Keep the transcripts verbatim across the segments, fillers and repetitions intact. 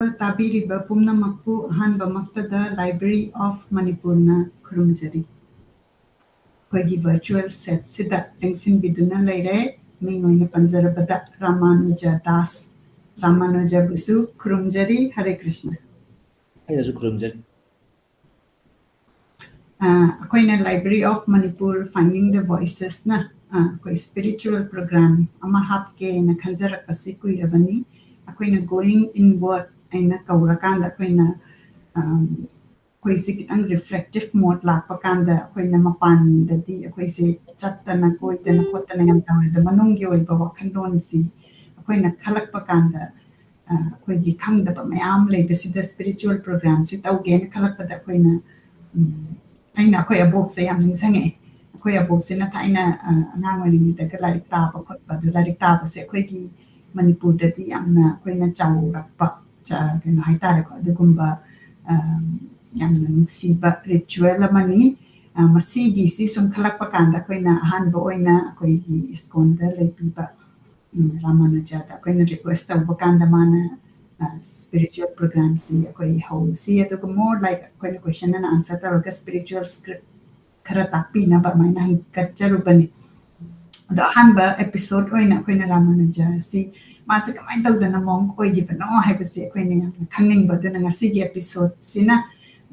ꯇꯥꯕꯤꯔꯤꯕ ꯄꯨꯝꯅꯃꯛꯄꯨ ꯑꯍꯥꯟꯕꯃꯛꯇꯗ Library of Manipurꯅ ꯈꯨꯔꯨꯝꯖꯔꯤ꯫ ꯑꯩꯈꯣꯏꯒꯤ virtual setꯁꯤꯗ ꯂꯦꯡꯁꯤꯟꯕꯤꯗꯨꯅ ꯂꯩꯔꯦ꯫ ꯃꯤꯡ ꯑꯣꯏꯅ ꯄꯟꯖꯔꯕꯗ ꯔꯥꯃꯥꯅꯨꯖ ꯗꯥꯁ, ꯔꯥꯃꯥꯅꯨꯖꯕꯨꯁꯨ ꯈꯨꯔꯨꯝꯖꯔꯤ꯫ ꯍꯔꯦ ꯀ꯭ꯔꯤꯁꯅ꯫ ꯑꯩꯅꯁꯨ ꯈꯨꯔꯨꯝꯖꯔꯤ꯫ ꯑ, ꯑꯩꯈꯣꯏꯅ Library of Manipur Finding the Voicesꯅ, ꯑ, ꯑꯩꯈꯣꯏ spiritual program ꯑꯃ ꯍꯥꯞꯀꯦꯅ ꯈꯟꯖꯔꯛꯄꯁꯤ ꯀꯨꯏꯔꯕꯅꯤ꯫ ꯑꯩꯈꯣꯏꯅ going inward ꯍꯥꯏꯅ ꯀꯧꯔꯀꯥꯟꯗ ꯑꯩꯈꯣꯏꯅ, ꯑꯝ, ꯑꯩꯈꯣꯏꯁꯦ ꯈꯤꯇꯪ reflective mode ꯂꯥꯛꯄ ꯀꯥꯟꯗ ꯑꯩꯈꯣꯏꯅ ꯃꯄꯥꯟꯗꯗꯤ ꯑꯩꯈꯣꯏꯁꯦ ꯆꯠꯇꯅ ꯀꯣꯏꯗꯅ ꯈꯣꯠꯇꯅ ꯌꯥꯝ ꯇꯧꯔꯦ, ꯑꯗꯣ ꯃꯅꯨꯡꯒꯤ ꯑꯣꯏꯕ ꯋꯥꯈꯜꯂꯣꯟꯁꯤ ꯑꯩꯈꯣꯏꯅ ꯈꯜꯂꯛꯄ ꯀꯥꯟꯗ, ꯑ, ꯑꯩꯈꯣꯏꯒꯤ ꯈꯪꯗꯕ ꯃꯌꯥꯝ ꯂꯩꯕꯁꯤꯗ spiritual programꯁꯤ ꯇꯧꯒꯦꯅ ꯈꯜꯂꯛꯄꯗ ꯑꯩꯈꯣꯏꯅ, ꯎꯝ, ꯑꯩꯅ ꯑꯩꯈꯣꯏ ꯑꯕꯣꯛꯁꯦ ꯌꯥꯝ ꯅꯤꯡꯁꯤꯡꯉꯛꯑꯦ꯫ ꯑꯩꯈꯣꯏ ꯑꯕꯣꯛꯁꯤꯅ ꯊꯥꯏꯅ, ꯑ, ꯑꯉꯥꯡ ꯑꯣꯏꯔꯤꯉꯩꯗꯒ ꯂꯥꯏꯔꯤꯛ ꯇꯥꯕ ꯈꯣꯠꯄ, ꯑꯗꯨ ꯂꯥꯏꯔꯤꯛ ꯇꯥꯕꯁꯦ ꯑꯩꯈꯣꯏꯒꯤ ꯃꯅꯤꯄꯨꯔꯗꯗꯤ ꯌꯥꯝꯅ ꯑꯩꯈꯣꯏꯅ ꯆꯥꯎꯔꯛꯄ, ꯆ-, ꯀꯩꯅꯣ ꯍꯥꯏꯇꯥꯔꯦꯀꯣ, ꯑꯗꯨꯒꯨꯝꯕ, ꯑ, ꯌꯥꯝꯅ ꯅꯨꯡꯁꯤꯕ ritual ꯑꯃꯅꯤ꯫ ꯑ, ꯃꯁꯤꯒꯤꯁꯤ ꯁꯨꯝ ꯈꯜꯂꯛꯄ ꯀꯥꯟꯗ ꯑꯩꯈꯣꯏꯅ ꯑꯍꯥꯟꯕ ꯑꯣꯏꯅ ꯑꯩꯈꯣꯏꯒꯤ ꯏꯁꯀꯣꯟꯗ ꯂꯩꯕꯤꯕ, ꯎꯝ, ꯔꯥꯃꯥꯅꯨꯖꯗ ꯑꯩꯈꯣꯏꯅ request ꯇꯧꯕ ꯀꯥꯟꯗ ꯃꯥꯅ, ꯑ, spiritual programꯁꯤ ꯑꯩꯈꯣꯏ ꯍꯧꯁꯤ, ꯑꯗꯨꯒ more like ꯑꯩꯈꯣꯏꯅ question and answer ꯇꯧꯔꯒ spiritual script ꯈꯔ ꯇꯥꯛꯄꯤꯅꯕ ꯑꯗꯨꯃꯥꯏꯅ ꯍꯪꯒꯠꯆꯔꯨꯕꯅꯤ꯫ ꯑꯗꯣ ꯑꯍꯥꯟꯕ episode ꯑꯣꯏꯅ ꯑꯩꯈꯣꯏꯅ ꯔꯥꯃꯥꯅꯨꯖ ꯑꯁꯤ ꯃꯥꯁꯦ ꯀꯃꯥꯏꯅ ꯇꯧꯗꯅ monk ꯑꯣꯏꯈꯤꯕꯅꯣ ꯍꯥꯏꯕꯁꯦ ꯑꯩꯈꯣꯏꯅ ꯌꯥꯝꯅ ꯈꯪꯅꯤꯡꯕ, ꯑꯗꯨꯅ ꯉꯁꯤꯒꯤ episodeꯁꯤꯅ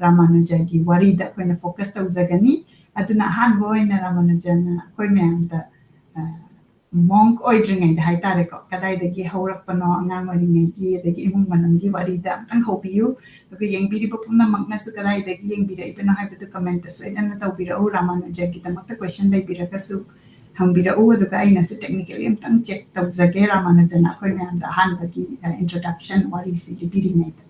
ꯔꯥꯃꯥꯅꯨꯖꯒꯤ ꯋꯥꯔꯤꯗ ꯑꯩꯈꯣꯏꯅ focus ꯇꯧꯖꯒꯅꯤ꯫ ꯑꯗꯨꯅ ꯑꯍꯥꯟꯕ ꯑꯣꯏꯅ ꯔꯥꯃꯥꯅꯨꯖꯅ ꯑꯩꯈꯣꯏ ꯃꯌꯥꯝꯗ, ꯑ, monk ꯑꯣꯏꯗ꯭ꯔꯤꯉꯩꯗ ꯍꯥꯏꯇꯥꯔꯦꯀꯣ, ꯀꯗꯥꯏꯗꯒꯤ ꯍꯧꯔꯛꯄꯅꯣ, ꯑꯉꯥꯡ ꯑꯣꯏꯔꯤꯉꯩꯒꯤ ꯑꯗꯒꯤ ꯏꯃꯨꯡ ꯃꯅꯨꯡꯒꯤ ꯋꯥꯔꯤꯗ ꯑꯝꯇꯪ ꯍꯧꯕꯤꯌꯨ꯫ ꯑꯗꯨꯒ ꯌꯦꯡꯕꯤꯔꯤꯕ ꯄꯨꯝꯅꯃꯛꯅꯁꯨ ꯀꯗꯥꯏꯗꯒꯤ ꯌꯦꯡꯕꯤꯔꯛꯏꯕꯅꯣ ꯍꯥꯏꯕꯗꯨ commentꯇ ꯁꯣꯏꯗꯅ ꯇꯧꯕꯤꯔꯛꯎ꯫ ꯔꯥꯃꯥꯅꯨꯖꯒꯤꯗꯃꯛꯇ question ꯂꯩꯕꯤꯔꯒꯁꯨ ꯍꯪꯕꯤꯔꯛꯎ, ꯑꯗꯨꯒ ꯑꯩꯅꯁꯨ technically ꯑꯝꯇꯪ check ꯇꯧꯖꯒꯦ꯫ ꯔꯥꯃꯥꯅꯨꯖꯅ ꯑꯩꯈꯣꯏ ꯃꯌꯥꯝꯗ ꯑꯍꯥꯟꯕꯒꯤ, ꯑ, introduction ꯋꯥꯔꯤꯁꯤ ꯂꯤꯕꯤꯔꯤꯉꯩꯗ꯫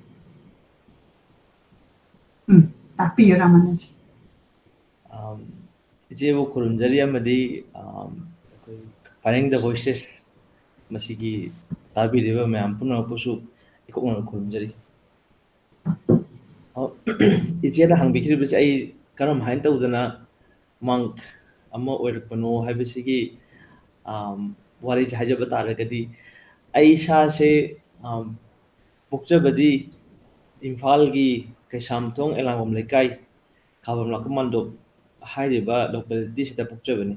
ꯎꯝ, ꯇꯥꯛꯄꯤꯌꯨ ꯔꯥꯃꯥꯅꯨꯖ꯫ ꯑꯝ, ꯏꯆꯦꯕꯨ ꯈꯨꯔꯨꯝꯖꯔꯤ ꯑꯃꯗꯤ, ꯑꯝ, ꯑꯩꯈꯣꯏ Finding the Voices ꯃꯁꯤꯒꯤ ꯇꯥꯕꯤꯔꯤꯕ ꯃꯌꯥꯝ ꯄꯨꯝꯅꯃꯛꯄꯨꯁꯨ ꯏꯀꯣꯛꯅꯅ ꯈꯨꯔꯨꯝꯖꯔꯤ꯫ ꯑꯣ, ꯏꯆꯦꯅ ꯍꯪꯕꯤꯈꯤꯕꯁꯦ ꯑꯩ ꯀꯔꯝ ꯍꯥꯏꯅ ꯇꯧꯗꯅ monk ꯑꯃ ꯑꯣꯏꯔꯛꯄꯅꯣ ꯍꯥꯏꯕꯁꯤꯒꯤ, ꯑꯝ, ꯋꯥꯔꯤꯁꯦ ꯍꯥꯏꯖꯕ ꯇꯥꯔꯒꯗꯤ, ꯑꯩ ꯏꯁꯥꯁꯦ, ꯑꯝ, ꯄꯣꯛꯆꯕꯗꯤ ꯏꯝꯐꯥꯜꯒꯤ ꯀꯩꯁꯥꯝꯊꯣꯡ ꯑꯦꯂꯥꯡꯕꯝ ꯂꯩꯀꯥꯏ, ꯈꯥꯕꯝ ꯂꯥꯛꯄ ꯃꯥꯟꯗꯣꯞ ꯍꯥꯏꯔꯤꯕ locality ꯁꯤꯗ ꯄꯣꯛꯆꯕꯅꯤ꯫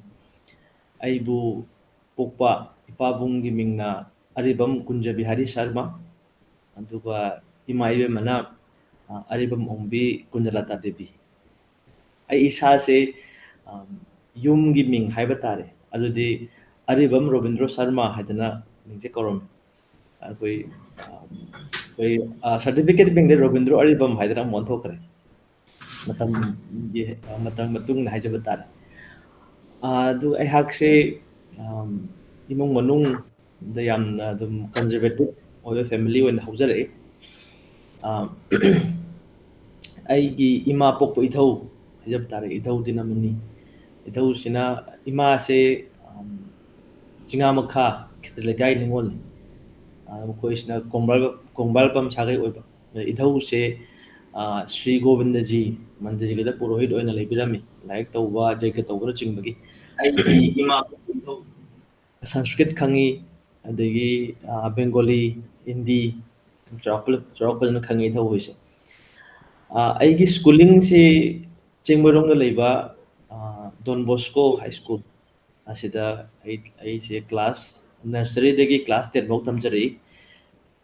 ꯑꯩꯕꯨ ꯄꯣꯛꯄ ꯏꯄꯥꯕꯨꯡꯒꯤ ꯃꯤꯡꯅ ꯑꯔꯤꯕꯝ ꯀꯨꯟꯖ ꯕꯤꯍꯥꯔꯤ ꯁꯔꯃ, ꯑꯗꯨꯒ ꯏꯃꯥ ꯏꯕꯦꯝꯃꯅ, ꯑ, ꯑꯔꯤꯕꯝ ꯑꯣꯡꯕꯤ ꯀꯨꯟꯖꯂꯇꯥ ꯗꯦꯕꯤ꯫ ꯑꯩ ꯏꯁꯥꯁꯦ, ꯑꯝ, ꯌꯨꯝꯒꯤ ꯃꯤꯡ ꯍꯥꯏꯕ ꯇꯥꯔꯦ, ꯑꯗꯨꯗꯤ ꯑꯔꯤꯕꯝ ꯔꯣꯕꯤꯟꯗ꯭ꯔꯣ ꯁꯔꯃ ꯍꯥꯏꯗꯅ ꯃꯤꯡꯁꯦ ꯀꯧꯔꯝꯃꯤ꯫ ꯑꯩꯈꯣꯏ, ꯑꯝ, ꯑꯩꯈꯣꯏ, ꯑ, certificate ꯃꯤꯡꯗꯤ ꯔꯣꯕꯤꯟꯗ꯭ꯔꯣ ꯑꯔꯤꯕꯝ ꯍꯥꯏꯗꯅ ꯑꯃꯨꯛ ꯑꯣꯟꯊꯣꯛꯈ꯭ꯔꯦ꯫ ꯃꯇꯝꯒꯤ, ꯑ, ꯃꯇꯝ ꯃꯇꯨꯡ ꯏꯟꯅ ꯍꯥꯏꯖꯕ ꯇꯥꯔꯦ꯫ ꯑ, ꯑꯗꯨ ꯑꯩꯍꯥꯛꯁꯦ, ꯑꯝ, ꯏꯃꯨꯡ ꯃꯅꯨꯡꯗ ꯌꯥꯝꯅ ꯑꯗꯨꯝ conservative ꯑꯣꯏꯕ family ꯑꯣꯏꯅ ꯍꯧꯖꯔꯛꯏ꯫ ꯑ, ꯑꯩꯒꯤ ꯏꯃꯥ ꯄꯣꯛꯄ ꯏꯙꯧ ꯍꯥꯏꯖꯕ ꯇꯥꯔꯦ, ꯏꯙꯧ ꯗꯤꯅꯃꯅꯤ꯫ ꯏꯙꯧꯁꯤꯅ, ꯏꯃꯥꯁꯦ, ꯑꯝ, ꯆꯤꯉꯥꯃꯈꯥ ꯈꯦꯇ꯭ꯔꯤ ꯂꯩꯀꯥꯏ ꯅꯤꯉꯣꯜꯅꯤ꯫ ꯑ, ꯃꯈꯣꯏꯁꯤꯅ ꯀꯣꯡꯕꯥꯜ, ꯀꯣꯡꯕꯥꯜꯄꯝ ꯁꯥꯒꯩ ꯑꯣꯏꯕ꯫ ꯑꯗ ꯏꯙꯧꯁꯦ, ꯑ, ꯁ꯭ꯔꯤ ꯒꯣꯕꯤꯟꯗꯖꯤ ꯃꯟꯗꯤꯔꯒꯤꯗ ꯄꯨꯔꯣꯍꯤꯠ ꯑꯣꯏꯅ ꯂꯩꯕꯤꯔꯝꯃꯤ, ꯂꯥꯏꯔꯤꯛ ꯇꯧꯕ, ꯖꯩꯒ ꯇꯧꯕꯅꯆꯤꯡꯕꯒꯤ꯫ ꯑꯩꯒꯤ ꯏꯃꯥ ꯄꯣꯛꯄ ꯏꯙꯧ ꯁꯪꯁꯀ꯭ꯔꯤꯠ ꯈꯪꯉꯤ, ꯑꯗꯒꯤ, ꯑ, ꯕꯦꯡꯒꯣꯂꯤ, ꯍꯤꯟꯗꯤ, ꯆꯥꯎꯔꯥꯛꯄ-, ꯆꯥꯎꯔꯥꯛꯄꯗꯅ ꯈꯪꯉꯤ ꯏꯙꯧ ꯍꯣꯏꯁꯦ꯫ ꯑ, ꯑꯩꯒꯤ schoolingꯁꯤ ꯆꯤꯡꯃꯩꯔꯣꯡꯗ ꯂꯩꯕ, ꯑ, Don Bosco High School ꯑꯁꯤꯗ ꯑꯩ, ꯑꯩꯁꯦ class nurseryꯗꯒꯤ class ten ꯐꯥꯎ ꯇꯝꯖꯔꯛꯏ꯫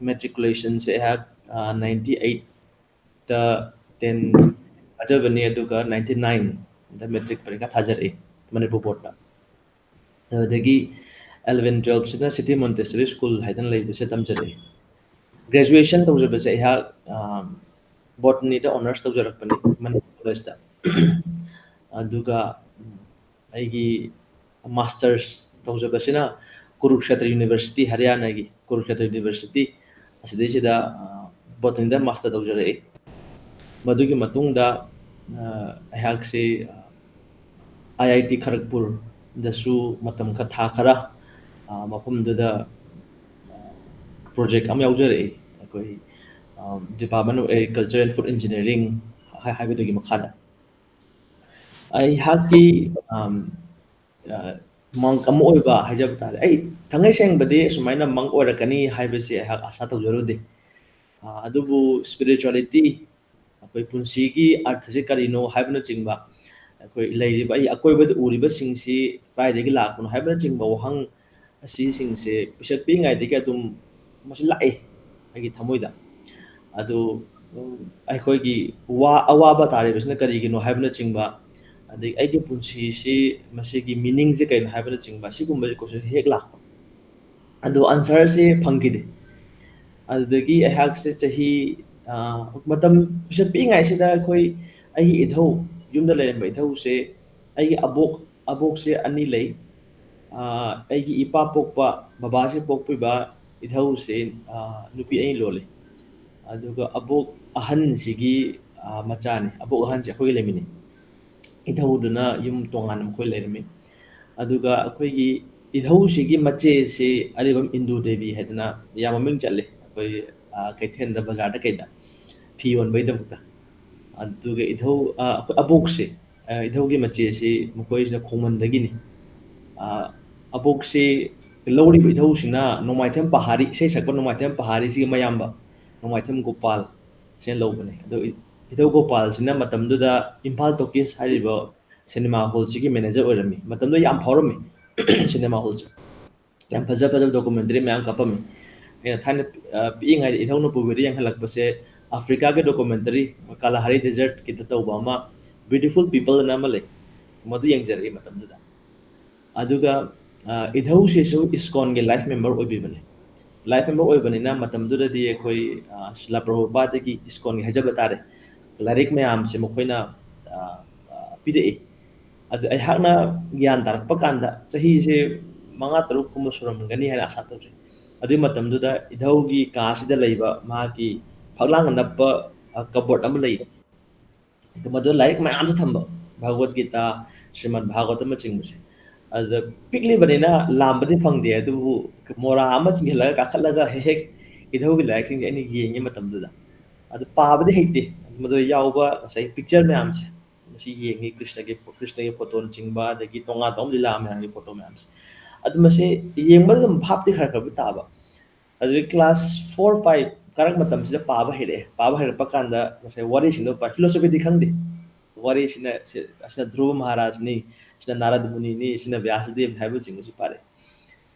Matriculationꯁꯦ ꯑꯩꯍꯥꯛ, ꯑ, ninety eightꯇ ten ꯊꯥꯖꯕꯅꯤ, ꯑꯗꯨꯒ ninety nineꯗ matric ꯄꯔꯤꯈꯥ ꯊꯥꯖꯔꯛꯏ ꯃꯅꯤꯄꯨꯔ boardꯅ꯫ ꯑꯗꯨꯗꯒꯤ eleven twelveꯁꯤꯅ City Montessori School ꯍꯥꯏꯗꯅ ꯂꯩꯕꯁꯦ ꯇꯝꯖꯔꯛꯏ꯫ Graduation ꯇꯧꯖꯕꯁꯦ ꯑꯩꯍꯥꯛ, ꯑ, botanyꯗ honours ꯇꯧꯖꯔꯛꯄꯅꯤ ꯃꯅꯤꯄꯨꯔ collegeꯇ꯫ ꯑꯗꯨꯒ ꯑꯩꯒꯤ masters ꯇꯧꯖꯕꯁꯤꯅ ꯀꯨꯔꯨꯛꯁꯦꯇ꯭ꯔ University, ꯍꯔꯤꯌꯥꯅꯥꯒꯤ ꯀꯨꯔꯨꯛꯁꯦꯇ꯭ꯔ University ꯑꯁꯤꯗꯩꯁꯤꯗ, ꯑ, botanyꯗ master ꯇꯧꯖꯔꯛꯏ꯫ ꯃꯗꯨꯒꯤ ꯃꯇꯨꯡꯗ, ꯑ, ꯑꯩꯍꯥꯛꯁꯤ, ꯑ, IIT ꯈꯔꯒꯄꯨꯔꯗꯁꯨ ꯃꯇꯝ ꯈꯔ, ꯊꯥ ꯈꯔ, ꯑ, ꯃꯐꯝꯗꯨꯗ, ꯑ, project ꯑꯃ ꯌꯥꯎꯖꯔꯛꯏ꯫ ꯑꯩꯈꯣꯏ, ꯑ, Department of Agriculture and Food Engineering ꯍꯥꯏ-, ꯍꯥꯏꯕꯗꯨꯒꯤ ꯃꯈꯥꯗ꯫ ꯑꯩꯍꯥꯛꯀꯤ, ꯑꯝ, ꯑ, monk ꯑꯃ ꯑꯣꯏꯕ ꯍꯥꯏꯖꯕ ꯇꯥꯔꯦ꯫ ꯑꯩ ꯊꯥꯡꯉꯩ ꯁꯦꯡꯕꯗꯤ ꯑꯁꯨꯃꯥꯏꯅ monk ꯑꯣꯏꯔꯛꯀꯅꯤ ꯍꯥꯏꯕꯁꯤ ꯑꯩꯍꯥꯛ ꯑꯥꯁꯥ ꯇꯧꯖꯔꯨꯗꯦ꯫ ꯑꯗꯨꯕꯨ ꯏꯁꯄꯤꯔꯤꯆꯨꯋꯦꯂꯤꯇꯤ, ꯑꯩꯈꯣꯏ ꯄꯨꯟꯁꯤꯒꯤ ꯑꯔꯊꯁꯦ ꯀꯔꯤꯅꯣ ꯍꯥꯏꯕꯅꯆꯤꯡꯕ, ꯑꯩꯈꯣꯏ ꯂꯩꯔꯤꯕ, ꯑꯩ ꯑꯀꯣꯏꯕꯗ ꯎꯔꯤꯕꯁꯤꯡꯁꯤ ꯀꯗꯥꯏꯗꯒꯤ ꯂꯥꯛꯄꯅꯣ ꯍꯥꯏꯕꯅꯆꯤꯡꯕ ꯋꯥꯍꯪ ꯑꯁꯤꯁꯤꯡꯁꯦ ꯄꯤꯁꯛ ꯄꯤꯛꯏꯉꯩꯗꯒꯤ ꯑꯗꯨꯝ ꯃꯁꯤ ꯂꯥꯛꯏ ꯑꯩꯒꯤ ꯊꯃꯣꯏꯗ꯫ ꯑꯗꯨ, ꯎꯝ, ꯑꯩꯈꯣꯏꯒꯤ ꯋꯥ-, ꯑꯋꯥꯕ ꯇꯥꯔꯤꯕꯁꯤꯅ ꯀꯔꯤꯒꯤꯅꯣ ꯍꯥꯏꯕꯅꯆꯤꯡꯕ, ꯑꯗꯒꯤ ꯑꯩꯒꯤ ꯄꯨꯟꯁꯤꯁꯤ, ꯃꯁꯤꯒꯤ ꯃꯤꯅꯤꯡꯁꯦ ꯀꯩꯅꯣ ꯍꯥꯏꯕꯅꯆꯤꯡꯕ, ꯁꯤꯒꯨꯝꯕꯁꯦ ꯀꯣꯏꯁꯟ ꯍꯦꯛ ꯂꯥꯛꯄ꯫ ꯑꯗꯣ ꯑꯟꯁꯔꯁꯦ ꯐꯪꯈꯤꯗꯦ꯫ ꯑꯗꯨꯗꯒꯤ ꯑꯩꯍꯥꯛꯁꯦ ꯆꯍꯤ, ꯑ, ꯃꯇꯝ ꯄꯤꯁꯛ ꯄꯤꯛꯏꯉꯩꯁꯤꯗ ꯑꯩꯈꯣꯏ, ꯑꯩꯒꯤ ꯏꯙꯧ, ꯌꯨꯝꯗ ꯂꯩꯔꯝꯕ ꯏꯙꯧꯁꯦ, ꯑꯩꯒꯤ ꯑꯕꯣꯛ, ꯑꯕꯣꯛꯁꯦ ꯑꯅꯤ ꯂꯩ꯫ ꯑ, ꯑꯩꯒꯤ ꯏꯄꯥ ꯄꯣꯛꯄ, ꯕꯕꯥꯁꯦ ꯄꯣꯛꯄꯤꯕ ꯏꯙꯧꯁꯦ, ꯑ, ꯅꯨꯄꯤ ꯑꯅꯤ ꯂꯣꯜꯂꯤ꯫ ꯑꯗꯨꯒ ꯑꯕꯣꯛ ꯑꯍꯟꯁꯤꯒꯤ, ꯑ, ꯃꯆꯥꯅꯤ꯫ ꯑꯕꯣꯛ ꯑꯍꯟꯁꯦ ꯑꯩꯈꯣꯏꯒ ꯂꯩꯃꯤꯟꯅꯩ꯫ ꯏꯙꯧꯗꯨꯅ ꯌꯨꯝ ꯇꯣꯉꯥꯟꯅ ꯃꯈꯣꯏ ꯂꯩꯔꯝꯃꯤ꯫ ꯑꯗꯨꯒ ꯑꯩꯈꯣꯏꯒꯤ ꯏꯙꯧꯁꯤꯒꯤ ꯃꯆꯦꯁꯤ ꯑꯔꯤꯕꯝ ꯏꯟꯗꯨ ꯗꯦꯕꯤ ꯍꯥꯏꯗꯅ ꯌꯥꯝ ꯃꯃꯤꯡ ꯆꯠꯂꯤ꯫ ꯑꯩꯈꯣꯏ, ꯑ, ꯀꯩꯊꯦꯜꯗ, ꯕꯖꯥꯔꯗ ꯀꯩꯗ ꯐꯤ ꯌꯣꯟꯕꯒꯤꯗꯃꯛꯇ꯫ ꯑꯗꯨꯒ ꯏꯙꯧ, ꯑ, ꯑꯩꯈꯣꯏ ꯑꯕꯣꯛꯁꯦ, ꯑ, ꯏꯙꯧꯒꯤ ꯃꯆꯦꯁꯤ ꯃꯈꯣꯏꯁꯤꯅ ꯈꯣꯡꯃꯟꯗꯒꯤꯅꯤ꯫ ꯑ, ꯑꯕꯣꯛꯁꯤ ꯂꯧꯔꯤꯕ ꯏꯙꯧꯁꯤꯅ ꯅꯣꯡꯃꯥꯏꯊꯦꯝ ꯄꯍꯥꯔꯤ, ꯏꯁꯩ ꯁꯛꯄ ꯅꯣꯡꯃꯥꯏꯊꯦꯝ ꯄꯍꯥꯔꯤꯁꯤꯒꯤ ꯃꯌꯥꯝꯕ ꯅꯣꯡꯃꯥꯏꯊꯦꯝ ꯒꯣꯄꯥꯜ ꯁꯤꯅ ꯂꯧꯕꯅꯦ꯫ ꯑꯗꯣ ꯏ-, ꯏꯙꯧ ꯒꯣꯄꯥꯜꯁꯤꯅ ꯃꯇꯝꯗꯨꯗ ꯏꯝꯐꯥꯜ ꯇꯣꯀꯤꯁ ꯍꯥꯏꯔꯤꯕ ꯁꯤꯅꯦꯃꯥ ꯍꯣꯜꯁꯤꯒꯤ ꯃꯦꯅꯦꯖꯔ ꯑꯣꯏꯔꯝꯃꯤ꯫ ꯃꯇꯝꯗꯨꯗ ꯌꯥꯝ ꯐꯥꯎꯔꯝꯃꯤ ꯁꯤꯅꯦꯃꯥ ꯍꯣꯜꯁꯦ꯫ ꯌꯥꯝ ꯐꯖ ꯐꯖꯕ ꯗꯣꯀꯨꯃꯦꯟꯇꯔꯤ ꯃꯌꯥꯝ ꯀꯥꯞꯄꯝꯃꯤ꯫ ꯑꯩꯅ ꯊꯥꯏꯅ, ꯑ, ꯄꯤꯛꯏꯉꯩꯗ ꯏꯙꯧꯅ ꯄꯨꯕꯤꯔ ꯌꯦꯡꯍꯜꯂꯛꯄꯁꯦ ꯑꯐ꯭ꯔꯤꯀꯥꯒꯤ ꯗꯣꯀꯨꯃꯦꯟꯇꯔꯤ, ꯀꯥꯂꯥꯍꯥꯔꯤ ꯗꯦꯖꯔꯠꯀꯤꯗ ꯇꯧꯕ ꯑꯃ, ꯕ꯭ꯌꯨꯇꯤꯐꯨꯜ ꯄꯤꯄꯜ ꯑꯅ ꯑꯃ ꯂꯩ꯫ ꯃꯗꯨ ꯌꯦꯡꯖꯔꯛꯏ ꯃꯇꯝꯗꯨꯗ꯫ ꯑꯗꯨꯒ, ꯑ, ꯏꯙꯧꯁꯤꯁꯨ ꯏꯁꯀꯣꯟꯒꯤ ꯂꯥꯏꯐ ꯃꯦꯝꯕꯔ ꯑꯣꯏꯕꯤꯕꯅꯦ꯫ ꯂꯥꯏꯐ ꯃꯦꯝꯕꯔ ꯑꯣꯏꯕꯅꯤꯅ ꯃꯇꯝꯗꯨꯗꯗꯤ ꯑꯩꯈꯣꯏ, ꯑ, ꯁ꯭ꯔꯤꯂꯥ ꯄ꯭ꯔꯚꯨꯄꯥꯗꯒꯤ ꯏꯁꯀꯣꯟꯒꯤ ꯍꯥꯏꯖꯕ ꯇꯥꯔꯦ, ꯂꯥꯏꯔꯤꯛ ꯃꯌꯥꯝꯁꯦ ꯃꯈꯣꯏꯅ, ꯑ, ꯑ, ꯄꯤꯔꯛꯏ꯫ ꯑꯗꯨ ꯑꯩꯍꯥꯛꯅ ꯒ꯭ꯌꯥꯟ ꯇꯥꯔꯛꯄ ꯀꯥꯟꯗ ꯆꯍꯤꯁꯦ ꯃꯉꯥ ꯇꯔꯨꯛ ꯀꯨꯝꯕ ꯁꯨꯔꯝꯒꯅꯤ ꯍꯥꯏꯅ ꯑꯁꯥ ꯇꯧꯖꯩ꯫ ꯑꯗꯨꯒꯤ ꯃꯇꯝꯗꯨꯗ ꯏꯙꯧꯒꯤ ꯀꯥꯁꯤꯗ ꯂꯩꯕ ꯃꯥꯒꯤ ꯐꯛꯂꯥꯡꯗ ꯅꯞꯄ, ꯑ, ꯀꯕꯣꯔꯗ ꯑꯃ ꯂꯩ꯫ ꯃꯗꯨꯗ ꯂꯥꯏꯔꯤꯛ ꯃꯌꯥꯝꯁꯨ ꯊꯝꯕ, ꯚꯒꯋꯠ ꯒꯤꯇꯥ, ꯁ꯭ꯔꯤꯃꯗ ꯚꯥꯒꯋꯇꯝꯅꯆꯤꯡꯕꯁꯦ꯫ ꯑꯗꯨꯗ ꯄꯤꯛꯂꯤꯕꯅꯤꯅ ꯂꯥꯝꯕꯗꯤ ꯐꯪꯗꯦ, ꯑꯗꯨꯕꯨ ꯃꯣꯔꯥ ꯑꯃ ꯆꯤꯡꯁꯤꯜꯂꯒ ꯀꯥꯈꯠꯂꯒ ꯍꯦꯛ ꯍꯦꯛ ꯏꯙꯧꯒꯤ ꯂꯥꯏꯔꯤꯛꯁꯤꯡꯁꯦ ꯑꯩꯅ ꯌꯦꯡꯉꯤ ꯃꯇꯝꯗꯨꯗ꯫ ꯑꯗꯨ ꯄꯥꯕꯗꯤ ꯍꯩꯇꯦ꯫ ꯃꯗꯨꯗ ꯌꯥꯎꯕ ꯉꯁꯥꯏ ꯄꯤꯛꯆꯔ ꯃꯌꯥꯝꯁꯦ, ꯃꯁꯤ ꯌꯦꯡꯉꯤ, ꯀ꯭ꯔꯤꯁꯅꯒꯤ, ꯀ꯭ꯔꯤꯁꯅꯒꯤ ꯐꯣꯇꯣꯅꯆꯤꯡꯕ, ꯑꯗꯒꯤ ꯇꯣꯉꯥꯟ ꯇꯣꯉꯥꯟꯕ ꯂꯤꯂꯥ ꯃꯌꯥꯝꯒꯤ ꯐꯣꯇꯣ ꯃꯌꯥꯝꯁꯦ꯫ ꯑꯗꯨ ꯃꯁꯤ ꯌꯦꯡꯕꯗ ꯑꯗꯨꯝ ꯚꯥꯞꯇꯤ ꯈꯔ ꯈꯔꯕꯨꯗꯤ ꯇꯥꯕ꯫ ꯑꯗꯨꯗꯒꯤ class four, five, ꯀꯥꯔꯛ ꯃꯇꯝꯁꯤꯗ ꯄꯥꯕ ꯍꯩꯔꯛꯑꯦ꯫ ꯄꯥꯕ ꯍꯩꯔꯛꯄ ꯀꯥꯟꯗ ꯉꯁꯥꯏ ꯋꯥꯔꯤꯁꯤꯡꯗꯣ ꯄꯥꯏ, philosophyꯗꯤ ꯈꯪꯗꯦ꯫ ꯋꯥꯔꯤꯁꯤꯅ ꯁꯤ-, ꯑꯁꯤꯅ ꯙ꯭ꯔꯨꯕ ꯃꯍꯥꯔꯥꯖꯅꯤ, ꯁꯤꯅ ꯅꯥꯔꯗ ꯃꯨꯅꯤꯅꯤ, ꯁꯤꯅ ꯕ꯭ꯌꯥꯁꯗꯦꯕꯅꯤ ꯍꯥꯏꯕꯁꯤꯡꯗꯨꯁꯨ ꯄꯥꯔꯛꯑꯦ꯫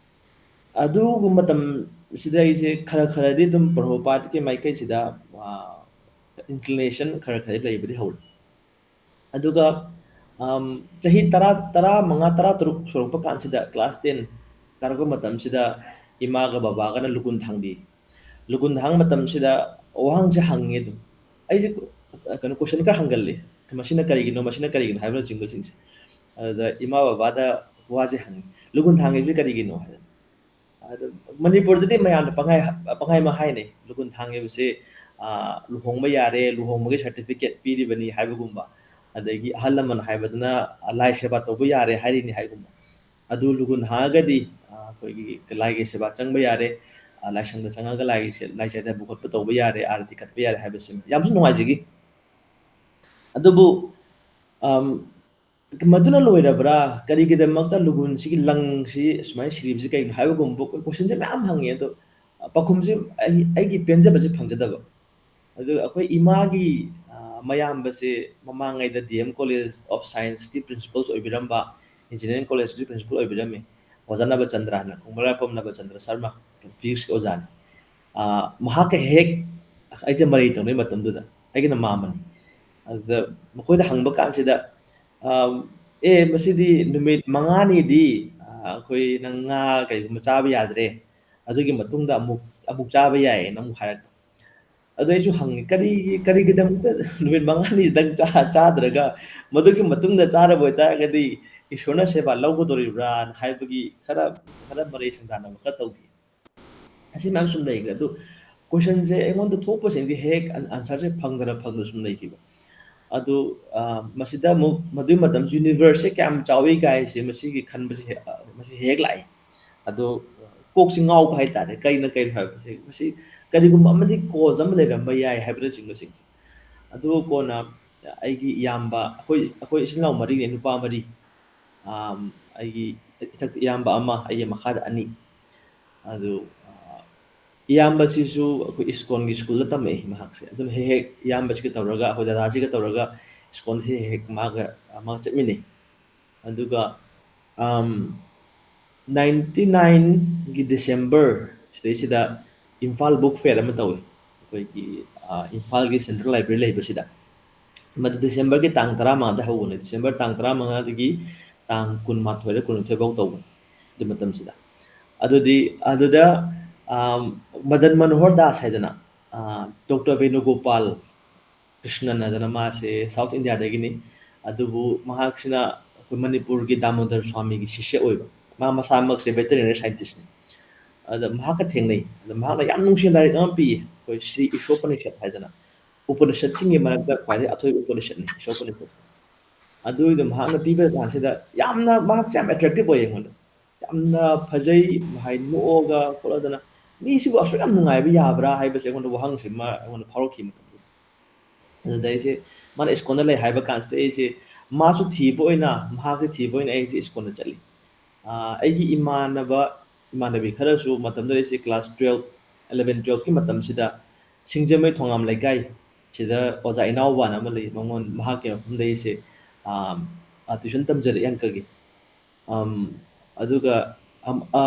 ꯑꯗꯨꯒꯨꯝꯕ ꯃꯇꯝꯁꯤꯗ ꯑꯩꯁꯦ ꯈꯔ ꯈꯔꯗꯤ ꯑꯗꯨꯝ ꯄ꯭ꯔꯚꯨꯄꯥꯗꯀꯤ ꯃꯥꯏꯀꯩꯁꯤꯗ, ꯑ, inclination ꯈꯔ ꯈꯔꯗꯤ ꯂꯩꯕꯗꯤ ꯍꯧꯔꯦ꯫ ꯑꯗꯨꯒ, ꯑꯝ, ꯆꯍꯤ ꯇꯔꯥ, ꯇꯔꯥꯃꯉꯥ, ꯇꯔꯥꯇꯔꯨꯛ ꯁꯨꯔꯛꯄ ꯀꯥꯟꯁꯤꯗ, class ten ꯀꯥꯔꯛꯄ ꯃꯇꯝꯁꯤꯗ ꯏꯃꯥꯒ ꯕꯕꯥꯒꯅ ꯂꯨꯒꯨꯟ ꯊꯥꯡꯕꯤ꯫ ꯂꯨꯒꯨꯟ ꯊꯥꯡ ꯃꯇꯝꯁꯤꯗ ꯋꯥꯍꯪꯁꯦ ꯍꯪꯉꯦ ꯑꯗꯨꯝ꯫ ꯑꯩꯁꯦ, ꯑ, ꯀꯩꯅꯣ, question ꯈꯔ ꯍꯪꯒꯜꯂꯤ꯫ ꯃꯁꯤꯅ ꯀꯔꯤꯒꯤꯅꯣ, ꯃꯁꯤꯅ ꯀꯔꯤꯒꯤꯅꯣ ꯍꯥꯏꯕꯅꯆꯤꯡꯕꯁꯤꯡꯁꯦ꯫ ꯑꯗꯨꯗ ꯏꯃꯥ ꯕꯕꯥꯗ ꯋꯥꯁꯦ ꯍꯪꯉꯤ꯫ "ꯂꯨꯒꯨꯟ ꯊꯥꯡꯉꯤꯕꯁꯤ ꯀꯔꯤꯒꯤꯅꯣ?" ꯍꯥꯏꯗꯅ꯫ ꯑꯗ ꯃꯅꯤꯄꯨꯔꯗꯗꯤ ꯃꯌꯥꯝꯅ ꯄꯪꯍꯥꯏ, ꯄꯪꯍꯥꯏ ꯃꯍꯥꯏꯅꯩ꯫ ꯂꯨꯒꯨꯟ ꯊꯥꯡꯉꯤꯕꯁꯦ, ꯑ, ꯂꯨꯍꯣꯡꯕ ꯌꯥꯔꯦ, ꯂꯨꯍꯣꯡꯕꯒꯤ certificate ꯄꯤꯔꯤꯕꯅꯤ ꯍꯥꯏꯕꯒꯨꯝꯕ, ꯑꯗꯒꯤ ꯑꯍꯜ ꯂꯃꯟ ꯍꯥꯏꯕꯗꯨꯅ, ꯑ, ꯂꯥꯏ ꯁꯦꯕꯥ ꯇꯧꯕ ꯌꯥꯔꯦ ꯍꯥꯏꯔꯤꯅꯤ ꯍꯥꯏꯒꯨꯝꯕ꯫ ꯑꯗꯨ ꯂꯨꯒꯨꯟ ꯊꯥꯡꯉꯒꯗꯤ, ꯑ, ꯑꯩꯈꯣꯏꯒꯤ ꯂꯥꯏꯒꯤ ꯁꯦꯕꯥ ꯆꯪꯕ ꯌꯥꯔꯦ, ꯑ, ꯂꯥꯏꯁꯪꯗ ꯆꯪꯉꯒ ꯂꯥꯏꯒꯤ ꯁꯦ-, ꯂꯥꯏ ꯆꯥꯏꯊꯕ ꯈꯣꯠꯄ ꯇꯧꯕ ꯌꯥꯔꯦ, ꯑꯥꯔꯇꯤ ꯀꯠꯄ ꯌꯥꯔꯦ ꯍꯥꯏꯕꯁꯤꯃ꯫ ꯌꯥꯝꯁꯨ ꯅꯨꯡꯉꯥꯏꯖꯈꯤ꯫ ꯑꯗꯨꯕꯨ, ꯑꯝ, ꯃꯗꯨꯅ ꯂꯣꯏꯔꯕ꯭ꯔꯥ? ꯀꯔꯤꯒꯤꯗꯃꯛꯇ ꯂꯨꯒꯨꯟꯁꯤꯒꯤ ꯂꯪꯁꯤ ꯁꯨꯃꯥꯏꯅ ꯁꯤꯔꯤꯕꯁꯤ ꯀꯩꯒꯤꯅꯣ ꯍꯥꯏꯕꯒꯨꯝꯕ questionꯁꯦ ꯃꯌꯥꯝ ꯍꯪꯉꯦ꯫ ꯑꯗꯣ ꯄꯥꯎꯈꯨꯝꯁꯦ ꯑꯩ, ꯑꯩꯒꯤ ꯄꯦꯟꯖꯕꯁꯦ ꯐꯪꯖꯗꯕ꯫ ꯑꯗꯨ ꯑꯩꯈꯣꯏ ꯏꯃꯥꯒꯤ, ꯑ, ꯃꯌꯥꯝꯕꯁꯦ ꯃꯃꯥꯡꯉꯩꯗ D M College of Scienceꯀꯤ principal ꯑꯣꯏꯕꯤꯔꯝꯕ, engineering collegeꯀꯤ principal ꯑꯣꯏꯕꯤꯔꯝꯃꯤ꯫ ꯑꯣꯖꯥ ꯅꯕꯆꯟꯗ꯭ꯔ ꯍꯥꯏꯅ, ꯈꯣꯡꯕꯥꯔꯥꯄꯝ ꯅꯕꯆꯟꯗ꯭ꯔ ꯁꯔꯃ, physicsꯀꯤ ꯑꯣꯖꯥꯅꯤ꯫ ꯑ, ꯃꯍꯥꯛꯀ ꯍꯦꯛ ꯑꯩꯁꯦ ꯃꯔꯩ ꯇꯧꯅꯩ ꯃꯇꯝꯗꯨꯗ, ꯑꯩꯒꯤꯅ ꯃꯥꯃꯅꯤ꯫ ꯑꯗꯨꯗ ꯃꯈꯣꯏꯗ ꯍꯪꯕ ꯀꯥꯟꯁꯤꯗ, ꯑ, "ꯑꯦ, ꯃꯁꯤꯗꯤ ꯅꯨꯃꯤꯠ ꯃꯉꯥꯅꯤꯗꯤ, ꯑ, ꯑꯩꯈꯣꯏ ꯅꯪ ꯉꯥ ꯀꯩꯒꯨꯝꯕ ꯆꯥꯕ ꯌꯥꯗ꯭ꯔꯦ, ꯑꯗꯨꯒꯤ ꯃꯇꯨꯡꯗ ꯑꯃꯨꯛ, ꯑꯃꯨꯛ ꯆꯥꯕ ꯌꯥꯏꯌꯦꯅ" ꯑꯃꯨꯛ ꯍꯥꯏꯔꯛꯄ꯫ ꯑꯗꯨ ꯑꯩꯁꯨ ꯍꯪꯉꯤ, "ꯀꯔꯤꯒꯤ, ꯀꯔꯤꯒꯤꯗꯃꯛꯇ ꯅꯨꯃꯤꯠ ꯃꯉꯥꯅꯤꯗꯪ ꯆꯥ-, ꯆꯥꯗ꯭ꯔꯒ ꯃꯗꯨꯒꯤ ꯃꯇꯨꯡꯗ ꯆꯥꯔꯕ ꯑꯣꯏꯇꯥꯔꯒꯗꯤ ꯏꯁꯣꯔꯅ ꯁꯦꯕꯥ ꯂꯧꯒꯗꯧꯔꯤꯕ꯭ꯔꯥꯅ?" ꯍꯥꯏꯕꯒꯤ ꯈꯔ, ꯈꯔ ꯃꯔꯩ ꯁꯪꯗꯥꯅꯕ ꯈꯔ ꯇꯧꯈꯤ꯫ ꯑꯁꯤ ꯃꯌꯥꯝ ꯁꯨꯝ ꯂꯩꯈ꯭ꯔꯦ꯫ ꯑꯗꯨ questionꯁꯦ ꯑꯩꯉꯣꯟꯗ ꯊꯣꯛꯄꯁꯤꯡꯗꯤ ꯍꯦꯛ ꯑꯟ-, answerꯁꯦ ꯐꯪꯗꯅ, ꯐꯪꯗꯅ ꯁꯨꯝ ꯂꯩꯈꯤꯕ꯫ ꯑꯗꯨ, ꯑ, ꯃꯁꯤꯗ ꯑꯃꯨꯛ ꯃꯗꯨꯒꯤ ꯃꯇꯝ universeꯁꯦ ꯀꯌꯥꯝ ꯆꯥꯎꯏ ꯀꯥꯏꯁꯦ ꯃꯁꯤꯒꯤ ꯈꯟꯕꯁꯦ ꯍꯦ-, ꯑ, ꯃꯁꯤ ꯍꯦꯛ ꯍꯦꯛ ꯂꯥꯛꯏ꯫ ꯑꯗꯣ ꯀꯣꯛꯁꯤ ꯉꯥꯎꯕ ꯍꯥꯏꯇꯥꯔꯦ꯫ ꯀꯩꯅꯣ, ꯀꯩꯅꯣ ꯍꯥꯏꯕꯁꯦ, ꯃꯁꯤ ꯀꯔꯤꯒꯨꯝꯕ ꯑꯃꯗꯤ cause ꯑꯃ ꯂꯩꯔꯝꯕ ꯌꯥꯏ ꯍꯥꯏꯕꯅꯆꯤꯡꯕꯁꯤꯡꯁꯦ꯫ ꯑꯗꯨ ꯀꯣꯟꯅ ꯑꯩꯒꯤ ꯏꯌꯥꯝꯕ, ꯑꯩꯈꯣꯏ, ꯑꯩꯈꯣꯏ ꯏꯆꯤꯜ ꯏꯅꯥꯎ ꯃꯔꯤꯅꯦ, ꯅꯨꯄꯥ ꯃꯔꯤ꯫ ꯑꯝ, ꯑꯩꯒꯤ ꯏꯊꯛꯇ ꯏꯌꯥꯝꯕ ꯑꯃ, ꯑꯩꯒꯤ ꯃꯈꯥꯗ ꯑꯅꯤ꯫ ꯑꯗꯨ, ꯑ, ꯏꯌꯥꯝꯕꯁꯤꯁꯨ ꯑꯩꯈꯣꯏ ꯏꯁꯀꯣꯟꯒꯤ ꯁ꯭ꯀꯨꯜꯗ ꯇꯝꯃꯛꯏ ꯃꯍꯥꯛꯁꯦ꯫ ꯑꯗꯨꯅ ꯍꯦꯛ ꯍꯦꯛ ꯏꯌꯥꯝꯕꯁꯤꯒ ꯇꯧꯔꯒ, ꯑꯩꯈꯣꯏ ꯗꯗꯥꯁꯤꯒ ꯇꯧꯔꯒ ꯏꯁꯀꯣꯟꯁꯦ ꯍꯦꯛ ꯍꯦꯛ ꯃꯥꯒ, ꯃꯥꯒ ꯆꯠꯃꯤꯟꯅꯩ꯫ ꯑꯗꯨꯒ, ꯑꯝ, ninety nineꯒꯤ December ꯁꯤꯗꯩꯁꯤꯗ ꯏꯝꯐꯥꯜ ꯕꯨꯛ ꯐꯦꯌꯔ ꯑꯃ ꯇꯧꯏ꯫ ꯑꯩꯈꯣꯏꯒꯤ, ꯑ, ꯏꯝꯐꯥꯜꯒꯤ ꯁꯦꯟꯇ꯭ꯔꯦꯜ ꯂꯥꯏꯕ꯭ꯔꯦꯔꯤ ꯂꯩꯕꯁꯤꯗ꯫ ꯃꯗꯨ Decemberꯒꯤ ꯇꯥꯡ ꯇꯔꯥꯃꯉꯥꯗ ꯍꯧꯕꯅꯦ꯫ December ꯇꯥꯡ ꯇꯔꯥꯃꯉꯥꯗꯒꯤ ꯇꯥꯡ ꯀꯨꯟꯃꯥꯊꯣꯏꯔ ꯀꯨꯟꯅꯤꯊꯣꯏ ꯐꯥꯎ ꯇꯧꯕꯅꯦ꯫ ꯑꯗꯨ ꯃꯇꯝꯁꯤꯗ꯫ ꯑꯗꯨꯗꯤ, ꯑꯗꯨꯗ, ꯑꯝ, ꯃꯗꯟ ꯃꯅꯣꯍꯔ ꯗꯥꯁ ꯍꯥꯏꯗꯅ, ꯑ, ꯗꯣꯛꯇꯔ ꯚꯦꯅꯨꯒꯣꯄꯥꯜ ꯀ꯭ꯔꯤꯁꯅꯟ ꯍꯥꯏꯗꯅ, ꯃꯥꯁꯦ ꯁꯥꯎꯠ ꯏꯟꯗꯤꯌꯥꯗꯒꯤꯅꯤ꯫ ꯑꯗꯨꯕꯨ ꯃꯍꯥꯛꯁꯤꯅ ꯑꯩꯈꯣꯏ ꯃꯅꯤꯄꯨꯔꯒꯤ ꯗꯥꯃꯣꯗꯔ ꯁ꯭ꯋꯥꯃꯤꯒꯤ ꯁꯤꯁ꯭ꯌ ꯑꯣꯏꯕ꯫ ꯃꯥ ꯃꯁꯥꯃꯛꯁꯦ ꯚꯦꯇꯦꯔꯤꯅꯔꯤ ꯁꯥꯏꯟꯇꯤꯁꯅꯤ꯫ ꯑꯗ ꯃꯍꯥꯛꯀ ꯊꯦꯡꯅꯩ꯫ ꯑꯗ ꯃꯍꯥꯛꯅ ꯌꯥꯝ ꯅꯨꯡꯁꯤꯅ ꯂꯥꯏꯔꯤꯛ ꯑꯃ ꯄꯤꯌꯦ, ꯑꯩꯈꯣꯏ ꯁ꯭ꯔꯤ ꯏꯁꯣꯄꯅꯤꯁꯠ ꯍꯥꯏꯗꯅ꯫ ꯎꯄꯅꯤꯁꯠꯁꯤꯡꯒꯤ ꯃꯔꯛꯇ ꯈ꯭ꯋꯥꯏꯗꯒꯤ ꯑꯊꯣꯏꯕ ꯎꯄꯅꯤꯁꯠꯅꯤ ꯏꯁꯣꯄꯅꯤꯁꯠꯁꯦ꯫ ꯑꯗꯨꯏꯗꯣ ꯃꯍꯥꯛꯅ ꯄꯤꯕ ꯀꯥꯟꯁꯤꯗ ꯌꯥꯝꯅ, ꯃꯍꯥꯛꯁꯦ ꯌꯥꯝ ꯑꯦꯇ꯭ꯔꯦꯛꯇꯤꯚ ꯑꯣꯏꯌꯦ ꯑꯩꯉꯣꯟꯗ꯫ ꯌꯥꯝꯅ ꯐꯖꯩ, ꯃꯍꯥꯏ ꯅꯣꯛꯑꯒ ꯈꯣꯠꯂꯗꯅ, "ꯃꯤꯁꯤꯕꯨ ꯑꯁꯨꯛ ꯌꯥꯝ ꯅꯨꯡꯉꯥꯏꯕ ꯌꯥꯕ꯭ꯔꯥ?" ꯍꯥꯏꯕꯁꯦ ꯑꯩꯉꯣꯟꯗ ꯋꯥꯍꯪꯁꯦ ꯑꯃ ꯑꯩꯉꯣꯟꯗ ꯐꯥꯎꯔꯛꯈꯤ ꯃꯇꯝꯗꯨꯗ꯫ ꯑꯗꯨꯗ ꯑꯩꯁꯦ, ꯃꯥꯅ ꯏꯁꯀꯣꯟꯗ ꯂꯩ ꯍꯥꯏꯕ ꯀꯥꯟꯁꯤꯗ ꯑꯩꯁꯦ, ꯃꯥꯁꯨ ꯊꯤꯕ ꯑꯣꯏꯅ, ꯃꯍꯥꯛꯁꯦ ꯊꯤꯕ ꯑꯣꯏꯅ ꯑꯩꯁꯦ ꯏꯁꯀꯣꯟꯗ ꯆꯠꯂꯤ꯫ ꯑ, ꯑꯩꯒꯤ ꯏꯃꯥꯟꯅꯕ, ꯏꯃꯥꯟꯅꯕꯤ ꯈꯔꯁꯨ ꯃꯇꯝꯗꯨꯗ ꯑꯩꯁꯦ class twelve, eleven, twelveꯀꯤ ꯃꯇꯝꯁꯤꯗ ꯁꯤꯡꯖꯃꯩ ꯊꯣꯉꯥꯝ ꯂꯩꯀꯥꯏ ꯁꯤꯗ ꯑꯣꯖꯥ ꯏꯅꯥꯎꯕꯅ ꯑꯃ ꯂꯩ, ꯃꯉꯣꯟ-, ꯃꯍꯥꯛꯀꯤ ꯃꯐꯝꯗ ꯑꯩꯁꯦ, ꯑ, ꯑ, tuition ꯇꯝꯖꯔꯛꯏ ꯑꯪꯀꯒꯤ꯫ ꯑꯝ, ꯑꯗꯨꯒ, ꯑꯝ, ꯑ,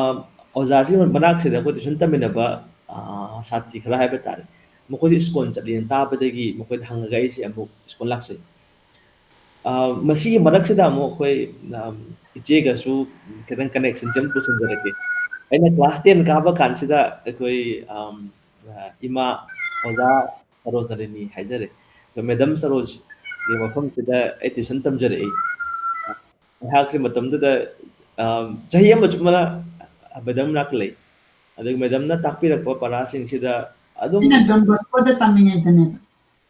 ꯑꯣꯖꯥꯁꯤꯒꯤ ꯃꯅꯥꯛꯁꯤꯗ ꯑꯩꯈꯣꯏ tuition ꯇꯝꯃꯤꯟꯅꯕ, ꯑ, ꯁꯥꯇ꯭ꯔꯤ ꯈꯔ ꯍꯥꯏꯕ ꯇꯥꯔꯦ, ꯃꯈꯣꯏꯁꯦ ꯏꯁꯀꯣꯟ ꯆꯠꯂꯦꯅ ꯇꯥꯕꯗꯒꯤ ꯃꯈꯣꯏꯗ ꯍꯪꯉꯒ ꯑꯩꯁꯦ ꯑꯃꯨꯛ ꯏꯁꯀꯣꯟ ꯂꯥꯛꯆꯩ꯫ ꯑ, ꯃꯁꯤꯒꯤ ꯃꯔꯛꯁꯤꯗ ꯑꯃꯨꯛ ꯑꯩꯈꯣꯏ, ꯑꯝ, ꯏꯆꯦꯒꯁꯨ ꯈꯤꯇꯪ connectionꯁꯦ ꯑꯃ ꯄꯨꯁꯤꯟꯖꯔꯛꯀꯦ꯫ ꯑꯩꯅ class ten ꯀꯥꯕ ꯀꯥꯟꯁꯤꯗ ꯑꯩꯈꯣꯏ, ꯑꯝ, ꯑ, ꯏꯃꯥ ꯑꯣꯖꯥ ꯁꯔꯣꯖꯅꯔꯤꯅꯤ ꯍꯥꯏꯖꯔꯦ꯫ ꯑꯗꯣ ꯃꯦꯗꯥꯝ ꯁꯔꯣꯖꯒꯤ ꯃꯐꯝꯁꯤꯗ ꯑꯩ tuition ꯇꯝꯖꯔꯛꯏ꯫ ꯑꯩꯍꯥꯛꯁꯦ ꯃꯇꯝꯗꯨꯗ, ꯑꯝ, ꯆꯍꯤ ꯑꯃ ꯆꯨꯞ ꯃꯅ ꯃꯦꯗꯥꯝ ꯃꯅꯥꯛꯇ ꯂꯩ꯫ ꯑꯗꯨꯒ ꯃꯦꯗꯥꯝꯅ ꯇꯥꯛꯄꯤꯔꯛꯄ ꯄꯔꯥꯁꯤꯡꯁꯤꯗ ꯑꯗꯨꯝ ꯑꯩꯅ Don Boscoꯗ ꯇꯝꯃꯤꯉꯩꯗꯅꯦꯕ꯫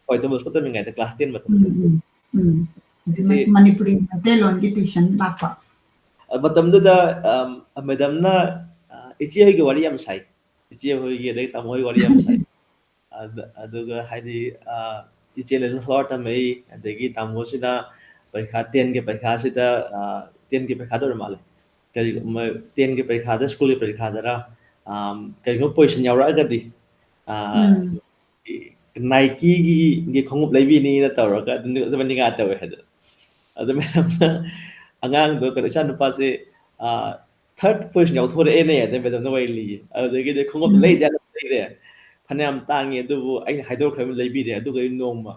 ꯍꯣꯏ, Don Bosco ꯇꯝꯃꯤꯉꯩꯗ class ten ꯃꯇꯝꯁꯤꯗ꯫ ꯎꯝ, ꯎꯝ, ꯎꯝ꯫ ꯑꯗꯨꯗꯤ ꯁꯤ ꯃꯅꯤꯄꯨꯔꯤ ꯃꯩꯇꯩꯂꯣꯟꯒꯤ tuition ꯂꯥꯛꯄ꯫ ꯑ, ꯃꯇꯝꯗꯨꯗ, ꯑꯝ, ꯃꯦꯗꯥꯝꯅ, ꯑ, ꯏꯆꯦ ꯍꯣꯏꯒꯤ ꯋꯥꯔꯤ ꯌꯥꯝ ꯁꯥꯏ꯫ ꯏꯆꯦ ꯍꯣꯏꯒꯤ, ꯑꯗꯩ ꯇꯥꯃꯣ ꯍꯣꯏꯒꯤ ꯋꯥꯔꯤ ꯌꯥꯝ ꯁꯥꯏ꯫ ꯑꯗ-, ꯑꯗꯨꯒ ꯍꯥꯏꯗꯤ, ꯑ, ꯏꯆꯦꯅꯁꯨ ꯁꯣꯂꯣꯔ ꯇꯝꯃꯛꯏ, ꯑꯗꯒꯤ ꯇꯥꯃꯣꯁꯤꯅ ꯄꯔꯤꯈꯥ, tenꯒꯤ ꯄꯔꯤꯈꯥꯁꯤꯗ, ꯑ, tenꯒꯤ ꯄꯔꯤꯈꯥꯗ ꯑꯣꯏꯔ ꯃꯥꯜꯂꯦ꯫ ꯀꯔꯤꯒꯨꯝꯕ tenꯒꯤ ꯄꯔꯤꯈꯥꯗ, ꯁ꯭ꯀꯨꯜꯒꯤ ꯄꯔꯤꯈꯥꯗꯔ, ꯑꯥꯝ, ꯀꯔꯤꯒꯨꯝꯕ ꯄꯣꯖꯤꯁꯟ ꯌꯥꯎꯔꯛꯑꯒꯗꯤ, ꯑꯥ, ꯎꯝ꯫ Nikeꯒꯤ, ꯒꯤ ꯈꯣꯡꯎꯞ ꯂꯩꯕꯤꯅꯤꯅ ꯇꯧꯔꯒ ꯑꯗꯨꯝ, ꯑꯗꯨꯃꯥꯏꯅ ꯅꯤꯡꯉꯥꯏ ꯇꯧꯋꯦ ꯍꯥꯏꯗꯅ꯫ ꯑꯗꯨ ꯃꯌꯥꯝꯅ ꯑꯉꯥꯡꯗꯣ, ꯀꯩꯅꯣ, "ꯏꯆꯥ ꯅꯨꯄꯥꯁꯦ, ꯑꯥ, third position ꯌꯥꯎꯊꯣꯔꯛꯑꯦꯅꯦ", ꯑꯗꯩ ꯃꯦꯗꯥꯝꯅ ꯋꯥꯔꯤ ꯂꯤꯌꯦ꯫ ꯑꯗꯨꯗꯒꯤꯗꯤ ꯈꯣꯡꯎꯞ ꯎꯝ꯫ ꯂꯩꯗꯤ ꯌꯥꯝ ꯂꯩꯔꯦ, ꯐꯅꯌꯥꯝ ꯇꯥꯡꯉꯦ, ꯑꯗꯨꯕꯨ ꯑꯩꯅ ꯍꯥꯏꯗꯣꯛꯈ꯭ꯔꯕꯅꯤꯅ ꯂꯩꯕꯤꯔꯦ꯫ ꯑꯗꯨꯒ ꯅꯣꯡꯃ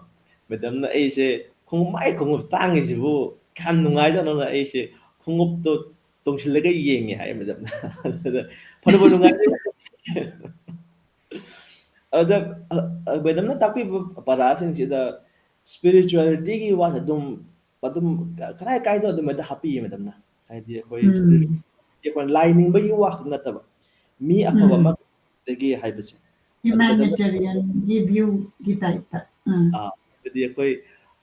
ꯃꯦꯗꯥꯝꯅ ꯑꯩꯁꯦ ꯈꯣꯡꯎꯞ, "ꯃꯥꯏ ꯈꯣꯡꯎꯞ ꯇꯥꯡꯉꯤꯁꯤꯕꯨ ꯀꯌꯥꯝ ꯅꯨꯡꯉꯥꯏꯖꯥꯠꯅꯣꯅ" ꯑꯩꯁꯦ ꯈꯣꯡꯎꯞꯇꯣ ꯇꯣꯡꯁꯤꯜꯂꯒ ꯌꯦꯡꯉꯦ ꯍꯥꯏꯌꯦ ꯃꯦꯗꯥꯝꯅ꯫ ꯑꯗꯨꯗ ꯐꯅꯕꯨ ꯅꯨꯡꯉꯥꯏꯖꯩ꯫ ꯑꯗ, ꯑ, ꯑ, ꯃꯦꯗꯥꯝꯅ ꯇꯥꯛꯄꯤꯕ ꯄꯔꯥꯁꯤꯡꯁꯤꯗ spiritualityꯒꯤ ꯋꯥꯁꯦ ꯑꯗꯨꯝ, ꯑꯗꯨꯝ ꯀꯔꯥꯏ ꯀꯥꯏꯗ ꯑꯗꯨꯝ ꯍꯦꯛꯇ ꯍꯥꯞꯄꯤꯌꯦ ꯃꯦꯗꯥꯝꯅ꯫ ꯍꯥꯏꯗꯤ ꯑꯩꯈꯣꯏ ꯎꯝ꯫ Spirituality, ꯑꯩꯈꯣꯏ ꯂꯥꯏ ꯅꯤꯡꯕꯒꯤ ꯋꯥ ꯈꯛ ꯅꯠꯇꯕ, ꯃꯤ ꯑꯐꯕ ꯎꯝ꯫ ꯑꯃ ꯂꯩꯒꯦ ꯍꯥꯏꯕꯁꯦ꯫ ꯑꯗꯨ ꯃꯦꯗꯥꯝꯅ humanitarianꯒꯤ viewꯒꯤ typeꯇ꯫ ꯎꯝ꯫ ꯑꯥ, ꯍꯥꯏꯕꯗꯤ ꯑꯩꯈꯣꯏ,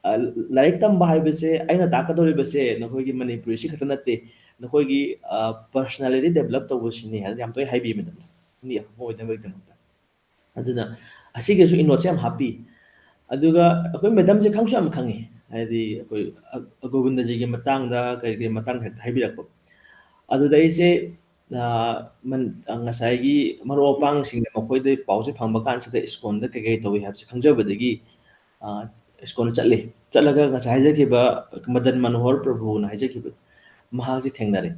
ꯑ, ꯂꯥꯏꯔꯤꯛ ꯇꯝꯕ ꯍꯥꯏꯕꯁꯦ, ꯑꯩꯅ ꯇꯥꯛꯀꯗꯧꯔꯤꯕꯁꯦ ꯅꯈꯣꯏꯒꯤ ꯃꯅꯤꯄꯨꯔꯤꯁꯤ ꯈꯛꯇ ꯅꯠꯇꯦ, ꯅꯈꯣꯏꯒꯤ, ꯑ, personality develop ꯇꯧꯕꯁꯤꯅꯤ ꯍꯥꯏꯅ ꯌꯥꯝ ꯇꯣꯏꯅ ꯍꯥꯏꯕꯤ ꯃꯦꯗꯥꯝꯅ, ꯃꯤ ꯑꯐꯕ ꯑꯣꯏꯅꯕꯒꯤꯗꯃꯛꯇ꯫ ꯑꯗꯨꯅ ꯑꯁꯤꯒꯤꯁꯨ ꯏꯅꯣꯠꯁꯦ ꯌꯥꯝ ꯍꯥꯞꯄꯤ꯫ ꯑꯗꯨꯒ ꯑꯩꯈꯣꯏ ꯃꯦꯗꯥꯝꯁꯦ ꯈꯪꯁꯨ ꯌꯥꯝ ꯈꯪꯉꯤ, ꯍꯥꯏꯗꯤ ꯑꯩꯈꯣꯏ ꯑ-, ꯒꯣꯕꯤꯟꯗꯖꯤꯒꯤ ꯃꯇꯥꯡꯗ, ꯀꯔꯤ ꯀꯔꯤ ꯃꯇꯥꯡꯗ ꯍꯦꯛꯇ ꯍꯥꯏꯕꯤꯔꯛꯄ꯫ ꯑꯗꯨꯗ ꯑꯩꯁꯦ, ꯑ, ꯃꯟ-, ꯑ, ꯉꯁꯥꯏꯒꯤ ꯃꯔꯨꯞ ꯃꯄꯥꯡꯁꯤꯡꯅ ꯃꯈꯣꯏꯗ ꯄꯥꯎꯁꯦ ꯐꯪꯕ ꯀꯥꯟꯁꯤꯗ ꯏꯁꯀꯣꯟꯗ ꯀꯩꯀꯩ ꯇꯧꯏ ꯍꯥꯏꯕꯁꯦ ꯈꯪꯖꯕꯗꯒꯤ, ꯑ, ꯏꯁꯀꯣꯟꯗ ꯆꯠꯂꯦ꯫ ꯆꯠꯂꯒ ꯉꯁꯥꯏ ꯍꯥꯏꯖꯈꯤꯕ ꯃꯗꯟ ꯃꯅꯣꯍꯔ ꯄ꯭ꯔꯚꯨꯅ ꯍꯥꯏꯖꯈꯤꯕ, ꯃꯍꯥꯛꯁꯦ ꯊꯦꯡꯅꯔꯦ꯫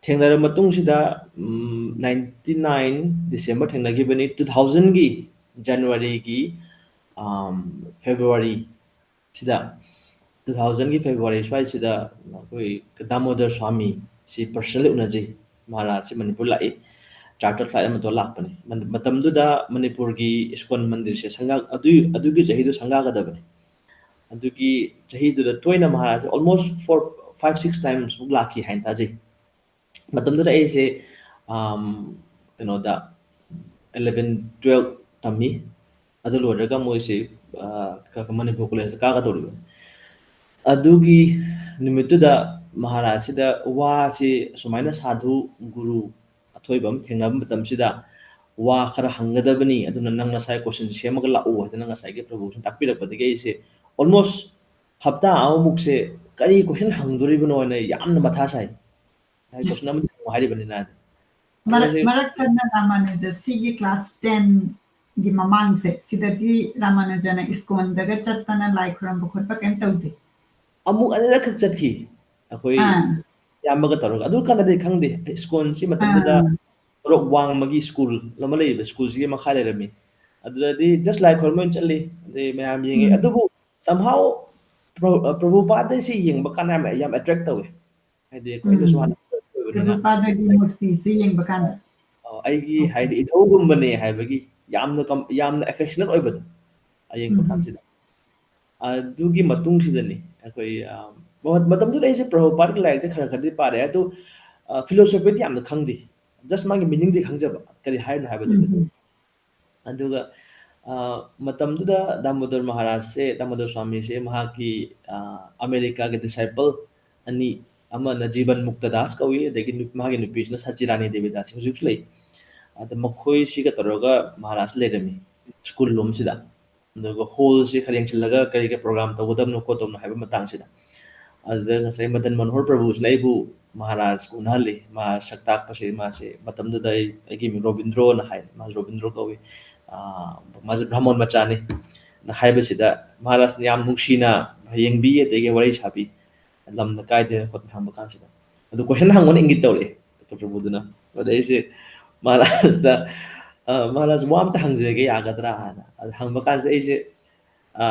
ꯊꯦꯡꯅꯔꯕ ꯃꯇꯨꯡꯁꯤꯗ, ꯎꯝ, ninety nine December ꯊꯦꯡꯅꯈꯤꯕꯅꯤ, two thousandꯒꯤ Januaryꯒꯤ, ꯑꯝ, February ꯁꯤꯗ, two thousandꯒꯤ February ꯁ꯭ꯋꯥꯏꯁꯤꯗ ꯑꯩꯈꯣꯏ ꯗꯥꯃꯣꯗꯔ ꯁ꯭ꯋꯥꯃꯤ ꯁꯤ personally ꯎꯅꯖꯩ꯫ ꯃꯍꯥꯔꯥꯖꯁꯤ ꯃꯅꯤꯄꯨꯔ ꯂꯥꯛꯏ, charter flight ꯑꯃ ꯇꯧꯔ ꯂꯥꯛꯄꯅꯤ꯫ ꯃꯟ-, ꯃꯇꯝꯗꯨꯗ ꯃꯅꯤꯄꯨꯔꯒꯤ ꯏꯁꯀꯣꯟ ꯃꯟꯗꯤꯔꯁꯦ ꯁꯪꯒꯥ-, ꯑꯗꯨꯏ-, ꯑꯗꯨꯒꯤ ꯆꯍꯤꯗꯨ ꯁꯪꯒꯥꯒꯗꯕꯅꯤ꯫ ꯑꯗꯨꯒꯤ ꯆꯍꯤꯗꯨꯗ ꯇꯣꯏꯅ ꯃꯍꯥꯔꯥꯖꯁꯦ almost four, five, six timesꯃꯨꯛ ꯂꯥꯛꯈꯤ ꯍꯥꯏꯅ ꯇꯥꯖꯩ꯫ ꯃꯇꯝꯗꯨꯗ ꯑꯩꯁꯦ, ꯑꯝ, ꯀꯩꯅꯣꯗ eleven, twelve ꯇꯝꯃꯤ꯫ ꯑꯗꯨ ꯂꯣꯏꯔꯒ ꯃꯣꯏꯁꯦ, ꯑ, ꯀ-, ꯃꯅꯤꯄꯨꯔ ꯀꯣꯂꯦꯖꯇ ꯀꯥꯒꯗꯧꯔꯤꯕꯅꯤ꯫ ꯑꯗꯨꯒꯤ ꯅꯨꯃꯤꯠꯇꯨꯗ ꯃꯍꯥꯔꯥꯖꯁꯤꯗ ꯋꯥꯁꯤ ꯑꯁꯨꯃꯥꯏꯅ ꯁꯥꯙꯨ ꯒꯨꯔꯨ ꯑꯊꯣꯏꯕ ꯑꯃ ꯊꯦꯡꯅꯕ ꯃꯇꯝꯁꯤꯗ ꯋꯥ ꯈꯔ ꯍꯪꯒꯗꯕꯅꯤ, ꯑꯗꯨꯅ ꯅꯪ ꯅꯁꯥꯒꯤ question ꯁꯦꯝꯃꯒ ꯂꯥꯛꯎ ꯍꯥꯏꯗꯅ ꯉꯁꯥꯏꯒꯤ ꯄ꯭ꯔꯚꯨꯁꯤꯅ ꯇꯥꯛꯄꯤꯔꯛꯄꯗꯒꯤ ꯑꯩꯁꯦ almost ꯍꯞꯇꯥ ꯑꯃꯃꯨꯛꯁꯦ ꯀꯔꯤ question ꯍꯪꯗꯣꯔꯤꯕꯅꯣ ꯍꯥꯏꯅ ꯌꯥꯝꯅ ꯃꯊꯥ ꯁꯥꯏ꯫ ꯉꯁꯥꯏ question ꯑꯃ ꯍꯪꯉꯨ ꯍꯥꯏꯔꯤꯕꯅꯤꯅ꯫ ꯃꯔꯛ ꯃꯔꯛ ꯊꯠꯅ ꯔꯥꯃꯥꯅꯨꯖ ꯁꯤꯒꯤ class ten ꯒꯤ ꯃꯃꯥꯡꯁꯦ, ꯁꯤꯗꯗꯤ ꯔꯥꯃꯥꯅꯨꯖꯅ ꯏꯁꯀꯣꯟꯗꯒ ꯆꯠꯇꯅ ꯂꯥꯏ ꯈꯨꯔꯝꯕ ꯈꯣꯠꯄ ꯀꯩꯝ ꯇꯧꯗꯦ? ꯑꯃꯨꯛ ꯑꯅꯤꯔꯛꯈꯛ ꯆꯠꯈꯤ, ꯑꯩꯈꯣꯏ ꯑꯥ, ꯏꯌꯥꯝꯕꯒ ꯇꯧꯔꯒ꯫ ꯑꯗꯨ ꯀꯥꯟꯗꯗꯤ ꯈꯪꯗꯦ, ꯏꯁꯀꯣꯟꯁꯤ ꯃꯇꯝꯗꯨꯗ ꯑꯥ, ꯇꯣꯂꯣꯞ ꯋꯥꯡꯃꯒꯤ ꯁ꯭ꯀꯨꯜ ꯑꯃ ꯂꯩꯌꯦꯕ, ꯁ꯭ꯀꯨꯜꯁꯤꯒꯤ ꯃꯈꯥ ꯂꯩꯔꯝꯃꯤ꯫ ꯑꯗꯨꯗꯗꯤ just ꯂꯥꯏ ꯈꯨꯔꯨꯝꯕ ꯑꯣꯏꯅ ꯆꯠꯂꯤ, ꯑꯗꯩ ꯃꯌꯥꯝ ꯌꯦꯡꯉꯤ꯫ ꯎꯝ, ꯑꯗꯨꯕꯨ somehow ꯄ꯭ꯔ-, ꯑ, ꯄ꯭ꯔꯚꯨꯄꯥꯗꯁꯤ ꯌꯦꯡꯕ ꯀꯥꯟꯗ ꯌꯥꯝ, ꯌꯥꯝ attract ꯇꯧꯋꯦ꯫ ꯍꯥꯏꯗꯤ ꯑꯩꯈꯣꯏꯗꯁꯨ ꯎꯝ꯫ ꯍꯥꯟꯅ ꯑꯣꯏꯕꯅꯤꯅ꯫ ꯄ꯭ꯔꯚꯨꯄꯥꯗꯒꯤ ꯃꯨꯔꯇꯤꯁꯤ ꯌꯦꯡꯕ ꯀꯥꯟꯗ꯫ ꯑ, ꯑꯩꯒꯤ ꯑꯣꯀꯦ꯫ ꯍꯥꯏꯗꯤ ꯏꯙꯧꯒꯨꯝꯕꯅꯦ ꯍꯥꯏꯕꯒꯤ ꯌꯥꯝꯅ com-, ꯌꯥꯝꯅ affectionate ꯑꯣꯏꯕꯗꯣ, ꯑ, ꯌꯦꯡꯕ ꯎꯝ, ꯎꯝ꯫ ꯀꯥꯟꯁꯤꯗ꯫ ꯑꯗꯨꯒꯤ ꯃꯇꯨꯡꯁꯤꯗꯅꯤ ꯑꯩꯈꯣꯏ, ꯑ, ꯃ-, ꯃꯇꯝꯗꯨꯗ ꯑꯩꯁꯦ ꯄ꯭ꯔꯚꯨꯄꯥꯗꯒꯤ ꯂꯥꯏꯔꯤꯛꯁꯦ ꯈꯔ ꯈꯔꯗꯤ ꯄꯥꯔꯦ, ꯑꯗꯨ, ꯑ, philosophyꯗꯤ ꯌꯥꯝꯅ ꯈꯪꯗꯦ꯫ Just ꯃꯥꯒꯤ meaningꯗꯤ ꯈꯪꯖꯕ, ꯀꯔꯤ ꯍꯥꯏꯔꯤꯅꯣ ꯍꯥꯏꯕꯗꯨꯗꯤ꯫ ꯎꯝ, ꯎꯝ꯫ ꯑꯗꯨꯒ, ꯑ, ꯃꯇꯝꯗꯨꯗ ꯗꯥꯃꯣꯗꯔ ꯃꯍꯥꯔꯥꯖꯁꯦ, ꯗꯥꯃꯣꯗꯔ ꯁ꯭ꯋꯥꯃꯤꯁꯦ ꯃꯍꯥꯛꯀꯤ, ꯑ, ꯑꯃꯦꯔꯤꯀꯥꯒꯤ disciple ꯑꯅꯤ, ꯑꯃꯅ ꯖꯤꯕꯟ ꯃꯨꯛꯇ ꯗꯥꯁ ꯀꯧꯏ, ꯑꯗꯒꯤ ꯅꯨ-, ꯃꯍꯥꯛꯀꯤ ꯅꯨꯄꯤꯁꯤꯅ ꯁꯆꯤꯔꯥꯅꯤ ꯗꯦꯕꯤꯗꯥꯁ ꯍꯧꯖꯤꯛꯁꯨ ꯂꯩ꯫ ꯑꯗ ꯃꯈꯣꯏꯁꯤꯒ ꯇꯧꯔꯒ ꯃꯍꯥꯔꯥꯖ ꯂꯩꯔꯝꯃꯤ ꯁ꯭ꯀꯨꯜ ꯂꯣꯝꯁꯤꯗ꯫ ꯑꯗꯨꯒ ꯍꯣꯜꯁꯦ ꯈꯔ ꯌꯦꯡꯁꯤꯜꯂꯒ ꯀꯔꯤ ꯀꯔꯤ ꯄ꯭ꯔꯣꯒ꯭ꯔꯥꯝ ꯇꯧꯒꯗꯕꯅꯣ ꯈꯣꯠꯇꯕꯅꯣ ꯍꯥꯏꯕ ꯃꯇꯥꯡꯁꯤꯗ꯫ ꯑꯗꯨꯗ ꯉꯁꯥꯏ ꯃꯗꯟ ꯃꯅꯣꯍꯔ ꯄ꯭ꯔꯚꯨꯁꯤꯅ ꯑꯩꯕꯨ ꯃꯍꯥꯔꯥꯖ ꯎꯅꯍꯜꯂꯤ꯫ ꯃꯥ ꯁꯛ ꯇꯥꯛꯄꯁꯦ ꯃꯥꯁꯦ ꯃꯇꯝꯗꯨꯗ ꯑꯩ, ꯑꯩꯒꯤ ꯃꯤꯡ ꯔꯣꯕꯤꯟꯗ꯭ꯔꯣꯅ ꯍꯥꯏ꯫ ꯃꯥꯁꯦ ꯔꯣꯕꯤꯟꯗ꯭ꯔꯣ ꯀꯧꯏ꯫ ꯑ, ꯃꯥꯁꯦ ꯕ꯭ꯔꯥꯍꯃꯣꯟ ꯃꯆꯥꯅꯤ꯫ ꯅ ꯍꯥꯏꯕꯁꯤꯗ ꯃꯍꯥꯔꯥꯖꯅ ꯌꯥꯝ ꯅꯨꯡꯁꯤꯅ ꯌꯦꯡꯕꯤ, ꯑꯗꯒꯤ ꯋꯥꯔꯤ ꯁꯥꯕꯤ꯫ ꯂꯝꯅ ꯀꯥꯏꯗ ꯈꯣꯠꯅ ꯍꯪꯕ ꯀꯥꯟꯁꯤꯗ꯫ ꯑꯗꯨ question ꯍꯪꯉꯣꯅ ꯏꯪꯒꯤꯠ ꯇꯧꯔꯛꯑꯦ ꯄ꯭ꯔꯚꯨꯗꯨꯅ꯫ ꯑꯗ ꯑꯩꯁꯦ ꯃꯍꯥꯔꯥꯖꯇ, "ꯑ, ꯃꯍꯥꯔꯥꯖ, ꯋꯥ ꯑꯝꯇ ꯍꯪꯖꯒꯦ, ꯌꯥꯒꯗ꯭ꯔꯥ?" ꯍꯥꯏꯅ꯫ ꯑꯗ ꯍꯪꯕ ꯀꯥꯟꯁꯤꯗ ꯑꯩꯁꯦ, ꯑ,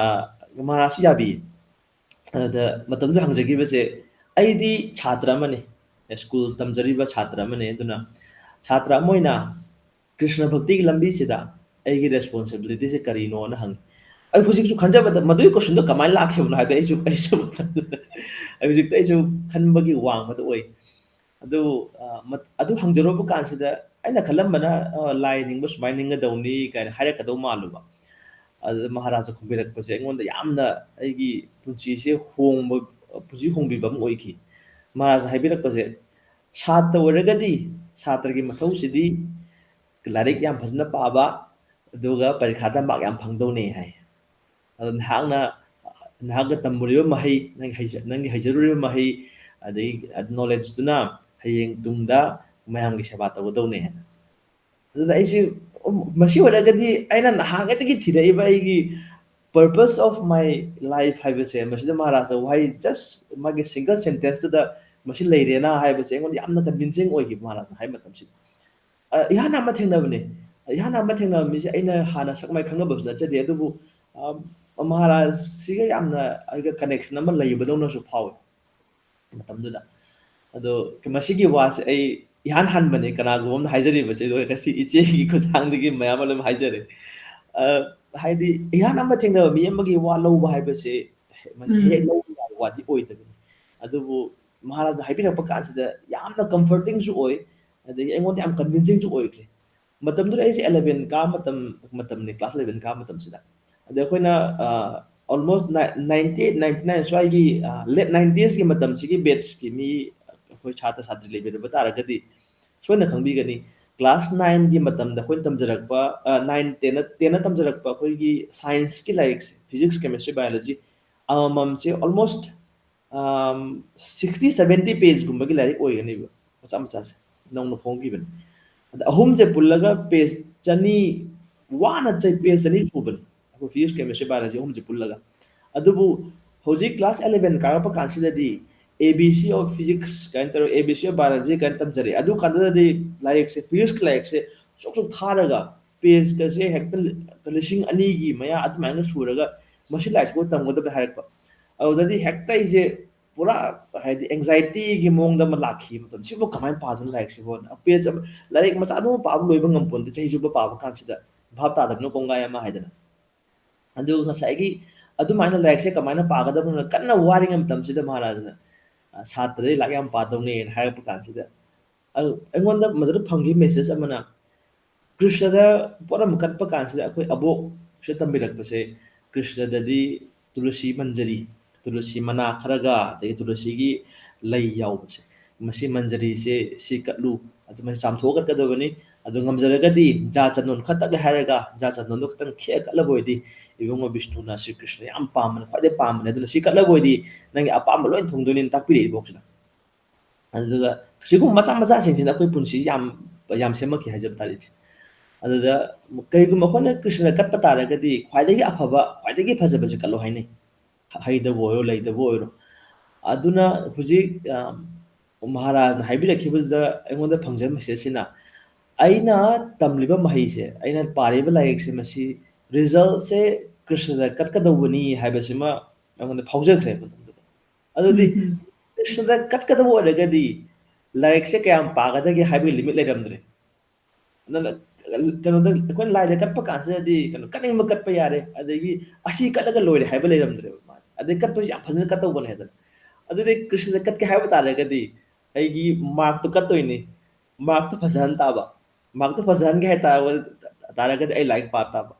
ꯃꯍꯥꯔꯥꯖꯁꯨ ꯌꯥꯕꯤ꯫ ꯑꯗ ꯃꯇꯝꯗꯨ ꯍꯪꯖꯈꯤꯕꯁꯦ, ꯑꯩꯗꯤ ꯁꯥꯇ꯭ꯔ ꯑꯃꯅꯤ, ꯁ꯭ꯀꯨꯜ ꯇꯝꯖꯔꯤꯕ ꯁꯥꯇ꯭ꯔ ꯑꯃꯅꯤ, ꯑꯗꯨꯅ ꯁꯥꯇ꯭ꯔ ꯑꯃ ꯑꯣꯏꯅ ꯀ꯭ꯔꯤꯁꯅ ꯚꯛꯇꯤꯒꯤ ꯂꯝꯕꯤꯁꯤꯗ ꯑꯩꯒꯤ responsibilityꯁꯦ ꯀꯔꯤꯅꯣꯅ ꯍꯪꯉꯤ꯫ ꯑꯩ ꯍꯧꯖꯤꯛꯁꯨ ꯈꯟꯖꯕꯗ ꯃꯗꯨꯒꯤ questionꯗꯣ ꯀꯃꯥꯏꯅ ꯂꯥꯛꯈꯤꯕꯅꯣ ꯍꯥꯏꯕꯗꯤ ꯑꯩꯁꯨ, ꯑꯩꯁꯨ ꯃꯇꯝꯗꯨꯗ ꯑꯩ ꯍꯧꯖꯤꯛꯇ ꯑꯩꯁꯨ ꯈꯟꯕꯒꯤ ꯋꯥꯡꯃꯗ ꯑꯣꯏ꯫ ꯑꯗꯨ, ꯑ, ꯃꯠ-, ꯑꯗꯨ ꯍꯪꯖꯔꯨꯕ ꯀꯥꯟꯁꯤꯗ ꯑꯩꯅ ꯈꯜꯂꯝꯕꯅ, ꯑ, ꯂꯥꯏ ꯅꯤꯡꯕ ꯁꯨꯃꯥꯏꯅ ꯅꯤꯡꯒꯗꯧꯅꯤ ꯀꯥꯏꯅ ꯍꯥꯏꯔꯛꯀꯗꯧ ꯃꯥꯜꯂꯨꯕ꯫ ꯑꯗꯨꯗ ꯃꯍꯥꯔꯥꯖꯅ ꯈꯨꯝꯕꯤꯔꯛꯄꯁꯦ ꯑꯩꯉꯣꯟꯗ ꯌꯥꯝꯅ ꯑꯩꯒꯤ ꯄꯨꯟꯁꯤꯁꯦ ꯍꯣꯡꯕ, ꯄꯨꯟꯁꯤ ꯍꯣꯡꯕꯤꯕ ꯑꯃ ꯑꯣꯏꯈꯤ꯫ ꯃꯍꯥꯔꯥꯖꯅ ꯍꯥꯏꯕꯤꯔꯛꯄꯁꯦ, "ꯁꯥꯇ꯭ꯔ ꯑꯣꯏꯔꯒꯗꯤ ꯁꯥꯇ꯭ꯔꯒꯤ ꯃꯊꯧꯁꯤꯗꯤ ꯂꯥꯏꯔꯤꯛ ꯌꯥꯝ ꯐꯖꯅ ꯄꯥꯕ, ꯑꯗꯨꯒ ꯄꯔꯤꯈꯥꯗ mark ꯌꯥꯝ ꯐꯪꯗꯧꯅꯦ" ꯍꯥꯏ꯫ ꯑꯗꯣ ꯅꯍꯥꯛꯅ, ꯅꯍꯥꯛꯅ ꯇꯝꯃꯨꯔꯤꯕ ꯃꯍꯩ, ꯅꯪꯒꯤ ꯍꯩꯖ-, ꯅꯪꯒꯤ ꯍꯩꯖꯔꯨꯔꯤꯕ ꯃꯍꯩ, ꯑꯗꯒꯤ knowledgeꯇꯨꯅ ꯍꯌꯦꯡ ꯇꯨꯡꯗ ꯃꯌꯥꯝꯒꯤ ꯁꯦꯕꯥ ꯇꯧꯒꯗꯧꯅꯦ ꯍꯥꯏꯅ꯫ ꯑꯗꯨꯗ ꯑꯩꯁꯦ, "ꯎꯝ, ꯃꯁꯤ ꯑꯣꯏꯔꯒꯗꯤ ꯑꯩꯅ ꯅꯍꯥꯟꯉꯩꯗꯒꯤ ꯊꯤꯔꯛꯏꯕ ꯑꯩꯒꯤ purpose of my life ꯍꯥꯏꯕꯁꯦ, ꯃꯁꯤꯗ ꯃꯍꯥꯔꯥꯖꯅ ꯋꯥꯍꯩ just ꯃꯥꯒꯤ single sentenceꯇꯨꯗ ꯃꯁꯤ ꯂꯩꯔꯦꯅ ꯍꯥꯏꯕꯁꯦ ꯑꯩꯉꯣꯟꯗ ꯌꯥꯝꯅ convincing ꯑꯣꯏꯈꯤꯕ ꯃꯍꯥꯔꯥꯖꯅ ꯍꯥꯏꯕ ꯃꯇꯝꯁꯤꯗ꯫ ꯑ, ꯏꯍꯥꯟ ꯍꯥꯟꯕ ꯊꯦꯡꯅꯕꯅꯦ꯫ ꯏꯍꯥꯟ ꯍꯥꯟꯕ ꯊꯦꯡꯅꯕ ꯃꯤꯁꯦ ꯑꯩꯅ ꯍꯥꯟꯅ ꯁꯛ ꯃꯥꯏ ꯈꯪꯅꯕꯁꯨ ꯅꯠꯆꯗꯦ, ꯑꯗꯨꯕꯨ, ꯑ, ꯃꯍꯥꯔꯥꯖꯁꯤꯒ ꯌꯥꯝꯅ ꯑꯩꯒ connection ꯑꯃ ꯂꯩꯕꯗꯧꯅꯁꯨ ꯐꯥꯎꯏ ꯃꯇꯝꯗꯨꯗ꯫ ꯑꯗꯣ ꯃꯁꯤꯒꯤ ꯋꯥꯁꯦ ꯑꯩ ꯏꯍꯥꯟ ꯍꯥꯟꯕꯅꯦ ꯀꯅꯥꯒꯨꯝꯕ ꯑꯃꯅ ꯍꯥꯏꯖꯔꯤꯕꯁꯦ, ꯑꯗꯣ ꯉꯁꯤ ꯏꯆꯦꯒꯤ ꯈꯨꯠꯊꯥꯡꯗꯒꯤ ꯃꯌꯥꯝ ꯑꯃ ꯑꯗꯨꯝ ꯍꯥꯏꯖꯔꯦ꯫ ꯑ, ꯍꯥꯏꯗꯤ ꯏꯍꯥꯟ ꯍꯥꯟꯕ ꯊꯦꯡꯅꯕ ꯃꯤ ꯑꯃꯒꯤ ꯋꯥ ꯂꯧꯕ ꯍꯥꯏꯕꯁꯦ ꯃꯁꯤ ꯎꯝ꯫ ꯍꯦꯛ ꯂꯧꯕ ꯌꯥꯕ ꯋꯥꯗꯤ ꯑꯣꯏꯗꯕꯅꯤ꯫ ꯑꯗꯨꯕꯨ ꯃꯍꯥꯔꯥꯖꯅ ꯍꯥꯏꯕꯤꯔꯛꯄ ꯀꯥꯟꯁꯤꯗ ꯌꯥꯝꯅ comfortingꯁꯨ ꯑꯣꯏ, ꯑꯗꯒꯤ ꯑꯩꯉꯣꯟꯗ ꯌꯥꯝ convincingꯁꯨ ꯑꯣꯏꯈ꯭ꯔꯦ꯫ ꯃꯇꯝꯗꯨꯗ ꯑꯩꯁꯦ eleven ꯀꯥ ꯃꯇꯝ, ꯃꯇꯝꯅꯤ, class eleven ꯀꯥ ꯃꯇꯝꯁꯤꯗ꯫ ꯑꯗ ꯑꯩꯈꯣꯏꯅ, ꯑ, almost ni-, ninety eight, ninety nine ꯁ꯭ꯋꯥꯏꯒꯤ, ꯑ, late ninetiesꯀꯤ ꯃꯇꯝꯁꯤꯒꯤ batchꯀꯤ ꯃꯤ ꯑꯩꯈꯣꯏ ꯁꯥꯇ꯭ꯔ ꯁꯥꯇ꯭ꯔꯤ ꯂꯩꯕꯤꯔꯕ ꯇꯥꯔꯒꯗꯤ ꯁꯣꯏꯅ ꯈꯪꯕꯤꯒꯅꯤ꯫ Class nineꯒꯤ ꯃꯇꯝꯗ ꯑꯩꯈꯣꯏꯅ ꯇꯝꯖꯔꯛꯄ, ꯑ, nine, tenꯅ, tenꯅ ꯇꯝꯖꯔꯛꯄ ꯑꯩꯈꯣꯏꯒꯤ scienceꯀꯤ ꯂꯥꯏꯔꯤꯛꯁꯦ, physics, chemistry, biology ꯑꯃꯃꯝꯁꯦ almost, ꯑꯝ, sixty, seventy pageꯀꯨꯝꯕꯒꯤ ꯂꯥꯏꯔꯤꯛ ꯑꯣꯏꯒꯅꯦꯕ, ꯃꯆꯥ ꯃꯆꯥꯁꯦ, ꯅꯧꯅ ꯐꯣꯡꯈꯤꯕꯅꯤ꯫ ꯑꯗ ꯑꯍꯨꯝꯁꯦ ꯄꯨꯜꯂꯒ page ꯆꯅꯤ, ꯋꯥꯅ ꯆꯩ-, page ꯆꯅꯤ ꯁꯨꯕꯅꯤ, ꯑꯩꯈꯣꯏ physics, chemistry, biology ꯑꯍꯨꯝꯁꯦ ꯄꯨꯜꯂꯒ꯫ ꯑꯗꯨꯕꯨ ꯍꯧꯖꯤꯛ class eleven ꯀꯥꯔꯛꯄ ꯀꯥꯟꯁꯤꯗꯗꯤ A B C of physics ꯀꯥꯏꯅ ꯇꯧꯔꯒ, A B C of biology ꯀꯥꯏꯅ ꯇꯝꯖꯔꯛꯑꯦ꯫ ꯑꯗꯨ ꯀꯥꯟꯗꯨꯗꯗꯤ ꯂꯥꯏꯔꯤꯛꯁꯦ, physicsꯀꯤ ꯂꯥꯏꯔꯤꯛꯁꯦ ꯁꯨꯛ ꯁꯨꯛ ꯊꯥꯔꯒ pageꯀꯁꯦ ꯍꯦꯛꯇ ꯂꯤꯁꯤꯡ ꯑꯅꯤꯒꯤ ꯃꯌꯥ ꯑꯗꯨꯃꯥꯏꯅ ꯁꯨꯔꯒ ꯃꯁꯤ ꯂꯥꯏꯔꯤꯛꯁꯤꯕꯨ ꯇꯝꯒꯗꯕꯅꯤ ꯍꯥꯏꯔꯛꯄ꯫ ꯑꯗꯨꯗꯗꯤ ꯍꯦꯛꯇ ꯑꯩꯁꯦ ꯄꯨꯔꯥ, ꯍꯥꯏꯗꯤ, anxietyꯒꯤ ꯃꯑꯣꯡꯗ ꯑꯃ ꯂꯥꯛꯈꯤ ꯃꯇꯝ꯫ "ꯁꯤꯕꯨ ꯀꯃꯥꯏꯅ ꯄꯥꯗꯣꯏꯅꯣ ꯂꯥꯏꯔꯤꯛꯁꯤꯕꯨ?" Page ꯑꯃ, ꯂꯥꯏꯔꯤꯛ ꯃꯆꯥꯗꯨ ꯑꯃ ꯄꯥꯕ ꯂꯣꯏꯕ ꯉꯝꯄꯣꯟꯇꯦ ꯆꯍꯤ ꯆꯨꯞꯄ ꯄꯥꯕ ꯀꯥꯟꯁꯤꯗ, ꯚꯥꯞ ꯇꯥꯗꯕꯅ ꯀꯣꯡꯒꯥꯏ ꯑꯃ ꯍꯥꯏꯗꯅ꯫ ꯑꯗꯨꯒ ꯉꯁꯥꯏꯒꯤ ꯑꯗꯨꯃꯥꯏꯅ ꯂꯥꯏꯔꯤꯛꯁꯦ ꯀꯃꯥꯏꯅ ꯄꯥꯒꯗꯕꯅꯣ ꯀꯟꯅ ꯋꯥꯔꯤꯉꯩ ꯃꯇꯝꯁꯤꯗ ꯃꯍꯥꯔꯥꯖꯅ, ꯑ, "ꯁꯥꯇ꯭ꯔꯗꯤ ꯂꯥꯏꯔꯤꯛ ꯌꯥꯝ ꯄꯥꯗꯧꯅꯦꯅ" ꯍꯥꯏꯔꯛꯄ ꯀꯥꯟꯁꯤꯗ, ꯑ, ꯑꯩꯉꯣꯟꯗ ꯃꯗꯨꯗ ꯐꯪꯈꯤꯕ message ꯑꯃꯅ, ꯀ꯭ꯔꯤꯁꯅꯗ ꯄꯣꯠ ꯑꯃ ꯀꯠꯄ ꯀꯥꯟꯁꯤꯗ ꯑꯩꯈꯣꯏ ꯑꯕꯣꯛꯁꯤꯗ ꯇꯝꯕꯤꯔꯛꯄꯁꯦ, ꯀ꯭ꯔꯤꯁꯅꯗꯗꯤ ꯇꯨꯂꯁꯤ ꯃꯟꯖꯔꯤ, ꯇꯨꯂꯁꯤ ꯃꯅꯥ ꯈꯔꯒ, ꯑꯗꯒꯤ ꯇꯨꯂꯁꯤꯒꯤ ꯂꯩ ꯌꯥꯎꯕꯁꯦ, ꯃꯁꯤ ꯃꯟꯖꯔꯤꯁꯦ ꯁꯤ ꯀꯠꯂꯨ, ꯑꯗꯨꯃꯥꯏꯅ ꯆꯥꯝꯊꯣꯛꯑ ꯀꯠꯀꯗꯕꯅꯤ꯫ ꯑꯗꯨ ꯉꯝꯖꯔꯒꯗꯤ ꯖꯥ ꯆꯟꯗꯣꯟ ꯈꯔ ꯇꯛꯂꯦ ꯍꯥꯏꯔꯒ, ꯖꯥ ꯆꯟꯗꯣꯟꯗꯣ ꯈꯤꯇꯪ ꯈꯦꯛꯑ ꯀꯠꯂꯕ ꯑꯣꯏꯗꯤ, ꯏꯕꯨꯡꯉꯣ ꯕꯤꯁꯅꯨꯅ ꯁ꯭ꯔꯤ ꯀ꯭ꯔꯤꯁꯅ ꯌꯥꯝ ꯄꯥꯝꯕꯅ, ꯈ꯭ꯋꯥꯏꯗꯩ ꯄꯥꯝꯕꯅꯦ, ꯑꯗꯨꯅ ꯁꯤ ꯀꯠꯂꯕ ꯑꯣꯏꯗꯤ ꯅꯪꯒꯤ ꯑꯄꯥꯝꯕ ꯂꯣꯏ ꯊꯨꯡꯗꯣꯏꯅꯤꯅ ꯇꯥꯛꯄꯤꯔꯛꯏ ꯏꯕꯣꯛꯁꯤꯅ꯫ ꯑꯗꯨꯒ ꯁꯤꯒꯨꯝꯕ ꯃꯆꯥ ꯃꯆꯥꯁꯤꯡꯁꯤꯅ ꯑꯩꯈꯣꯏ ꯄꯨꯟꯁꯤ ꯌꯥꯝ, ꯌꯥꯝ ꯁꯦꯝꯃꯛꯈꯤ ꯍꯥꯏꯖꯕ ꯇꯥꯔꯦ, ꯏꯆꯦ꯫ ꯑꯗꯨꯗ ꯀꯔꯤꯒꯨꯝꯕ ꯑꯩꯈꯣꯏꯅ ꯀ꯭ꯔꯤꯁꯅꯗ ꯀꯠꯄ ꯇꯥꯔꯒꯗꯤ ꯈ꯭ꯋꯥꯏꯗꯒꯤ ꯑꯐꯕ, ꯈ꯭ꯋꯥꯏꯗꯒꯤ ꯐꯖꯕꯁꯦ ꯀꯠꯂꯣ ꯍꯥꯏꯅꯩ꯫ ꯍꯩꯗꯕꯨ ꯑꯣꯏꯔꯣ, ꯂꯩꯗꯕꯨ ꯑꯣꯏꯔꯣ꯫ ꯑꯗꯨꯅ ꯍꯧꯖꯤꯛ, ꯑ, ꯃꯍꯥꯔꯥꯖꯅ ꯍꯥꯏꯕꯤꯔꯛꯈꯤꯕꯗꯨꯗ ꯑꯩꯉꯣꯟꯗ ꯐꯪꯖꯕ messageꯁꯤꯅ, ꯑꯩꯅ ꯇꯝꯂꯤꯕ ꯃꯍꯩꯁꯦ, ꯑꯩꯅ ꯄꯥꯔꯤꯕ ꯂꯥꯏꯔꯤꯛꯁꯦ, ꯃꯁꯤ resultꯁꯦ ꯀ꯭ꯔꯤꯁꯅꯗ ꯀꯠꯀꯗꯧꯕꯅꯤ ꯍꯥꯏꯕꯁꯤꯃ ꯑꯩꯉꯣꯟꯗ ꯐꯥꯎꯖꯈ꯭ꯔꯦꯕ꯫ ꯑꯗꯨꯗꯤ ꯎꯝ, ꯎꯝ꯫ ꯀ꯭ꯔꯤꯁꯅꯗ ꯀꯠꯀꯗꯕ ꯑꯣꯏꯔꯒꯗꯤ ꯂꯥꯏꯔꯤꯛꯁꯦ ꯀꯌꯥꯝ ꯄꯥꯒꯗꯒꯦ ꯍꯥꯏꯕꯒꯤ limit ꯂꯩꯔꯝꯗ꯭ꯔꯦ꯫ ꯑꯗꯨꯅ ꯀꯩꯅꯣꯗ, ꯑꯩꯈꯣꯏꯅ ꯂꯥꯏꯗ ꯀꯠꯄ ꯀꯥꯟꯁꯤꯗꯗꯤ ꯀꯩꯅꯣ, ꯀꯠꯅꯤꯡꯕ ꯀꯠꯄ ꯌꯥꯔꯦ, ꯑꯗꯒꯤ ꯑꯁꯤ ꯀꯠꯂꯒ ꯂꯣꯏꯔꯦ ꯍꯥꯏꯕ ꯂꯩꯔꯝꯗ꯭ꯔꯦꯕ꯫ ꯃꯥꯗꯤ ꯑꯗꯩ ꯀꯠꯄꯁꯨ ꯌꯥꯝ ꯐꯖꯅ ꯀꯠꯇꯧꯕꯅꯦ ꯍꯥꯏꯗꯅ꯫ ꯑꯗꯨꯗꯤ ꯀ꯭ꯔꯤꯁꯅꯗ ꯀꯠꯀꯦ ꯍꯥꯏꯕ ꯇꯥꯔꯒꯗꯤ ꯑꯩꯒꯤ markꯇꯣ ꯀꯠꯇꯣꯏꯅꯤ, markꯇꯣ ꯐꯖꯍꯟ ꯇꯥꯕ꯫ Markꯇꯣ ꯐꯖꯍꯟꯒꯦ ꯍꯥꯏ ꯇꯥꯔꯒ-, ꯇꯥꯔꯒꯗꯤ ꯑꯩ ꯂꯥꯏꯔꯤꯛ ꯄꯥ ꯇꯥꯕ꯫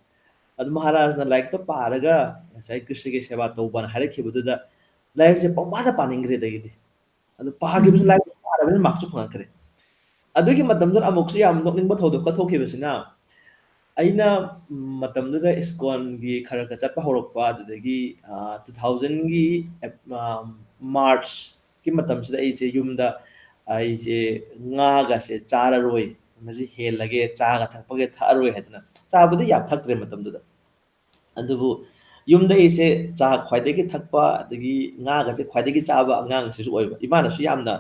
ꯑꯗꯨ ꯃꯍꯥꯔꯥꯖꯅ ꯂꯥꯏꯔꯤꯛꯇꯣ ꯄꯥꯔꯒ ꯉꯁꯥꯏ ꯀ꯭ꯔꯤꯁꯅꯒꯤ ꯁꯦꯕꯥ ꯇꯧꯕꯅ ꯍꯥꯏꯔꯛꯈꯤꯕꯗꯨꯗ ꯂꯥꯏꯔꯤꯛꯁꯦ ꯄꯪꯄꯥꯗ ꯄꯥꯅꯤꯡꯈ꯭ꯔꯦ ꯑꯗꯒꯤꯗꯤ꯫ ꯑꯗꯨ ꯄꯥꯈꯤꯕꯁꯨ, ꯎꯝ꯫ ꯂꯥꯏꯔꯤꯛ ꯄꯥꯔꯕꯅꯤꯅ markꯁꯨ ꯐꯪꯉꯛꯈ꯭ꯔꯦ꯫ ꯑꯗꯨꯒꯤ ꯃꯇꯝꯗꯨꯗ ꯑꯃꯨꯛꯁꯨ ꯌꯥꯝ ꯅꯣꯛꯅꯤꯡꯕ ꯊꯧꯗꯣꯛ ꯈꯔ ꯊꯣꯛꯈꯤꯕꯁꯤꯅ, ꯑꯩꯅ, ꯎꯝ, ꯃꯇꯝꯗꯨꯗ ISKCONꯒꯤ ꯈꯔ ꯈꯔ ꯆꯠꯄ ꯍꯧꯔꯛꯄ, ꯑꯗꯨꯗꯒꯤ, ꯑ, two thousandꯒꯤ ꯑꯦꯞ-, ꯑ, Marchꯀꯤ ꯃꯇꯝꯁꯤꯗ ꯑꯩꯁꯦ ꯌꯨꯝꯗ, ꯑꯩꯁꯦ ꯉꯥꯒꯁꯦ ꯆꯥꯔꯔꯣꯏ, ꯃꯁꯤ ꯍꯦꯜꯂꯒꯦ, ꯆꯥꯒ ꯊꯛꯄꯒ ꯊꯛꯑꯔꯣꯏ ꯍꯥꯏꯗꯅ, ꯆꯥꯕꯨꯗꯤ ꯌꯥꯝ ꯊꯛꯇ꯭ꯔꯦ ꯃꯇꯝꯗꯨꯗ꯫ ꯑꯗꯨꯕꯨ ꯌꯨꯝꯗ ꯑꯩꯁꯦ ꯆꯥ ꯈ꯭ꯋꯥꯏꯗꯒꯤ ꯊꯛꯄ, ꯑꯗꯒꯤ ꯉꯥꯒꯁꯦ ꯈ꯭ꯋꯥꯏꯗꯒꯤ ꯆꯥꯕ ꯑꯉꯥꯡꯁꯤꯁꯨ ꯑꯣꯏꯕ꯫ ꯏꯃꯥꯅꯁꯨ ꯌꯥꯝꯅ,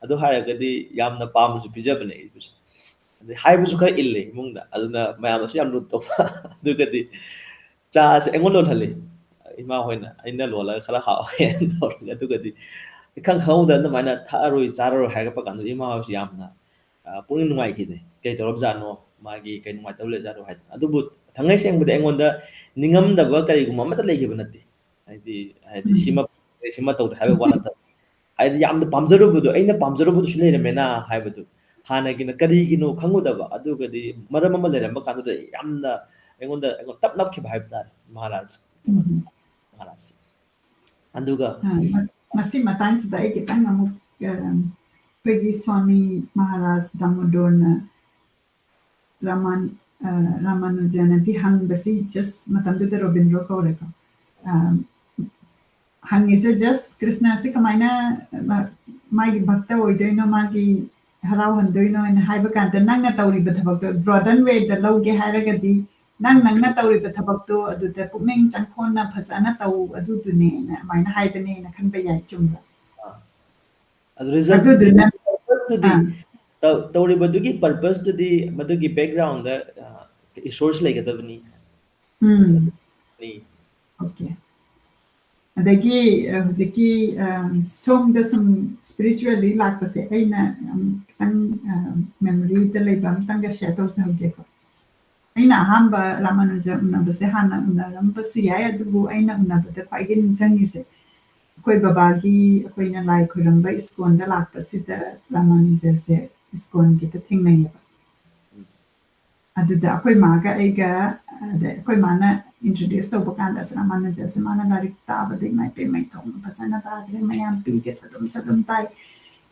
ꯑꯗꯨ ꯍꯥꯏꯔꯒꯗꯤ ꯌꯥꯝꯅ ꯄꯥꯝꯅꯁꯨ ꯄꯤꯖꯕꯅꯦ ꯑꯩꯕꯨꯁꯨ꯫ ꯑꯗꯩ ꯍꯥꯏꯕꯁꯨ ꯈꯔ ꯏꯜꯂꯦ ꯏꯃꯨꯡꯗ, ꯑꯗꯨꯅ ꯃꯌꯥꯝꯅꯁꯨ ꯌꯥꯝ ꯂꯨꯞ ꯇꯧꯕ꯫ ꯑꯗꯨꯒꯗꯤ ꯆꯥꯁꯦ ꯑꯩꯉꯣꯟꯗ ꯂꯣꯜꯍꯜꯂꯤ, ꯏꯃꯥ ꯍꯣꯏꯅ꯫ ꯑꯩꯅ ꯂꯣꯜꯂꯒ ꯈꯔ ꯍꯥꯎꯋꯦꯅ ꯇꯧꯔꯒ, ꯑꯗꯨꯒꯗꯤ ꯏꯈꯪ ꯈꯪꯍꯧꯗꯅ ꯑꯗꯨꯃꯥꯏꯅ ꯊꯛꯑꯔꯣꯏ, ꯆꯥꯔꯔꯣꯏ ꯍꯥꯏꯔꯛꯄ ꯀꯥꯟꯗ ꯏꯃꯥ ꯍꯣꯏꯁꯨ ꯌꯥꯝꯅ, ꯑ, ꯄꯨꯛꯅꯤꯡ ꯅꯨꯡꯉꯥꯏꯈꯤꯗꯦ꯫ "ꯀꯩ ꯇꯧꯔꯕꯖꯥꯠꯅꯣ? ꯃꯥꯒꯤ ꯀꯩ ꯅꯨꯡꯉꯥꯏꯇꯕ ꯂꯩꯖꯥꯠꯅꯣ?" ꯍꯥꯏꯗꯅ꯫ ꯑꯗꯨꯕꯨ ꯊꯥꯡꯉꯩ ꯁꯦꯡꯕꯗꯤ ꯑꯩꯉꯣꯟꯗ ꯅꯤꯡꯉꯝꯗꯕ ꯀꯔꯤꯒꯨꯝꯕ ꯑꯃꯠꯇ ꯂꯩꯈꯤꯕ ꯅꯠꯇꯦ꯫ ꯍꯥꯏꯗꯤ, ꯍꯥꯏꯗꯤ ꯎꯝ꯫ ꯁꯤꯃ, ꯁꯤꯃ ꯇꯧꯗꯦ ꯍꯥꯏꯕ ꯋꯥ ꯅꯠꯇꯕ꯫ ꯍꯥꯏꯗꯤ ꯌꯥꯝꯅ ꯄꯥꯝꯖꯔꯨꯕꯗꯣ, ꯑꯩꯅ ꯄꯥꯝꯖꯔꯨꯕꯗꯨꯁꯨ ꯂꯩꯔꯝꯃꯦꯅ ꯍꯥꯏꯕꯗꯨ꯫ ꯍꯥꯟꯅꯒꯤꯅ ꯀꯔꯤꯒꯤꯅꯣ ꯈꯪꯉꯨꯗꯕ, ꯑꯗꯨꯒꯗꯤ ꯃꯔꯝ ꯑꯃ ꯂꯩꯔꯝꯕ ꯀꯥꯟꯗꯨꯗ ꯌꯥꯝꯅ ꯑꯩꯉꯣꯟꯗ, ꯑꯩꯉꯣꯟꯗ ꯇꯞ ꯅꯞꯈꯤꯕ ꯍꯥꯏꯕ ꯇꯥꯔꯦ, ꯃꯍꯥꯔꯥꯖ꯫ ꯎꯝ꯫ ꯃꯍꯥꯔꯥꯖꯁꯦ꯫ ꯑꯗꯨꯒ ꯑ, ꯃ-, ꯃꯁꯤ ꯃꯇꯥꯡꯁꯤꯗ ꯑꯩ ꯈꯤꯇꯪ ꯑꯃꯨꯛ, ꯑ, ꯑꯩꯈꯣꯏꯒꯤ ꯁ꯭ꯋꯥꯃꯤ ꯃꯍꯥꯔꯥꯖ ꯗꯥꯃꯣꯗꯣꯔꯅ ꯔꯥꯃꯥꯟ-, ꯑ, ꯔꯥꯃꯥꯅꯨꯖꯅꯗꯤ ꯍꯪꯕꯁꯤ, just ꯃꯇꯝꯗꯨꯗ ꯔꯣꯕꯤꯟꯗ꯭ꯔꯣ ꯀꯧꯔꯦꯀꯣ꯫ ꯑ, ꯍꯪꯉꯤꯁꯦ just ꯀ꯭ꯔꯤꯁꯅꯁꯦ ꯀꯃꯥꯏꯅ ꯃꯥꯒꯤ ꯚꯛꯇ ꯑꯣꯏꯗꯣꯏꯅꯣ, ꯃꯥꯒꯤ ꯍꯔꯥꯎꯍꯟꯗꯣꯏꯅꯣ ꯍꯥꯏꯅ ꯍꯥꯏꯕ ꯀꯥꯟꯗ, ꯅꯪꯅ ꯇꯧꯔꯤꯕ ꯊꯕꯛꯇꯣ broaden way ꯗ ꯂꯧꯒꯦ ꯍꯥꯏꯔꯒꯗꯤ, ꯅꯪ ꯅꯪꯅ ꯇꯧꯔꯤꯕ ꯊꯕꯛꯇꯣ ꯑꯗꯨꯗ ꯄꯨꯛꯅꯤꯡ ꯆꯪꯈꯣꯟꯅ ꯐꯖꯅ ꯇꯧ, ꯑꯗꯨꯗꯨꯅꯦꯅ ꯑꯗꯨꯃꯥꯏꯅ ꯍꯥꯏꯕꯅꯦꯅ ꯈꯟꯕ ꯌꯥꯏ꯫ ꯆꯨꯝꯕ꯭ꯔꯥ? ꯑꯗꯨ result ꯑꯗꯨꯗꯨꯅ purpose ꯇꯨꯗꯤ ꯑꯥ. ꯇꯧ- ꯇꯧꯔꯤꯕꯗꯨꯒꯤ purpose ꯇꯨꯗꯤ ꯃꯗꯨꯒꯤ background ꯗ resource ꯂꯩꯒꯗꯕꯅꯤ꯫ ꯎꯝ. ꯅꯤ꯫ Okay. ꯑꯗꯒꯤ ꯑ, ꯍꯧꯖꯤꯛꯀꯤ ꯑ, ꯁꯣꯝꯗ ꯁꯨꯝ spiritually ꯂꯥꯛꯄꯁꯦ ꯑꯩꯅ ꯌꯥꯝ ꯈꯤꯇꯪ memory ꯗ ꯂꯩꯕ ꯑꯝꯇꯪꯒ share ꯇꯧꯖꯍꯧꯒꯦꯀꯣ꯫ ꯑꯩꯅ ꯑꯍꯥꯟꯕ ꯔꯥꯃꯥꯅꯨꯖ ꯎꯅꯕꯁꯦ ꯍꯥꯟꯅ ꯎꯅꯔꯝꯕꯁꯨ ꯌꯥꯏ, ꯑꯗꯨꯕꯨ ꯑꯩꯅ ꯎꯅꯕꯗ ꯈ꯭ꯋꯥꯏꯗꯒꯤ ꯅꯤꯡꯁꯤꯡꯉꯤꯁꯦ ꯑꯩꯈꯣꯏ ꯕꯕꯥꯒꯤ, ꯑꯩꯈꯣꯏꯅ ꯂꯥꯏ ꯈꯣꯏꯔꯝꯕ ꯏꯁꯀꯣꯟꯗ ꯂꯥꯛꯄꯁꯤꯗ ꯔꯥꯃꯥꯅꯨꯖꯁꯦ ꯏꯁꯀꯣꯟꯒꯤꯗ ꯊꯦꯡꯅꯩꯌꯦꯕ꯫ ꯑꯗꯨꯗ ꯑꯩꯈꯣꯏ ꯃꯥꯒ ꯑꯩꯒ, ꯑꯗ ꯑꯩꯈꯣꯏ ꯃꯥꯅ introduce ꯇꯧꯕ ꯀꯥꯟꯗ, "ꯑꯁ, ꯔꯥꯃꯥꯅꯨꯖꯁꯦ ꯃꯥꯅ ꯂꯥꯏꯔꯤꯛ ꯇꯥꯕꯗ ꯏꯃꯥ ꯏꯄꯦꯝꯃ ꯏꯊꯣꯡ ꯐꯖꯅ ꯇꯥꯈ꯭ꯔꯦ, ꯃꯌꯥꯝ ꯄꯤꯒꯦ ꯑꯗꯨꯝ ꯑꯗꯨꯝ ꯇꯥꯏ,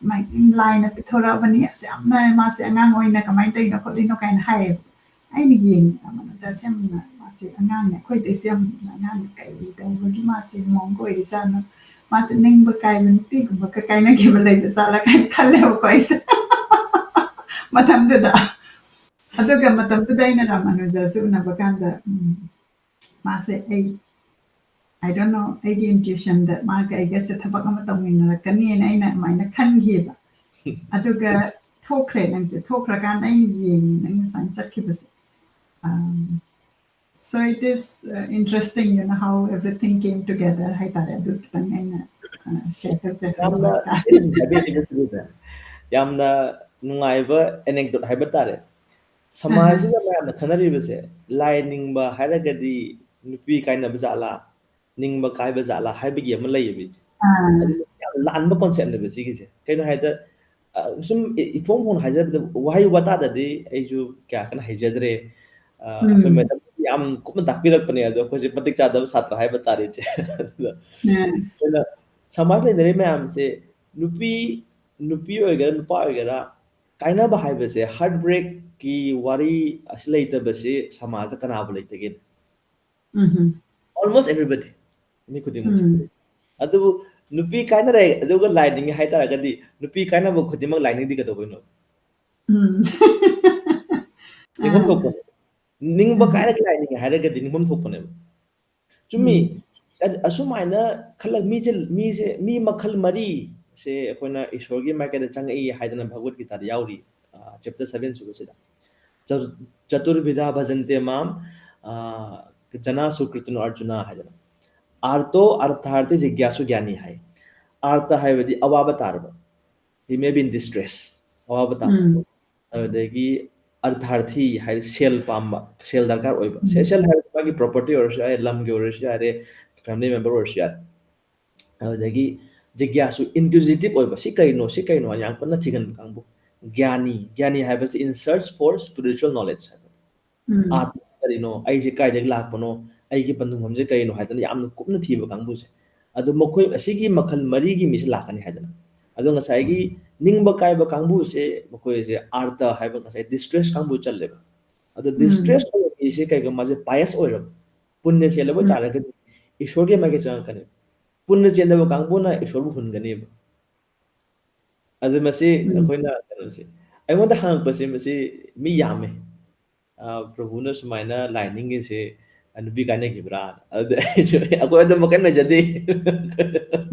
ꯃꯥꯏ ꯂꯥꯏꯅ ꯄꯤꯊꯣꯔꯛꯑꯕꯅꯤ, ꯑꯁ ꯌꯥꯝꯅ ꯃꯥꯁꯦ ꯑꯉꯥꯡ ꯑꯣꯏꯅ ꯀꯃꯥꯏꯅ ꯇꯧꯔꯤꯅꯣ ꯈꯣꯠꯂꯤꯅꯣ" ꯀꯥꯏꯅ ꯍꯥꯏꯌꯦꯕ꯫ ꯑꯩꯅ ꯌꯦꯡꯉꯦ, ꯔꯥꯃꯥꯅꯨꯖꯁꯦ ꯌꯥꯝꯅ ꯃꯥꯁꯦ ꯑꯉꯥꯡꯅꯦ, ꯑꯩꯈꯣꯏꯗꯩꯁꯨ ꯌꯥꯝꯅ ꯑꯉꯥꯡꯅꯦ, ꯀꯩ ꯇꯧꯕꯒꯤ ꯃꯥꯁꯦ ꯃꯑꯣꯡꯒ ꯑꯣꯏꯔꯤꯖꯥꯠꯅꯣ, ꯃꯥꯁꯦ ꯅꯤꯡꯕ ꯀꯥꯏꯕ ꯅꯨꯄꯤꯒꯨꯝꯕꯒ ꯀꯥꯏꯅꯈꯤꯕ ꯂꯩꯕ ꯖꯥꯠꯂ ꯀꯥꯏꯅ ꯈꯜꯂꯦꯕꯀꯣ ꯑꯩꯁꯦ ꯃꯇꯝꯗꯨꯗ꯫ ꯑꯗꯨꯒ ꯃꯇꯝꯗꯨꯗ ꯑꯩꯅ ꯔꯥꯃꯥꯅꯨꯖꯁꯦ ꯎꯅꯕ ꯀꯥꯟꯗ ꯎꯝ, ꯃꯥꯁꯦ ꯑꯩ I don't know, ꯑꯩꯒꯤ intuition ꯗ ꯃꯥꯒ ꯑꯩꯒꯁꯦ ꯊꯕꯛ ꯑꯃ ꯇꯧꯃꯤꯟꯅꯔꯛꯀꯅꯤꯅ ꯑꯩꯅ ꯑꯗꯨꯃꯥꯏꯅ ꯈꯟꯈꯤꯕ꯫ ꯑꯗꯨꯒ ꯊꯣꯛꯈ꯭ꯔꯦ ꯅꯪꯁꯦ꯫ ꯊꯣꯛꯈ꯭ꯔꯀꯥꯟꯗ ꯑꯩꯅ ꯌꯦꯡꯉꯤ ꯅꯪ ꯉꯁꯥꯏ ꯆꯠꯈꯤꯕꯁꯦ꯫ Um, so it is uh, interesting, you know, how everything came together ꯍꯥꯏꯇꯥꯔꯦ꯫ ꯑꯗꯨ ꯈꯤꯇꯪ ꯑꯩꯅ uh, share ꯇꯧꯖꯍꯟꯅꯤꯡꯕ ꯌꯥꯝꯅ ꯍꯥꯏꯇꯥꯔꯦ꯫ ꯑꯩꯅ ꯍꯧꯖꯤꯛ ꯍꯥꯏꯕꯤꯔꯤꯕꯗꯨꯗ ꯌꯥꯝꯅ ꯅꯨꯡꯉꯥꯏꯕ anecdote ꯍꯥꯏꯕ ꯇꯥꯔꯦ꯫ ꯁꯃꯥꯖꯁꯤꯗ ꯃꯌꯥꯝꯅ ꯈꯟꯅꯔꯤꯕꯁꯦ, ꯂꯥꯏ ꯅꯤꯡꯕ ꯍꯥꯏꯔꯒꯗꯤ ꯅꯨꯄꯤ ꯀꯥꯏꯅꯕ ꯖꯥꯠꯂꯥ, ꯅꯤꯡꯕ ꯀꯥꯏꯕ ꯖꯥꯠꯂꯥ ꯍꯥꯏꯕꯒꯤ ꯑꯃ ꯂꯩꯌꯦꯕ ꯏꯆꯦ꯫ ꯑꯥ, ꯑꯗꯨ ꯌꯥꯝ ꯂꯥꯟꯕ concept ꯅꯦꯕ ꯁꯤꯒꯤꯁꯦ꯫ ꯀꯩꯅꯣ ꯍꯥꯏꯗ, ꯑ, ꯁꯨꯝ ꯏ- ꯏꯐꯣꯡ ꯐꯣꯡꯅ ꯍꯥꯏꯖꯔꯕꯗ, ꯋꯥꯍꯩ ꯋꯥꯇꯥꯗꯗꯤ ꯑꯩꯁꯨ ꯀꯌꯥ ꯀꯟꯅ ꯍꯩꯖꯗ꯭ꯔꯦ꯫ ꯑ, ꯑꯩꯈꯣꯏ ꯎꯝ, madam ꯌꯥꯝ ꯀꯨꯞꯅ ꯇꯥꯛꯄꯤꯔꯛꯄꯅꯦ, ꯑꯗꯣ ꯑꯩꯈꯣꯏꯁꯦ ꯃꯇꯤꯛ ꯆꯥꯗꯕ ꯁꯥꯇ꯭ꯔ ꯍꯥꯏꯕ ꯇꯥꯔꯦ ꯏꯆꯦ꯫ ꯑꯗꯨꯅ ꯑꯥ, ꯑꯩꯈꯣꯏꯅ ꯁꯃꯥꯖ ꯂꯩꯅꯔꯤꯕ ꯃꯌꯥꯝꯁꯦ, ꯅꯨꯄꯤ ꯅꯨꯄꯤ ꯑꯣꯏꯒꯦꯔꯥ ꯅꯨꯄꯥ ꯑꯣꯏꯒꯦꯔꯥ, ꯀꯥꯏꯅꯕ ꯍꯥꯏꯕꯁꯦ, heartbreak ꯀꯤ ꯋꯥꯔꯤ ꯑꯁꯤ ꯂꯩꯇꯕꯁꯤ ꯁꯃꯥꯖꯗ ꯀꯅꯥꯕꯨ ꯂꯩꯇꯒꯦ? ꯎꯝ, Almost everybody, ꯃꯤ ꯈꯨꯗꯤꯡꯃꯛꯁꯦ꯫ ꯎꯝ, ꯑꯗꯨꯕꯨ ꯅꯨꯄꯤ ꯀꯥꯏꯅꯔꯦ ꯑꯗꯨꯒ ꯂꯥꯏ ꯅꯤꯡꯉꯦ ꯍꯥꯏꯇꯥꯔꯒꯗꯤ, ꯅꯨꯄꯤ ꯀꯥꯏꯅꯕ ꯈꯨꯗꯤꯡꯃꯛ ꯂꯥꯏ ꯅꯤꯡꯗꯤ ꯀꯩꯗꯧꯕꯩꯅꯣ? ꯎꯝ꯫ ꯅꯤꯡꯐꯝ ꯊꯣꯛꯄ, ꯅꯤꯡꯕ ꯀꯥꯏꯔꯒ ꯂꯥꯏ ꯅꯤꯡꯉꯦ ꯍꯥꯏꯔꯒꯗꯤ ꯅꯤꯡꯐꯝ ꯊꯣꯛꯄꯅꯦꯕ꯫ ꯆꯨꯝꯃꯤ꯫ ꯑ-, ꯑꯁꯨꯃꯥꯏꯅ ꯈꯜꯂꯛ-, ꯃꯤꯁꯦ, ꯃꯤꯁꯦ, ꯃꯤ ꯃꯈꯜ ꯃꯔꯤ ꯁꯦ ꯑꯩꯈꯣꯏꯅ ꯏꯁꯣꯔꯒꯤ ꯃꯥꯏꯀꯩꯗ ꯆꯪꯉꯛꯏ ꯍꯥꯏꯗꯅ ꯚꯒꯋꯠ ꯒꯤꯇꯥꯗ ꯌꯥꯎꯔꯤ, ꯑ, chapter seven ꯁꯨꯕꯁꯤꯗ꯫ ꯆ-, "ꯆꯇꯨꯔꯕꯤꯙꯥ ꯚꯖꯟꯇꯦ ꯃꯥꯝ, ꯑ, ꯖꯅꯥ ꯁꯨꯀ꯭ꯔꯤꯇꯅꯣ ꯑꯔꯖꯨꯅ" ꯍꯥꯏꯗꯅ꯫ "ꯑꯥꯔꯇꯣ ꯑꯔꯊꯥꯔꯊꯤ ꯖꯤꯒ꯭ꯌꯥꯁꯨ ꯒ꯭ꯌꯥꯅꯤ" ꯍꯥꯏ꯫ ꯑꯥꯔꯇ ꯍꯥꯏꯕꯗꯤ ꯑꯋꯥꯕ ꯇꯥꯔꯕ, he may be in distress, ꯑꯋꯥꯕ ꯇꯥꯕ꯫ ꯑꯗꯨꯗꯒꯤ ꯑꯔꯊꯥꯔꯊꯤ ꯍꯥꯏꯗꯤ ꯁꯦꯜ ꯄꯥꯝꯕ, ꯁꯦꯜ ꯗꯔꯀꯥꯔ ꯑꯣꯏꯕ꯫ ꯁꯦ-, ꯁꯦꯜ ꯍꯥꯏꯕꯗꯤ ꯃꯥꯒꯤ property ꯑꯣꯏꯔꯁꯨ ꯌꯥꯔꯦ, ꯂꯝꯒꯤ ꯑꯣꯏꯔꯁꯨ ꯌꯥꯔꯦ, family member ꯑꯣꯏꯔꯁꯨ ꯌꯥꯔꯦ꯫ ꯑꯗꯨꯗꯒꯤ ꯖꯤꯒ꯭ꯌꯥꯁꯨ, inquisitive ꯑꯣꯏꯕ, "ꯁꯤ ꯀꯩꯅꯣ, ꯁꯤ ꯀꯩꯅꯣ?" ꯍꯥꯏꯅ ꯌꯥꯝ ꯀꯟꯅ ꯊꯤꯒꯟꯕ ꯀꯥꯡꯕꯨ꯫ ꯒ꯭ꯌꯥꯅꯤ, ꯒ꯭ꯌꯥꯅꯤ ꯍꯥꯏꯕꯁꯤ "in search for spiritual knowledge" ꯍꯥꯏꯕ꯫ "ꯑꯥꯠꯃ ꯀꯔꯤꯅꯣ? ꯑꯩꯁꯦ ꯀꯥꯏꯗꯒꯤ ꯂꯥꯛꯄꯅꯣ? ꯑꯩꯒꯤ ꯄꯟꯊꯨꯡꯐꯝꯁꯦ ꯀꯔꯤꯅꯣ?" ꯍꯥꯏꯗꯅ ꯌꯥꯝꯅ ꯀꯨꯞꯅ ꯊꯤꯕ ꯀꯥꯡꯕꯨꯁꯦ꯫ ꯑꯗꯣ ꯃꯈꯣꯏ ꯑꯁꯤꯒꯤ ꯃꯈꯜ ꯃꯔꯤꯒꯤ ꯃꯤꯁꯦ ꯂꯥꯛꯀꯅꯤ ꯍꯥꯏꯗꯅ꯫ ꯑꯗꯣ ꯉꯁꯥꯏꯒꯤ ꯅꯤꯡꯕ ꯀꯥꯏꯕ ꯀꯥꯡꯕꯨꯁꯦ, ꯃꯈꯣꯏꯁꯦ ꯑꯥꯔꯇ ꯍꯥꯏꯕ ꯉꯁꯥꯏ distress ꯀꯥꯡꯕꯨ ꯆꯜꯂꯦꯕ꯫ ꯑꯗꯣ distress ꯑꯣꯏꯕ ꯃꯤꯁꯦ ꯀꯩꯒꯨꯝꯕ ꯃꯥꯁꯦ pious ꯑꯣꯏꯔꯕ, ꯄꯨꯟꯅ ꯆꯦꯜꯂꯕ ꯇꯥꯔꯒꯗꯤ ꯏꯁꯣꯔꯒꯤ ꯃꯥꯏꯀꯩ ꯆꯪꯉꯛꯀꯅꯤ꯫ ꯄꯨꯟꯅ ꯆꯦꯟꯗꯕ ꯀꯥꯡꯕꯨꯅ ꯏꯁꯣꯔꯕꯨ ꯍꯨꯟꯒꯅꯦꯕ꯫ ꯑꯗꯨ ꯃꯁꯤ ꯑꯩꯈꯣꯏꯅ ꯀꯩꯅꯣꯁꯦ, ꯑꯩꯉꯣꯟꯗ ꯍꯪꯉꯛꯄꯁꯦ ꯃꯁꯤ ꯃꯤ ꯌꯥꯝꯃꯦ꯫ "ꯑ, ꯄ꯭ꯔꯚꯨꯅ ꯁꯨꯃꯥꯏꯅ ꯂꯥꯏ ꯅꯤꯡꯉꯤꯁꯦ, ꯑ, ꯅꯨꯄꯤ ꯀꯥꯏꯅꯈꯤꯕ꯭ꯔꯥ?" ꯑꯗꯨꯗ ꯑꯩꯁꯨ, "ꯑꯩꯈꯣꯏ ꯑꯗꯨꯝꯕ ꯀꯩꯝ ꯂꯩꯖꯗꯦ꯫"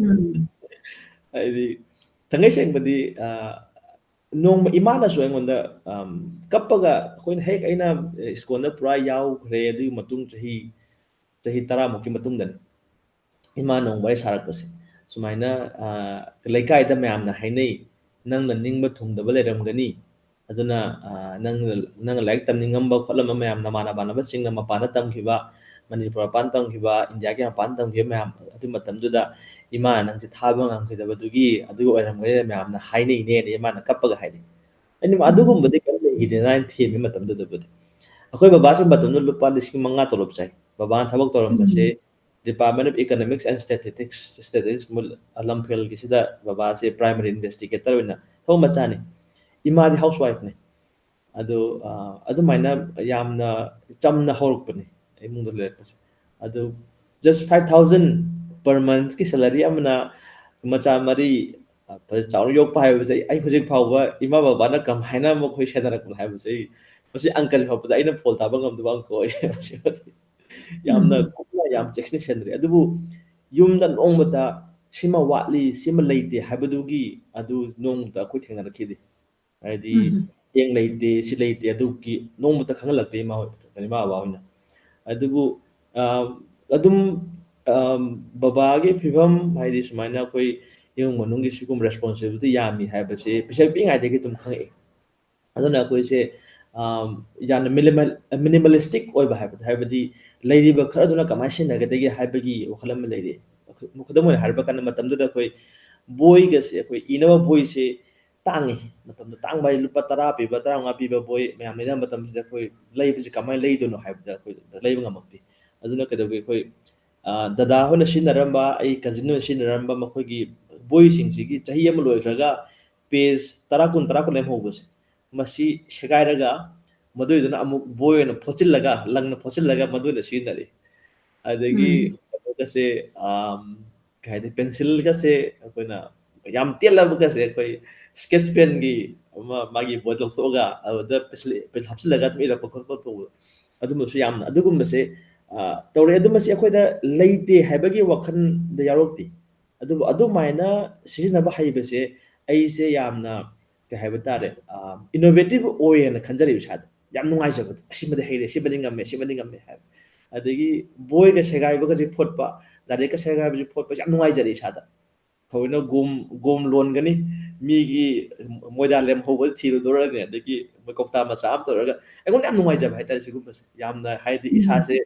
ꯍꯥꯏꯗꯤ ꯊꯥꯡꯒꯩ ꯁꯦꯡꯕꯗꯤ, ꯑ, ꯅꯣꯡꯃ ꯏꯃꯥꯅꯁꯨ ꯑꯩꯉꯣꯟꯗ, ꯑꯝ, ꯀꯞꯄꯒ, ꯑꯩꯈꯣꯏꯅ ꯍꯦꯛ, ꯑꯩꯅ ꯏꯁꯀꯣꯟꯗ ꯄꯨꯔꯥ ꯌꯥꯎꯈ꯭ꯔꯦ꯫ ꯑꯗꯨꯒꯤ ꯃꯇꯨꯡ ꯆꯍꯤ, ꯆꯍꯤ ꯇꯔꯥꯃꯨꯛꯀꯤ ꯃꯇꯨꯡꯗꯅꯤ ꯏꯃꯥꯅ ꯑꯃꯨꯛ ꯋꯥꯔꯤ ꯁꯥꯔꯛꯄꯁꯦ꯫ ꯁꯨꯃꯥꯏꯅ, ꯑ, ꯂꯩꯀꯥꯏꯗ ꯃꯌꯥꯝꯅ ꯍꯥꯏꯅꯩ, "ꯅꯪꯅ ꯅꯤꯡꯕ ꯊꯨꯡꯗꯕ ꯂꯩꯔꯝꯒꯅꯤ꯫ ꯑꯗꯨꯅ, ꯑ, ꯅꯪ, ꯅꯪꯅ ꯂꯥꯏꯔꯤꯛ ꯇꯝꯅꯤꯡꯉꯝꯕ ꯈꯣꯠꯂꯝꯕ ꯃꯌꯥꯝ, ꯅꯃꯥꯟꯅꯕ ꯅꯃꯥꯟꯅꯕꯁꯤꯡꯅ ꯃꯄꯥꯟꯗ ꯇꯝꯈꯤꯕ, ꯃꯅꯤꯄꯨꯔ ꯃꯄꯥꯟ ꯇꯝꯈꯤꯕ, ꯏꯟꯗꯤꯌꯥꯒꯤ ꯃꯄꯥꯟ ꯇꯝꯈꯤꯕ ꯃꯌꯥꯝ, ꯑꯗꯨ ꯃꯇꯝꯗꯨꯗ ꯏꯃꯥꯅ ꯅꯪꯁꯦ ꯊꯥꯕ ꯉꯝꯈꯤꯗꯕꯗꯨꯒꯤ ꯑꯗꯨꯒꯤ ꯑꯣꯏꯔꯝꯒꯅꯤꯅ ꯃꯌꯥꯝꯅ ꯍꯥꯏꯅꯩꯅꯦꯅ" ꯏꯃꯥꯅ ꯀꯞꯄꯒ ꯍꯥꯏꯅꯩ꯫ ꯑꯩꯅ, "ꯑꯗꯨꯒꯨꯝꯕꯗꯤ ꯀꯔꯤꯝ ꯂꯩꯈꯤꯗꯦꯅ" ꯍꯥꯏꯅ ꯊꯦꯝꯃꯤ ꯃꯇꯝꯗꯨꯗꯕꯨꯗꯤ꯫ ꯑꯩꯈꯣꯏ ꯕꯕꯥꯁꯦ ꯃꯇꯝꯗꯨ ꯂꯨꯄꯥ ꯂꯤꯁꯤꯡ ꯃꯉꯥ ꯇꯣꯂꯣꯞ ꯆꯥꯏ꯫ ꯕꯕꯥꯅ ꯊꯕꯛ ꯇꯧꯔꯝꯕꯁꯦ Department of Economics and Statistics, Statistics ꯃꯨ-, ꯂꯝꯐꯦꯜꯒꯤꯁꯤꯗ ꯕꯕꯥꯁꯦ primary investigator ꯑꯣꯏꯅ ꯊꯕꯛ ꯃꯆꯥꯅꯤ꯫ ꯏꯃꯥꯗꯤ housewifeꯅꯤ꯫ ꯑꯗꯣ, ꯑ, ꯑꯗꯨꯃꯥꯏꯅ ꯌꯥꯝꯅ ꯆꯝꯅ ꯍꯧꯔꯛꯄꯅꯦ ꯏꯃꯨꯡꯗ ꯂꯩꯔꯛꯄꯁꯦ꯫ ꯑꯗꯨ just five thousand per monthꯀꯤ salary ꯑꯃꯅ ꯃꯆꯥ ꯃꯔꯤ, ꯑ, ꯐꯖ ꯆꯥꯎꯅ ꯌꯣꯛꯄ ꯍꯥꯏꯕꯁꯦ ꯑꯩ, ꯑꯩ ꯍꯧꯖꯤꯛ ꯐꯥꯎꯕ ꯏꯃꯥ ꯕꯕꯥꯅ ꯀꯃꯥꯏꯅ ꯃꯈꯣꯏ ꯁꯦꯟꯅꯔꯛꯄꯅꯣ ꯍꯥꯏꯕꯁꯦ ꯑꯩ, ꯃꯁꯤ uncle ꯐꯥꯎꯕꯗ ꯑꯩꯅ ꯐꯣꯟ ꯊꯥꯕ ꯉꯝꯗꯕ uncle ꯑꯣꯏ꯫ ꯃꯁꯤꯃꯗꯤ ꯌꯥꯝꯅ ꯎꯝ꯫ ꯀꯨꯞꯅ, ꯌꯥꯝ ꯆꯦꯛꯁꯤꯟꯅ ꯁꯦꯟꯅꯔꯦ꯫ ꯑꯗꯨꯕꯨ ꯌꯨꯝꯗ ꯅꯣꯡꯃꯇ ꯁꯤꯃ ꯋꯥꯠꯂꯤ, ꯁꯤꯃ ꯂꯩꯇꯦ ꯍꯥꯏꯕꯗꯨꯒꯤ ꯑꯗꯨ ꯅꯣꯡꯃꯇ ꯑꯩꯈꯣꯏ ꯊꯦꯡꯅꯔꯛꯈꯤꯗꯦ꯫ ꯍꯥꯏꯗꯤ, ꯎꯝ꯫ ꯆꯦꯡ ꯂꯩꯇꯦ, ꯁꯤ ꯂꯩꯇꯦ, ꯑꯗꯨꯒꯤ ꯅꯣꯡꯃꯇ ꯈꯪꯍꯜꯂꯛꯇꯦ ꯏꯃꯥ ꯍꯣꯏ, ꯏꯃꯥ ꯕꯕꯥ ꯍꯣꯏꯅ꯫ ꯑꯗꯨꯕꯨ, ꯑ, ꯑꯗꯨꯝ, ꯑ, ꯕꯕꯥꯒꯤ ꯐꯤꯕꯝ, ꯍꯥꯏꯗꯤ, ꯁꯨꯃꯥꯏꯅ ꯑꯩꯈꯣꯏ ꯏꯃꯨꯡ ꯃꯅꯨꯡꯒꯤ ꯁꯤꯒꯨꯝꯕ responsibility ꯌꯥꯝꯃꯤ ꯍꯥꯏꯕꯁꯦ ꯄꯤꯁꯛ ꯄꯤꯛꯏꯉꯩꯗꯒꯤ ꯑꯗꯨꯝ ꯈꯪꯉꯛꯑꯦ꯫ ꯑꯗꯨꯅ ꯑꯩꯈꯣꯏꯁꯦ, ꯑ, ꯌꯥꯝꯅ minimal-, minimalistic ꯑꯣꯏꯕ ꯍꯥꯏꯕꯗꯣ, ꯍꯥꯏꯕꯗꯤ ꯂꯩꯔꯤꯕ ꯈꯔꯗꯨꯅ ꯀꯃꯥꯏꯅ ꯁꯤꯖꯤꯟꯅꯒꯗꯒꯦ ꯍꯥꯏꯕꯒꯤ ꯋꯥꯈꯜ ꯑꯃ ꯂꯩꯔꯛꯑꯦ꯫ ꯈꯨꯗꯝ ꯑꯣꯏꯅ ꯍꯥꯏꯔꯕ ꯀꯥꯟꯗ, ꯃꯇꯝꯗꯨꯗ ꯑꯩꯈꯣꯏ ꯕꯣꯏꯒꯁꯦ, ꯑꯩꯈꯣꯏ ꯏꯅꯕ ꯕꯣꯏꯁꯦ ꯇꯥꯡꯉꯤ꯫ ꯃꯇꯝꯗ ꯇꯥꯡꯕ ꯍꯥꯏꯗꯤ ꯂꯨꯄꯥ ꯇꯔꯥ ꯄꯤꯕ, ꯇꯔꯥꯃꯉꯥ ꯄꯤꯕ ꯕꯣꯏ ꯃꯌꯥꯝ ꯂꯩꯅꯕ ꯃꯇꯝꯁꯤꯗ ꯑꯩꯈꯣꯏ ꯂꯩꯕꯁꯤ ꯀꯃꯥꯏꯅ ꯂꯩꯗꯣꯏꯅꯣ ꯍꯥꯏꯕꯗ ꯑꯩꯈꯣꯏ ꯂꯩꯕ ꯉꯝꯃꯛꯇꯦ꯫ ꯑꯗꯨꯅ ꯀꯩꯗꯧꯒꯦ, ꯑꯩꯈꯣꯏ, ꯑ, ꯗꯗꯥ ꯍꯣꯏꯅ ꯁꯤꯖꯤꯟꯅꯔꯝꯕ, ꯑꯩ cousin ꯍꯣꯏꯅ ꯁꯤꯖꯤꯟꯅꯔꯝꯕ ꯃꯈꯣꯏꯒꯤ ꯕꯣꯏꯁꯤꯡꯁꯤꯒꯤ ꯆꯍꯤ ꯑꯃ ꯂꯣꯏꯈ꯭ꯔꯒ page ꯇꯔꯥ, ꯀꯨꯟ, ꯇꯔꯥ, ꯀꯨꯟ ꯂꯦꯝꯍꯧꯕꯁꯦ, ꯃꯁꯤ ꯁꯦꯒꯥꯏꯔꯒ ꯃꯗꯨꯏꯗꯨꯅ ꯑꯃꯨꯛ ꯕꯣꯏ ꯑꯣꯏꯅ ꯐꯣꯠꯆꯤꯜꯂꯒ, ꯂꯪꯅ ꯐꯣꯠꯆꯤꯜꯂꯒ ꯃꯗꯨꯅ ꯁꯤꯖꯤꯟꯅꯔꯤ꯫ ꯑꯗꯒꯤ ꯎꯝ꯫ ꯀꯩꯅꯣꯒꯁꯦ, ꯑꯝ, ꯀꯩ ꯍꯥꯏꯅꯤ, pencilꯒꯁꯦ ꯑꯩꯈꯣꯏꯅ ꯌꯥꯝ ꯇꯦꯜꯂꯕꯒꯁꯦ ꯑꯩꯈꯣꯏ sketch penꯒꯤ ꯑꯃ ꯃꯥꯒꯤ ꯕꯣꯏ ꯂꯧꯊꯣꯛꯑꯒ ꯑꯗꯨꯗ pencil, pencil ꯍꯥꯞꯆꯤꯜꯂꯒ ꯑꯗꯨꯝ ꯏꯔꯛꯄ ꯈꯣꯠꯄ ꯇꯧꯕꯗꯣ, ꯑꯗꯨꯝꯕꯁꯨ ꯌꯥꯝꯅ, ꯑꯗꯨꯒꯨꯝꯕꯁꯦ, ꯑ, ꯇꯧꯔꯦ꯫ ꯑꯗꯨ ꯃꯁꯤ ꯑꯩꯈꯣꯏꯗ ꯂꯩꯇꯦ ꯍꯥꯏꯕꯒꯤ ꯋꯥꯈꯜꯗ ꯌꯥꯎꯔꯛꯇꯦ꯫ ꯑꯗꯨꯕꯨ ꯑꯗꯨꯃꯥꯏꯅ ꯁꯤꯖꯤꯟꯅꯕ ꯍꯩꯕꯁꯦ ꯑꯩꯁꯦ ꯌꯥꯝꯅ, ꯀꯩ ꯍꯥꯏꯕ ꯇꯥꯔꯦ, ꯑ, innovative ꯑꯣꯏꯌꯦꯅ ꯈꯟꯖꯔꯦ ꯏꯁꯥꯗ꯫ ꯌꯥꯝ ꯅꯨꯡꯉꯥꯏꯖꯕꯗꯣ, "ꯑꯁꯤꯃꯗꯤ ꯍꯩꯔꯦ, ꯁꯤꯃꯗꯤ ꯉꯝꯃꯦ, ꯁꯤꯃꯗꯤ ꯉꯝꯃꯦ" ꯍꯥꯏꯕ꯫ ꯑꯗꯒꯤ ꯕꯣꯏꯒ ꯁꯦꯒꯥꯏꯕꯒꯁꯦ ꯐꯣꯠꯄ, ꯂꯥꯏꯔꯤꯛꯀ ꯁꯦꯒꯥꯏꯕꯁꯦ ꯐꯣꯠꯄꯁꯦ ꯌꯥꯝ ꯅꯨꯡꯉꯥꯏꯖꯔꯦ ꯏꯁꯥꯗ꯫ ꯊꯑꯣꯏꯅ ꯒꯣꯝ, ꯒꯣꯝ ꯂꯣꯟꯒꯅꯤ, ꯃꯤꯒꯤ ꯃꯣꯏꯗꯥ ꯂꯦꯝꯍꯧꯕ ꯊꯤꯔꯨꯗꯣꯔꯅꯤ, ꯑꯗꯒꯤ ꯃꯣꯏ ꯀꯧꯇꯥ ꯃꯆꯥ ꯑꯃ ꯇꯧꯔꯒ, ꯑꯩꯉꯣꯟꯗ ꯌꯥꯝ ꯅꯨꯡꯉꯥꯏꯖꯕ ꯍꯥꯏꯇꯥꯔꯦ ꯁꯤꯒꯨꯝꯕꯁꯦ꯫ ꯌꯥꯝꯅ, ꯍꯥꯏꯗꯤ, ꯎꯝ꯫ ꯏꯁꯥꯁꯦ,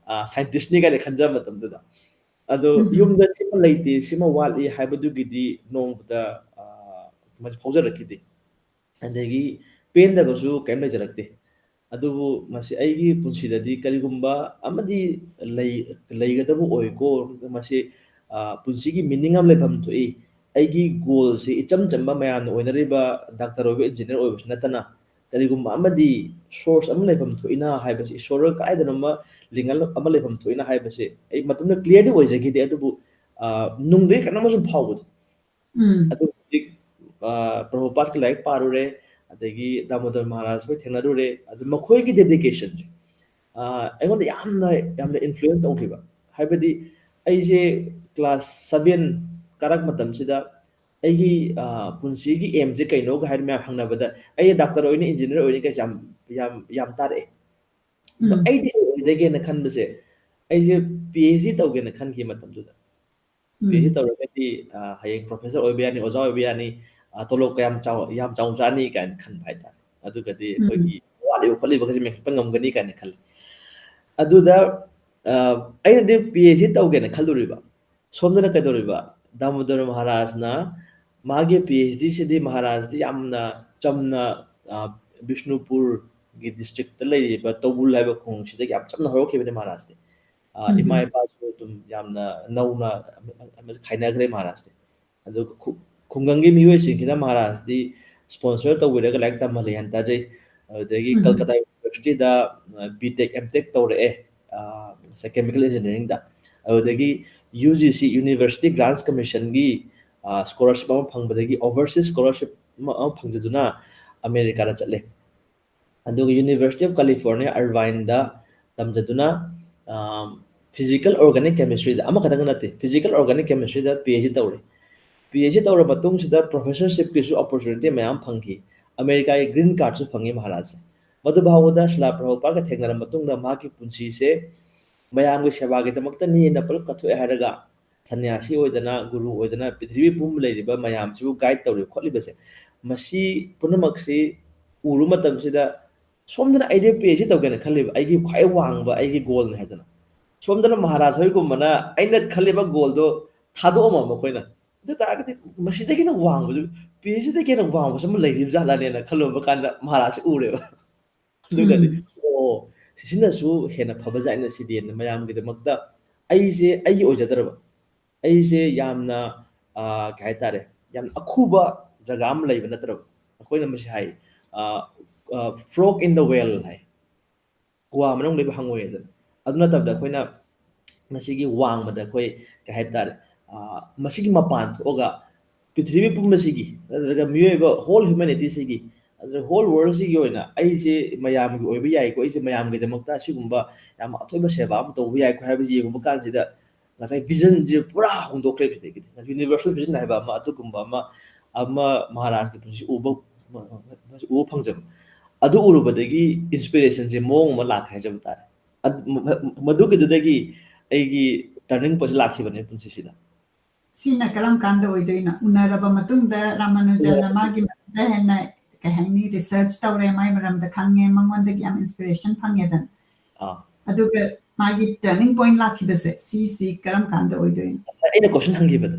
ꯑ, scientistꯅꯤ ꯀꯥꯏꯅ ꯈꯟꯖꯕ ꯃꯇꯝꯗꯨꯗ꯫ ꯑꯗꯣ ꯎꯝ꯫ ꯌꯨꯝꯗ ꯁꯤꯃ ꯂꯩꯇꯦ, ꯁꯤꯃ ꯋꯥꯠꯂꯤ ꯍꯥꯏꯕꯗꯨꯒꯤꯗꯤ ꯅꯣꯡꯃꯇ, ꯑ, ꯃꯁꯤ ꯐꯥꯎꯖꯔꯛꯈꯤꯗꯦ꯫ ꯑꯗꯒꯤ ꯄꯦꯟꯗꯕꯁꯨ ꯀꯩꯝ ꯂꯩꯖꯔꯛꯇꯦ꯫ ꯑꯗꯨꯕꯨ ꯃꯁꯤ ꯑꯩꯒꯤ ꯄꯨꯟꯁꯤꯗꯗꯤ ꯀꯔꯤꯒꯨꯝꯕ ꯑꯃꯗꯤ ꯂꯩ-, ꯂꯩꯒꯗꯕ ꯑꯣꯏꯀꯣ, ꯃꯁꯤ, ꯑ, ꯄꯨꯟꯁꯤꯒꯤ meaning ꯑꯃ ꯂꯩꯐꯝ ꯊꯣꯛꯏ꯫ ꯑꯩꯒꯤ goalꯁꯦ ꯏꯆꯝ ꯆꯝꯕ ꯃꯌꯥꯝꯅ ꯑꯣꯏꯅꯔꯤꯕ doctor ꯑꯣꯏꯕ, engineer ꯑꯣꯏꯕꯁꯨ ꯅꯠꯇꯅ, ꯀꯔꯤꯒꯨꯝꯕ ꯑꯃꯗꯤ source ꯑꯃ ꯂꯩꯐꯝ ꯊꯣꯛꯏꯅ ꯍꯥꯏꯕꯁꯤ, ꯏꯁꯣꯔꯒ ꯀꯥꯏꯗꯅꯣꯃ ꯂꯤꯡ ꯑꯃ ꯂꯩꯐꯝ ꯊꯣꯛꯏꯅ ꯍꯥꯏꯕꯁꯦ ꯑꯩ ꯃꯇꯝꯗ clearꯗꯤ ꯑꯣꯏꯖꯈꯤꯗꯦ, ꯑꯗꯨꯕꯨ, ꯑ, ꯅꯨꯡꯗꯒꯤ ꯀꯩꯅꯣꯝꯃ ꯁꯨꯝ ꯐꯥꯎꯕꯗꯣ꯫ ꯎꯝ꯫ ꯑꯗꯨ ꯍꯧꯖꯤꯛ, ꯑ, ꯄ꯭ꯔꯚꯨꯄꯥꯗꯀꯤ ꯂꯥꯏꯔꯤꯛ ꯄꯥꯔꯨꯔꯦ, ꯑꯗꯒꯤ ꯗꯥꯃꯣꯗꯔ ꯃꯍꯥꯔꯥꯖ ꯍꯣꯏ ꯊꯦꯡꯅꯔꯨꯔꯦ, ꯑꯗꯨ ꯃꯈꯣꯏꯒꯤ dedicationꯁꯦ, ꯑ, ꯑꯩꯉꯣꯟꯗ ꯌꯥꯝꯅ, ꯌꯥꯝꯅ influence ꯇꯧꯈꯤꯕ꯫ ꯍꯥꯏꯕꯗꯤ ꯑꯩꯁꯦ class seven ꯀꯥꯔꯛ ꯃꯇꯝꯁꯤꯗ ꯑꯩꯒꯤ, ꯑ, ꯄꯨꯟꯁꯤꯒꯤ aimꯁꯦ ꯀꯩꯅꯣꯒ ꯍꯥꯏꯅ ꯃꯌꯥꯝ ꯍꯪꯅꯕꯗ, "ꯑꯩ doctor ꯑꯣꯏꯅꯤ, engineer ꯑꯣꯏꯅꯤ" ꯀꯩꯁꯦ ꯌꯥꯝ, ꯌꯥꯝ, ꯌꯥꯝ ꯇꯥꯔꯛꯑꯦ꯫ ꯑꯗꯣ ꯎꯝ꯫ ꯑꯩꯗꯤ ꯑꯣꯏꯗꯒꯦꯅ ꯈꯟꯕꯁꯦ, ꯑꯩꯁꯦ PhD ꯇꯧꯒꯦꯅ ꯈꯟꯈꯤ ꯃꯇꯝꯗꯨꯗ꯫ ꯎꯝ꯫ PhD ꯇꯧꯔꯒꯗꯤ, ꯑ, ꯍꯌꯦꯡ professor ꯑꯣꯏꯕ ꯌꯥꯅꯤ, ꯑꯣꯖꯥ ꯑꯣꯏꯕ ꯌꯥꯅꯤ, ꯑ, ꯇꯣꯂꯣꯞ ꯀꯌꯥꯝ ꯆꯥꯎ-, ꯌꯥꯝ ꯆꯥꯎꯅ ꯆꯥꯅꯤ ꯀꯥꯏꯅ ꯈꯟꯕ ꯍꯥꯏꯇꯥꯔꯦ꯫ ꯑꯗꯨꯒꯗꯤ ꯎꯝ꯫ ꯑꯩꯈꯣꯏꯒꯤ ꯋꯥꯠꯂꯤꯕ ꯈꯣꯠꯂꯤꯕꯈꯩꯁꯦ ꯃꯦꯟꯈꯠꯄ ꯉꯝꯒꯅꯤ ꯀꯥꯏꯅ ꯈꯜꯂꯤ꯫ ꯑꯗꯨꯗ, ꯑ, ꯑꯩꯅꯗꯤ PhD ꯇꯧꯒꯦꯅ ꯈꯜꯂꯨꯔꯤꯕ꯫ ꯁꯣꯝꯗꯅ ꯀꯩꯗꯧꯔꯤꯕ? ꯗꯥꯃꯣꯗꯔ ꯃꯍꯥꯔꯥꯖꯅ ꯃꯥꯒꯤ PhDꯁꯤꯗꯤ ꯃꯍꯥꯔꯥꯖꯗꯤ ꯌꯥꯝꯅ ꯆꯝꯅ, ꯑ, ꯕꯤꯁꯅꯨꯄꯨꯔꯒꯤ districtꯇ ꯂꯩꯔꯤꯕ ꯇꯧꯕꯨꯜ ꯍꯥꯏꯕ ꯈꯨꯡꯒꯪꯁꯤꯗꯒꯤ ꯌꯥꯝ ꯆꯝꯅ ꯍꯧꯔꯛꯈꯤꯕꯅꯤ ꯃꯍꯥꯔꯥꯖꯇꯤ꯫ ꯑ, ꯎꯝ꯫ ꯏꯃꯥ ꯏꯄꯥꯁꯨ ꯑꯗꯨꯝ ꯌꯥꯝꯅ ꯅꯧꯅ ꯑꯃ-, ꯑꯃ-, ꯈꯥꯏꯅꯈ꯭ꯔꯦ ꯃꯍꯥꯔꯥꯖꯇꯤ꯫ ꯑꯗꯨꯒ ꯈꯨ-, ꯈꯨꯡꯒꯪꯒꯤ ꯃꯤꯑꯣꯏꯁꯤꯡꯁꯤꯅ ꯃꯍꯥꯔꯥꯖꯇꯤ sponsor ꯇꯧꯕꯤꯔꯒ ꯂꯥꯏꯔꯤꯛ ꯇꯝꯍꯜꯂꯦ ꯍꯥꯏꯅ ꯇꯥꯖꯩ꯫ ꯑꯗꯨꯗꯒꯤ ꯎꯝ꯫ ꯀꯜꯀꯇꯥ Universityꯗ, ꯑ, B.Tech, M.Tech ꯇꯧꯔꯛꯑꯦ, ꯑ, ꯉꯁꯥꯏ chemical engineeringꯗ꯫ ꯑꯗꯨꯗꯒꯤ UGC, University Grants Commissionꯒꯤ, ꯑ, scholarship ꯑꯃ ꯐꯪꯕꯗꯒꯤ overseas scholarship ꯑꯃ, ꯑꯃ ꯐꯪꯖꯗꯨꯅ ꯑꯃꯦꯔꯤꯀꯥꯗ ꯆꯠꯂꯦ꯫ ꯑꯗꯨꯒ University of California Irvineꯗ ꯇꯝꯖꯗꯨꯅ, ꯑ, physical organic chemistryꯗ, ꯑꯃꯈꯛꯇꯪ ꯅꯠꯇꯦ, physical organic chemistryꯗ PhD ꯇꯧꯔꯦ꯫ PhD ꯇꯧꯔꯕ ꯃꯇꯨꯡꯁꯤꯗ professorshipꯀꯤꯁꯨ opportunity ꯃꯌꯥꯝ ꯐꯪꯈꯤ꯫ ꯑꯃꯦꯔꯤꯀꯥꯒꯤ green cardꯁꯨ ꯐꯪꯉꯤ ꯃꯍꯥꯔꯥꯖꯁꯦ꯫ ꯃꯗꯨ ꯐꯥꯎꯕꯗ ꯁ꯭ꯔꯤꯂꯥ ꯄ꯭ꯔꯚꯨꯄꯥꯗꯀ ꯊꯦꯡꯅꯔꯕ ꯃꯇꯨꯡꯗ ꯃꯍꯥꯛꯀꯤ ꯄꯨꯟꯁꯤꯁꯦ ꯃꯌꯥꯝꯒꯤ ꯁꯦꯕꯥꯒꯤꯗꯃꯛꯇꯅꯤꯅ ꯄꯨꯂꯞ ꯀꯠꯊꯣꯛꯑꯦ ꯍꯥꯏꯔꯒ ꯁꯟꯅ꯭ꯌꯥꯁꯤ ꯑꯣꯏꯗꯅ, ꯒꯨꯔꯨ ꯑꯣꯏꯗꯅ ꯄ꯭ꯔꯤꯊꯤꯕꯤ ꯄꯨꯝꯕ ꯂꯩꯔꯤꯕ ꯃꯌꯥꯝꯁꯤꯕꯨ guide ꯇꯧꯔꯤꯕ ꯈꯣꯠꯂꯤꯕꯁꯦ, ꯃꯁꯤ ꯄꯨꯝꯅꯃꯛꯁꯤ ꯎꯔꯨ ꯃꯇꯝꯁꯤꯗ ꯁꯣꯝꯗꯅ ꯑꯩꯗꯤ PhD ꯇꯧꯒꯦꯅ ꯈꯜꯂꯤꯕ, ꯑꯩꯒꯤ ꯈ꯭ꯋꯥꯏ ꯋꯥꯡꯕ ꯑꯩꯒꯤ goalꯅꯤ ꯍꯥꯏꯗꯅ꯫ ꯁꯣꯝꯗꯅ ꯃꯍꯥꯔꯥꯖ ꯍꯣꯏꯒꯨꯝꯕꯅ ꯑꯩꯅ ꯈꯜꯂꯤꯕ goalꯗꯣ ꯊꯥꯗꯣꯛꯑꯝꯃꯕ ꯑꯩꯈꯣꯏꯅ꯫ ꯑꯗꯨ ꯇꯥꯔꯒꯗꯤ ꯃꯁꯤꯗꯒꯤ ꯍꯦꯟꯅ ꯋꯥꯡꯕꯁꯨ, PhDꯗꯒꯤ ꯍꯦꯟꯅ ꯋꯥꯡꯕꯁꯨ ꯑꯃ ꯂꯩꯔꯤꯕ ꯖꯥꯠꯂꯅꯦꯅ ꯈꯜꯂꯨꯕ ꯀꯥꯟꯗ ꯃꯍꯥꯔꯥꯖꯁꯦ ꯎꯔꯦꯕ꯫ ꯑꯗꯨꯒꯗꯤ, ꯎꯝ꯫ "ꯑꯣ, ꯁꯤꯁꯤꯅꯁꯨ ꯍꯦꯟꯅ ꯐꯕ ꯖꯥꯠꯅ ꯁꯤꯗꯤ" ꯃꯌꯥꯝꯒꯤꯗꯃꯛꯇ ꯑꯩꯁꯦ ꯑꯩꯒꯤ ꯑꯣꯏꯖꯗ꯭ꯔꯕ, ꯑꯩꯁꯦ ꯌꯥꯝꯅ, ꯑ, ꯀꯩ ꯍꯥꯏꯇꯥꯔꯦ, ꯌꯥꯝꯅ ꯑꯈꯨꯕ ꯖꯒꯥ ꯑꯃ ꯂꯩꯕ ꯅꯠꯇ꯭ꯔꯕ꯫ ꯑꯩꯈꯣꯏꯅ ꯃꯁꯤ ꯍꯥꯏ, ꯑ, ꯑ, frog in the well ꯍꯥꯏ꯫ ꯀ꯭ꯋꯥ ꯃꯅꯨꯡ ꯂꯩꯕ ꯍꯪꯉꯣꯏ ꯍꯥꯏꯗꯅ꯫ ꯑꯗꯨ ꯅꯠꯇꯕꯗ ꯑꯩꯈꯣꯏꯅ ꯃꯁꯤꯒꯤ ꯋꯥꯡꯃꯗ ꯑꯩꯈꯣꯏ ꯀꯩ ꯍꯥꯏꯕ ꯇꯥꯔꯦ, ꯑ, ꯃꯁꯤꯒꯤ ꯃꯄꯥꯟ ꯊꯣꯛꯑꯒ ꯄ꯭ꯔꯤꯊꯤꯕꯤ ꯄꯨꯝꯕꯁꯤꯒꯤ ꯅꯠꯇ꯭ꯔꯒ ꯃꯤꯑꯣꯏꯕ whole humanityꯁꯤꯒꯤ ꯅꯠꯇ꯭ꯔꯒ whole worldꯁꯤꯒꯤ ꯑꯣꯏꯅ ꯑꯩꯁꯦ ꯃꯌꯥꯝꯒꯤ ꯑꯣꯏꯕ ꯌꯥꯏꯀꯣ, ꯑꯩꯁꯦ ꯃꯌꯥꯝꯒꯤꯗꯃꯛꯇ ꯑꯁꯤꯒꯨꯝꯕ ꯌꯥꯝ ꯑꯊꯣꯏꯕ ꯁꯦꯕꯥ ꯑꯃ ꯇꯧꯕ ꯌꯥꯏꯀꯣ ꯍꯥꯏꯕꯁꯤ ꯌꯦꯡꯉꯨꯕ ꯀꯥꯟꯁꯤꯗ ꯉꯁꯥꯏ visionꯁꯦ ꯄꯨꯔꯥ ꯍꯣꯡꯗꯣꯛꯈ꯭ꯔꯦ꯫ ꯁꯤꯗꯒꯤꯗꯤ universal vision ꯍꯥꯏꯕ ꯑꯃ, ꯑꯗꯨꯒꯨꯝꯕ ꯑꯃ, ꯑꯃ ꯃꯍꯥꯔꯥꯖꯀꯤ ꯄꯨꯟꯁꯤ ꯎꯕ, ꯎꯕ ꯐꯪꯖꯕ, ꯑꯗꯨ ꯎꯔꯨꯕꯗꯒꯤ inspirationꯁꯦ ꯃꯑꯣꯡ ꯑꯃ ꯂꯥꯛꯈ꯭ꯔꯦ ꯍꯥꯏꯖꯕ ꯇꯥꯔꯦ꯫ ꯑꯗ-, ꯃ-, ꯃꯗꯨꯒꯤꯗꯨꯗꯒꯤ ꯑꯩꯒꯤ turning pointꯁꯦ ꯂꯥꯛꯈꯤꯕꯅꯦ ꯄꯨꯟꯁꯤꯁꯤꯗ꯫ ꯁꯤꯅ ꯀꯔꯝ ꯀꯥꯟꯗ ꯑꯣꯏꯗꯣꯏꯅꯣ? ꯎꯅꯔꯕ ꯃꯇꯨꯡꯗ ꯔꯥꯃꯥꯅꯨꯖꯟꯅ ꯎꯅꯔꯕ ꯃꯥꯒꯤ ꯃꯇꯨꯡꯗ ꯍꯦꯟꯅ, ꯀꯩ ꯍꯥꯏꯅꯤ, research ꯇꯧꯔꯦ, ꯃꯥꯏ ꯃꯔꯝꯗ ꯈꯪꯉꯦ, ꯃꯉꯣꯟꯗꯒꯤ ꯌꯥꯝ inspiration ꯐꯪꯉꯦꯗꯅ꯫ ꯑꯥ꯫ ꯑꯗꯨꯒ ꯃꯥꯒꯤ turning point ꯂꯥꯛꯈꯤꯕꯁꯦ, ꯁꯤꯁꯤ ꯀꯔꯝ ꯀꯥꯟꯗ ꯑꯣꯏꯗꯣꯏꯅꯣ? ꯉꯁꯥꯏ ꯑꯩꯅ question ꯍꯪꯈꯤꯕꯗꯣ꯫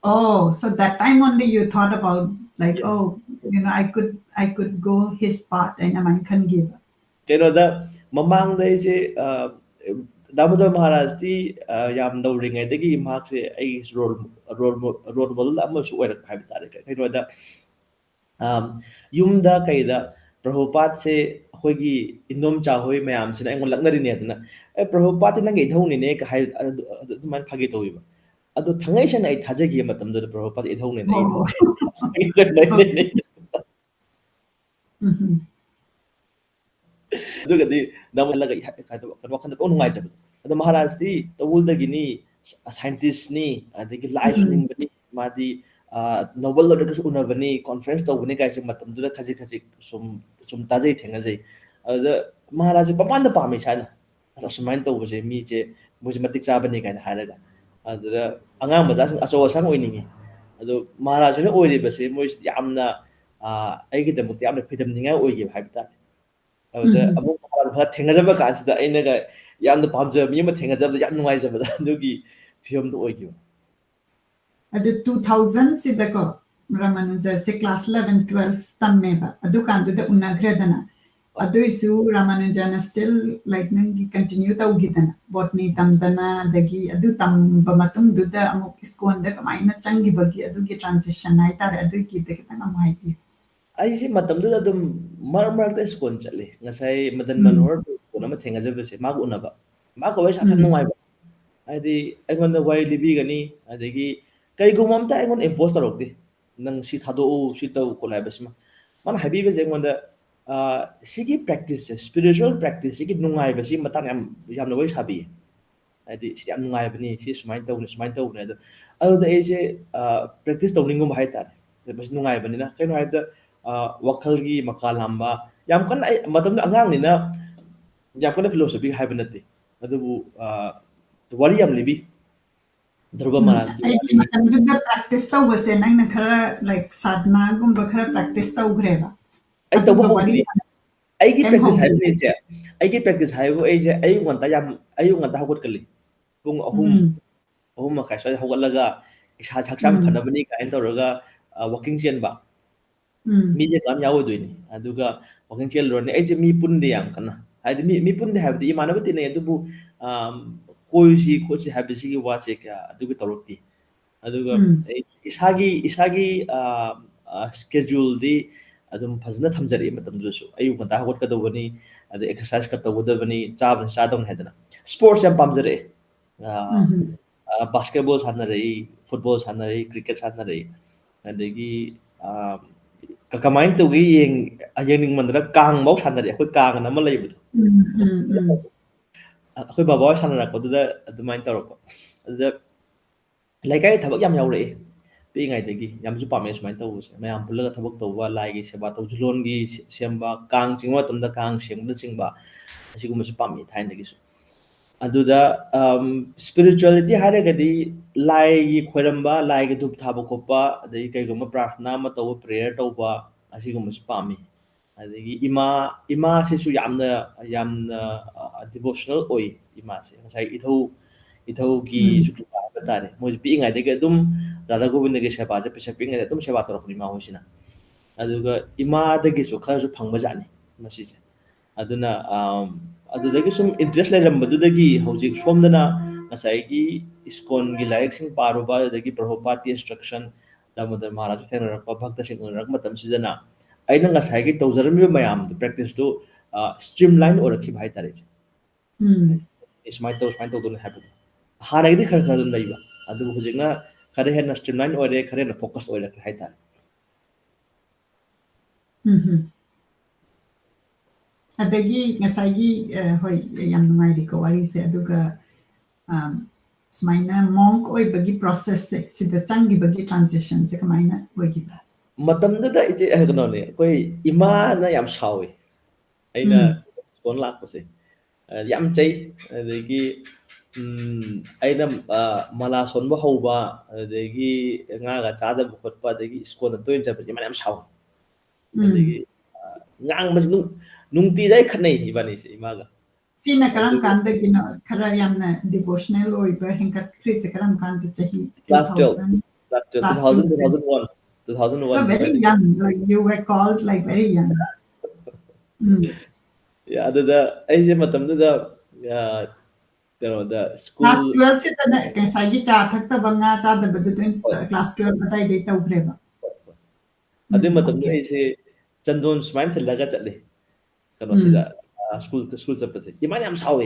Oh, so that time only you thought about, like, Yes. Oh, you know, I could, I could go his path, ꯍꯥꯏꯅ ꯑꯗꯨꯃꯥꯏꯅ ꯈꯟꯈꯤꯕ? ꯀꯩꯅꯣꯗ, ꯃꯃꯥꯡꯗ ꯑꯩꯁꯦ, ꯑ, ꯗꯥꯃꯣꯗꯔ ꯃꯍꯥꯔꯥꯖꯇꯤ, ꯑ, ꯌꯥꯝ ꯅꯧꯔꯤꯉꯩꯗꯒꯤ ꯃꯍꯥꯛꯁꯦ ꯑꯩꯒꯤ role, role mo-, role model ꯑꯃꯁꯨ ꯑꯣꯏꯔꯛꯄ ꯍꯥꯏꯕ ꯇꯥꯔꯦ꯫ ꯀꯩꯅꯣꯗ, ꯑ, ꯌꯨꯝꯗ ꯀꯩꯗ ꯄ꯭ꯔꯚꯨꯄꯥꯗꯁꯦ ꯑꯩꯈꯣꯏꯒꯤ ꯏꯟꯗꯣꯝꯆꯥ ꯍꯣꯏ ꯃꯌꯥꯝꯁꯤꯅ ꯑꯩꯉꯣꯟꯗ ꯂꯛꯅꯔꯤꯅꯦ꯫ ꯑꯗꯨꯅ, "ꯑꯦ, ꯄ꯭ꯔꯚꯨꯄꯥꯗꯇꯤ ꯅꯪꯒꯤ ꯏꯙꯧꯅꯤꯅꯦ" ꯀ ꯍꯥꯏ, ꯑꯗꯨ, ꯑꯗꯨ, ꯑꯗꯨꯃꯥꯏꯅ ꯐꯥꯒꯤ ꯇꯧꯋꯦꯕ꯫ ꯑꯗꯣ ꯊꯥꯡꯉꯩ ꯁꯦꯡꯅ ꯑꯩ ꯊꯥꯖꯈꯤꯕ ꯃꯇꯝꯗꯨꯗ ꯄ꯭ꯔꯚꯨꯄꯥꯗ ꯏꯙꯧꯅꯦꯅ ꯑꯩ ꯑꯣ꯫ ꯏꯙꯧ-, ꯎꯝ, ꯎꯝ꯫ ꯑꯗꯨꯒꯗꯤ ꯅꯝꯍꯜꯂꯒ ꯏꯍ-, ꯀꯩꯅꯣ, ꯀꯩꯅꯣ, ꯋꯥꯈꯜꯗ ꯄꯨꯔꯥ ꯅꯨꯡꯉꯥꯏꯖꯕꯗꯣ꯫ ꯑꯗꯣ ꯃꯍꯥꯔꯥꯖꯇꯤ ꯇꯧꯕꯨꯜꯗꯒꯤꯅꯤ, ꯁ-, scientistꯅꯤ, ꯑꯗꯒꯤ ꯂꯥꯏꯁꯨ ꯎꯝ꯫ ꯅꯤꯡꯕꯅꯤ, ꯃꯥꯗꯤ, ꯑ, Nobel Laureateꯀꯁꯨ ꯎꯅꯕꯅꯤ, conference ꯇꯧꯕꯅꯤ ꯀꯥꯏꯁꯦ ꯃꯇꯝꯗꯨꯗ ꯈꯖꯤꯛ ꯈꯖꯤꯛ ꯁꯨꯝ, ꯁꯨꯝ ꯇꯥꯖꯩ, ꯊꯦꯡꯅꯖꯩ꯫ ꯑꯗꯨꯗ ꯃꯍꯥꯔꯥꯖꯁꯦ ꯄꯪꯄꯥꯟꯗ ꯄꯥꯝꯃꯦ ꯏꯁꯥꯅ꯫ ꯑꯁ, ꯑꯁꯨꯃꯥꯏꯅ ꯇꯧꯕꯁꯦ ꯃꯤꯁꯦ, ꯃꯣꯏꯁꯦ ꯃꯇꯤꯛ ꯆꯥꯕꯅꯤ ꯀꯥꯏꯅ ꯍꯥꯏꯔꯒ꯫ ꯑꯗꯨꯗ ꯑꯉꯥꯡ ꯃꯆꯥꯁꯤꯡ ꯑꯆꯧ ꯑꯁꯥꯡ ꯑꯣꯏꯅꯤꯡꯉꯤ꯫ ꯑꯗꯣ ꯃꯍꯥꯔꯥꯖ ꯍꯣꯏꯅ ꯑꯣꯏꯔꯤꯕꯁꯦ ꯃꯣꯏꯁꯤ ꯌꯥꯝꯅ, ꯑ, ꯑꯩꯒꯤꯗꯃꯛꯇ ꯌꯥꯝꯅ ꯈꯣꯏꯗꯝꯅꯤꯡꯉꯥꯏ ꯑꯣꯏꯈꯤꯕ ꯍꯥꯏꯕ ꯇꯥꯔꯦ꯫ ꯑꯗꯨꯗ ꯎꯝ꯫ ꯑꯃꯨꯛ ꯃꯍꯥꯔꯥꯖ ꯊꯦꯡꯅꯖꯕ ꯀꯥꯟꯁꯤꯗ ꯑꯩꯅꯒ ꯌꯥꯝꯅ ꯄꯥꯝꯖꯕ ꯃꯤ ꯑꯃ ꯊꯦꯡꯅꯖꯕꯗ ꯌꯥꯝ ꯅꯨꯡꯉꯥꯏꯖꯕꯗ ꯑꯗꯨꯒꯤ ꯐꯤꯕꯝꯗꯣ ꯑꯣꯏꯈꯤꯕ꯫ ꯑꯗꯨ two thousandꯁꯤꯗꯀꯣ, ꯔꯥꯃꯥꯅꯨꯖꯁꯦ class eleven, twelve ꯇꯝꯃꯦꯕ꯫ ꯑꯗꯨꯀꯥꯟꯗꯨꯗ ꯎꯅꯈ꯭ꯔꯦꯗꯅ꯫ ꯑꯗꯨꯏꯁꯨ ꯔꯥꯃꯥꯅꯨꯖꯅ still, like, ꯅꯪꯒꯤ continue ꯇꯧꯈꯤꯗꯅ, botany ꯇꯝꯗꯅ, ꯑꯗꯒꯤ ꯑꯗꯨ ꯇꯝꯕ ꯃꯇꯨꯡꯗꯨꯗ ꯑꯃꯨꯛ ISKCONꯗ ꯀꯃꯥꯏꯅ ꯆꯪꯈꯤꯕꯒꯤ ꯑꯗꯨꯒꯤ transition ꯍꯥꯏꯇꯥꯔꯦ, ꯑꯗꯨꯒꯤꯗ ꯈꯤꯇꯪ ꯑꯃꯨꯛ ꯍꯥꯏꯕꯤꯌꯨ꯫ ꯑꯩꯁꯦ ꯃꯇꯝꯗꯨꯗ ꯑꯗꯨꯝ ꯃꯔꯛ ꯃꯔꯛꯇ ISKCON ꯆꯠꯂꯤ꯫ ꯉꯁꯥꯏ ꯃꯗꯟ ꯎꯝ꯫ ꯃꯅꯣꯍꯔ ꯀꯣꯟꯅ ꯑꯃ ꯊꯦꯡꯅꯖꯕꯁꯦ, ꯃꯥꯒ ꯎꯅꯕ, ꯃꯥꯒ ꯋꯥꯔꯤ ꯁꯥꯕ ꯌꯥꯝ ꯎꯝ꯫ ꯅꯨꯡꯉꯥꯏꯕ꯫ ꯍꯥꯏꯗꯤ ꯑꯩꯉꯣꯟꯗ ꯋꯥꯔꯤ ꯂꯤꯕꯤꯒꯅꯤ, ꯑꯗꯒꯤ ꯀꯩꯒꯨꯝꯕ ꯑꯝꯇ ꯑꯩꯉꯣꯟꯗ impose ꯇꯧꯔꯛꯇꯦ, "ꯅꯪ ꯁꯤ ꯊꯥꯗꯣꯛꯎ, ꯁꯤ ꯇꯧ ꯈꯣꯠꯂꯨ" ꯍꯥꯏꯕꯁꯤꯃ꯫ ꯃꯥꯅ ꯍꯥꯏꯕꯤꯕꯁꯦ ꯑꯩꯉꯣꯟꯗ, ꯑ, ꯁꯤꯒꯤ practice ꯁꯦ, spiritual practice ꯁꯤꯒꯤ ꯅꯨꯡꯉꯥꯏꯕꯁꯤ ꯃꯇꯥꯡ ꯌꯥꯝ, ꯌꯥꯝꯅ ꯋꯥꯔꯤ ꯁꯥꯕꯤꯌꯦ꯫ ꯍꯥꯏꯗꯤ "ꯁꯤꯗꯤ ꯌꯥꯝ ꯅꯨꯡꯉꯥꯏꯕꯅꯤ, ꯁꯤ ꯁꯨꯃꯥꯏꯅ ꯇꯧꯕꯅꯤ, ꯁꯨꯃꯥꯏꯅ ꯇꯧꯕꯅꯤ" ꯑꯗꯣ꯫ ꯑꯗꯨꯗ ꯑꯩꯁꯦ, ꯑ, practice ꯇꯧꯅꯤꯡꯒꯨꯝꯕ ꯍꯥꯏꯇꯥꯔꯦ꯫ ꯃꯁꯤ ꯅꯨꯡꯉꯥꯏꯕꯅꯤꯅ, ꯀꯩꯅꯣ ꯍꯥꯏꯕꯗ, ꯑ, ꯋꯥꯈꯜꯒꯤ ꯃꯀꯥ ꯂꯥꯝꯕ, ꯌꯥꯝ ꯀꯟꯅ ꯑꯩ ꯃꯇꯝꯗꯨꯗ ꯑꯉꯥꯡꯅꯤꯅ ꯌꯥꯝ ꯀꯟꯅ philosophy ꯍꯥꯏꯕ ꯅꯠꯇꯦ꯫ ꯑꯗꯨꯕꯨ, ꯑ, ꯋꯥꯔꯤ ꯌꯥꯝ ꯂꯤꯕꯤ꯫ ꯙ꯭ꯔꯨꯕ ꯎꯝ, ꯃꯍꯥꯔꯥꯖꯀꯤ ꯑꯩꯒꯤ ꯋꯥꯔꯤ꯫ ꯃꯇꯝꯗꯨꯗ practice ꯇꯧꯕꯁꯦ ꯅꯪꯅ ꯈꯔ, like, ꯁꯥꯙꯅꯥꯒꯨꯝꯕ ꯈꯔ practice ꯇꯧꯈ꯭ꯔꯦꯕ꯫ ꯑꯩ ꯇꯧꯕ ꯑꯗꯨꯒ ꯋꯥꯔꯤ ꯍꯧꯗ꯭ꯔꯤ꯫ ꯁꯥꯟꯅ-, ꯑꯩꯒꯤ ꯀꯩꯝ practice ꯍꯥꯏꯕꯨ ꯍꯧꯗ꯭ꯔꯤ꯫ ꯏꯆꯦ, ꯑꯩꯒꯤ practice ꯍꯥꯏꯕꯨ ꯑꯩꯁꯦ ꯑꯌꯨꯛ ꯉꯟꯇꯥ ꯌꯥꯝ, ꯑꯌꯨꯛ ꯉꯟꯇꯥ ꯍꯧꯒꯠꯀꯜꯂꯤ꯫ ꯄꯨꯡ ꯑꯍꯨꯝ, ꯎꯝ꯫ ꯑꯍꯨꯝ ꯃꯈꯥꯏ ꯁ꯭ꯋꯥꯏꯗ ꯍꯧꯒꯠꯂꯒ ꯏꯁꯥꯁꯦ ꯍꯛꯆꯥꯡ ꯎꯝ꯫ ꯐꯅꯕꯅꯤ ꯀꯥꯏꯅ ꯇꯧꯔꯒ, ꯑ, walking ꯆꯦꯟꯕ꯫ ꯎꯝ꯫ ꯃꯤꯁꯦ ꯀꯅꯥꯝ ꯌꯥꯎꯔꯣꯏꯗꯣꯏꯅꯤ꯫ ꯑꯗꯨꯒ walking ꯆꯦꯜꯂꯨꯔꯅꯤ꯫ ꯑꯩꯁꯦ ꯃꯤ ꯄꯨꯟꯗꯦ ꯌꯥꯝ ꯀꯟꯅ꯫ ꯍꯥꯏꯗꯤ ꯃꯤ, ꯃꯤ ꯄꯨꯟꯗꯦ ꯍꯥꯏꯕꯗꯤ ꯏꯃꯥꯟꯅꯕ ꯇꯤꯟꯅꯩ, ꯑꯗꯨꯕꯨ, ꯑ, ꯀꯣꯏꯁꯤ ꯈꯣꯠꯁꯤ ꯍꯥꯏꯕꯁꯤꯒꯤ ꯋꯥꯁꯦ ꯀꯌꯥ ꯑꯗꯨꯒꯤ ꯇꯧꯔꯛꯇꯦ꯫ ꯑꯗꯨꯒ ꯎꯝ꯫ ꯑꯩ ꯏꯁꯥꯒꯤ, ꯏꯁꯥꯒꯤ, ꯑ, ꯑ, scheduleꯗꯤ ꯑꯗꯨꯝ ꯐꯖꯅ ꯊꯝꯖꯔꯛꯏ ꯃꯇꯝꯗꯨꯗꯁꯨ꯫ ꯑꯌꯨꯛ ꯉꯟꯇꯥ ꯍꯧꯒꯠꯀꯗꯧꯕꯅꯤ, ꯑꯗꯩ exercise ꯈꯔ ꯇꯧꯒꯗꯕꯅꯤ, ꯆꯥꯕꯅ ꯆꯥꯗꯧꯅꯤ ꯍꯥꯏꯗꯅ꯫ Sports ꯌꯥꯝ ꯄꯥꯝꯖꯔꯛꯑꯦ꯫ ꯑ, ꯎꯝ꯫ ꯑ, basketball ꯁꯥꯟꯅꯔꯛꯏ, football ꯁꯥꯟꯅꯔꯛꯏ, cricket ꯁꯥꯟꯅꯔꯛꯏ꯫ ꯑꯗꯒꯤ, ꯑ, ꯀ-, ꯀꯃꯥꯏꯅ ꯇꯧꯒꯦ ꯌꯦꯡ-, ꯌꯦꯡꯅꯤꯡꯃꯟꯗꯅ ꯀꯥꯡ ꯐꯥꯎ ꯁꯥꯟꯅꯔꯛꯑꯦ꯫ ꯑꯩꯈꯣꯏ ꯀꯥꯡ ꯑꯅ ꯑꯃ ꯂꯩꯕꯗꯣ꯫ ꯎꯝ, ꯎꯝ, ꯎꯝ꯫ ꯑ-, ꯑꯩꯈꯣꯏ ꯕꯕꯥ ꯍꯣꯏ ꯁꯥꯟꯅꯔꯛꯄꯗꯨꯗ ꯑꯗꯨꯃꯥꯏꯅ ꯇꯧꯔꯛꯄ꯫ ꯑꯗꯨꯗ ꯂꯩꯀꯥꯏ ꯊꯕꯛ ꯌꯥꯝ ꯌꯥꯎꯔꯛꯑꯦ꯫ ꯄꯤꯛꯏꯉꯩꯗꯒꯤ ꯌꯥꯝꯁꯨ ꯄꯥꯝꯃꯦ ꯁꯨꯃꯥꯏꯅ ꯇꯧꯕꯁꯦ꯫ ꯃꯌꯥꯝ ꯄꯨꯜꯂꯒ ꯊꯕꯛ ꯇꯧꯕ, ꯂꯥꯏꯒꯤ ꯁꯦꯕꯥ, ꯊꯧꯖꯤꯜꯂꯣꯟꯒꯤ ꯁꯦ-, ꯁꯦꯝꯕ, ꯀꯥꯡ ꯆꯤꯡꯕ ꯃꯇꯝꯗ ꯀꯥꯡ ꯁꯦꯡꯕꯅꯆꯤꯡꯕ, ꯑꯁꯤꯒꯨꯝꯕꯁꯨ ꯄꯥꯝꯃꯤ ꯊꯥꯏꯅꯗꯒꯤꯁꯨ꯫ ꯑꯗꯨꯗ, ꯑꯝ, spirituality ꯍꯥꯏꯔꯒꯗꯤ ꯂꯥꯏꯒꯤ ꯈꯣꯏꯔꯝꯕ, ꯂꯥꯏꯒꯤ ꯙꯨꯞ ꯊꯥꯕ ꯈꯣꯠꯄ, ꯑꯗꯒꯤ ꯀꯩꯒꯨꯝꯕ ꯄ꯭ꯔꯥꯔꯊꯅꯥ ꯑꯃ ꯇꯧꯕ, prayer ꯇꯧꯕ, ꯑꯁꯤꯒꯨꯝꯕꯁꯨ ꯄꯥꯝꯃꯤ꯫ ꯑꯗꯒꯤ ꯏꯃꯥ, ꯏꯃꯥꯁꯤꯁꯨ ꯌꯥꯝꯅ, ꯌꯥꯝꯅ, ꯑ, devotional ꯑꯣꯏ ꯏꯃꯥꯁꯦ꯫ ꯉꯁꯥꯏ ꯏꯙꯧ, ꯏꯙꯧꯒꯤ ꯎꯝ꯫ ꯁꯨꯀ꯭ꯔꯤꯄꯥ ꯍꯥꯏꯕ ꯇꯥꯔꯦ꯫ ꯃꯣꯏꯁꯦ ꯄꯤꯛꯏꯉꯩꯗꯒꯤ ꯑꯗꯨꯝ ꯔꯥꯙꯥ ꯒꯣꯕꯤꯟꯗꯒꯤ ꯁꯦꯕꯥꯁꯦ, ꯄꯤꯁꯛ ꯄꯤꯛꯏꯉꯩꯗ ꯑꯗꯨꯝ ꯁꯦꯕꯥ ꯇꯧꯔꯛꯄꯅꯤ ꯏꯃꯥ ꯍꯣꯏꯁꯤꯅ꯫ ꯑꯗꯨꯒ ꯏꯃꯥꯗꯒꯤꯁꯨ ꯈꯔꯁꯨ ꯐꯪꯕꯖꯥꯠꯅꯤ ꯃꯁꯤꯁꯦ꯫ ꯑꯗꯨꯅ, ꯑꯝ, ꯑꯗꯨꯗꯒꯤ ꯁꯨꯝ interest ꯂꯩꯔꯝꯕꯗꯨꯗꯒꯤ ꯍꯧꯖꯤꯛ ꯁꯣꯝꯗꯅ ꯉꯁꯥꯏꯒꯤ ꯏꯁꯀꯣꯟꯒꯤ ꯂꯥꯏꯔꯤꯛꯁꯤꯡ ꯄꯥꯔꯨꯕ, ꯑꯗꯨꯗꯒꯤ ꯄ꯭ꯔꯚꯨꯄꯥꯗꯀꯤ instruction, ꯗꯥꯃꯣꯗꯔ ꯃꯍꯥꯔꯥꯖꯁꯨ ꯊꯦꯡꯅꯔꯛꯄ, ꯚꯛꯇꯁꯤꯡ ꯎꯅꯔꯛꯄ ꯃꯇꯝꯁꯤꯗꯅ ꯑꯩꯅ ꯉꯁꯥꯏꯒꯤ ꯇꯧꯖꯔꯝꯃꯤꯕ ꯃꯌꯥꯝꯗꯣ, practiceꯇꯨ ꯁ꯭ꯇ꯭ꯔꯤꯝ ꯂꯥꯏꯟ ꯑꯣꯏꯔꯛꯈꯤꯕ ꯍꯥꯏꯇꯥꯔꯦ, ꯏꯆꯦ꯫ ꯎꯝ ꯑꯦ, ꯁꯨꯃꯥꯏꯅ ꯇꯧ, ꯁꯨꯃꯥꯏꯅ ꯇꯧꯗꯣꯏꯅꯤ ꯍꯥꯏꯕꯗꯣ ꯍꯥꯟꯅꯒꯤꯗꯤ ꯈꯔ ꯈꯔ ꯑꯗꯨꯝ ꯂꯩꯕ, ꯑꯗꯨꯕꯨ ꯍꯧꯖꯤꯛꯅ ꯈꯔ ꯍꯦꯟꯅ ꯁ꯭ꯇ꯭ꯔꯤꯝ ꯂꯥꯏꯟ ꯑꯣꯏꯔꯦ, ꯈꯔ ꯍꯦꯟꯅ ꯐꯣꯀꯁ ꯑꯣꯏꯔꯛꯈ꯭ꯔꯦ ꯍꯥꯏꯇꯥꯔꯦ꯫ ꯎꯝ ꯑꯗꯒꯤ ꯉꯁꯥꯏꯒꯤ ꯑ, ꯍꯣꯏ, ꯌꯥꯝ ꯅꯨꯡꯉꯥꯏꯔꯤꯀꯣ ꯋꯥꯔꯤꯁꯦ꯫ ꯑꯗꯨꯒ ꯑ, ꯁꯨꯃꯥꯏꯅ ꯃꯣꯡꯛ ꯑꯣꯏꯕꯒꯤ ꯄ꯭ꯔꯣꯁꯦꯁꯁꯦ, ꯁꯤꯗ ꯆꯪꯈꯤꯕꯒꯤ ꯇ꯭ꯔꯥꯟꯖꯤꯁꯟꯁꯦ ꯀꯃꯥꯏꯅ ꯑꯣꯏꯈꯤꯕ? ꯃꯇꯝꯗꯨꯗ ꯏꯆꯦ, ꯑ, ꯀꯩꯅꯣꯅꯦ, ꯑꯩꯈꯣꯏ ꯏꯃꯥꯅ ꯌꯥꯝ ꯁꯥꯎꯏ꯫ ꯑꯩꯅ ꯎꯝ ꯁ꯭ꯀꯨꯜ ꯂꯥꯛꯄꯁꯦ, ꯑ, ꯌꯥꯝ ꯆꯩ꯫ ꯑꯗꯒꯤ ꯎꯝ, ꯑꯩꯅ, ꯑ, ꯃꯂꯥ ꯁꯣꯟꯕ ꯍꯧꯕ, ꯑꯗꯒꯤ ꯉꯥꯒ ꯆꯥꯗꯕ ꯈꯣꯠꯄ, ꯑꯗꯒꯤ ꯁ꯭ꯀꯨꯜꯗ ꯇꯣꯏꯅ ꯆꯠꯄꯁꯦ ꯏꯃꯥꯅ ꯌꯥꯝ ꯁꯥꯎꯏ꯫ ꯎꯝ ꯑꯗꯒꯤ ꯑ, ꯉꯥꯡꯕꯁꯤ ꯅꯨꯡ-, ꯅꯨꯡꯇꯤꯖꯥꯏ ꯈꯠꯅꯩ ꯏꯕꯥꯅꯤꯁꯦ ꯏꯃꯥꯒ꯫ ꯁꯤꯅ ꯀꯔꯝ ꯑꯗꯨꯒ ꯀꯥꯟꯗꯒꯤꯅꯣ? ꯈꯔ ꯌꯥꯝꯅ ꯗꯤꯚꯣꯁꯅꯦꯜ ꯑꯣꯏꯕ ꯍꯦꯟꯒꯠꯈ꯭ꯔꯤꯁꯦ ꯀꯔꯝ ꯀꯥꯟꯗ? ꯆꯍꯤ class twelve, two thousand? Class twelve, two class thousand, two twelfth? thousand one, two thousand one So very ꯑꯗꯨꯋꯥꯏꯗꯒꯤ꯫ Young, like, you were called, like, very young. ꯎꯝ ꯌꯥ, ꯑꯗꯨꯗ ꯑꯩꯁꯦ ꯃꯇꯝꯗꯨꯗ ꯑ, ꯀꯩꯅꯣꯗ ꯀ꯭ꯂꯥꯁ ꯁ꯭ꯀꯨꯜ ꯇꯨꯌꯦꯜꯞꯁꯤꯗ ꯀꯩ ꯉꯁꯥꯏꯒꯤ ꯆꯥ ꯊꯛꯇꯕ, ꯉꯥ ꯆꯥꯗꯕꯗꯨ ꯑꯗꯨꯝ ꯍꯣꯏ ꯀ꯭ꯂꯥꯁ ꯇꯨꯌꯦꯜꯞ ꯑꯗꯥꯏꯗꯩ ꯇꯧꯈ꯭ꯔꯦꯕ? ꯑꯗꯨꯏ ꯎꯝ ꯃꯇꯝꯗꯨꯗ ꯑꯣꯀꯦ ꯑꯩꯁꯦ ꯆꯟꯗꯣꯟ ꯁꯨꯃꯥꯏꯅ ꯊꯤꯜꯂꯒ ꯆꯠꯂꯦ꯫ ꯀꯩꯅꯣꯁꯤꯗ ꯎꯝ ꯑ, ꯁ꯭ꯀꯨꯜ ꯁ꯭ꯀꯨꯜ ꯆꯠꯄꯁꯦ ꯏꯃꯥꯅ ꯌꯥꯝ ꯁꯥꯎꯋꯦ꯫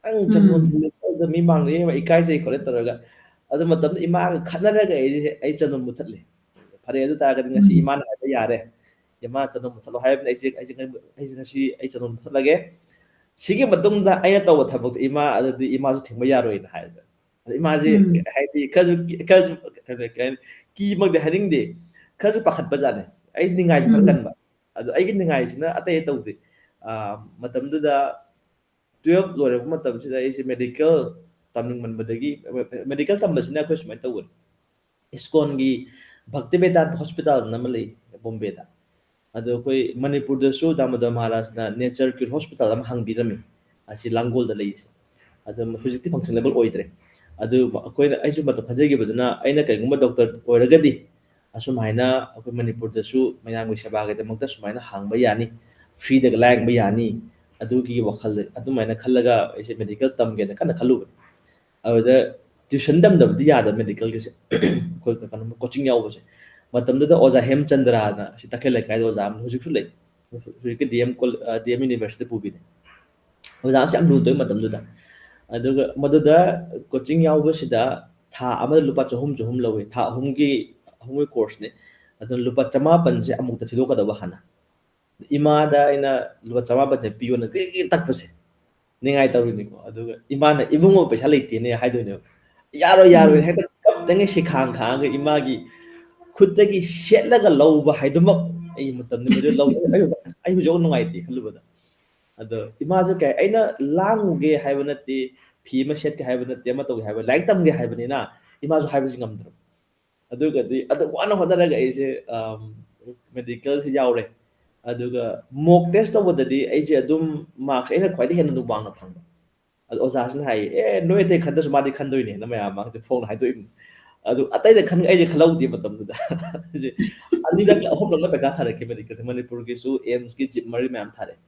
"ꯅꯪ ꯆꯟꯗꯣꯟ ꯎꯝ ꯊꯤꯜꯂꯒ ꯆꯠꯂꯒ ꯃꯤ ꯃꯥꯡꯗ ꯌꯦꯡꯕ ꯏꯀꯥꯏꯖꯩ" ꯈꯣꯠꯂꯦ ꯇꯧꯔꯒ, ꯑꯗꯨ ꯃꯇꯝꯗ ꯏꯃꯥꯒ ꯈꯠꯅꯔꯒ ꯑꯩꯁꯦ ꯑꯩ ꯆꯟꯗꯣꯟ ꯃꯨꯊꯠꯂꯦ꯫ ꯐꯔꯦ, ꯑꯗꯨ ꯇꯥꯔꯒꯗꯤ ꯉꯁꯤ ꯎꯝ ꯏꯃꯥꯅ ꯍꯥꯏꯕ ꯌꯥꯔꯦ, ꯏꯃꯥ ꯆꯟꯗꯣꯟ ꯃꯨꯊꯠꯂꯣ ꯍꯥꯏꯕꯅꯤ, ꯑꯩꯁꯦ ꯑꯩꯁꯦ ꯑꯩꯁꯦ ꯉꯁꯤ ꯑꯩ ꯆꯟꯗꯣꯟ ꯃꯨꯊꯠꯂꯒꯦ꯫ ꯁꯤꯒꯤ ꯃꯇꯨꯡꯗ ꯑꯩꯅ ꯇꯧꯕ ꯊꯕꯛꯇꯣ ꯏꯃꯥ ꯑꯗꯨꯗꯤ ꯏꯃꯥꯁꯨ ꯊꯤꯡꯕ ꯌꯥꯔꯣꯏꯅ ꯍꯥꯏꯕ꯫ ꯑꯗ ꯏꯃꯥꯁꯦ ꯎꯝ ꯍꯥꯏꯗꯤ ꯈꯔꯁꯨ ꯈꯔꯁꯨ ꯀꯩ ꯍꯥꯏꯅꯤ, ꯀꯤꯃꯛꯇꯤ ꯍꯥꯏꯅꯤꯡꯗꯦ, ꯈꯔꯁꯨ ꯄꯥꯈꯠꯄ ꯖꯥꯠꯅꯦ꯫ ꯑꯩ ꯅꯤꯡꯉꯥꯏꯁꯨ ꯈꯔ ꯎꯝ ꯀꯟꯕ꯫ ꯑꯗꯣ ꯑꯩꯒꯤ ꯅꯤꯡꯉꯥꯏꯁꯤꯅ ꯑꯇꯩ ꯇꯧꯗꯦ꯫ ꯑ, ꯃꯇꯝꯗꯨꯗ ꯇꯨꯌꯦꯜꯞ ꯂꯣꯏꯔꯛꯄ ꯃꯇꯝꯁꯤꯗ ꯑꯩꯁꯦ ꯃꯦꯗꯤꯀꯦꯜ ꯇꯝꯅꯤꯡꯃꯟꯕꯗꯒꯤ, ꯃꯦꯗꯤꯀꯦꯜ ꯇꯝꯕꯁꯤꯅ ꯑꯩꯈꯣꯏ ꯁꯨꯃꯥꯏꯅ ꯇꯧꯕꯅꯤ, ꯏꯁꯀꯣꯟꯒꯤ ꯚꯛꯇꯤ ꯕꯦꯗꯥꯟꯇ ꯍꯣꯁꯄꯤꯇꯥꯜ ꯑꯅ ꯑꯃ ꯂꯩ ꯕꯣꯝꯕꯦꯗ꯫ ꯑꯗꯣ ꯑꯩꯈꯣꯏ ꯃꯅꯤꯄꯨꯔꯗꯁꯨ ꯗꯥꯃꯣꯗꯔ ꯃꯍꯥꯔꯥꯖꯅ ꯅꯦꯆꯔ ꯀ꯭ꯌꯨꯔ ꯍꯣꯁꯄꯤꯇꯥꯜ ꯑꯃ ꯍꯥꯡꯕꯤꯔꯝꯃꯤ, ꯑꯁꯤ ꯂꯥꯡꯒꯣꯜꯗ ꯂꯩꯔꯤꯁꯦ꯫ ꯑꯗꯣ ꯍꯧꯖꯤꯛꯇꯤ ꯐꯪꯁꯟꯅꯦꯕꯜ ꯑꯣꯏꯗ꯭ꯔꯦ꯫ ꯑꯗꯨ ꯑꯩꯈꯣꯏꯅ, ꯑꯩꯁꯨ ꯃꯇꯝ ꯈꯟꯖꯈꯤꯕꯗꯨꯅ ꯑꯩꯅ ꯀꯔꯤꯒꯨꯝꯕ ꯗꯣꯛꯇꯔ ꯑꯣꯏꯔꯒꯗꯤ ꯑꯁꯨꯝ ꯍꯥꯏꯅ ꯑꯩꯈꯣꯏ ꯃꯅꯤꯄꯨꯔꯗꯁꯨ ꯃꯌꯥꯝꯒꯤ ꯁꯦꯕꯥꯒꯤꯗꯃꯛꯇ ꯁꯨꯃꯥꯏꯅ ꯍꯥꯡꯕ ꯌꯥꯅꯤ, ꯐ꯭ꯔꯤꯗꯒ ꯂꯥꯌꯦꯡꯕ ꯌꯥꯅꯤ꯫ ꯑꯗꯨꯒꯤ ꯋꯥꯈꯜꯗ ꯑꯗꯨꯃꯥꯏꯅ ꯈꯜꯂꯒ ꯑꯩꯁꯦ ꯃꯦꯗꯤꯀꯦꯜ ꯇꯝꯒꯦꯅ ꯀꯟꯅ ꯈꯜꯂꯨꯕꯅꯤ꯫ ꯑꯗꯨꯗ ꯇ꯭ꯌꯨꯁꯟ ꯇꯝꯗꯕꯗꯤ ꯌꯥꯗꯕ ꯃꯦꯗꯤꯀꯦꯜꯒꯤꯁꯦ꯫ ꯑꯩꯈꯣꯏ ꯀꯩꯅꯣ ꯀꯣꯆꯤꯡ ꯌꯥꯎꯕꯁꯦ꯫ ꯃꯇꯝꯗꯨꯗ ꯑꯣꯖꯥ ꯍꯦꯝꯆꯟꯗ꯭ꯔꯥꯅ ꯑꯁꯤ ꯇꯈꯦꯜ ꯂꯩꯀꯥꯏꯗ ꯑꯣꯖꯥ ꯑꯃ ꯍꯧꯖꯤꯛꯁꯨ ꯂꯩ꯫ ꯍꯧꯖꯤꯛꯀꯤ ꯗꯤ ꯑꯦꯝ ꯀꯣ-, ꯑ, ꯗꯤ ꯑꯦꯝ ꯌꯨꯅꯤꯚꯔꯁꯤꯇꯤꯗ ꯄꯨꯕꯤꯅꯦ꯫ ꯑꯣꯖꯥꯁꯦ ꯌꯥꯝ ꯂꯨꯅ ꯇꯧꯋꯤ ꯃꯇꯝꯗꯨꯗ꯫ ꯑꯗꯨꯒ ꯃꯗꯨꯗ ꯀꯣꯆꯤꯡ ꯌꯥꯎꯕꯁꯤꯗ ꯊꯥ ꯑꯃꯗ ꯂꯨꯄꯥ ꯆꯍꯨꯝ ꯆꯍꯨꯝ ꯂꯧꯋꯤ꯫ ꯊꯥ ꯑꯍꯨꯝꯒꯤ, ꯑꯍꯨꯝꯒꯤ ꯀꯣꯔꯁꯅꯦ꯫ ꯑꯗꯨꯅ ꯂꯨꯄꯥ ꯆꯃꯥꯄꯟꯁꯦ ꯑꯃꯨꯛꯇ ꯊꯤꯗꯣꯛꯀꯗꯕ ꯍꯥꯟꯅ꯫ ꯏꯃꯥꯗ ꯑꯩꯅ ꯂꯨꯄꯥ ꯆꯃꯥꯄꯟꯁꯦ ꯄꯤꯌꯣꯅ ꯒ꯭ꯔꯤ ꯒ꯭ꯔꯤ ꯇꯛꯄꯁꯦ꯫ ꯅꯤꯡꯉꯥꯏ ꯇꯧꯔꯤꯅꯤꯀꯣ꯫ ꯑꯗꯨꯒ ꯏꯃꯥꯅ, "ꯏꯕꯨꯡꯉꯣ, ꯄꯩꯁꯥ ꯂꯩꯇꯦꯅꯦ" ꯍꯥꯏꯗꯣꯏꯅꯦꯕ꯫ "ꯌꯥꯔꯣꯏ, ꯌꯥꯔꯣꯏ", ꯎꯝ꯫ ꯍꯦꯛꯇ ꯀꯞꯇꯉꯩ ꯁꯤꯈꯥꯡ ꯈꯥꯡꯉꯒ ꯏꯃꯥꯒꯤ ꯈꯨꯠꯇꯒꯤ ꯁꯦꯠꯂꯒ ꯂꯧꯕ ꯍꯥꯏꯗꯨꯃꯛ ꯑꯩ ꯃꯇꯝꯗꯨ ꯃꯗꯨ ꯂꯧ-, ꯑꯩ, ꯑꯩ ꯍꯧꯖꯤꯛ ꯅꯨꯡꯉꯥꯏꯇꯦ ꯈꯜꯂꯨꯕꯗ꯫ ꯑꯗꯣ ꯏꯃꯥꯁꯨ ꯀꯩ, ꯑꯩꯅ ꯂꯥꯡꯉꯨꯒꯦ ꯍꯥꯏꯕ ꯅꯠꯇꯦ, ꯐꯤ ꯑꯃ ꯁꯦꯠꯀꯦ ꯍꯥꯏꯕ ꯅꯠꯇꯦ, ꯑꯃ ꯇꯧꯒꯦ ꯍꯥꯏꯕ, ꯂꯥꯏꯔꯤꯛ ꯇꯝꯒꯦ ꯍꯥꯏꯕꯅꯤꯅ ꯏꯃꯥꯁꯨ ꯍꯥꯏꯕꯁꯤ ꯉꯝꯗ꯭ꯔꯕ꯫ ꯑꯗꯨꯒꯗꯤ ꯑꯗꯨ ꯋꯥꯅ ꯍꯣꯠꯅꯔꯒ ꯑꯩꯁꯦ, ꯑꯝ, ꯃꯦꯗꯤꯀꯦꯜꯁꯤ ꯌꯥꯎꯔꯦ꯫ ꯑꯗꯨꯒ ꯃꯣꯛ ꯇꯦꯁ ꯇꯧꯕꯗꯗꯤ ꯑꯩꯁꯦ ꯑꯗꯨꯝ ꯃꯥꯔꯛꯁ ꯑꯩꯅ ꯈ꯭ꯋꯥꯏꯗꯒꯤ ꯍꯦꯟꯅ ꯑꯗꯨꯝ ꯋꯥꯡꯅ ꯐꯪꯕ꯫ ꯑꯗꯣ ꯑꯣꯖꯥꯁꯤꯅ ꯍꯥꯏꯌꯦ, "ꯑꯦ, ꯅꯣꯏ ꯑꯇꯩ ꯈꯟꯗ꯭ꯔꯁꯨ ꯃꯥꯗꯤ ꯈꯟꯗꯣꯏꯅꯦꯅ" ꯃꯌꯥꯝ ꯃꯥꯡꯗ ꯐꯣꯡꯅ ꯍꯥꯏꯗꯣꯛꯏꯕꯅꯤ꯫ ꯑꯗꯨ ꯑꯇꯩꯗ ꯈꯟ-, ꯑꯩꯁꯦ ꯈꯜꯍꯧꯗꯦ ꯃꯇꯝꯗꯨꯗ꯫ ꯑꯩꯁꯦ ꯑꯅꯤꯔꯛ, ꯑꯍꯨꯝꯂꯛꯂ ꯄꯩꯈꯥ ꯊꯥꯔꯛꯈꯤ ꯃꯦꯗꯤꯀꯦꯜꯁꯦ, ꯃꯅꯤꯄꯨꯔꯒꯤꯁꯨ, ꯑꯦꯝꯁꯀꯤ, ꯖꯤꯞꯃꯔꯒꯤ ꯃꯌꯥꯝ ꯊꯥꯔꯛꯑꯦ꯫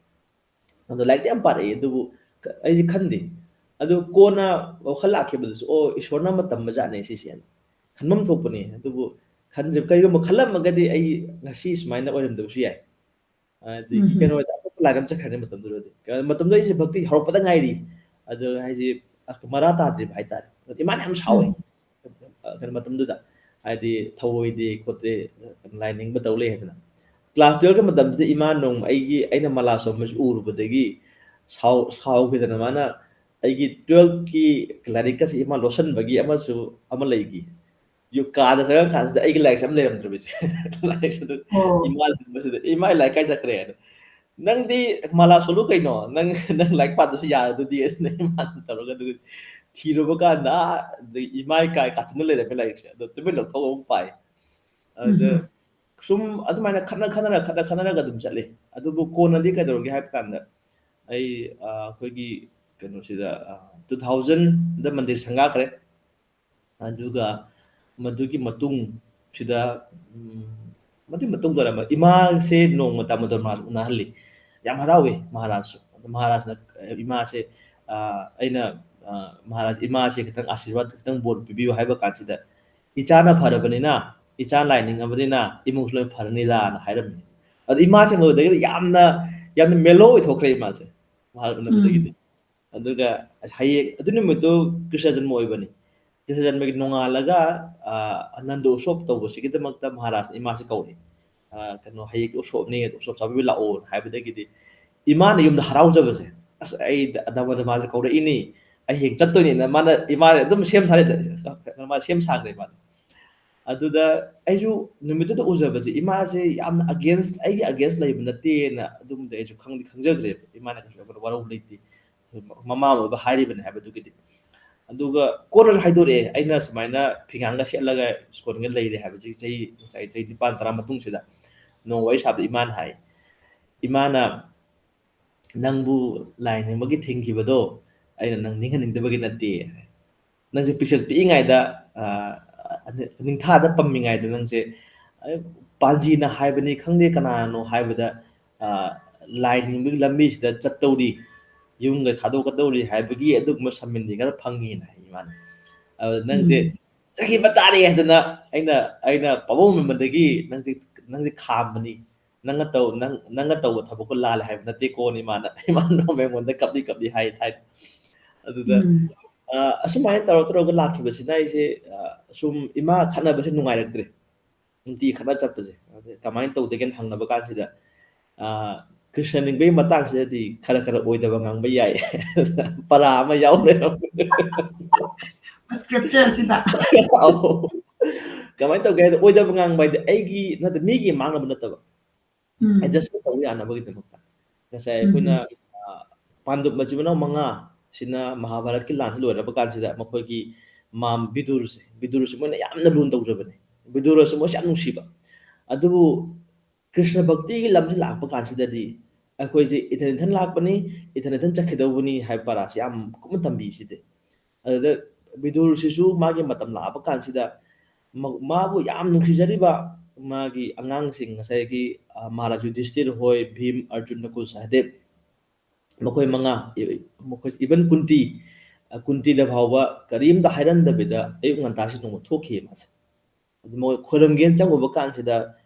ꯑꯗꯣ ꯂꯥꯏꯔꯤꯛꯇꯤ ꯌꯥꯝ ꯄꯥꯔꯛꯑꯦ, ꯑꯗꯨꯕꯨ ꯀ-, ꯑꯩꯁꯦ ꯈꯟꯗꯦ꯫ ꯑꯗꯨ ꯀꯣꯟꯅ ꯋꯥꯈꯜ ꯂꯥꯛꯈꯤꯕꯗꯁꯨ, "ꯑꯣ, ꯏꯁꯣꯔꯅ ꯑꯃ ꯇꯝꯕ ꯖꯥꯠꯅꯦ ꯁꯤꯁꯦꯅ꯫ ꯈꯟꯐꯝ ꯊꯣꯛꯄꯅꯦ꯫ ꯑꯗꯨꯕꯨ ꯈꯟꯖ-, ꯀꯔꯤꯒꯨꯝꯕ ꯈꯜꯂꯝꯃꯒꯗꯤ ꯑꯩ ꯉꯁꯤ ꯁꯨꯃꯥꯏꯅ ꯑꯣꯏꯔꯝꯗꯕꯁꯨ ꯌꯥꯏ"꯫ ꯑꯗꯒꯤ ꯎꯝ꯫ ꯀꯩꯅꯣꯗ ꯑꯇꯣꯞꯄ ꯂꯥꯏꯟ ꯑꯃ ꯆꯠꯈ꯭ꯔꯅꯤ ꯃꯇꯝꯗꯨꯗꯗꯤ꯫ ꯀ-, ꯃꯇꯝꯗꯨꯗ ꯑꯩꯁꯦ ꯚꯛꯇꯤ ꯍꯧꯔꯛꯄꯗ ꯉꯥꯏꯔꯤ꯫ ꯑꯗꯣ ꯍꯥꯏꯁꯦ, ꯑ, ꯃꯔꯥ ꯇꯥꯗ꯭ꯔꯤꯕ ꯍꯥꯏꯇꯥꯔꯦ꯫ ꯏꯃꯥꯅ ꯌꯥꯝ ꯁꯥꯎꯋꯦ꯫ ꯎꯝ꯫ ꯑ, ꯀꯩꯅꯣ ꯃꯇꯝꯗꯨꯗ꯫ ꯍꯥꯏꯗꯤ ꯊꯧꯑꯣꯏꯗꯦ ꯈꯣꯠꯇꯦ, ꯂꯥꯏ ꯅꯤꯡꯕ ꯇꯧ ꯂꯩ ꯍꯥꯏꯗꯅ꯫ ꯀ꯭ꯂꯥꯁ ꯇꯨꯌꯦꯜꯐꯀꯤ ꯃꯇꯝꯁꯤꯗ ꯏꯃꯥ ꯅꯣꯡꯃ ꯑꯩꯒꯤ, ꯑꯩꯅ ꯃꯂꯥ ꯁꯣꯟꯕꯁꯤ ꯎꯔꯨꯕꯗꯒꯤ ꯁꯥꯎ-, ꯁꯥꯎꯈꯤꯗꯅ ꯃꯥꯅ ꯑꯩꯒꯤ ꯇꯨꯌꯦꯜꯐꯀꯤ ꯂꯥꯏꯔꯤꯛꯀꯁꯦ ꯏꯃꯥ ꯂꯣꯠꯁꯤꯟꯕꯒꯤ ꯑꯃꯁꯨ ꯑꯃ ꯂꯩꯈꯤ꯫ ꯌꯨ-, ꯀꯥꯗ ꯆꯪꯉꯛꯀꯥꯟꯁꯤꯗ ꯑꯩꯒꯤ ꯂꯥꯏꯔꯤꯛꯁꯦ ꯑꯃ ꯂꯩꯔꯝꯗ꯭ꯔꯕꯁꯦ꯫ ꯂꯥꯏꯔꯤꯛꯁꯦ ꯑꯗꯨ ꯑꯣ꯫ ꯏꯃꯥ ꯂꯩꯔꯝꯕꯁꯤꯗ, "ꯏꯃꯥ, ꯂꯥꯏꯔꯤꯛ ꯀꯥꯏ ꯆꯠꯈ꯭ꯔꯦ?" ꯍꯥꯏꯅ꯫ "ꯅꯪꯗꯤ ꯃꯂꯥ ꯁꯣꯜꯂꯨ ꯀꯩꯅꯣ, ꯅꯪ, ꯅꯪ ꯂꯥꯏꯔꯤꯛ ꯄꯥꯗ꯭ꯔꯁꯨ ꯌꯥꯔꯗꯨꯗꯤ" ꯑꯗꯨꯅ ꯏꯃꯥꯅ ꯇꯧꯔꯒ ꯑꯗꯨꯒ ꯊꯤꯔꯨꯕ ꯀꯥꯟꯗ, ꯑꯥ, ꯑꯗꯩ ꯏꯃꯥꯏ ꯀꯥꯏ ꯀꯥꯆꯤꯟꯗ ꯂꯩꯔꯝꯃꯦ ꯂꯥꯏꯔꯤꯛꯁꯦ꯫ ꯑꯗꯣ ꯇꯨꯃꯤꯟ ꯂꯧꯊꯣꯛꯑꯒ ꯑꯃꯨꯛ ꯄꯥꯏ꯫ ꯑꯗꯨꯗ ꯎꯝ꯫ ꯁꯨꯝ ꯑꯗꯨꯃꯥꯏꯅ ꯈꯠꯅ ꯈꯠꯅꯔ, ꯈꯠꯅ ꯈꯠꯅꯔꯒ ꯑꯗꯨꯝ ꯆꯠꯂꯤ꯫ ꯑꯗꯨꯕꯨ ꯀꯣꯟꯅꯗꯤ ꯀꯩꯗꯧꯔꯒꯦ ꯍꯥꯏꯕ ꯀꯥꯟꯗ, ꯑꯩ, ꯑ, ꯑꯩꯈꯣꯏꯒꯤ ꯀꯩꯅꯣꯁꯤꯗ, ꯑ, ꯇꯨ ꯊꯥꯎꯖꯟꯗ ꯃꯟꯗꯤꯔ ꯁꯪꯒꯥꯈ꯭ꯔꯦ꯫ ꯑꯗꯨꯒ ꯃꯗꯨꯒꯤ ꯃꯇꯨꯡꯁꯤꯗ, ꯎꯝ, ꯃꯗꯨꯒꯤ ꯃꯇꯨꯡꯗ ꯑꯣꯏꯔꯝꯕ, ꯏꯃꯥꯁꯦ ꯅꯣꯡꯃ ꯗꯥꯃꯣꯗꯣꯔ ꯃꯍꯥꯔꯥꯖ ꯎꯅꯍꯜꯂꯤ꯫ ꯌꯥꯝ ꯍꯔꯥꯎꯋꯦ ꯃꯍꯥꯔꯥꯖꯁꯨ꯫ ꯑꯗꯣ ꯃꯍꯥꯔꯥꯖꯅ, ꯑ, ꯏꯃꯥꯁꯦ, ꯑ, ꯑꯩꯅ, ꯑ, "ꯃꯍꯥꯔꯥꯖ, ꯏꯃꯥꯁꯦ ꯈꯤꯇꯪ ꯑꯥꯁꯤꯔꯕꯥꯗ, ꯈꯤꯇꯪ ꯕꯣꯔ ꯄꯤꯕꯤꯌꯨ" ꯍꯥꯏꯕ ꯀꯥꯟꯁꯤꯗ, "ꯏꯆꯥꯅ ꯐꯔꯕꯅꯤꯅ, ꯏꯆꯥ ꯂꯥꯏ ꯅꯤꯡꯉꯕꯅꯤꯅ ꯏꯃꯨꯡꯁꯨ ꯂꯣꯏ ꯐꯔꯅꯤꯗꯥꯅ" ꯍꯥꯏꯔꯝꯃꯤ꯫ ꯑꯗ ꯏꯃꯥꯁꯦ ꯃꯗꯨꯗꯒꯤꯗꯤ ꯌꯥꯝꯅ, ꯌꯥꯝꯅ mellow ꯑꯣꯏꯊꯣꯛꯈ꯭ꯔꯦ ꯏꯃꯥꯁꯦ, ꯃꯍꯥꯔꯥꯖ ꯎꯅꯕꯗꯒꯤꯗꯤ꯫ ꯎꯝ꯫ ꯑꯗꯨꯒ ꯍꯌꯦꯡ, ꯑꯗꯨ ꯅꯨꯃꯤꯠꯇꯨ ꯀ꯭ꯔꯤꯁꯅ ꯖꯟꯃ ꯑꯣꯏꯕꯅꯤ꯫ ꯀ꯭ꯔꯤꯁꯅ ꯖꯟꯃꯒꯤ ꯅꯣꯡꯉꯥꯜꯂꯒ, ꯑ, ꯅꯟꯗ ꯎꯠꯁꯣꯞ ꯇꯧꯕꯁꯤꯒꯤꯗꯃꯛꯇ ꯃꯍꯥꯔꯥꯖꯅ ꯏꯃꯥꯁꯦ ꯀꯧꯔꯦ꯫ ꯑ, ꯀꯩꯅꯣ, "ꯍꯌꯦꯡ ꯎꯠꯁꯣꯞꯅꯤ, ꯎꯠꯁꯣꯞ ꯆꯥꯕꯤꯕ ꯂꯥꯛꯑꯣ" ꯍꯥꯏꯕꯗꯒꯤꯗꯤ ꯏꯃꯥꯅ ꯌꯨꯝꯗ ꯍꯔꯥꯎꯖꯕꯁꯦ, "ꯑꯁ, ꯑꯩ ꯗ-, ꯗꯃꯣꯗꯔ ꯃꯥꯁꯦ ꯀꯧꯔꯛꯏꯅꯤ, ꯑꯩ ꯍꯌꯦꯡ ꯆꯠꯇꯣꯏꯅꯦꯅ" ꯃꯥꯅ, ꯏꯃꯥꯅ ꯑꯗꯨꯝ ꯁꯦꯝ ꯁꯥꯔꯦ, ꯃꯥ ꯁꯦꯝ ꯁꯥꯈ꯭ꯔꯦ ꯃꯥꯅ꯫ ꯑꯗꯨꯗ ꯑꯩꯁꯨ ꯅꯨꯃꯤꯠꯇꯨꯗ ꯎꯖꯕꯁꯦ, ꯏꯃꯥꯁꯦ ꯌꯥꯝꯅ against, ꯑꯩꯒꯤ against ꯂꯩꯕ ꯅꯠꯇꯦꯅ ꯑꯗꯨꯝꯗꯤ ꯑꯩꯁꯨ ꯈꯪꯗꯤ ꯈꯪꯖꯈ꯭ꯔꯦꯕ꯫ ꯏꯃꯥꯅ ꯀꯩꯁꯨ ꯑꯩꯉꯣꯟꯗ ꯋꯥꯔꯧꯕ ꯂꯩꯇꯦ, ꯃꯃꯥ ꯑꯣꯏꯕ ꯍꯥꯏꯔꯤꯕꯅꯦ ꯍꯥꯏꯕꯗꯨꯒꯤꯗꯤ꯫ ꯑꯗꯨꯒ ꯀꯣꯟꯅꯁꯨ ꯍꯥꯏꯗꯣꯔꯛꯑꯦ, ꯑꯩꯅ ꯁꯨꯃꯥꯏꯅ ꯐꯤꯉꯥꯡꯒ ꯁꯦꯠꯂꯒ ꯁ꯭ꯀꯨꯜꯒ ꯂꯩꯔꯦ ꯍꯥꯏꯕꯁꯤ ꯆꯍꯤ, ꯉꯁꯥꯏ ꯆꯍꯤ ꯅꯤꯄꯥꯟ ꯇꯔꯥ ꯃꯇꯨꯡꯁꯤꯗ ꯅꯣꯡꯃ ꯋꯥꯔꯤ ꯁꯥꯕꯗ ꯏꯃꯥꯅ ꯍꯥꯏ, "ꯏꯃꯥꯅ ꯅꯪꯕꯨ ꯂꯥꯏ ꯅꯤꯡꯕꯒꯤ ꯊꯤꯡꯈꯤꯕꯗꯣ ꯑꯩꯅ ꯅꯪ ꯅꯤꯡꯍꯟꯅꯤꯡꯗꯕꯒꯤ ꯅꯠꯇꯦ꯫ ꯅꯪꯁꯦ ꯄꯤꯛꯁꯛ ꯄꯤꯛꯏꯉꯩꯗ, ꯑ, ꯅꯤꯡꯊꯥꯗ ꯄꯝꯃꯤꯉꯩꯗ ꯅꯪꯁꯦ, ꯑ, ꯄꯥꯟꯖꯤꯅ ꯍꯥꯏꯕꯅꯤ ꯈꯪꯗꯦ, ꯀꯅꯥꯅꯣ ꯍꯥꯏꯕꯗ, ꯑ, ꯂꯥꯏ ꯅꯤꯡꯕꯒꯤ ꯂꯝꯕꯤꯁꯤꯗ ꯆꯠꯇꯧꯔꯤ, ꯌꯨꯝꯒ ꯊꯥꯗꯣꯛꯀꯗꯧꯔꯤ ꯍꯥꯏꯕꯒꯤ ꯑꯗꯨꯒꯨꯝꯕ ꯁꯃꯤꯟꯗꯤ ꯈꯔ ꯐꯪꯉꯤꯅ" ꯍꯥꯏ ꯏꯃꯥꯅ꯫ ꯑꯗꯨ ꯅꯪꯁꯦ ꯎꯝ꯫ "ꯆꯠꯈꯤꯕ ꯇꯥꯔꯦ" ꯍꯥꯏꯗꯅ ꯑꯩꯅ, ꯑꯩꯅ ꯄꯥꯕꯨꯡ ꯃꯃꯟꯗꯒꯤ ꯅꯪꯁꯦ, ꯅꯪꯁꯦ ꯈꯥꯝꯕꯅꯤ꯫ "ꯅꯪꯅ ꯇꯧ-, ꯅꯪ, ꯅꯪꯅ ꯇꯧꯕ ꯊꯕꯛꯇꯣ ꯂꯥꯜꯂꯦ ꯍꯥꯏꯕ ꯅꯠꯇꯦꯀꯣꯅ" ꯏꯃꯥꯅ, ꯏꯃꯥꯅ ꯅꯣꯡꯃ ꯑꯩꯉꯣꯟꯗ ꯀꯞꯂꯤ ꯀꯞꯂꯤ ꯍꯥꯏ ꯊꯥꯏꯅ꯫ ꯑꯗꯨꯗ, ꯎꯝ꯫ ꯑ, ꯑꯁꯨꯃꯥꯏꯅ ꯇꯧꯔ ꯇꯧꯔꯒ ꯂꯥꯛꯈꯤꯕꯁꯤꯅ ꯑꯩꯁꯦ, ꯑ, ꯁꯨꯝ ꯏꯃꯥ ꯈꯠꯅꯕꯁꯦ ꯅꯨꯡꯉꯥꯏꯔꯛꯇ꯭ꯔꯦ꯫ ꯅꯨꯡꯇꯤ ꯈꯠꯅ ꯆꯠꯄꯁꯦ꯫ ꯑꯗꯩ ꯀꯃꯥꯏꯅ ꯇꯧꯗꯒꯦꯅ ꯍꯪꯅꯕ ꯀꯥꯟꯁꯤꯗ, ꯑ, ꯀ꯭ꯔꯤꯁꯅ ꯅꯤꯡꯕꯒꯤ ꯃꯇꯥꯡꯁꯤꯗꯗꯤ ꯈꯔ ꯈꯔ ꯑꯣꯏꯗꯕ ꯉꯥꯡꯕ ꯌꯥꯏ꯫ ꯄꯔꯥ ꯑꯃ ꯌꯥꯎꯔꯦ꯫ Scripture ꯑꯁꯤꯗ꯫ ꯑꯧ꯫ ꯀꯃꯥꯏꯅ ꯇꯧꯒꯦ ꯍꯥꯏꯗ, ꯑꯣꯏꯗꯕ ꯉꯥꯡꯕ ꯍꯥꯏꯗꯤ ꯑꯩꯒꯤ ꯅꯠꯇ, ꯃꯤꯒꯤ ꯃꯥꯡꯅꯕ ꯅꯠꯇꯕ꯫ ꯎꯝ꯫ Adjustment ꯇꯧꯕ ꯌꯥꯅꯕꯒꯤꯗꯃꯛꯇ꯫ ꯉꯁꯥꯏ ꯎꯝ꯫ ꯑꯩꯈꯣꯏꯅ, ꯑ, ꯄꯥꯟꯗꯨꯞ ꯃꯆꯤꯟ ꯃꯅꯥꯎ ꯃꯉꯥ ꯁꯤꯅ ꯃꯍꯥꯚꯥꯔꯠꯀꯤ ꯂꯥꯟꯁꯤ ꯂꯣꯏꯔꯕ ꯀꯥꯟꯁꯤꯗ ꯃꯈꯣꯏꯒꯤ ꯃꯥꯝ ꯕꯤꯗꯨꯔꯁꯦ, ꯕꯤꯗꯨꯔꯁꯦ ꯃꯣꯏꯅ ꯌꯥꯝꯅ ꯂꯨꯅ ꯇꯧꯖꯕꯅꯦ꯫ ꯕꯤꯗꯨꯔꯁꯦ ꯃꯣꯏꯁꯦ ꯌꯥꯝ ꯅꯨꯡꯁꯤꯕ꯫ ꯑꯗꯨꯕꯨ ꯀ꯭ꯔꯤꯁꯅ ꯚꯛꯇꯤꯒꯤ ꯂꯝꯁꯤ ꯂꯥꯛꯄ ꯀꯥꯟꯁꯤꯗꯗꯤ ꯑꯩꯈꯣꯏꯁꯦ ꯏꯊꯟ ꯏꯊꯟ ꯂꯥꯛꯄꯅꯤ, ꯏꯊꯟ ꯏꯊꯟ ꯆꯠꯈꯤꯗꯧꯕꯅꯤ ꯍꯥꯏꯕ ꯄꯔꯥꯁꯤ ꯌꯥꯝ ꯀꯨꯞꯅ ꯇꯝꯕꯤꯁꯤꯗꯤ꯫ ꯑꯗꯨꯗ ꯕꯤꯗꯨꯔꯁꯤꯁꯨ ꯃꯥꯒꯤ ꯃꯇꯝ ꯂꯥꯛꯑꯕ ꯀꯥꯟꯁꯤꯗ ꯃ-, ꯃꯥꯕꯨ ꯌꯥꯝ ꯅꯨꯡꯁꯤꯖꯔꯤꯕ ꯃꯥꯒꯤ ꯑꯉꯥꯡꯁꯤꯡ, ꯉꯁꯥꯏꯒꯤ, ꯑ, ꯃꯍꯥꯔꯥꯖ ꯌꯨꯙꯤꯁꯇꯤꯔ ꯍꯣꯏ, ꯚꯤꯝ, ꯑꯔꯖꯨꯟ, ꯅꯀꯨꯜ, ꯁꯍꯗꯦꯕ, ꯃꯈꯣꯏ ꯃꯉꯥ, ꯏ-, ꯃꯈꯣꯏ, even ꯀꯨꯟꯇꯤ, ꯑ, ꯀꯨꯟꯇꯤꯗ ꯐꯥꯎꯕ ꯀꯔꯤꯝꯇ ꯍꯥꯏꯔꯝꯗꯕꯤꯗ ꯑꯌꯨꯛ ꯉꯟꯇꯥꯁꯤ ꯅꯣꯡꯃ ꯊꯣꯛꯈꯤ ꯃꯥꯁꯦ꯫ ꯑꯗꯨ ꯃꯣꯏ ꯈꯣꯏꯔꯝꯒꯦꯅ ꯆꯪꯉꯨꯕ ꯀꯥꯟꯁꯤꯗ,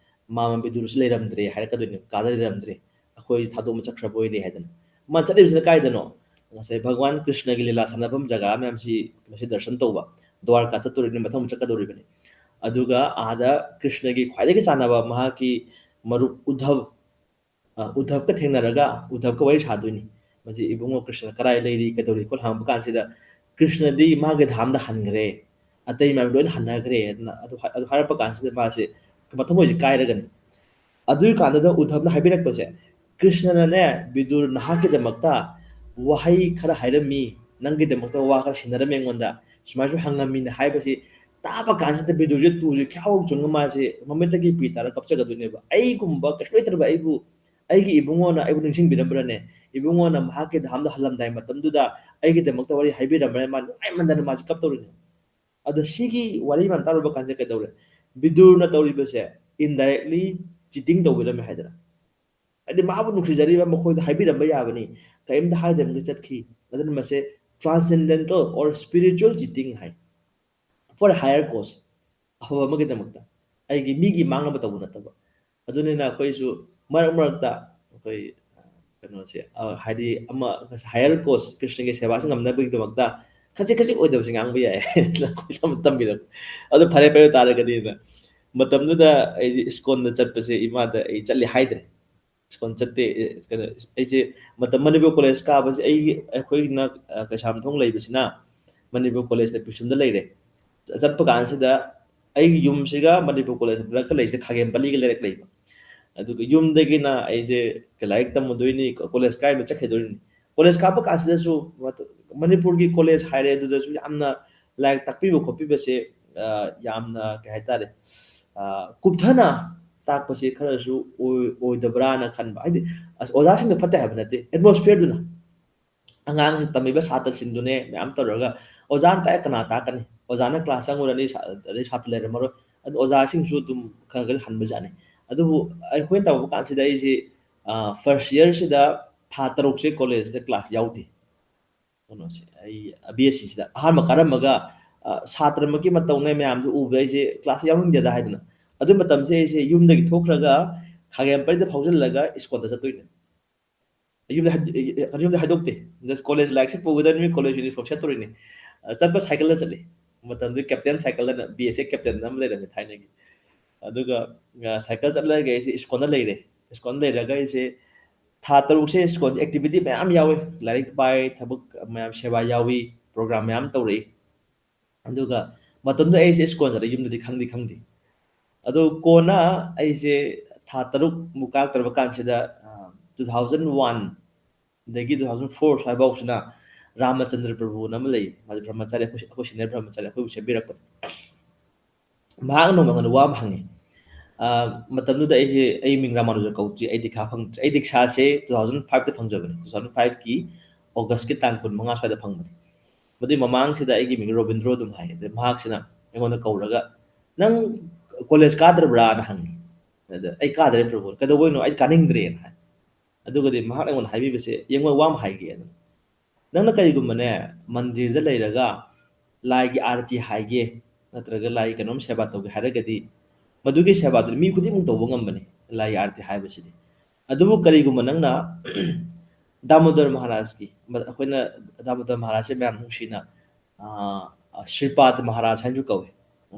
ꯃꯥꯃ ꯕꯤꯗꯨꯔꯁꯤ ꯂꯩꯔꯝꯗ꯭ꯔꯦ ꯍꯥꯏꯔꯛꯀꯗꯣꯏꯅꯦ, ꯀꯥꯗ ꯂꯩꯔꯝꯗ꯭ꯔꯦ, ꯑꯩꯈꯣꯏ ꯊꯥꯗꯣꯛꯑꯃ ꯆꯠꯈ꯭ꯔꯕ ꯑꯣꯏꯔꯦ ꯍꯥꯏꯗꯅ꯫ ꯃꯥ ꯆꯠꯂꯤꯕꯁꯤꯅ ꯀꯥꯏꯗꯅꯣ? ꯉꯁꯥꯏ ꯚꯒꯋꯥꯟ ꯀ꯭ꯔꯤꯁꯅꯒꯤ ꯂꯤꯂꯥ ꯁꯥꯟꯅꯐꯝ ꯖꯒꯥ ꯃꯌꯥꯝꯁꯤ ꯃꯁꯤ ꯗꯔꯁꯟ ꯇꯧꯕ, ꯗ꯭ꯋꯥꯔꯀꯥ ꯆꯠꯇꯣꯔꯤꯕꯅꯤ, ꯃꯊꯪ ꯑꯃꯨꯛ ꯆꯠꯀꯗꯧꯔꯤꯕꯅꯤ꯫ ꯑꯗꯨꯒ ꯑꯥꯗ ꯀ꯭ꯔꯤꯁꯅꯒꯤ ꯈ꯭ꯋꯥꯏꯗꯒꯤ ꯆꯥꯟꯅꯕ ꯃꯍꯥꯛꯀꯤ ꯃꯔꯨꯞ ꯎꯙꯕ, ꯑ, ꯎꯙꯕꯀ ꯊꯦꯡꯅꯔꯒ ꯎꯙꯕꯀ ꯋꯥꯔꯤ ꯁꯥꯗꯣꯏꯅꯤ꯫ ꯃꯁꯤ ꯏꯕꯨꯡꯉꯣ ꯀ꯭ꯔꯤꯁꯅ ꯀꯗꯥꯏ ꯂꯩꯔꯤ, ꯀꯩꯗꯧꯔꯤ ꯈꯣꯠ ꯍꯪꯕ ꯀꯥꯟꯁꯤꯗ ꯀ꯭ꯔꯤꯁꯅꯗꯤ ꯃꯥꯒꯤ ꯙꯥꯝꯗ ꯍꯟꯈ꯭ꯔꯦ, ꯑꯇꯩ ꯃꯌꯥꯝ ꯂꯣꯏꯅ ꯍꯟꯅꯈ꯭ꯔꯦ ꯑꯗꯨꯅ꯫ ꯑꯗꯨ ꯍꯥꯏ-, ꯑꯗꯨ ꯍꯥꯏꯔꯛꯄ ꯀꯥꯟꯁꯤꯗ ꯃꯥꯁꯦ ꯃꯊꯃꯣꯏꯁꯦ ꯀꯥꯏꯔꯒꯅꯤ꯫ ꯑꯗꯨꯒꯤ ꯀꯥꯟꯗꯨꯗ ꯎꯙꯕꯅ ꯍꯥꯏꯕꯤꯔꯛꯄꯁꯦ, ꯀ꯭ꯔꯤꯁꯅꯅꯅꯦ, "ꯕꯤꯗꯨꯔ, ꯅꯍꯥꯛꯀꯤꯗꯃꯛꯇ ꯋꯥꯍꯩ ꯈꯔ ꯍꯥꯏꯔꯝꯃꯤ, ꯅꯪꯒꯤꯗꯃꯛꯇ ꯋꯥ ꯈꯔ ꯁꯤꯟꯅꯔꯝꯃꯤ ꯑꯩꯉꯣꯟꯗ, ꯁꯨꯃꯥꯏꯅ ꯁꯨꯝ ꯍꯪꯉꯝꯃꯤꯅꯦ" ꯍꯥꯏꯕꯁꯤ ꯇꯥꯕ ꯀꯥꯟꯁꯤꯗ ꯕꯤꯗꯨꯔꯁꯦ ꯇꯨꯁꯦ ꯈ꯭ꯌꯥꯎ ꯆꯨꯡꯉ ꯃꯥꯁꯦ ꯃꯃꯤꯠꯇꯒꯤ ꯄꯤ ꯇꯥꯔ ꯀꯞꯆꯒꯗꯣꯏꯅꯦꯕ꯫ ꯑꯩꯒꯨꯝꯕ ꯀꯩꯁꯨ ꯂꯩꯇ꯭ꯔꯕ ꯑꯩꯕꯨ ꯑꯩꯒꯤ ꯏꯕꯨꯡꯉꯣꯅ ꯑꯩꯕꯨ ꯅꯤꯡꯁꯤꯡꯕꯤꯔꯝꯕ꯭ꯔꯅꯦ? ꯏꯕꯨꯡꯉꯣꯅ ꯃꯍꯥꯛꯀꯤ ꯙꯥꯝꯗ ꯍꯜꯂꯝꯗꯥꯏ ꯃꯇꯝꯗꯨꯗ ꯑꯩꯒꯤꯗꯃꯛꯇ ꯋꯥꯔꯤ ꯍꯥꯏꯕꯤꯔꯝꯕ꯭ꯔꯅꯦ? ꯃꯥ ꯅꯨꯡꯉꯥꯏꯃꯟꯗꯅ ꯃꯥꯁꯦ ꯀꯞꯇꯧꯔꯤꯅꯦ꯫ ꯑꯗ ꯁꯤꯒꯤ ꯋꯥꯔꯤ ꯃꯌꯥꯝ ꯇꯥꯔꯨꯕ ꯀꯥꯟꯁꯤꯗ ꯀꯩꯗꯧꯔꯦ? ꯕꯤꯗꯨꯔꯅ ꯇꯧꯔꯤꯕꯁꯦ indirectly cheating ꯇꯧꯕꯤꯔꯝꯃꯦ ꯍꯥꯏꯗꯅ꯫ ꯍꯥꯏꯗꯤ ꯃꯥꯕꯨ ꯅꯨꯡꯁꯤꯖꯔꯤꯕ ꯃꯈꯣꯏꯗ ꯍꯥꯏꯕꯤꯔꯝꯕ ꯌꯥꯕꯅꯤ, ꯀꯔꯤꯝꯇ ꯍꯥꯏꯗꯕꯤꯗ ꯆꯠꯈꯤ꯫ ꯑꯗꯨꯅ ꯃꯁꯦ transcendental or spiritual cheating high. For a higher cause, ꯑꯐꯕ ꯑꯃꯒꯤꯗꯃꯛꯇ, ꯑꯩꯒꯤ ꯃꯤꯒꯤ ꯃꯥꯡꯅꯕ ꯇꯧꯕ ꯅꯠꯇꯕ꯫ ꯑꯗꯨꯅꯤꯅ ꯑꯩꯈꯣꯏꯁꯨ ꯃꯔꯛ ꯃꯔꯛꯇ ꯑꯩꯈꯣꯏ, ꯑ, ꯀꯩꯅꯣꯁꯦ, ꯑ, ꯍꯥꯏꯗꯤ ꯑꯃ higher cause, ꯀ꯭ꯔꯤꯁꯅꯒꯤ ꯁꯦꯕꯥꯁꯤ ꯉꯝꯅꯕꯒꯤꯗꯃꯛꯇ ꯈꯖꯤꯛ ꯈꯖꯤꯛ ꯑꯣꯏꯗꯕꯁꯦ ꯉꯥꯡꯕ ꯌꯥꯏ꯫ ꯑꯩꯈꯣꯏ ꯌꯥꯝ ꯇꯝꯕꯤꯔꯝꯃꯦ꯫ ꯑꯗꯨ ꯐꯔꯦ ꯐꯔꯦ ꯇꯥꯔꯒꯗꯤꯅ꯫ ꯃꯇꯝꯗꯨꯗ ꯑꯩꯁꯦ ꯏꯁꯀꯣꯟꯗ ꯆꯠꯄꯁꯦ ꯏꯃꯥꯗ ꯑꯩ ꯆꯠꯂꯤ ꯍꯥꯏꯗ꯭ꯔꯦ꯫ ꯁ꯭ꯀꯨꯜ ꯆꯠꯇꯦ꯫ ꯑꯦ, ꯀꯩꯅꯣ, ꯑꯩꯁꯦ ꯃꯇꯝ ꯃꯅꯤꯄꯨꯔ ꯀꯣꯂꯦꯖ ꯀꯥꯕꯁꯦ ꯑꯩꯒꯤ, ꯑꯩꯈꯣꯏꯒꯤꯅ, ꯑ, ꯀꯩꯁꯥꯝꯊꯣꯡ ꯂꯩꯕꯁꯤꯅ ꯃꯅꯤꯄꯨꯔ ꯀꯣꯂꯦꯖꯇ ꯄꯤꯁꯨꯝꯗ ꯂꯩꯔꯦ꯫ ꯆ-, ꯆꯠꯄ ꯀꯥꯟꯁꯤꯗ ꯑꯩꯒꯤ ꯌꯨꯝꯁꯤꯒ ꯃꯅꯤꯄꯨꯔ ꯀꯣꯂꯦꯖ ꯃꯔꯛꯇ ꯂꯩꯔꯤꯁꯦ ꯈꯥꯒꯦꯝꯄꯜꯂꯤꯒ ꯂꯩꯔꯛ ꯂꯩꯕ꯫ ꯑꯗꯨꯒ ꯌꯨꯝꯗꯒꯤꯅ ꯑꯩꯁꯦ ꯂꯥꯏꯔꯤꯛ ꯇꯝꯃꯨꯗꯣꯏꯅꯤ, ꯀꯣ-, ꯀꯣꯂꯦꯖ ꯀꯥꯏꯕ ꯆꯠꯈꯤꯗꯣꯏꯅꯤ꯫ ꯀꯣꯂꯦꯖ ꯀꯥꯕ ꯀꯥꯟꯁꯤꯗꯁꯨ ꯃꯅꯤꯄꯨꯔꯒꯤ ꯀꯣꯂꯦꯖ ꯍꯥꯏꯔꯦ, ꯑꯗꯨꯗꯁꯨ ꯌꯥꯝꯅ ꯂꯥꯏꯔꯤꯛ ꯇꯥꯛꯄꯤꯕ ꯈꯣꯠꯄꯤꯕꯁꯦ, ꯑ, ꯌꯥꯝꯅ, ꯀꯩ ꯍꯥꯏꯇꯥꯔꯦ, ꯑ, ꯀꯨꯞꯊꯅ ꯇꯥꯛꯄꯁꯦ ꯈꯔꯁꯨ ꯑꯣꯏ-, ꯑꯣꯏꯗꯕ꯭ꯔꯥꯅ ꯈꯟꯕ꯫ ꯍꯥꯏꯗꯤ, ꯑꯁ, ꯑꯣꯖꯥꯁꯤꯡꯗꯣ ꯐꯠꯇꯦ ꯍꯥꯏꯕ ꯅꯠꯇꯦ, atmosphere ꯗꯨꯅ꯫ ꯑꯉꯥꯡꯁꯤꯡ ꯇꯝꯃꯤꯕ ꯁꯥꯇ꯭ꯔꯁꯤꯡꯗꯨꯅꯦ ꯃꯌꯥꯝ ꯇꯧꯔꯒ, ꯑꯣꯖꯥꯅ ꯇꯥꯛꯑꯦ ꯀꯅꯥ ꯇꯥꯛꯀꯅꯤ? ꯑꯣꯖꯥꯅ ꯀ꯭ꯂꯥꯁ ꯆꯪꯉꯨꯔꯅꯤ, ꯁꯥ-, ꯑꯗꯩ ꯁꯥꯇ꯭ꯔ ꯂꯩꯔꯝꯃꯔꯣꯏ꯫ ꯑꯗꯨ ꯑꯣꯖꯥꯁꯤꯡꯁꯨ ꯑꯗꯨꯝ ꯈꯔ ꯈꯔ ꯍꯟꯕꯖꯥꯠꯅꯤ꯫ ꯑꯗꯨꯕꯨ ꯑꯩꯈꯣꯏꯅ ꯇꯝꯃꯛꯄ ꯀꯥꯟꯁꯤꯗ ꯑꯩꯁꯤ, ꯑ, ꯐꯥꯔꯁ ꯌꯔꯁꯤꯗ ꯊꯥ ꯇꯔꯨꯛꯁꯦ ꯀꯣꯂꯦꯖꯇ ꯀ꯭ꯂꯥꯁ ꯌꯥꯎꯗꯦ꯫ ꯀꯩꯅꯣꯁꯦ, ꯑꯩ ꯕꯤ ꯑꯦꯁ ꯁꯤꯁꯤꯗ ꯑꯍꯥꯟꯕ ꯀꯥꯔꯝꯃꯒ, ꯑ, ꯁꯥꯇ꯭ꯔꯃꯛꯀꯤ ꯃꯇꯧꯅꯦ ꯃꯌꯥꯝꯗꯨ ꯎꯕꯗ ꯑꯩꯁꯦ ꯀ꯭ꯂꯥꯁ ꯌꯥꯎꯅꯤꯡꯗꯦꯗ ꯍꯥꯏꯗꯅ ꯑꯗꯨ ꯃꯇꯝꯁꯦ ꯑꯩꯁꯦ ꯌꯨꯝꯗꯒꯤ ꯊꯣꯛꯈ꯭ꯔꯒ ꯈꯥꯒꯦꯝ ꯄꯔꯤꯡꯗ ꯐꯥꯎꯖꯤꯜꯂꯒ ꯁ꯭ꯀꯣꯟꯗ ꯆꯠꯇꯣꯏꯅꯦ꯫ ꯌꯨꯝꯗ ꯍꯥꯏ-, ꯌꯨꯝꯗ ꯍꯥꯏꯗꯣꯛꯇꯦ꯫ Just ꯀꯣꯂꯦꯖ ꯂꯥꯏꯔꯤꯛꯁꯦ ꯄꯨꯒꯗꯕꯅꯤ, ꯀꯣꯂꯦꯖ ꯌꯨꯅꯤꯐꯣꯔꯝ ꯁꯦꯠꯇꯣꯔꯤꯅꯤ꯫ ꯑ, ꯆꯠꯄ ꯁꯥꯏꯀꯜꯗ ꯆꯠꯂꯤ꯫ ꯃꯇꯝꯗꯨꯗ ꯀꯦꯞꯇꯦꯟ ꯁꯥꯏꯀꯜ ꯍꯥꯏꯅ, ꯕꯤ ꯑꯦꯁ ꯑꯦ ꯀꯦꯞꯇꯦꯟ ꯑꯃ ꯂꯩꯔꯝꯃꯤ ꯊꯥꯏꯅꯒꯤ꯫ ꯑꯗꯨꯒ, ꯑ, ꯁꯥꯏꯀꯜ ꯆꯠꯂꯒ ꯑꯩꯁꯦ ꯁ꯭ꯀꯣꯟꯗ ꯂꯩꯔꯦ꯫ ꯁ꯭ꯀꯣꯟꯗ ꯂꯩꯔꯒ ꯑꯩꯁꯦ ꯊꯥ ꯇꯔꯨꯛꯁꯦ ꯁ꯭ꯀꯣꯟ ꯑꯦꯛꯇꯤꯚꯤꯇꯤ ꯃꯌꯥꯝ ꯌꯥꯎꯋꯤ꯫ ꯂꯥꯏꯔꯤꯛ ꯄꯥꯏ, ꯊꯕꯛ ꯃꯌꯥꯝ, ꯁꯦꯕꯥ ꯌꯥꯎꯏ, ꯄ꯭ꯔꯣꯒ꯭ꯔꯥꯝ ꯃꯌꯥꯝ ꯇꯧꯔꯛꯏ꯫ ꯑꯗꯨꯒ ꯃꯇꯝꯗꯨꯗ ꯑꯩꯁꯦ ꯁ꯭ꯀꯣꯟ ꯆꯠꯂꯦ, ꯌꯨꯝꯗꯗꯤ ꯈꯪꯗꯤ ꯈꯪꯗꯦ꯫ ꯑꯗꯣ ꯀꯣꯟꯅ ꯑꯩꯁꯦ ꯊꯥ ꯇꯔꯨꯛ ꯃꯨꯛ ꯀꯥꯔꯛꯇꯧꯔꯕ ꯀꯥꯟꯁꯤꯗ, ꯑ, two thousand one ꯗꯒꯤ two thousand four ꯁ꯭ꯋꯥꯏꯐꯥꯎꯁꯤꯅ ꯔꯥꯃꯆꯟꯗ꯭ꯔ ꯄ꯭ꯔꯚꯨꯅ ꯑꯃ ꯂꯩ, ꯃꯥꯁꯦ ꯕ꯭ꯔꯍꯃꯆꯥꯔꯤ, ꯑꯩꯈꯣꯏ, ꯑꯩꯈꯣꯏ ꯁꯦꯅꯤꯌꯔ ꯕ꯭ꯔꯍꯃꯆꯥꯔꯤ ꯑꯩꯈꯣꯏꯕꯨ ꯁꯦꯝꯕꯤꯔꯛꯄꯅꯤ꯫ ꯃꯍꯥꯛꯅ ꯅꯣꯡꯃ ꯑꯩꯉꯣꯟꯗ ꯋꯥ ꯑꯃ ꯍꯪꯉꯤ꯫ ꯑ, ꯃꯇꯝꯗꯨꯗ ꯑꯩꯁꯦ, ꯑꯩ ꯃꯤꯡ ꯔꯥꯃꯥꯅꯨꯖ ꯀꯧꯗ꯭ꯔꯤ, ꯑꯩ ꯗꯤꯛꯈꯥ ꯐꯪꯗ꯭ꯔꯤ꯫ ꯑꯩ ꯗꯤꯛꯁꯥꯁꯦ two thousand five ꯇ ꯐꯪꯖꯕꯅꯤ꯫ Two thousand five ꯀꯤ ꯑꯣꯒꯁꯀꯤ ꯇꯥꯡ ꯀꯨꯟꯃꯉꯥ ꯁ꯭ꯋꯥꯏꯗ ꯐꯪꯕꯅꯤ꯫ ꯃꯗꯨꯏ ꯃꯃꯥꯡꯁꯤꯗ ꯑꯩꯒꯤ ꯃꯤꯡ ꯔꯣꯕꯤꯟꯗ꯭ꯔꯣ ꯑꯗꯨꯝ ꯍꯥꯏ꯫ ꯑꯗꯩ ꯃꯍꯥꯛꯁꯤꯅ ꯑꯩꯉꯣꯟꯗ ꯀꯧꯔꯒ, "ꯅꯪ ꯀꯣꯂꯦꯖ ꯀꯥꯗ꯭ꯔꯕ꯭ꯔꯥꯅ?" ꯍꯪꯉꯤ꯫ ꯑꯗ ꯑꯩ, "ꯀꯥꯗ꯭ꯔꯦ ꯄ꯭ꯔꯚꯨ꯫ ꯀꯩꯗꯧꯕꯩꯅꯣ? ꯑꯩ ꯀꯥꯅꯤꯡꯗ꯭ꯔꯦꯅ" ꯍꯥꯏ꯫ ꯑꯗꯨꯒꯗꯤ ꯃꯍꯥꯛꯅ ꯑꯩꯉꯣꯟꯗ ꯍꯥꯏꯕꯤꯕꯁꯦ, "ꯌꯦꯡꯉꯣ, ꯋꯥ ꯑꯃ ꯍꯥꯏꯒꯦ꯫ ꯅꯪꯅ ꯀꯔꯤꯒꯨꯝꯕꯅꯦ, ꯃꯟꯗꯤꯔꯗ ꯂꯩꯔꯒ ꯂꯥꯏꯒꯤ ꯑꯥꯔꯇꯤ ꯍꯥꯏꯒꯦ, ꯅꯠꯇ꯭ꯔꯒ ꯂꯥꯏꯒꯤ ꯀꯩꯅꯣꯝ ꯁꯦꯕꯥ ꯇꯧꯒꯦ ꯍꯥꯏꯔꯒꯗꯤ, ꯃꯗꯨꯒꯤ ꯁꯦꯕꯥꯗꯨꯗꯤ ꯃꯤ ꯈꯨꯗꯤꯡꯃꯛ ꯇꯧꯕ ꯉꯝꯕꯅꯤ, ꯂꯥꯏꯒꯤ ꯑꯥꯔꯇꯤ ꯍꯥꯏꯕꯁꯤꯗꯤ꯫ ꯑꯗꯨꯕꯨ ꯀꯔꯤꯒꯨꯝꯕ ꯅꯪꯅ ꯗꯥꯃꯣꯗꯔ ꯃꯍꯥꯔꯥꯖꯀꯤ, ꯃ-, ꯑꯩꯈꯣꯏꯅ ꯗꯥꯃꯣꯗꯔ ꯃꯍꯥꯔꯥꯖꯁꯦ ꯃꯌꯥꯝ ꯅꯨꯡꯁꯤꯅ, ꯑ, ꯁ꯭ꯔꯤꯄꯥꯗ ꯃꯍꯥꯔꯥꯖ ꯍꯥꯏꯅꯁꯨ ꯀꯧꯏ꯫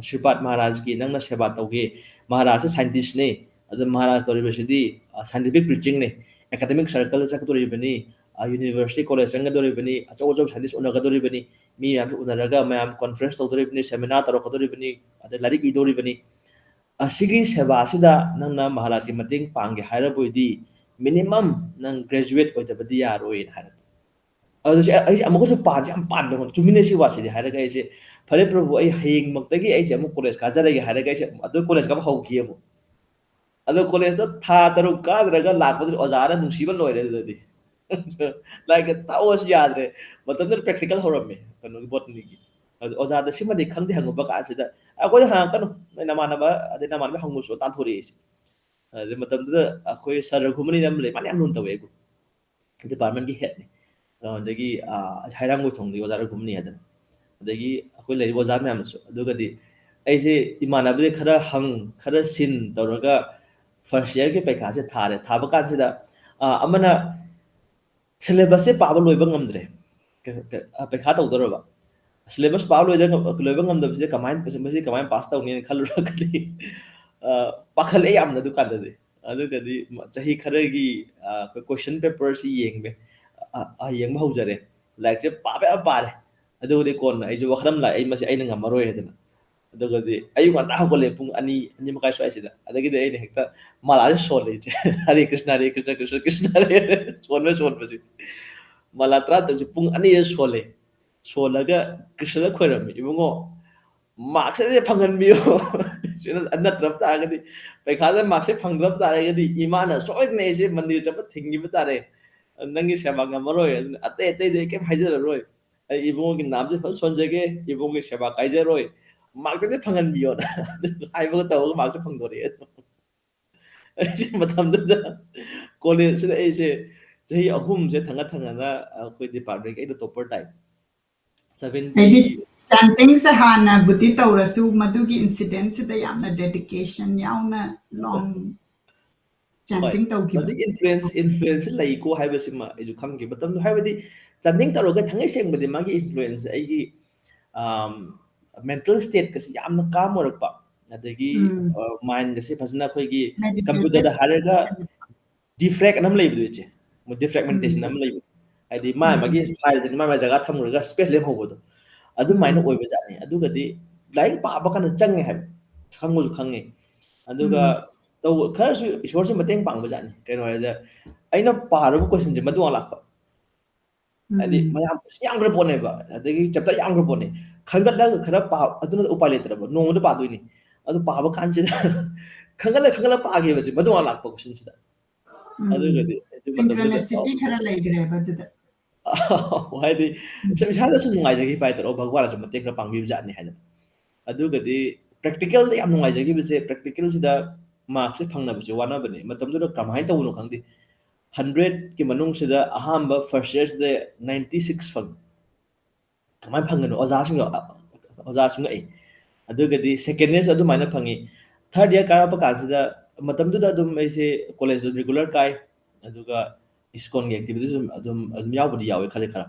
ꯁ꯭ꯔꯤꯄꯥꯗ ꯃꯍꯥꯔꯥꯖꯀꯤ ꯅꯪꯅ ꯁꯦꯕꯥ ꯇꯧꯒꯦ, ꯃꯍꯥꯔꯥꯖꯁꯦ ꯁꯥꯏꯟꯇꯤꯁꯅꯦ, ꯑꯗꯨ ꯃꯍꯥꯔꯥꯖ ꯇꯧꯔꯤꯕꯁꯤꯗꯤ, ꯑ, ꯁꯥꯏꯟꯇꯤꯐꯤꯛ ꯄ꯭ꯔꯤꯆꯤꯡꯅꯦ, ꯑꯦꯀꯥꯗꯃꯤꯛ ꯁꯔꯀꯜꯗ ꯆꯠꯀꯗꯧꯔꯤꯕꯅꯤ, ꯑ, ꯌꯨꯅꯤꯚꯔꯁꯤꯇꯤ ꯀꯣꯂꯦꯖ ꯆꯪꯒꯗꯧꯔꯤꯕꯅꯤ, ꯑꯆꯧ ꯑꯆꯧꯕ ꯁꯥꯏꯟꯇꯤꯁ ꯎꯅꯒꯗꯧꯔꯤꯕꯅꯤ, ꯃꯤ ꯃꯌꯥꯝꯁꯦ ꯎꯅꯔꯒ ꯃꯌꯥꯝ ꯀꯣꯟꯐ꯭ꯔꯦꯟꯁ ꯇꯧꯗꯧꯔꯤꯕꯅꯤ, ꯁꯦꯃꯤꯅꯥꯔ ꯇꯧꯔꯛꯀꯗꯧꯔꯤꯕꯅꯤ, ꯑꯗꯩ ꯂꯥꯏꯔꯤꯛ ꯏꯗꯧꯔꯤꯕꯅꯤ꯫ ꯑꯁꯤꯒꯤ ꯁꯦꯕꯥꯁꯤꯗ ꯅꯪꯅ ꯃꯍꯥꯔꯥꯖꯀꯤ ꯃꯇꯦꯡ ꯄꯥꯡꯒꯦ ꯍꯥꯏꯔꯕ ꯑꯣꯏꯗꯤ, ꯃꯤꯅꯤꯃꯝ ꯅꯪ ꯒ꯭ꯔꯦꯖꯨꯋꯦꯠ ꯑꯣꯏꯗꯕꯗꯤ ꯌꯥꯔꯣꯏꯅ ꯍꯥꯏꯔꯛꯄ꯫ ꯑꯗꯨ ꯁꯤ ꯑꯩꯁꯦ ꯑꯃꯨꯛꯀꯁꯨ ꯄꯥꯟꯁꯦ ꯌꯥꯝ ꯄꯥꯟꯕ ꯑꯩꯉꯣꯟꯗ, "ꯆꯨꯝꯃꯤꯅꯦ ꯁꯤ ꯋꯥꯁꯤꯗꯤ" ꯍꯥꯏꯔꯒ ꯑꯩꯁꯦ, "ꯐꯔꯦ ꯄ꯭ꯔꯚꯨ, ꯑꯩ ꯍꯌꯦꯡꯃꯛꯇꯒꯤ ꯑꯩꯁꯦ ꯑꯃꯨꯛ ꯀꯣꯂꯦꯖ ꯀꯥꯖꯔꯒꯦ" ꯍꯥꯏꯔꯒ ꯑꯩꯁꯦ ꯑꯗꯨ ꯀꯣꯂꯦꯖ ꯀꯥꯕ ꯍꯧꯈꯤ ꯑꯃꯨꯛ꯫ ꯑꯗꯣ ꯀꯣꯂꯦꯖꯇ ꯊꯥ ꯇꯔꯨꯛ ꯀꯥꯗ꯭ꯔꯒ ꯂꯥꯛꯄꯗꯨꯗꯤ ꯑꯣꯖꯥꯅ ꯅꯨꯡꯁꯤꯕ ꯂꯣꯏꯔꯦ ꯑꯗꯨꯗꯗꯤ꯫ ꯂꯥꯏꯔꯤꯛꯀ ꯇꯥꯛꯑꯣꯁꯨ ꯌꯥꯗ꯭ꯔꯦ꯫ ꯃꯇꯝꯗꯨꯗ ꯄ꯭ꯔꯦꯛꯇꯤꯀꯦꯜ ꯍꯧꯔꯝꯃꯦ, ꯀꯩꯅꯣꯒꯤ, ꯕꯣꯇꯅꯤꯒꯤ꯫ ꯑꯗꯨ ꯑꯣꯖꯥꯗ, "ꯁꯤꯃꯗꯤ ꯈꯪꯗꯦ" ꯍꯪꯉꯨꯕ ꯀꯥꯟꯁꯤꯗ, "ꯑꯩꯈꯣꯏꯗ ꯍꯪꯉꯛꯀꯅꯨ, ꯅꯣꯏ ꯅꯃꯥꯟꯅꯕ, ꯑꯗꯩ ꯅꯃꯥꯟꯅꯕ ꯍꯪꯉꯨꯁꯨ" ꯇꯥꯟꯊꯣꯔꯛꯑꯦ ꯑꯩꯁꯦ꯫ ꯑꯗꯩ ꯃꯇꯝꯗꯨꯗ ꯑꯩꯈꯣꯏ ꯁꯥꯔ ꯔꯘꯨꯃꯅꯤꯅ ꯑꯃ ꯂꯩ, ꯃꯥꯅ ꯌꯥꯝ ꯂꯨꯅ ꯇꯧꯋꯦ ꯑꯩꯕꯨ꯫ ꯗꯤꯄꯥꯔꯠꯃꯦꯟꯒꯤ ꯍꯦꯠꯅꯤ꯫ ꯑꯗꯒꯤ, ꯑ, ꯍꯩꯔꯥꯡꯒꯣꯏꯊꯣꯡꯗꯒꯤ ꯑꯣꯖꯥ ꯔꯘꯨꯃꯅꯤ ꯍꯥꯏꯗꯅ꯫ ꯑꯗꯒꯤ ꯑꯩꯈꯣꯏ ꯂꯩꯔꯤꯕ ꯑꯣꯖꯥ ꯃꯌꯥꯝꯅꯁꯨ꯫ ꯑꯗꯨꯒꯗꯤ ꯑꯩꯁꯦ ꯏꯃꯥꯟꯅꯕꯗꯤ ꯈꯔ ꯍꯪ, ꯈꯔ ꯁꯤꯟ ꯇꯧꯔꯒ first yearꯒꯤ ꯄꯩꯈꯥꯁꯦ ꯊꯥꯔꯦ꯫ ꯊꯥꯕ ꯀꯥꯟꯁꯤꯗ ꯑ, ꯑꯃꯅ syllabusꯁꯦ ꯄꯥꯕ ꯂꯣꯏꯕ ꯉꯝꯗ꯭ꯔꯦ꯫ ꯀ- ꯀ- ꯑ, ꯄꯩꯈꯥ ꯇꯧꯗꯧꯔꯕ꯫ Syllabus ꯄꯥꯕ ꯂꯣꯏꯗ ꯉꯝ- ꯂꯣꯏꯕ ꯉꯝꯗꯕꯁꯦ ꯀꯃꯥꯏꯅ, ꯃꯁꯤ ꯀꯃꯥꯏꯅ ꯄꯥꯁ ꯇꯧꯅꯤꯅ ꯈꯜꯂꯨꯔꯒꯗꯤ ꯑ, ꯄꯥꯈꯠꯂꯛꯑꯦ ꯌꯥꯝꯅ ꯑꯗꯨꯀꯥꯟꯗꯗꯤ꯫ ꯑꯗꯨꯒꯗꯤ ꯃ- ꯆꯍꯤ ꯈꯔꯒꯤ ꯑ, ꯑꯩꯈꯣꯏ question paperꯁꯤ ꯌꯦꯡꯕ ꯑ, ꯑ, ꯌꯦꯡꯕ ꯍꯧꯖꯔꯦ꯫ ꯂꯥꯏꯔꯤꯛꯁꯦ ꯄꯥꯕ ꯌꯥꯝ ꯄꯥꯔꯦ꯫ ꯑꯗꯨꯒꯗꯤ ꯀꯣꯟꯅ ꯑꯩꯁꯦ ꯋꯥꯈꯜ ꯑꯃ ꯂꯥꯛꯑꯦ, "ꯑꯩ ꯃꯁꯤ ꯑꯩꯅ ꯉꯝꯃꯔꯣꯏ" ꯍꯥꯏꯗꯅ꯫ ꯑꯗꯨꯒꯗꯤ ꯑꯌꯨꯛ ꯉꯟꯇꯥ ꯍꯧꯒꯠꯂꯦ, ꯄꯨꯡ ꯑꯅꯤ, ꯑꯅꯤ ꯃꯈꯥꯏ ꯁ꯭ꯋꯥꯏꯁꯤꯗ꯫ ꯑꯗꯒꯤꯗꯤ ꯑꯩꯅ ꯍꯦꯛꯇ ꯃꯥꯂꯥꯁꯦ ꯁꯣꯜꯂꯦ ꯏꯆꯦ꯫ "ꯍꯔꯦ ꯀ꯭ꯔꯤꯁꯅ, ꯍꯔꯦ ꯀ꯭ꯔꯤꯁꯅ, ꯀ꯭ꯔꯤꯁꯅ ꯀ꯭ꯔꯤꯁꯅ ꯍꯔꯦ ꯍꯔꯦ", ꯁꯣꯟꯕ ꯁꯣꯟꯕꯁꯤ꯫ ꯃꯥꯂꯥ ꯇꯔꯥꯇꯔꯨꯛꯁꯦ ꯄꯨꯡ ꯑꯅꯤꯗ ꯁꯣꯜꯂꯦ꯫ ꯁꯣꯜꯂꯒ ꯀ꯭ꯔꯤꯁꯅꯗ ꯈꯣꯏꯔꯝꯃꯤ, "ꯏꯕꯨꯡꯉꯣ, markꯁꯦ ꯐꯪꯍꯟꯕꯤꯌꯣ꯫ ꯁꯤꯅ ꯅꯠꯇ꯭ꯔꯕ ꯇꯥꯔꯒꯗꯤ, ꯄꯩꯈꯥꯗ markꯁꯦ ꯐꯪꯗ꯭ꯔꯕ ꯇꯥꯔꯒꯗꯤ ꯏꯃꯥꯅ ꯁꯣꯏꯗꯅ ꯑꯩꯁꯦ ꯃꯟꯗꯤꯔ ꯆꯠꯄ ꯊꯤꯡꯈꯤꯕ ꯇꯥꯔꯦ꯫ ꯅꯪꯒꯤ ꯁꯦꯕꯥ ꯉꯝꯃꯔꯣꯏ꯫ ꯑꯗꯨꯅ ꯑꯇꯩ ꯑꯇꯩꯗꯤ ꯑꯩ ꯀꯩꯝ ꯍꯥꯏꯖꯔꯔꯣꯏ꯫ ꯑꯩ ꯏꯕꯨꯡꯉꯣꯒꯤ ꯅꯥꯝꯁꯦ ꯐꯖꯅ ꯁꯣꯟꯖꯒꯦ, ꯏꯕꯨꯡꯉꯣꯒꯤ ꯁꯦꯕꯥ ꯀꯥꯏꯖꯔꯣꯏ, markꯇꯗꯤ ꯐꯪꯍꯟꯕꯤꯌꯣꯅ" ꯍꯥꯏꯕꯒ ꯇꯧꯔꯒ markꯁꯦ ꯐꯪꯗꯣꯔꯛꯑꯦ꯫ ꯑꯩꯁꯦ ꯃꯇꯝꯗꯨꯗ collegeꯁꯤꯗ ꯑꯩꯁꯦ ꯆꯍꯤ ꯑꯍꯨꯝꯁꯦ ꯊꯪꯅ ꯊꯪꯅꯅ ꯑꯩꯈꯣꯏ departmentꯀꯤ ꯑꯩꯅ topper ꯇꯥꯏ꯫ Seventy ꯍꯥꯏꯗꯤ chantingꯁꯦ ꯍꯥꯟꯅꯕꯨꯗꯤ ꯇꯧꯔꯁꯨ, ꯃꯗꯨꯒꯤ incidentꯁꯤꯗ ꯌꯥꯝꯅ dedication ꯌꯥꯎꯅ long chanting ꯇꯧꯈꯤꯕ꯫ ꯃꯁꯤ influence, influenceꯁꯦ ꯂꯩꯀꯣ ꯍꯥꯏꯕꯁꯤꯃ ꯑꯩꯁꯨ ꯈꯪꯈꯤ꯫ ꯃꯇꯝꯗꯨ ꯍꯥꯏꯕꯗꯤ chanting ꯇꯧꯔꯒ ꯊꯥꯡꯉꯩ ꯁꯦꯡꯕꯗꯤ ꯃꯥꯒꯤ influence ꯑꯩꯒꯤ, ꯑꯝ, mental stateꯀꯁꯤ ꯌꯥꯝꯅ calm ꯑꯣꯏꯔꯛꯄ, ꯑꯗꯒꯤ, ꯎꯝ꯫ ꯑ, mindꯒꯁꯦ ꯐꯖꯅ ꯑꯩꯈꯣꯏꯒꯤ Meditative. Computerꯗ ꯍꯥꯏꯔꯒ defrag ꯑꯅ ꯑꯃ ꯂꯩꯕꯗꯣ ꯏꯆꯦ, ꯃꯣꯏ defragmentation ꯎꯝ꯫ ꯑꯃ ꯂꯩꯕꯗꯣ, ꯍꯥꯏꯗꯤ ꯃꯥ ꯎꯝ꯫ ꯃꯥꯒꯤ fileꯁꯤꯡ ꯃꯥ ꯃꯥꯒꯤ ꯖꯒꯥ ꯊꯝꯈ꯭ꯔꯒ space ꯂꯦꯝꯍꯧꯕꯗꯣ, ꯑꯗꯨꯃꯥꯏꯅ ꯎꯝ꯫ ꯑꯣꯏꯕꯖꯥꯠꯅꯤ꯫ ꯑꯗꯨꯒꯗꯤ ꯂꯥꯏꯔꯤꯛ ꯄꯥꯕ ꯀꯥꯟꯗ ꯆꯪꯉꯦ ꯍꯥꯏꯕ, ꯈꯪꯕꯁꯨ ꯈꯪꯉꯦ꯫ ꯑꯗꯨꯒ ꯎꯝ꯫ ꯇꯧꯕ ꯈꯔꯁꯨ ꯏꯁꯣꯔꯁꯨ ꯃꯇꯦꯡ ꯄꯥꯡꯕꯖꯥꯠꯅꯤ꯫ ꯀꯩꯅꯣ ꯍꯥꯏꯗ, ꯑꯩꯅ ꯄꯥꯔꯨꯕ questionꯁꯦ ꯃꯗꯨ ꯉꯥꯛ ꯂꯥꯛꯄ꯫ ꯍꯥꯏꯗꯤ ꯎꯝ꯫ ꯃꯌꯥꯝ ꯌꯥꯝꯈ꯭ꯔ ꯄꯣꯠꯅꯦꯕ, ꯑꯗꯒꯤ chapter ꯌꯥꯝꯈ꯭ꯔ ꯄꯣꯠꯅꯦ꯫ ꯈꯟꯒꯠꯂꯒ ꯈꯔ ꯄꯥ, ꯑꯗꯨꯅ ꯎꯄꯥꯏ ꯂꯩꯇ꯭ꯔꯕ, ꯅꯣꯡꯃꯗ ꯄꯥꯗꯣꯏꯅꯤ꯫ ꯑꯗꯨ ꯄꯥꯕ ꯀꯥꯟꯁꯤꯗ ꯈꯟꯒꯠꯂ ꯈꯟꯒꯠꯂ ꯄꯥꯈꯤꯕꯁꯦ ꯃꯗꯨ ꯉꯥꯛ ꯂꯥꯛꯄ questionꯁꯤꯗ꯫ ꯎꯝ꯫ ꯑꯗꯨꯒꯗꯤ ꯑꯩꯁꯨ ꯃꯇꯝꯗꯨꯗ synchronicity ꯈꯔ ꯂꯩꯈ꯭ꯔꯦꯕ ꯑꯗꯨꯗ꯫ ꯍꯥꯏꯗꯤ ꯎꯝ꯫ ꯁꯨꯝ ꯏꯁꯥꯗ ꯁꯨꯝ ꯅꯨꯡꯉꯥꯏꯖꯈꯤꯕ ꯍꯥꯏꯇꯥꯔꯦ, "ꯑꯣ, ꯚꯒꯋꯥꯟꯅꯁꯨ ꯃꯇꯦꯡ ꯈꯔ ꯄꯥꯡꯕꯤꯕ ꯖꯥꯠꯅꯤ" ꯍꯥꯏꯅ꯫ ꯑꯗꯨꯒꯗꯤ practicalꯗ ꯌꯥꯝ ꯅꯨꯡꯉꯥꯏꯖꯈꯤꯕꯁꯦ, practicalꯁꯤꯗ markꯁꯦ ꯐꯪꯅꯕꯁꯦ ꯋꯥꯅꯕꯅꯦ꯫ ꯃꯇꯝꯗꯨꯗ ꯀꯃꯥꯏꯅ ꯇꯧꯕꯅꯣ ꯈꯪꯗꯦ, hundredꯀꯤ ꯃꯅꯨꯡꯁꯤꯗ ꯑꯍꯥꯟꯕ first yearꯁꯤꯗ ninety six ꯐꯪꯉꯤ꯫ ꯀꯃꯥꯏꯅ ꯐꯪꯒꯅꯣ? ꯑꯣꯖꯥꯁꯤꯡꯗꯣ, ꯑ-, ꯑꯣꯖꯥꯁꯨ ꯉꯛꯏ꯫ ꯑꯗꯨꯒꯗꯤ second yearꯁꯨ ꯑꯗꯨꯃꯥꯏꯅ ꯐꯪꯉꯤ꯫ Third year ꯀꯥꯔꯛꯄ ꯀꯥꯟꯁꯤꯗ, ꯃꯇꯝꯗꯨꯗ ꯑꯗꯨꯝ ꯑꯩꯁꯦ collegeꯇ regular ꯀꯥꯏ, ꯑꯗꯨꯒ ISKCONꯒꯤ activityꯁꯨ ꯑꯗꯨꯝ, ꯑꯗꯨꯝ ꯌꯥꯎꯕꯗꯤ ꯌꯥꯎꯋꯦ ꯈꯔ ꯈꯔ꯫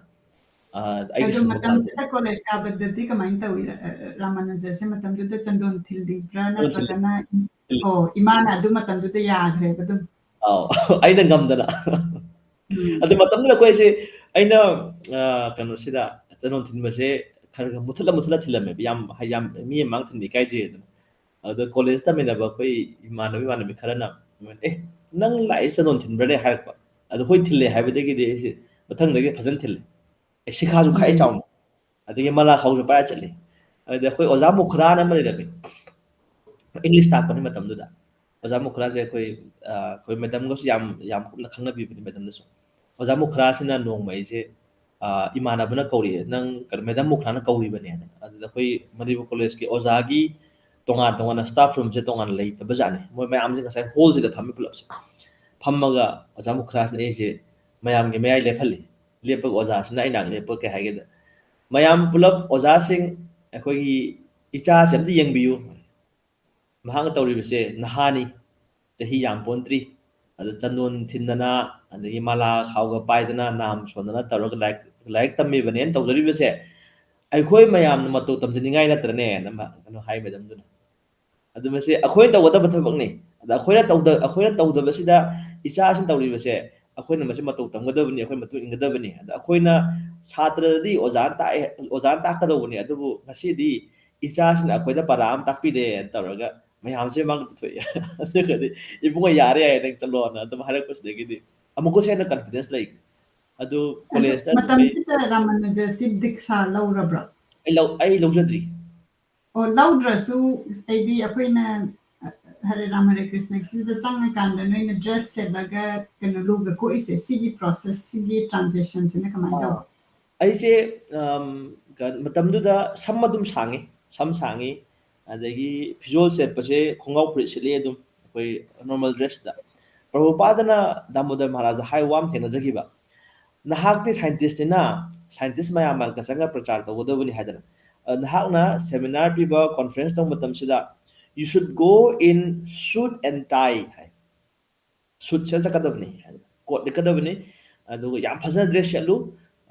ꯑ, ꯑꯩꯒꯤ ꯑꯗꯣ ꯁꯪꯕ ꯀꯥꯟꯁꯦ꯫ ꯃꯇꯝꯗꯨꯗ college ꯀꯥꯕꯗꯗꯤ ꯀꯃꯥꯏꯅ ꯇꯧꯏ? ꯔ-, ꯑ, ꯔꯥꯃꯥꯅꯨꯖꯁꯦ ꯃꯇꯝꯗꯨꯗ ꯆꯟꯗꯣꯟ ꯊꯤꯜꯂꯤꯕ꯭ꯔꯥ? ꯆꯟꯗꯣꯟ ꯊꯤꯜꯂꯤ꯫ ꯅꯠꯇ꯭ꯔꯒꯅ, ꯊꯤꯜꯂꯤ꯫ ꯑꯣ, ꯏꯃꯥꯅ ꯑꯗꯨ ꯃꯇꯝꯗꯨꯗ ꯌꯥꯈ꯭ꯔꯦꯕ ꯑꯗꯨꯝ? ꯑꯥꯎ, ꯑꯩꯅ ꯉꯝꯗꯅ꯫ ꯎꯝ꯫ ꯑꯗꯨ ꯃꯇꯝꯗꯨꯗ ꯑꯩꯈꯣꯏꯁꯦ, ꯑꯩꯅ, ꯑ, ꯀꯩꯅꯣꯁꯤꯗ ꯆꯟꯗꯣꯟ ꯊꯤꯟꯕꯁꯦ ꯈꯔ ꯈꯔ ꯃꯨꯊꯠꯂ ꯃꯨꯊꯠꯂ ꯊꯤꯜꯂꯝꯃꯦꯕ꯫ ꯌꯥꯝ, ꯌꯥꯝ ꯃꯤ ꯃꯃꯥꯡ ꯊꯤꯟꯕ ꯏꯀꯥꯏꯖꯩꯗꯅ꯫ ꯑꯗꯨꯗ college ꯇꯝꯃꯤꯟꯅꯕ ꯑꯩꯈꯣꯏ ꯏꯃꯥꯟꯅꯕ ꯏꯃꯥꯟꯅꯕꯤ ꯈꯔꯅ, "ꯑꯦ, ꯅꯪ ꯂꯥꯛꯏ ꯆꯟꯗꯣꯟ ꯊꯤꯟꯕ꯭ꯔꯅꯦ?" ꯍꯥꯏꯔꯛꯄ꯫ ꯑꯗꯨ ꯍꯣꯏ ꯊꯤꯜꯂꯦ ꯍꯥꯏꯕꯗꯒꯤꯗꯤ ꯑꯩꯁꯦ ꯃꯊꯪꯗꯒꯤ ꯐꯖꯅ ꯊꯤꯜꯂꯦ꯫ ꯑꯦ, ꯁꯤꯈꯥꯁꯨ ꯈꯥꯛꯑꯦ ꯎꯝ꯫ ꯆꯥꯎꯅ꯫ ꯑꯗꯒꯤ ꯃꯂꯥ ꯈꯥꯎꯁꯨ ꯄꯥꯏꯔ ꯆꯠꯂꯤ꯫ ꯑꯗꯨꯗ ꯑꯩꯈꯣꯏ ꯑꯣꯖꯥ ꯃꯨꯈ꯭ꯔꯥꯅ ꯑꯃ ꯂꯩꯔꯝꯃꯤ꯫ English ꯇꯥꯛꯄꯅꯤ ꯃꯇꯝꯗꯨꯗ꯫ ꯑꯣꯖꯥ ꯃꯨꯈ꯭ꯔꯥꯁꯦ ꯑꯩꯈꯣꯏ, ꯑ, ꯑꯩꯈꯣꯏ madamꯒꯁꯨ ꯌꯥꯝ, ꯌꯥꯝ ꯀꯨꯞꯅ ꯈꯪꯅꯕꯤꯕꯅꯤ madamꯅꯁꯨ꯫ ꯑꯣꯖꯥ ꯃꯨꯈ꯭ꯔꯥꯁꯤꯅ ꯅꯣꯡꯃ ꯑꯩꯁꯦ, ꯑ, "ꯏꯃꯥꯟꯅꯕꯅ ꯀꯧꯔꯛꯑꯦ, ꯅꯪ ꯀꯩꯅꯣ, madam ꯃꯨꯈ꯭ꯔꯥꯅ ꯀꯧꯔꯤꯕꯅꯦ" ꯍꯥꯏꯗꯅ꯫ ꯑꯗꯨꯗ ꯑꯩꯈꯣꯏ ꯃꯅꯤꯄꯨꯔ collegeꯀꯤ ꯑꯣꯖꯥꯒꯤ ꯇꯣꯉꯥꯟ ꯇꯣꯉꯥꯟꯅ staff roomꯁꯦ ꯇꯣꯉꯥꯟꯅ ꯂꯩꯇꯕꯖꯥꯠꯅꯤ꯫ ꯃꯣꯏ ꯃꯌꯥꯝꯁꯦ ꯉꯁꯥꯏ hallꯁꯤꯗ ꯐꯝꯃꯤ ꯄꯨꯂꯞꯁꯦ꯫ ꯐꯝꯃꯒ ꯑꯣꯖꯥ ꯃꯨꯈ꯭ꯔꯥꯁꯤꯅ ꯑꯩꯁꯦ ꯃꯌꯥꯝꯒꯤ ꯃꯌꯥꯏ ꯂꯦꯞꯍꯜꯂꯤ꯫ ꯂꯦꯞꯄꯒ ꯑꯣꯖꯥꯁꯤꯅ ꯑꯩ ꯅꯥꯛ ꯂꯦꯞꯄꯒ ꯀꯩ ꯍꯥꯏꯒꯦꯗ, "ꯃꯌꯥꯝ ꯄꯨꯂꯞ ꯑꯣꯖꯥꯁꯤꯡ, ꯑꯩꯈꯣꯏꯒꯤ ꯏꯆꯥꯁꯦ ꯑꯝꯇ ꯌꯦꯡꯕꯤꯌꯨ꯫ ꯃꯍꯥꯛꯅ ꯇꯧꯔꯤꯕꯁꯦ ꯅꯍꯥꯅꯤ, ꯆꯍꯤ ꯌꯥꯝ ꯄꯣꯟꯇ꯭ꯔꯤ꯫ ꯑꯗ ꯆꯟꯗꯣꯟ ꯊꯤꯟꯗꯅ, ꯑꯗꯒꯤ ꯃꯥꯂꯥ ꯈꯥꯎꯒ ꯄꯥꯏꯗꯅ, ꯅꯥꯝ ꯁꯣꯟꯗꯅ ꯇꯧꯔꯒ ꯂꯥꯏꯔꯤꯛ, ꯂꯥꯏꯔꯤꯛ ꯇꯝꯃꯤꯕꯅꯦꯅ ꯇꯧꯖꯔꯤꯕꯁꯦ ꯑꯩꯈꯣꯏ ꯃꯌꯥꯝꯅ ꯃꯇꯧ ꯇꯝꯖꯅꯤꯡꯉꯥꯏ ꯅꯠꯇ꯭ꯔꯅꯦꯅ" ꯃꯥ ꯀꯩꯅꯣ ꯍꯥꯏ madamꯗꯨꯅ꯫ ꯑꯗꯨ ꯃꯁꯤ ꯑꯩꯈꯣꯏꯅ ꯇꯧꯒꯗꯕ ꯊꯕꯛꯅꯤ꯫ ꯑꯗ ꯑꯩꯈꯣꯏꯅ ꯇꯧꯗ-, ꯑꯩꯈꯣꯏꯅ ꯇꯧꯗꯕꯁꯤꯗ ꯏꯆꯥꯁꯤꯡ ꯇꯧꯔꯤꯕꯁꯦ, ꯑꯩꯈꯣꯏꯅ ꯃꯁꯤ ꯃꯇꯧ ꯇꯝꯒꯗꯕꯅꯤ, ꯑꯩꯈꯣꯏ ꯃꯇꯨꯡ ꯏꯟꯒꯗꯕꯅꯤ꯫ ꯑꯗ ꯑꯩꯈꯣꯏꯅ ꯁꯥꯇ꯭ꯔꯗꯗꯤ ꯑꯣꯖꯥꯅ ꯇꯥꯛꯑꯦ, ꯑꯣꯖꯥꯅ ꯇꯥꯛꯀꯗꯧꯕꯅꯤ, ꯑꯗꯨꯕꯨ ꯉꯁꯤꯗꯤ ꯏꯆꯥꯁꯤꯅ ꯑꯩꯈꯣꯏꯗ ꯄꯔꯥ ꯑꯃ ꯇꯥꯛꯄꯤꯔꯦꯅ ꯇꯧꯔꯒ ꯃꯌꯥꯝꯁꯦ ꯃꯃꯥꯡꯗ ꯄꯨꯊꯣꯛꯑꯦ꯫ ꯑꯗꯨꯒꯗꯤ, "ꯏꯕꯨꯡꯉꯣ, ꯌꯥꯔꯦ, ꯌꯥꯔꯦ, ꯅꯪ ꯆꯠꯂꯣꯅ" ꯑꯗꯨꯝ ꯍꯥꯏꯔꯛꯄꯁꯤꯗꯒꯤꯗꯤ ꯑꯃꯨꯛꯀꯁꯨ ꯍꯦꯟꯅ confidence ꯂꯩ꯫ ꯑꯗꯨ ꯑꯗꯣ collegeꯇ ꯑꯩꯈꯣꯏ ꯃꯇꯝꯁꯤꯗ ꯔꯥꯃꯥꯅꯨꯖꯁꯤ ꯗꯤꯛꯁꯥ ꯂꯧꯔꯕ꯭ꯔꯣ? ꯑꯩ ꯂꯧ-, ꯑꯩ ꯂꯧꯖꯗ꯭ꯔꯤ꯫ ꯑꯣ, ꯂꯧꯗ꯭ꯔꯁꯨ, ꯑꯩꯗꯤ ꯑꯩꯈꯣꯏꯅ, ꯑ, ꯍꯔꯦ ꯔꯥꯝ ꯍꯔꯦ ꯀ꯭ꯔꯤꯁꯅꯒꯤꯁꯤꯗ ꯆꯪꯉꯀꯥꯟꯗ ꯅꯣꯏꯅ dress ꯁꯦꯠꯂꯒ ꯀꯩꯅꯣ ꯂꯨꯒ ꯀꯣꯛꯏꯁꯦ, ꯁꯤꯒꯤ process, ꯁꯤꯒꯤ transition ꯁꯤꯅ ꯀꯃꯥꯏꯅ ꯑꯥ, ꯇꯧꯕ? ꯑꯩꯁꯦ, ꯑꯝ, ꯀ-, ꯃꯇꯝꯗꯨꯗ ꯁꯝ ꯑꯗꯨꯝ ꯁꯥꯡꯉꯤ, ꯁꯝ ꯁꯥꯡꯉꯤ, ꯑꯗꯒꯤ ꯐꯤꯖꯣꯜ ꯁꯦꯠꯄꯁꯦ ꯈꯣꯡꯒ꯭ꯔꯥꯎ ꯐꯨꯔꯤꯠ ꯁꯦꯠꯂꯤ ꯑꯗꯨꯝ, ꯑꯩꯈꯣꯏ normal dressꯇ꯫ ꯄ꯭ꯔꯚꯨꯄꯥꯗꯅ ꯗꯥꯃꯣꯗꯔ ꯃꯍꯥꯔꯥꯖꯗ ꯍꯥꯏ ꯋꯥ ꯑꯃ ꯊꯦꯡꯅꯖꯈꯤꯕ, "ꯅꯍꯥꯛꯇꯤ scientistꯅꯤꯅ, scientist ꯃꯌꯥꯝ ꯃꯔꯛꯇ ꯆꯪꯉ ꯄ꯭ꯔꯆꯥꯔ ꯇꯧꯒꯗꯕꯅꯤ" ꯍꯥꯏꯗꯅ꯫ ꯑ, ꯅꯍꯥꯛꯅ seminar ꯄꯤꯕ, conference ꯇꯧꯕ ꯃꯇꯝꯁꯤꯗ, "You should go in suit and tie" high. Suit ꯁꯦꯠꯂ ꯆꯠꯀꯗꯕꯅꯤ, coat ꯂꯤꯠꯀꯗꯕꯅꯤ, ꯑꯗꯨꯒ ꯌꯥꯝ ꯐꯖꯅ dress ꯁꯦꯠꯂꯨ,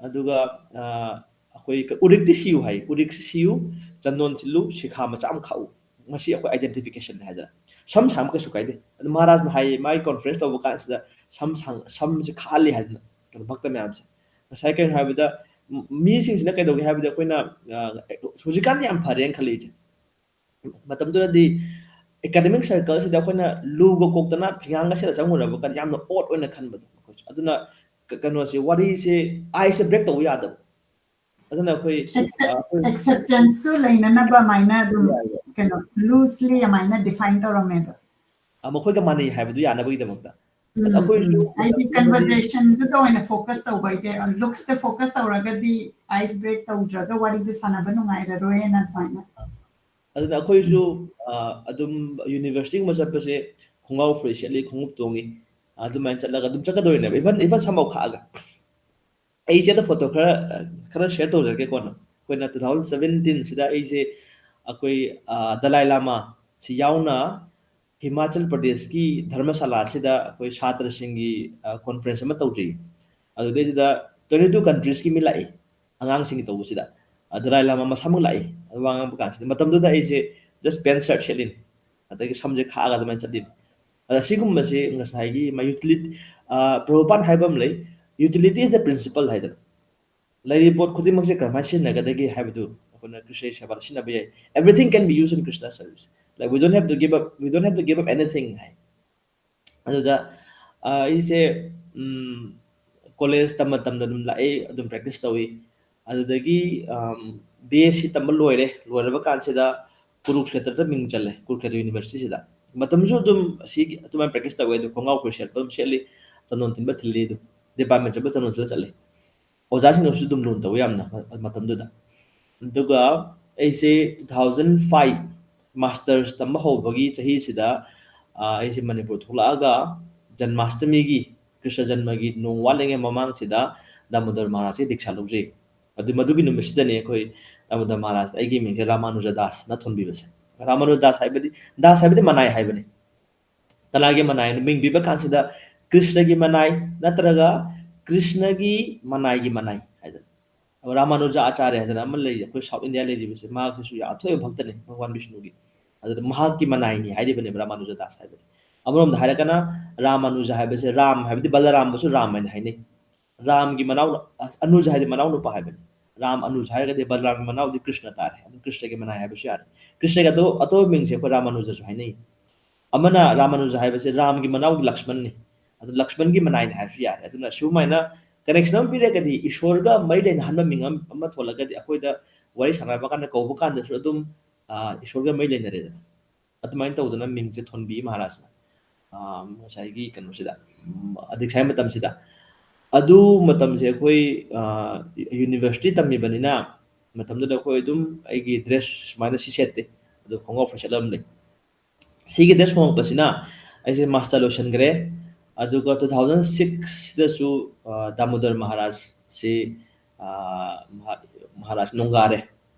ꯑꯗꯨꯒ, ꯑ, ꯑꯩꯈꯣꯏ ꯎꯔꯤꯛꯇꯤ ꯁꯤꯌꯨ ꯍꯥꯏ, ꯎꯔꯤꯛꯁꯤ ꯁꯤꯌꯨ, ꯆꯟꯗꯣꯟ ꯊꯤꯜꯂꯨ, ꯁꯤꯈꯥ ꯃꯆꯥ ꯑꯃ ꯈꯥꯛꯎ꯫ ꯃꯁꯤ ꯑꯩꯈꯣꯏ identification ꯅꯤ ꯍꯥꯏꯗꯅ꯫ ꯁꯝ ꯁꯥꯡꯕ ꯀꯩꯁꯨ ꯀꯥꯏꯗꯦ꯫ ꯑꯗꯨ ꯃꯍꯥꯔꯥꯖꯅ ꯍꯥꯏꯌꯦ, ꯃꯥꯒꯤ conference ꯇꯧꯕ ꯀꯥꯟꯁꯤꯗ ꯁꯝ ꯁꯥꯡ-, ꯁꯝꯁꯦ ꯈꯥꯛꯍꯜꯂꯤ ꯍꯥꯏꯗꯅ, ꯀꯩꯅꯣ, ꯚꯛꯇ ꯃꯌꯥꯝꯁꯦ꯫ ꯉꯁꯥꯏ ꯀꯩꯅꯣ ꯍꯥꯏꯕꯗ, ꯃ-, ꯃꯤꯁꯤꯡꯁꯤꯅ ꯀꯩꯗꯧꯒꯦ ꯍꯥꯏꯕꯗ, ꯑꯩꯈꯣꯏꯅ, ꯑ, ꯍꯧꯖꯤꯛꯀꯥꯟꯗꯤ ꯌꯥꯝ ꯐꯔꯦꯅ ꯈꯜꯂꯤ ꯏꯆꯦ꯫ ꯃꯇꯝꯗꯨꯗꯗꯤ academic circle ꯁꯤꯗ ꯑꯩꯈꯣꯏꯅ ꯂꯨꯒ ꯀꯣꯛꯇꯅ ꯐꯤꯉꯥꯡꯒ ꯁꯦꯠꯂ ꯆꯪꯉꯨꯔꯕ ꯀꯥꯟꯗ ꯌꯥꯝꯅ odd ꯑꯣꯏꯅ ꯈꯟꯕꯗꯣ ꯑꯩꯈꯣꯏꯁꯨ꯫ ꯑꯗꯨꯅ ꯀ-, ꯀꯩꯅꯣꯁꯦ, ꯋꯥꯔꯤꯁꯦ, ice ꯁꯦ break ꯇꯧꯕ ꯌꯥꯗꯕ꯫ ꯑꯗꯨꯅ ꯑꯩꯈꯣꯏ, ꯑ, ꯑꯩꯈꯣꯏ acceptance ꯁꯨ ꯂꯩꯅꯅꯕ ꯑꯗꯨꯃꯥꯏꯅ ꯑꯗꯨꯝ, ꯌꯥꯏ, ꯌꯥꯏ꯫ ꯀꯩꯅꯣ, loosely ꯑꯗꯨꯃꯥꯏꯅ define ꯇꯧꯔꯝꯃꯦꯕ꯫ ꯑ, ꯃꯈꯣꯏꯒ ꯃꯥꯟꯅꯩ ꯍꯥꯏꯕꯗꯨ ꯌꯥꯅꯕꯒꯤꯗꯃꯛꯇ꯫ ꯎꯝ, ꯑꯩꯈꯣꯏꯁꯨ ꯎꯝ꯫ ꯍꯥꯏꯗꯤ ꯑꯩꯈꯣꯏ conversation ꯗꯨꯗ ꯑꯣꯏꯅ focus ꯇꯧꯕ ꯍꯥꯏꯗꯤ, looks ꯇ focus ꯇꯧꯔꯒꯗꯤ ice break ꯇꯧꯗ꯭ꯔꯒ ꯋꯥꯔꯤꯗꯨ ꯁꯥꯟꯅꯕ ꯅꯨꯡꯉꯥꯏꯔꯔꯣꯏꯅ ꯑꯗꯨꯃꯥꯏꯅ꯫ ꯑꯗꯨꯅ ꯑꯩꯈꯣꯏꯁꯨ, ꯑ, ꯑꯗꯨꯝ university ꯒꯨꯝꯕ ꯆꯠꯄꯁꯦ ꯈꯣꯡꯒ꯭ꯔꯥꯎ ꯐꯨꯔꯤꯠ ꯁꯦꯠꯂꯤ, ꯈꯣꯡꯎꯞ ꯇꯣꯡꯉꯤ, ꯑꯗꯨꯃꯥꯏꯅ ꯆꯠꯂꯒ ꯑꯗꯨꯝ ꯆꯠꯀꯗꯧꯔꯤꯅꯦꯕ, even, even ꯁꯝꯐꯥꯎ ꯈꯥꯛꯑꯒ꯫ ꯑꯩꯁꯦ ꯑꯗ photo ꯈꯔ, ꯈꯔ share ꯇꯧꯖꯔꯛꯀꯦ ꯀꯣꯟꯅ꯫ ꯑꯩꯈꯣꯏꯅ two thousand seventeen ꯁꯤꯗ ꯑꯩꯁꯦ ꯑꯩꯈꯣꯏ, ꯑ, ꯗꯂꯥꯏ ꯂꯥꯃꯥ ꯁꯤ ꯌꯥꯎꯅ ꯍꯤꯃꯥꯆꯜ ꯄ꯭ꯔꯗꯦꯁꯀꯤ ꯙꯔꯃꯁꯥꯂꯥꯁꯤꯗ ꯑꯩꯈꯣꯏ ꯁꯥꯇ꯭ꯔꯁꯤꯡꯒꯤ, ꯑ, conference ꯑꯃ ꯇꯧꯖꯩ꯫ ꯑꯗꯨꯗꯩꯗꯨꯗ twenty two countries ꯀꯤ ꯃꯤ ꯂꯥꯛꯏ ꯑꯉꯥꯡꯁꯤꯡꯒꯤ ꯇꯧꯕꯁꯤꯗ꯫ ꯑ, ꯗꯂꯥꯏ ꯂꯥꯃꯥ ꯃꯁꯥꯃꯛ ꯂꯥꯛꯏ꯫ ꯑꯗꯨ ꯋꯥ ꯉꯥꯡꯕ ꯀꯥꯟꯁꯤꯗ ꯃꯇꯝꯗꯨꯗ ꯑꯩꯁꯦ just pant shirt ꯁꯦꯠꯂꯤꯅꯤ, ꯑꯗꯒꯤ ꯁꯝꯁꯦ ꯈꯥꯛꯑꯒ ꯑꯗꯨꯃꯥꯏꯅ ꯆꯠꯂꯤꯅꯤ꯫ ꯑꯗ ꯁꯤꯒꯨꯝꯕꯁꯦ ꯉꯁꯥꯏꯒꯤ ꯃꯥ utility, ꯑ, ꯄ꯭ꯔꯚꯨꯄꯥꯗ ꯍꯥꯏꯕ ꯑꯃ ꯂꯩ, "Utility is the principle" ꯍꯥꯏꯗꯅ꯫ ꯂꯩꯔꯤꯕ ꯄꯣꯠ ꯈꯨꯗꯤꯡꯃꯛꯁꯦ ꯀꯔꯝꯍꯥꯏꯅ ꯁꯤꯖꯤꯟꯅꯒꯗꯒꯦ ꯍꯥꯏꯕꯗꯨ ꯑꯩꯈꯣꯏꯅ ꯀ꯭ꯔꯤꯁꯅꯒꯤ ꯁꯦꯕꯥꯗ ꯁꯤꯖꯤꯟꯅꯕ ꯌꯥꯏ꯫ Everything can be used in Krishna service. Like, we don't have to give up, we don't have to give up anything ꯍꯥꯏ꯫ ꯑꯗꯨꯗ, ꯑ, ꯑꯩꯁꯦ, ꯎꯝ, college ꯇꯝꯕ ꯃꯇꯝꯗ ꯑꯗꯨꯝ ꯂꯥꯛꯑꯦ, ꯑꯗꯨꯝ practice ꯇꯧꯏ꯫ ꯑꯗꯨꯗꯒꯤ, ꯑꯝ, B S C ꯇꯝꯕ ꯂꯣꯏꯔꯦ꯫ ꯂꯣꯏꯔꯕ ꯀꯥꯟꯁꯤꯗ ꯀꯨꯔꯨꯛꯁꯦꯇ꯭ꯔꯗ ꯃꯤꯡ ꯆꯜꯂꯦ, ꯀꯨꯔꯨꯛꯁꯦꯇ꯭ꯔ university ꯁꯤꯗ꯫ ꯃꯇꯝꯁꯨ ꯑꯗꯨꯝ ꯑꯁꯤꯒꯤ ꯑꯗꯨꯃꯥꯏꯅ practice ꯇꯧꯋꯦ꯫ ꯑꯗꯨ ꯈꯣꯡꯒ꯭ꯔꯥꯎ ꯐꯨꯔꯤꯠ ꯁꯦꯠꯄ ꯑꯗꯨꯝ ꯁꯦꯠꯂꯤ, ꯆꯟꯗꯣꯟ ꯊꯤꯟꯕ ꯊꯤꯜꯂꯤ ꯑꯗꯨꯝ꯫ Department ꯆꯠꯄ ꯆꯟꯗꯣꯟ ꯊꯤꯜꯂ ꯆꯠꯂꯤ꯫ ꯑꯣꯖꯥꯁꯤꯡꯅꯁꯨ ꯑꯗꯨꯝ ꯂꯨꯅ ꯇꯧꯕ ꯌꯥꯝꯅ ꯃ-, ꯃꯇꯝꯗꯨꯗ꯫ ꯑꯗꯨꯒ ꯑꯩꯁꯦ two thousand five masters ꯇꯝꯕ ꯍꯧꯕꯒꯤ ꯆꯍꯤꯁꯤꯗ, ꯑ, ꯑꯩꯁꯦ ꯃꯅꯤꯄꯨꯔ ꯊꯣꯛꯂꯛꯑꯒ ꯖꯟꯃꯥꯁꯇꯃꯤꯒꯤ, ꯀ꯭ꯔꯤꯁꯅ ꯖꯟꯃꯒꯤ ꯅꯣꯡ ꯋꯥꯠꯂꯤꯉꯩ ꯃꯃꯥꯡꯁꯤꯗ ꯗꯥꯃꯣꯗꯔ ꯃꯍꯥꯔꯥꯖꯀꯤ ꯗꯤꯛꯁꯥ ꯂꯧꯖꯩ꯫ ꯑꯗꯨ ꯃꯗꯨꯒꯤ ꯅꯨꯃꯤꯠꯁꯤꯗꯅꯦ ꯑꯩꯈꯣꯏ, ꯑꯗꯨꯗ ꯃꯍꯥꯔꯥꯖꯅ ꯑꯩꯒꯤ ꯃꯤꯡꯁꯦ ꯔꯥꯃꯥꯅꯨꯖ ꯗꯥꯁꯅ ꯊꯣꯟꯕꯤꯕꯁꯦ꯫ ꯔꯥꯃꯥꯅꯨꯖ ꯗꯥꯁ ꯍꯥꯏꯕꯗꯤ, ꯗꯥꯁ ꯍꯥꯏꯕꯗꯤ ꯃꯅꯥꯏ ꯍꯥꯏꯕꯅꯤ꯫ ꯀꯅꯥꯒꯤ ꯃꯅꯥꯏꯅꯣ? ꯃꯤꯡ ꯄꯤꯕ ꯀꯥꯟꯁꯤꯗ ꯀ꯭ꯔꯤꯁꯅꯒꯤ ꯃꯅꯥꯏ ꯅꯠꯇ꯭ꯔꯒ ꯀ꯭ꯔꯤꯁꯅꯒꯤ ꯃꯅꯥꯏꯒꯤ ꯃꯅꯥꯏ ꯍꯥꯏꯗꯅ꯫ ꯔꯥꯃꯥꯅꯨꯖ ꯑꯥꯆꯥꯔꯌ ꯍꯥꯏꯗꯅ ꯑꯃ ꯂꯩ, ꯑꯩꯈꯣꯏ ꯁꯥꯎꯠ ꯏꯟꯗꯤꯌꯥ ꯂꯩꯔꯤꯕꯁꯦ, ꯃꯍꯥꯛꯁꯤꯁꯨ ꯌꯥꯝ ꯑꯊꯣꯏꯕ ꯚꯛꯇꯅꯤ ꯚꯒꯋꯥꯟ ꯕꯤꯁꯅꯨꯒꯤ꯫ ꯑꯗꯨꯅ ꯃꯍꯥꯛꯀꯤ ꯃꯅꯥꯏꯅꯤ ꯍꯥꯏꯔꯤꯕꯅꯦꯕ ꯔꯥꯃꯥꯅꯨꯖ ꯗꯥꯁ ꯍꯥꯏꯕꯗꯤ꯫ ꯑꯃꯔꯣꯝꯗ ꯍꯥꯏꯔꯒꯅ ꯔꯥꯃꯥꯅꯨꯖ ꯍꯥꯏꯕꯁꯦ, ꯔꯥꯝ ꯍꯥꯏꯕꯗꯤ ꯕꯂꯔꯥꯝꯕꯨꯁꯨ ꯔꯥꯝ ꯍꯥꯏꯅ ꯍꯥꯏꯅꯩ꯫ ꯔꯥꯝꯒꯤ ꯃꯅꯥꯎ, ꯑꯅꯨꯖ ꯍꯥꯏꯗꯤ ꯃꯅꯥꯎ ꯅꯨꯄꯥ ꯍꯥꯏꯕꯅꯤ꯫ ꯔꯥꯝ ꯑꯅꯨꯖ ꯍꯥꯏꯔꯒꯗꯤ ꯕꯂꯔꯥꯝꯒꯤ ꯃꯅꯥꯎꯗꯤ ꯀ꯭ꯔꯤꯁꯅ ꯇꯥꯔꯦ꯫ ꯑꯗꯨ ꯀ꯭ꯔꯤꯁꯅꯒꯤ ꯃꯅꯥꯏ ꯍꯥꯏꯕꯁꯨ ꯌꯥꯔꯦ꯫ ꯀ꯭ꯔꯤꯁꯅꯒꯤ ꯑꯇꯣ-, ꯑꯇꯣꯞꯄ ꯃꯤꯡꯁꯦ ꯑꯩꯈꯣꯏ ꯔꯥꯃꯥꯅꯨꯖꯁꯨ ꯍꯥꯏꯅꯩ꯫ ꯑꯃꯅ ꯔꯥꯃꯥꯅꯨꯖ ꯍꯥꯏꯕꯁꯦ ꯔꯥꯝꯒꯤ ꯃꯅꯥꯎꯒꯤ ꯂꯛꯁꯃꯟꯅꯤ꯫ ꯑꯗꯨ ꯂꯛꯁꯃꯟꯒꯤ ꯃꯅꯥꯏꯅꯤ ꯍꯥꯏꯔꯁꯨ ꯌꯥꯔꯦ꯫ ꯑꯗꯨꯅ ꯁꯨꯃꯥꯏꯅ connection ꯑꯃ ꯄꯤꯔꯒꯗꯤ, ꯏꯁꯣꯔꯒ ꯃꯔꯤ ꯂꯩꯅꯍꯟꯕ ꯃꯤꯡ ꯑꯃ, ꯑꯃ ꯊꯣꯜꯂꯒꯗꯤ, ꯑꯩꯈꯣꯏꯗ ꯋꯥꯔꯤ ꯁꯥꯟꯅꯕ ꯀꯥꯟꯗ ꯀꯧꯕ ꯀꯥꯟꯗꯁꯨ ꯑꯗꯨꯝ, ꯑ, ꯏꯁꯣꯔꯒ ꯃꯔꯤ ꯂꯩꯅꯔꯦꯗꯅ꯫ ꯑꯗꯨꯃꯥꯏꯅ ꯇꯧꯗꯅ ꯃꯤꯡꯁꯦ ꯊꯣꯟꯕꯤ ꯃꯍꯥꯔꯥꯖꯅ꯫ ꯑ, ꯉꯁꯥꯏꯒꯤ ꯀꯩꯅꯣꯁꯤꯗ, ꯎꯝ, ꯑꯗꯤꯛꯁꯥꯒꯤ ꯃꯇꯝꯁꯤꯗ꯫ ꯑꯗꯨ ꯃꯇꯝꯁꯦ ꯑꯩꯈꯣꯏ, ꯑ, university ꯇꯝꯃꯤꯕꯅꯤꯅ, ꯃꯇꯝꯗꯨꯗ ꯑꯩꯈꯣꯏ ꯑꯗꯨꯝ ꯑꯩꯒꯤ dress ꯁꯨꯃꯥꯏꯅ ꯁꯤ ꯁꯦꯠꯇꯦ꯫ ꯑꯗꯨ ꯈꯣꯡꯒ꯭ꯔꯥꯎ ꯐꯨꯔꯤꯠ ꯁꯦꯠꯂꯝꯕꯅꯤ꯫ ꯁꯤꯒꯤ dress ꯍꯣꯡꯉꯛꯄꯁꯤꯅ ꯑꯩꯁꯦ master ꯂꯣꯏꯁꯤꯟꯈ꯭ꯔꯦ꯫ ꯑꯗꯨꯒ two thousand six ꯗꯁꯨ, ꯑ, ꯗꯥꯃꯣꯗꯔ ꯃꯍꯥꯔꯥꯖꯁꯤ, ꯑ, ꯃꯍꯥ-, ꯃꯍꯥꯔꯥꯖ ꯅꯣꯡꯒꯥꯔꯦ꯫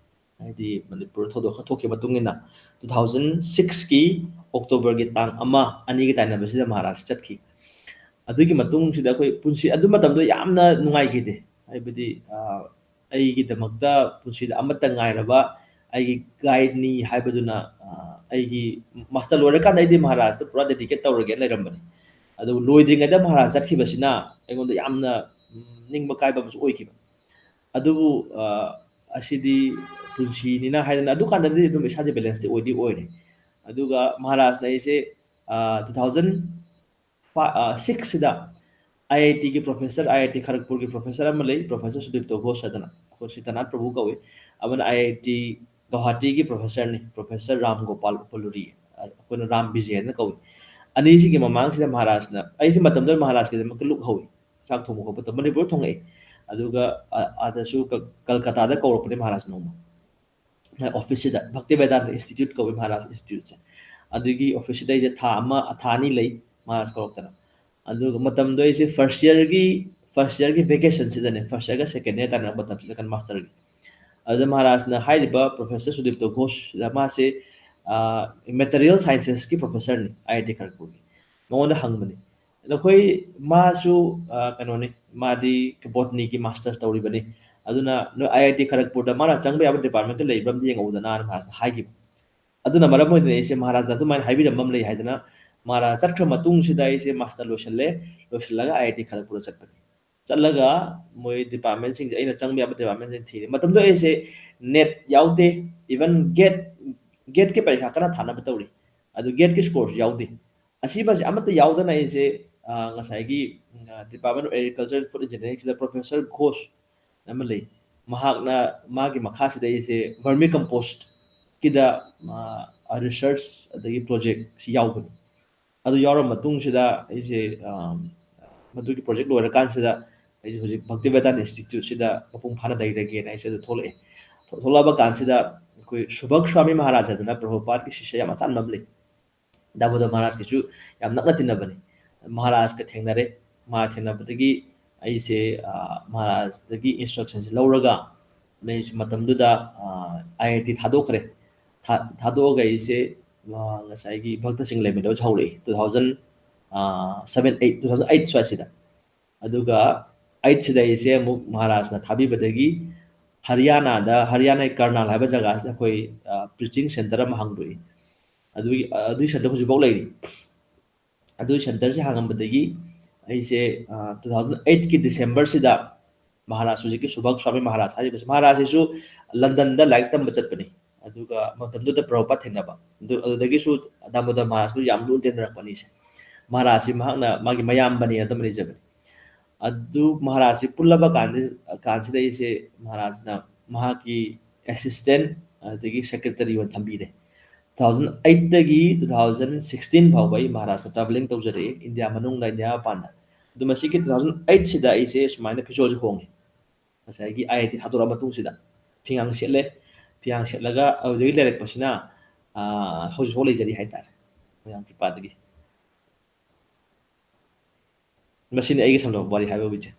ꯍꯥꯏꯗꯤ ꯃꯅꯤꯄꯨꯔ ꯊꯧꯗꯣꯛ ꯈꯔ ꯊꯣꯛꯈꯤꯕ ꯃꯇꯨꯡ ꯏꯟꯅ two thousand six ꯀꯤ October ꯒꯤ ꯇꯥꯡ ꯑꯃ, ꯑꯅꯤꯒꯤ ꯇꯥꯏꯅꯕꯁꯤꯗ ꯃꯍꯥꯔꯥꯖ ꯆꯠꯈꯤ꯫ ꯑꯗꯨꯒꯤ ꯃꯇꯨꯡꯁꯤꯗ ꯑꯩꯈꯣꯏ ꯄꯨꯟꯁꯤ, ꯑꯗꯨ ꯃꯇꯝꯗꯣ ꯌꯥꯝꯅ ꯅꯨꯡꯉꯥꯏꯈꯤꯗꯦ꯫ ꯍꯥꯏꯕꯗꯤ, ꯑ, ꯑꯩꯒꯤꯗꯃꯛꯇ ꯄꯨꯟꯁꯤꯗ ꯑꯃꯠꯇ ꯉꯥꯏꯔꯕ ꯑꯩꯒꯤ guide ꯅꯤ ꯍꯥꯏꯕꯗꯨꯅ, ꯑ, ꯑꯩꯒꯤ master ꯂꯣꯏꯔꯀꯥꯟꯗ ꯑꯩꯗꯤ ꯃꯍꯥꯔꯥꯖꯇ ꯄꯨꯔꯥ dedicate ꯇꯧꯔꯒꯦꯅ ꯂꯩꯔꯝꯕꯅꯤ꯫ ꯑꯗꯨ ꯂꯣꯏꯗ꯭ꯔꯤꯉꯩꯗ ꯃꯍꯥꯔꯥꯖ ꯆꯠꯈꯤꯕꯁꯤꯅ ꯑꯩꯉꯣꯟꯗ ꯌꯥꯝꯅ, ꯎꯝ, ꯅꯤꯡꯕ ꯀꯥꯏꯕ ꯑꯃꯁꯨ ꯑꯣꯏꯈꯤꯕ꯫ ꯑꯗꯨꯕꯨ, ꯑ, ꯑꯁꯤꯗꯤ ꯄꯨꯟꯁꯤꯅꯤꯅ ꯍꯥꯏꯗꯅ ꯑꯗꯨꯀꯥꯟꯗꯗꯤ ꯑꯗꯨꯝ ꯏꯁꯥꯁꯦ balance ꯇꯤ ꯑꯣꯏꯗꯤ ꯑꯣꯏꯔꯦ꯫ ꯑꯗꯨꯒ ꯃꯍꯥꯔꯥꯖꯅ ꯑꯩꯁꯦ, ꯑ, two thousand ꯐꯥ-, ꯑ, six ꯁꯤꯗ IIT ꯒꯤ professor, IIT ꯈꯔꯒꯄꯨꯔꯒꯤ professor ꯑꯃ ꯂꯩ, Professor ꯁꯨꯗꯤꯞꯇꯣ ꯘꯣꯁ ꯍꯥꯏꯗꯅ, ꯑꯩꯈꯣꯏ ꯁꯤꯇꯥꯅꯥꯊ ꯄ꯭ꯔꯚꯨ ꯀꯧꯏ꯫ ꯑꯃꯅ IIT ꯒꯧꯍꯥꯇꯤꯒꯤ professor ꯅꯤ, Professor ꯔꯥꯝ ꯒꯣꯄꯥꯜ ꯎꯄꯂꯨꯔꯤ, ꯑ, ꯑꯩꯈꯣꯏꯅ ꯔꯥꯝ ꯕꯤꯖꯦ ꯍꯥꯏꯅ ꯀꯧꯏ꯫ ꯑꯅꯤꯁꯤꯒꯤ ꯃꯃꯥꯡꯁꯤꯗ ꯃꯍꯥꯔꯥꯖꯅ, ꯑꯩꯁꯦ ꯃꯇꯝꯗꯨꯗ ꯃꯍꯥꯔꯥꯖꯀꯤꯗꯃꯛꯇ ꯂꯨꯞ ꯍꯧꯏ, ꯆꯥꯛ ꯊꯣꯡꯕ ꯈꯣꯠꯄ ꯇꯧ-, ꯃꯅꯤꯄꯨꯔ ꯊꯣꯡꯉꯛꯏ꯫ ꯑꯗꯨꯒ, ꯑ, ꯑꯥꯗꯁꯨ ꯀꯜ-, ꯀꯜꯀꯇꯥꯗ ꯀꯧꯔꯛꯄꯅꯦ ꯃꯍꯥꯔꯥꯖ ꯅꯣꯡꯃ꯫ ꯑꯣꯐꯤꯁꯁꯤꯗ, ꯚꯛꯇꯤ ꯚꯦꯗꯥꯟꯇ ꯏꯟꯁꯇꯤꯇ꯭ꯌꯨꯠ ꯀꯧꯏ ꯃꯍꯥꯔꯥꯖ ꯏꯟꯁꯇꯤꯇ꯭ꯌꯨꯠꯁꯦ꯫ ꯑꯗꯨꯒꯤ ꯑꯣꯐꯤꯁꯁꯤꯗ ꯑꯩꯁꯦ ꯊꯥ ꯑꯃ, ꯊꯥ ꯑꯅꯤ ꯂꯩ ꯃꯍꯥꯔꯥꯖ ꯀꯧꯔꯛꯇꯅ꯫ ꯑꯗꯨꯒ ꯃꯇꯝꯗꯣ ꯑꯩꯁꯦ first year ꯒꯤ, first year ꯒꯤ vacation ꯁꯤꯗꯅꯦ, first year ꯒ second year ꯇꯥꯟꯅꯕ ꯃꯇꯝꯁꯤꯗ ꯀꯟ master ꯒꯤ꯫ ꯑꯗꯨꯗ ꯃꯍꯥꯔꯥꯖꯅ ꯍꯥꯏꯔꯤꯕ ꯄ꯭ꯔꯣꯐꯦꯁꯔ ꯁꯨꯗꯤꯞꯇꯣ ꯘꯣꯁ ꯃꯥꯁꯦ ꯃꯦꯇꯔꯤꯌꯦꯜ ꯁꯥꯏꯟꯁꯦꯁꯀꯤ ꯄ꯭ꯔꯣꯐꯦꯁꯔꯅꯤ, ꯑꯥꯏ ꯑꯥꯏ ꯇꯤ ꯈꯔꯛꯄꯨꯔꯒꯤ꯫ ꯃꯉꯣꯟꯗ ꯍꯪꯕꯅꯤ, ꯅꯈꯣꯏ, ꯃꯥꯁꯨ ꯑ, ꯀꯩꯅꯣꯅꯤ, ꯃꯥꯗꯤ ꯕꯣꯇꯅꯤꯒꯤ ꯃꯥꯁꯇꯔꯁ ꯇꯧꯔꯤꯕꯅꯤ, ꯑꯗꯨꯅ ꯅꯣꯏ ꯑꯥꯏ ꯑꯥꯏ ꯇꯤ ꯈꯔꯛꯄꯨꯔꯗ ꯃꯥꯅ ꯆꯪꯕ ꯌꯥꯕ ꯗꯤꯄꯥꯔꯠꯃꯦꯟꯇ ꯂꯩꯕ꯭ꯔꯥ ꯑꯝꯇ ꯌꯦꯡꯉꯛꯎꯗꯅ ꯃꯍꯥꯔꯥꯖꯅ ꯍꯥꯏꯈꯤꯕ꯫ ꯑꯗꯨꯅ ꯃꯔꯝ ꯑꯣꯏꯗꯅ ꯑꯩꯁꯦ ꯃꯍꯥꯔꯥꯖꯅ ꯑꯗꯨꯃꯥꯏꯅ ꯍꯥꯏꯕꯤꯔꯝꯕ ꯑꯃ ꯂꯩ ꯍꯥꯏꯗꯅ ꯃꯍꯥꯔꯥꯖ ꯆꯠꯈ꯭ꯔ ꯃꯇꯨꯡꯁꯤꯗ ꯑꯩꯁꯦ ꯃꯥꯁꯇꯔ ꯂꯣꯏꯁꯤꯜꯂꯦ꯫ ꯂꯣꯏꯁꯤꯜꯂꯒ ꯑꯥꯏ ꯑꯥꯏ ꯇꯤ ꯈꯔꯛꯄꯨꯔꯗ ꯆꯠꯄꯅꯤ꯫ ꯆꯠꯂꯒ ꯃꯣꯏ ꯗꯤꯄꯥꯔꯠꯃꯦꯟꯁꯤꯡꯁꯦ ꯑꯩꯅ ꯆꯪꯕ ꯌꯥꯕ ꯗꯤꯄꯥꯔꯠꯃꯦꯟꯁꯤꯡ ꯊꯤꯔꯦ꯫ ꯃꯇꯝꯗꯨꯗ ꯑꯩꯁꯦ ꯅꯦꯠ ꯌꯥꯎꯗꯦ, ꯏꯚꯟ ꯒꯦꯠ ꯒꯦꯠꯀꯤ ꯄꯔꯤꯈꯥ ꯀꯟꯅ ꯊꯥꯅꯕ ꯇꯧꯔꯤ, ꯑꯗꯨ ꯒꯦꯠꯀꯤ ꯁ꯭ꯀꯣꯔꯁꯨ ꯌꯥꯎꯗꯦ꯫ ꯑꯁꯤꯃꯁꯦ ꯑꯃꯠꯇ ꯌꯥꯎꯗꯅ ꯑꯩꯁꯦ ꯑ, ꯉꯁꯥꯏꯒꯤ department of agriculture and food ꯏꯟꯖꯤꯅꯤꯌꯥꯔꯤꯡꯁꯤꯗ ꯄ꯭ꯔꯣꯐꯦꯁꯔ ꯘꯣꯁ ꯑꯃ ꯂꯩ, ꯃꯍꯥꯛꯅ ꯃꯥꯒꯤ ꯃꯈꯥꯁꯤꯗ ꯑꯩꯁꯦ ꯚꯔꯃꯤ ꯀꯝꯄꯣꯁꯀꯤꯗ ꯔꯤꯁꯔꯁ ꯑꯗꯒꯤ ꯄ꯭ꯔꯣꯖꯦꯛꯁꯤ ꯌꯥꯎꯕꯅꯤ꯫ ꯑꯗꯨ ꯌꯥꯎꯔ ꯃꯇꯨꯡꯁꯤꯗ ꯑꯩꯁꯦ ꯑ, ꯃꯗꯨꯒꯤ ꯄ꯭ꯔꯣꯖꯦꯛ ꯂꯣꯏꯔꯀꯥꯟꯁꯤꯗ ꯑꯩꯁꯦ ꯍꯧꯖꯤꯛ ꯚꯛꯇꯤꯕꯦꯗꯥꯟ ꯏꯟꯁꯇꯤꯇ꯭ꯌꯨꯠꯁꯤꯗ ꯃꯄꯨꯡ ꯐꯥꯅ ꯂꯩꯔꯒꯦꯅ ꯑꯩꯁꯦ ꯑꯗꯨ ꯊꯣꯛꯂꯛꯑꯦ꯫ ꯊꯣꯛ- ꯊꯣꯛꯂꯛꯑꯕ ꯀꯥꯟꯁꯤꯗ ꯑꯩꯈꯣꯏ ꯁꯨꯚꯛ ꯁ꯭ꯋꯥꯃꯤ ꯃꯍꯥꯔꯥꯖ ꯍꯥꯏꯗꯅ ꯄ꯭ꯔꯚꯨꯄꯥꯗꯀꯤ ꯁꯤꯁ꯭ꯌ ꯌꯥꯝ ꯑꯆꯥꯟꯕ ꯑꯃ ꯂꯩ꯫ ꯗꯥꯃꯣꯗꯔ ꯃꯍꯥꯔꯥꯖꯀꯤꯁꯨ ꯌꯥꯝ ꯅꯛꯅ ꯇꯤꯟꯅꯕꯅꯤ꯫ ꯃꯍꯥꯔꯥꯖꯀ ꯊꯦꯡꯅꯔꯦ꯫ ꯃꯍꯥꯛ ꯊꯦꯡꯅꯕꯗꯒꯤ ꯑꯩꯁꯦ ꯑ, ꯃꯍꯥꯔꯥꯖꯇꯒꯤ ꯏꯟꯁꯇ꯭ꯔꯛꯁꯟꯁꯦ ꯂꯧꯔꯒ ꯑꯩꯁꯦ ꯃꯇꯝꯗꯨꯗ ꯑꯥꯏ ꯑꯥꯏ ꯇꯤ ꯊꯥꯗꯣꯛꯈ꯭ꯔꯦ꯫ ꯊꯥ- ꯊꯥꯗꯣꯛꯑꯒ ꯑꯩꯁꯦ ꯑ, ꯉꯁꯥꯏꯒꯤ ꯚꯛꯇꯁꯤꯡ ꯂꯩꯃꯤꯟꯅꯕꯁꯦ ꯍꯧꯔꯛꯏ two thousand seven eight two thousand eight ꯁ꯭ꯋꯥꯏꯁꯤꯗ꯫ ꯑꯗꯨꯒ ꯑꯩꯠꯁꯤꯗ ꯑꯩꯁꯦ ꯑꯃꯨꯛ ꯃꯍꯥꯔꯥꯖꯅ ꯊꯥꯕꯤꯕꯗꯒꯤ ꯍꯔꯤꯌꯥꯅꯥꯗ, ꯍꯔꯤꯌꯥꯅꯥꯒꯤ ꯀꯔꯅꯥꯜ ꯍꯥꯏꯕ ꯖꯒꯥꯁꯤꯗ ꯑꯩꯈꯣꯏ ꯄ꯭ꯔꯤꯆꯤꯡ ꯁꯦꯟꯇꯔ ꯑꯃ ꯍꯥꯡꯗꯣꯛꯏ꯫ ꯑꯗꯨꯒꯤ ꯑꯗꯨꯒꯤ ꯁꯦꯟꯇꯔ ꯍꯧꯖꯤꯛꯐꯥꯎ ꯂꯩꯔꯤ꯫ ꯑꯗꯨꯒꯤ ꯁꯦꯟꯇꯔꯁꯦ ꯍꯥꯡꯉꯝꯕꯗꯒꯤ ꯑꯩꯁꯦ ꯇꯨ ꯊꯥꯎꯖꯟ ꯑꯩꯠꯀꯤ ꯗꯤꯁꯦꯝꯕꯔꯁꯤꯗ ꯃꯍꯥꯔꯥꯖ, ꯍꯧꯖꯤꯛꯀꯤ ꯁꯨꯚꯛ ꯁ꯭ꯋꯥꯃꯤ ꯃꯍꯥꯔꯥꯖ ꯍꯥꯏꯔꯤꯕꯁꯤ, ꯃꯍꯥꯔꯥꯖꯁꯤꯁꯨ ꯂꯟꯗꯟꯗ ꯂꯥꯏꯔꯤꯛ ꯇꯝꯕ ꯆꯠꯄꯅꯤ꯫ ꯑꯗꯨꯒ ꯃꯇꯝꯗꯨꯗ ꯄ꯭ꯔꯚꯨꯄꯥꯗ ꯊꯦꯡꯅꯕ꯫ ꯑꯗꯨ ꯑꯗꯨꯗꯒꯤꯁꯨ ꯗꯥꯃꯣꯗꯔ ꯃꯍꯥꯔꯥꯖꯄꯨ ꯌꯥꯝ ꯂꯨꯅ ꯇꯤꯟꯅꯔꯛꯄ ꯑꯅꯤꯁꯦ꯫ ꯃꯍꯥꯔꯥꯖꯁꯤ ꯃꯍꯥꯛꯅ ꯃꯥꯒꯤ ꯃꯌꯥꯝꯕꯅꯦꯅ ꯑꯗꯨꯝ ꯂꯩꯖꯕꯅꯤ꯫ ꯑꯗꯨ ꯃꯍꯥꯔꯥꯖꯁꯤ ꯄꯨꯜꯂꯕ ꯀꯥꯟꯗ ꯀꯥꯟꯁꯤꯗ ꯑꯩꯁꯦ ꯃꯍꯥꯔꯥꯖꯅ ꯃꯍꯥꯛꯀꯤ ꯑꯦꯁꯤꯁꯇꯦꯟ ꯑꯗꯒꯤ ꯁꯦꯀ꯭ꯔꯦꯇꯔꯤ ꯑꯣꯏꯅ ꯊꯝꯕꯤꯔꯦ꯫ ꯇꯨ ꯊꯥꯎꯖꯟ ꯑꯩꯠꯇꯒꯤ ꯇꯨ ꯊꯥꯎꯖꯟ ꯁꯤꯛꯁꯇꯤꯟ ꯐꯥꯎꯕ ꯑꯩ ꯃꯍꯥꯔꯥꯖꯀ ꯇ꯭ꯔꯥꯚꯦꯂꯤꯡ ꯇꯧꯖꯔꯛꯏ, ꯏꯟꯗꯤꯌꯥ ꯃꯅꯨꯡꯗ, ꯏꯟꯗꯤꯌꯥ ꯃꯄꯥꯟꯗ꯫ ꯑꯗꯨ ꯃꯁꯤꯒꯤ ꯇꯨ ꯊꯥꯎꯖꯟ ꯑꯩꯠꯁꯤꯗ ꯑꯩꯁꯦ ꯁꯨꯃꯥꯏꯅ ꯐꯤꯖꯣꯜꯁꯦ ꯍꯣꯡꯉꯦ꯫ ꯉꯁꯥꯏꯒꯤ ꯑꯥꯏ ꯑꯥꯏ ꯇꯤ ꯊꯥꯗꯣꯔꯛꯑ ꯃꯇꯨꯡꯁꯤꯗ ꯐꯤꯌꯥꯡ ꯁꯦꯠꯂꯦ꯫ ꯐꯤꯌꯥꯡ ꯁꯦꯠꯂꯒ ꯑꯗꯨꯗꯒꯤ ꯂꯩꯔꯛꯄꯁꯤꯅ ꯑꯥ, ꯍꯧꯖꯤꯛꯐꯥꯎ ꯂꯩꯖꯔꯤ ꯍꯥꯏꯇꯥꯔꯦ, ꯃꯌꯥꯝ ꯀ꯭ꯔꯤꯄꯥꯗꯒꯤ꯫ ꯃꯁꯤꯅꯤ ꯑꯩꯒꯤ ꯁꯝꯂꯕ ꯋꯥꯔꯤ ꯍꯥꯏꯕꯕꯨ, ꯏꯆꯦ꯫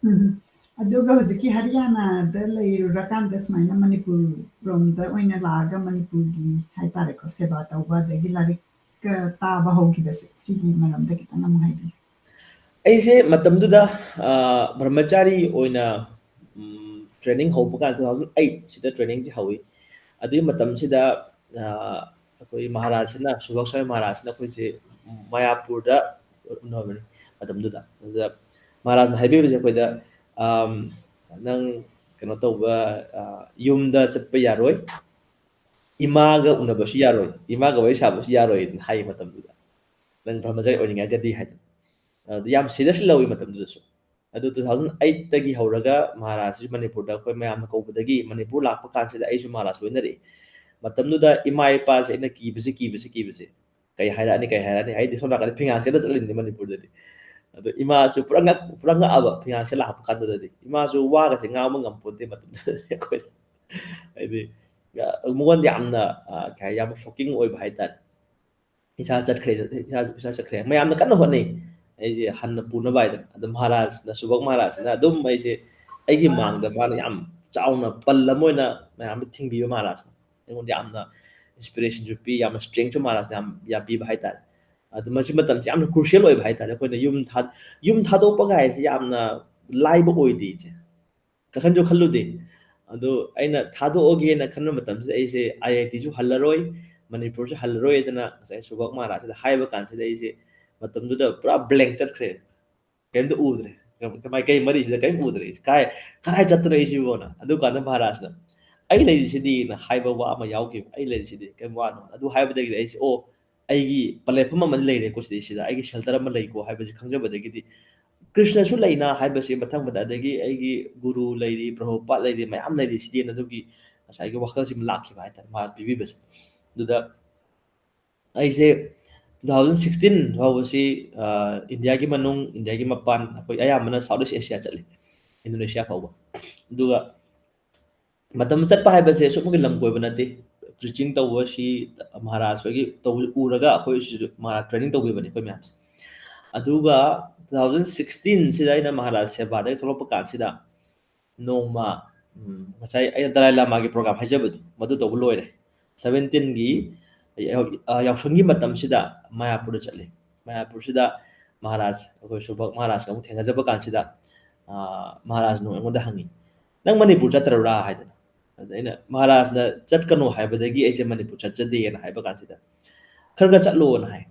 ꯎꯝ꯫ ꯑꯗꯨꯒ ꯍꯧꯖꯤꯛꯀꯤ ꯍꯔꯤꯌꯥꯅꯥꯗ ꯂꯩꯔꯨꯔꯀꯥꯟꯗ ꯁꯨꯃꯥꯏꯅ ꯃꯅꯤꯄꯨꯔ ꯔꯣꯝꯗ ꯑꯣꯏꯅ ꯂꯥꯛꯑꯒ ꯃꯅꯤꯄꯨꯔꯒꯤ ꯍꯥꯏꯇꯥꯔꯦꯀꯣ, ꯁꯦꯕꯥ ꯇꯧꯕ ꯑꯗꯒꯤ ꯂꯥꯏꯔꯤꯛ ꯇꯥꯕ ꯍꯧꯈꯤꯕꯁꯦ, ꯁꯤꯒꯤ ꯃꯔꯝꯗ ꯈꯤꯇꯪ ꯑꯃꯨꯛ ꯍꯥꯏꯕꯤꯌꯨ꯫ ꯑꯩꯁꯦ ꯃꯇꯝꯗꯨꯗ ꯕ꯭ꯔꯍꯃꯆꯥꯔꯤ ꯑꯣꯏꯅ ꯇ꯭ꯔꯦꯅꯤꯡ ꯍꯧꯕ ꯀꯥꯟꯗ two thousand eight ꯁꯤꯗ ꯇ꯭ꯔꯦꯅꯤꯡꯁꯦ ꯍꯧꯏ꯫ ꯑꯗꯨꯒꯤ ꯃꯇꯝꯁꯤꯗ ꯑꯩꯈꯣꯏ ꯃꯍꯥꯔꯥꯖꯁꯤꯅ, ꯁꯨꯚꯛ ꯁ꯭ꯋꯥꯃꯤ ꯃꯍꯥꯔꯥꯖꯁꯤꯅ ꯑꯩꯈꯣꯏꯁꯦ ꯃꯌꯥꯄꯨꯔꯗ ꯎꯅꯕꯅꯤ ꯃꯇꯝꯗꯨꯗ꯫ ꯑꯗꯨꯗ ꯃꯍꯥꯔꯥꯖꯅ ꯍꯥꯏꯕꯤꯕꯁꯦ ꯑꯩꯈꯣꯏꯗ, "ꯅꯪ ꯀꯩꯅꯣ ꯇꯧꯕ, ꯌꯨꯝꯗ ꯆꯠꯄ ꯌꯥꯔꯣꯏ, ꯏꯃꯥꯒ ꯎꯅꯕꯁꯨ ꯌꯥꯔꯣꯏ, ꯏꯃꯥꯒ ꯋꯥꯔꯤ ꯁꯥꯕꯁꯨ ꯌꯥꯔꯣꯏ" ꯑꯗꯨꯅ ꯍꯥꯏ ꯃꯇꯝꯗꯨꯗ꯫ "ꯅꯪ ꯕ꯭ꯔꯍꯃꯆꯥꯔꯤ ꯑꯣꯏꯅꯤꯡꯉꯒꯗꯤ" ꯍꯥꯏꯗꯅ꯫ ꯑꯗꯨ ꯌꯥꯝ ꯁꯤꯔꯤꯌꯁ ꯂꯧꯏ ꯃꯇꯝꯗꯨꯗꯁꯨ꯫ ꯑꯗꯨ two thousand eight ꯇꯒꯤ ꯍꯧꯔꯒ ꯃꯍꯥꯔꯥꯖꯁꯤꯁꯨ ꯃꯅꯤꯄꯨꯔꯗ ꯑꯩꯈꯣꯏ ꯃꯌꯥꯝꯅ ꯀꯧꯕꯗꯒꯤ ꯃꯅꯤꯄꯨꯔ ꯂꯥꯛꯄ ꯀꯥꯟꯁꯤꯗ ꯑꯩꯁꯨ ꯃꯍꯥꯔꯥꯖ ꯂꯣꯏꯅꯔꯛꯏ꯫ ꯃꯇꯝꯗꯨꯗ ꯏꯃꯥ ꯏꯄꯥꯁꯦ ꯑꯩꯅ ꯀꯤꯕꯁꯤ, ꯀꯤꯕꯁꯤ, ꯀꯤꯕꯁꯤ꯫ ꯀꯩ ꯍꯥꯏꯔꯛꯑꯅꯤ, ꯀꯩ ꯍꯥꯏꯔꯛꯑꯅꯤ? ꯑꯩꯗꯤ ꯁꯣꯝ ꯅꯥꯀꯟꯗ ꯐꯤꯉꯥꯟ ꯁꯦꯠꯂ ꯆꯠꯂꯤꯅꯤ ꯃꯅꯤꯄꯨꯔꯗꯗꯤ꯫ ꯑꯗꯣ ꯏꯃꯥꯁꯨ ꯄꯨꯔꯥ ꯉꯛ-, ꯄꯨꯔꯥ ꯉꯛꯑꯕ ꯐꯤꯉꯥꯟ ꯁꯦꯠꯂ ꯂꯥꯛꯄ ꯀꯥꯟꯗꯨꯗꯗꯤ꯫ ꯏꯃꯥꯁꯨ ꯋꯥꯒꯁꯦ ꯉꯥꯡꯕ ꯉꯝꯄꯣꯟꯇꯦ ꯃꯇꯝꯗꯨꯗꯗꯤ ꯑꯩꯈꯣꯏ꯫ ꯍꯥꯏꯗꯤ, ꯑ, ꯃꯉꯣꯟꯗ ꯌꯥꯝꯅ, ꯑ, ꯀꯩ ꯍꯥꯏ, ꯌꯥꯝꯅ ꯁꯣꯀꯤꯡ ꯑꯣꯏꯕ ꯍꯥꯏꯇꯥꯔꯦ꯫ "ꯏꯆꯥ ꯆꯠꯈ꯭ꯔꯦ, ꯏꯆꯥ, ꯏꯆꯥ ꯆꯠꯈ꯭ꯔꯦ"꯫ ꯃꯌꯥꯝꯅ ꯀꯟꯅ ꯍꯣꯠꯅꯩ ꯑꯩꯁꯦ ꯍꯟꯅ ꯄꯨꯅꯕ ꯍꯥꯏꯗꯅ꯫ ꯑꯗꯣ ꯃꯍꯥꯔꯥꯖꯅ, ꯁꯨꯚꯛ ꯃꯍꯥꯔꯥꯖꯁꯤꯅ ꯑꯗꯨꯝ ꯑꯩꯁꯦ, ꯑꯩꯒꯤ ꯃꯥꯡꯗ ꯃꯥꯅ ꯌꯥꯝ ꯆꯥꯎꯅ ꯄꯜ ꯑꯃ ꯑꯣꯏꯅ ꯃꯌꯥꯝꯗ ꯊꯤꯡꯕꯤꯕ ꯃꯍꯥꯔꯥꯖꯅ꯫ ꯑꯩꯉꯣꯟꯗ ꯌꯥꯝꯅ ꯏꯟꯁꯄꯤꯔꯦꯁꯟꯁꯨ ꯄꯤ, ꯌꯥꯝꯅ ꯁ꯭ꯇꯔꯦꯡꯁꯨ ꯃꯍꯥꯔꯥꯖꯅ ꯌꯥꯝ, ꯌꯥꯝ ꯄꯤꯕ ꯍꯥꯏꯇꯥꯔꯦ꯫ ꯑꯗꯨ ꯃꯁꯤ ꯃꯇꯝꯁꯦ ꯌꯥꯝꯅ ꯀ꯭ꯔꯨꯁꯤꯌꯦꯜ ꯑꯣꯏꯕ ꯍꯥꯏꯇꯥꯔꯦ꯫ ꯑꯩꯈꯣꯏꯅ ꯌꯨꯝ ꯊꯥ-, ꯌꯨꯝ ꯊꯥꯗꯣꯛꯄ ꯀꯥꯏꯁꯦ ꯌꯥꯝꯅ ꯂꯥꯏꯕ ꯑꯣꯏꯗꯦ ꯏꯆꯦ꯫ ꯀꯩꯁꯨꯝꯁꯨ ꯈꯜꯂꯨꯗꯦ꯫ ꯑꯗꯣ ꯑꯩꯅ ꯊꯥꯗꯣꯛꯑꯒꯦꯅ ꯈꯟꯕ ꯃꯇꯝꯁꯤꯗ ꯑꯩꯁꯦ IIT ꯁꯨ ꯍꯜꯂꯔꯣꯏ, ꯃꯅꯤꯄꯨꯔꯁꯨ ꯍꯜꯂꯔꯣꯏꯗꯅ ꯉꯁꯥꯏ ꯁꯨꯚꯛ ꯃꯍꯥꯔꯥꯖꯁꯤꯗ ꯍꯥꯏꯕ ꯀꯥꯟꯁꯤꯗ ꯑꯩꯁꯦ ꯃꯇꯝꯗꯨꯗ ꯄꯨꯔꯥ ꯕ꯭ꯂꯦꯡ ꯆꯠꯈ꯭ꯔꯦ꯫ ꯀꯔꯤꯝꯇ ꯎꯗ꯭ꯔꯦ꯫ ꯀꯃꯥꯏ-, ꯀꯩ ꯃꯔꯤꯁꯤꯗ ꯀꯔꯤꯝ ꯎꯗ꯭ꯔꯦ꯫ ꯀꯥꯏ-, ꯀꯗꯥꯏ ꯆꯠꯇꯣꯏꯅꯣ ꯑꯩꯁꯤꯕꯣꯅ? ꯑꯗꯨꯀꯥꯟꯗ ꯃꯍꯥꯔꯥꯖꯅ "ꯑꯩ ꯂꯩꯔꯤꯁꯤꯗꯤꯅ" ꯍꯥꯏꯕ ꯋꯥ ꯑꯃ ꯌꯥꯎꯈꯤꯕ, "ꯑꯩ ꯂꯩꯔꯤꯁꯤꯗꯤ, ꯀꯔꯤꯝ ꯋꯥꯅꯣ"꯫ ꯑꯗꯨ ꯍꯥꯏꯕꯗꯒꯤꯗꯤ ꯑꯩꯁꯦ, "ꯑꯣ, ꯑꯩꯒꯤ ꯄꯂꯦꯐꯝ ꯑꯃ ꯂꯩꯔꯦꯀꯣ ꯁꯤꯗꯩꯁꯤꯗ, ꯑꯩꯒꯤ ꯁꯦꯜꯇꯔ ꯑꯃ ꯂꯩꯀꯣ" ꯍꯥꯏꯕꯁꯤ ꯈꯪꯖꯕꯗꯒꯤꯗꯤ, ꯀ꯭ꯔꯤꯁꯅꯁꯨ ꯂꯩꯅ ꯍꯥꯏꯕꯁꯤ ꯃꯊꯪ ꯃꯊꯪ, ꯑꯗꯒꯤ ꯑꯩꯒꯤ ꯒꯨꯔꯨ ꯂꯩꯔꯤ, ꯄ꯭ꯔꯚꯨꯄꯥꯗ ꯂꯩꯔꯤ, ꯃꯌꯥꯝ ꯂꯩꯔꯤ ꯁꯤꯗꯦꯅ ꯑꯗꯨꯒꯤ ꯉꯁꯥꯏꯒꯤ ꯋꯥꯈꯜꯁꯤꯃ ꯂꯥꯛꯈꯤꯕ ꯍꯥꯏꯇꯥꯔꯦ, ꯃꯥ ꯄꯤꯕꯤꯕꯁꯦ꯫ ꯑꯗꯨꯗ ꯑꯩꯁꯦ two thousand sixteen ꯐꯥꯎꯕꯁꯤ, ꯑ, ꯏꯟꯗꯤꯌꯥꯒꯤ ꯃꯅꯨꯡ, ꯏꯟꯗꯤꯌꯥꯒꯤ ꯃꯄꯥꯟ, ꯑꯩꯈꯣꯏ ꯑꯌꯥꯝꯕꯅ South East Asia ꯆꯠꯂꯤ, ꯏꯟꯗꯣꯅꯦꯁꯤꯌꯥ ꯐꯥꯎꯕ꯫ ꯑꯗꯨꯒ ꯃꯇꯝ ꯆꯠꯄ ꯍꯥꯏꯕꯁꯦ ꯑꯁꯨꯛꯃꯛꯀꯤ ꯂꯝ ꯀꯣꯏꯕ ꯅꯠꯇꯦ, ꯄ꯭ꯔꯤꯆꯤꯡ ꯇꯧꯕꯁꯤ ꯃꯍꯥꯔꯥꯖ ꯍꯣꯏꯒꯤ ꯇꯧꯕ ꯎꯔꯒ ꯑꯩꯈꯣꯏꯁꯤꯁꯨ ꯃꯍꯥꯔꯥꯖ ꯇ꯭ꯔꯦꯅꯤꯡ ꯇꯧꯕꯤꯕꯅꯤ ꯑꯩꯈꯣꯏ ꯃꯌꯥꯝꯁꯦ꯫ ꯑꯗꯨꯒ two thousand sixteen ꯁꯤꯗ ꯑꯩꯅ ꯃꯍꯥꯔꯥꯖ ꯁꯦꯕꯥꯗꯒꯤ ꯊꯣꯛꯂꯛꯄ ꯀꯥꯟꯁꯤꯗ, ꯅꯣꯡꯃ ꯎꯝ, ꯉꯁꯥꯏ ꯑꯩꯅ ꯗꯂꯥꯏ ꯂꯥꯃꯥꯒꯤ ꯄ꯭ꯔꯣꯒ꯭ꯔꯥꯝ ꯍꯥꯏꯖꯕꯗꯣ ꯃꯗꯨ ꯇꯧꯕ ꯂꯣꯏꯔꯦ꯫ ꯁꯚꯦꯟꯇꯤꯟꯒꯤ ꯌꯥꯎꯁꯪꯒꯤ ꯃꯇꯝꯁꯤꯗ ꯃꯌꯥꯄꯨꯔꯗ ꯆꯠꯂꯤ꯫ ꯃꯌꯥꯄꯨꯔꯁꯤꯗ ꯃꯍꯥꯔꯥꯖ, ꯑꯩꯈꯣꯏ ꯁꯨꯕꯛ ꯃꯍꯥꯔꯥꯖꯀ ꯑꯃꯨꯛ ꯊꯦꯡꯅꯖꯕ ꯀꯥꯟꯁꯤꯗ ꯃꯍꯥꯔꯥꯖꯅ ꯑꯩꯉꯣꯟꯗ ꯍꯪꯉꯤ, "ꯅꯪ ꯃꯅꯤꯄꯨꯔ ꯆꯠꯇ꯭ꯔꯕ꯭ꯔꯥ?" ꯍꯥꯏꯗꯅ꯫ ꯑꯗ ꯑꯩꯅ, "ꯃꯍꯥꯔꯥꯖꯅ ꯆꯠꯀꯅꯨ ꯍꯥꯏꯕꯗꯒꯤ ꯑꯩꯁꯦ ꯃꯅꯤꯄꯨꯔ ꯆꯠꯆꯗꯦꯅ ꯍꯥꯏꯕ ꯀꯥꯟꯁꯤꯗ, ꯈꯔ ꯈꯔ ꯆꯠꯂꯣꯅ ꯍꯥꯏ꯫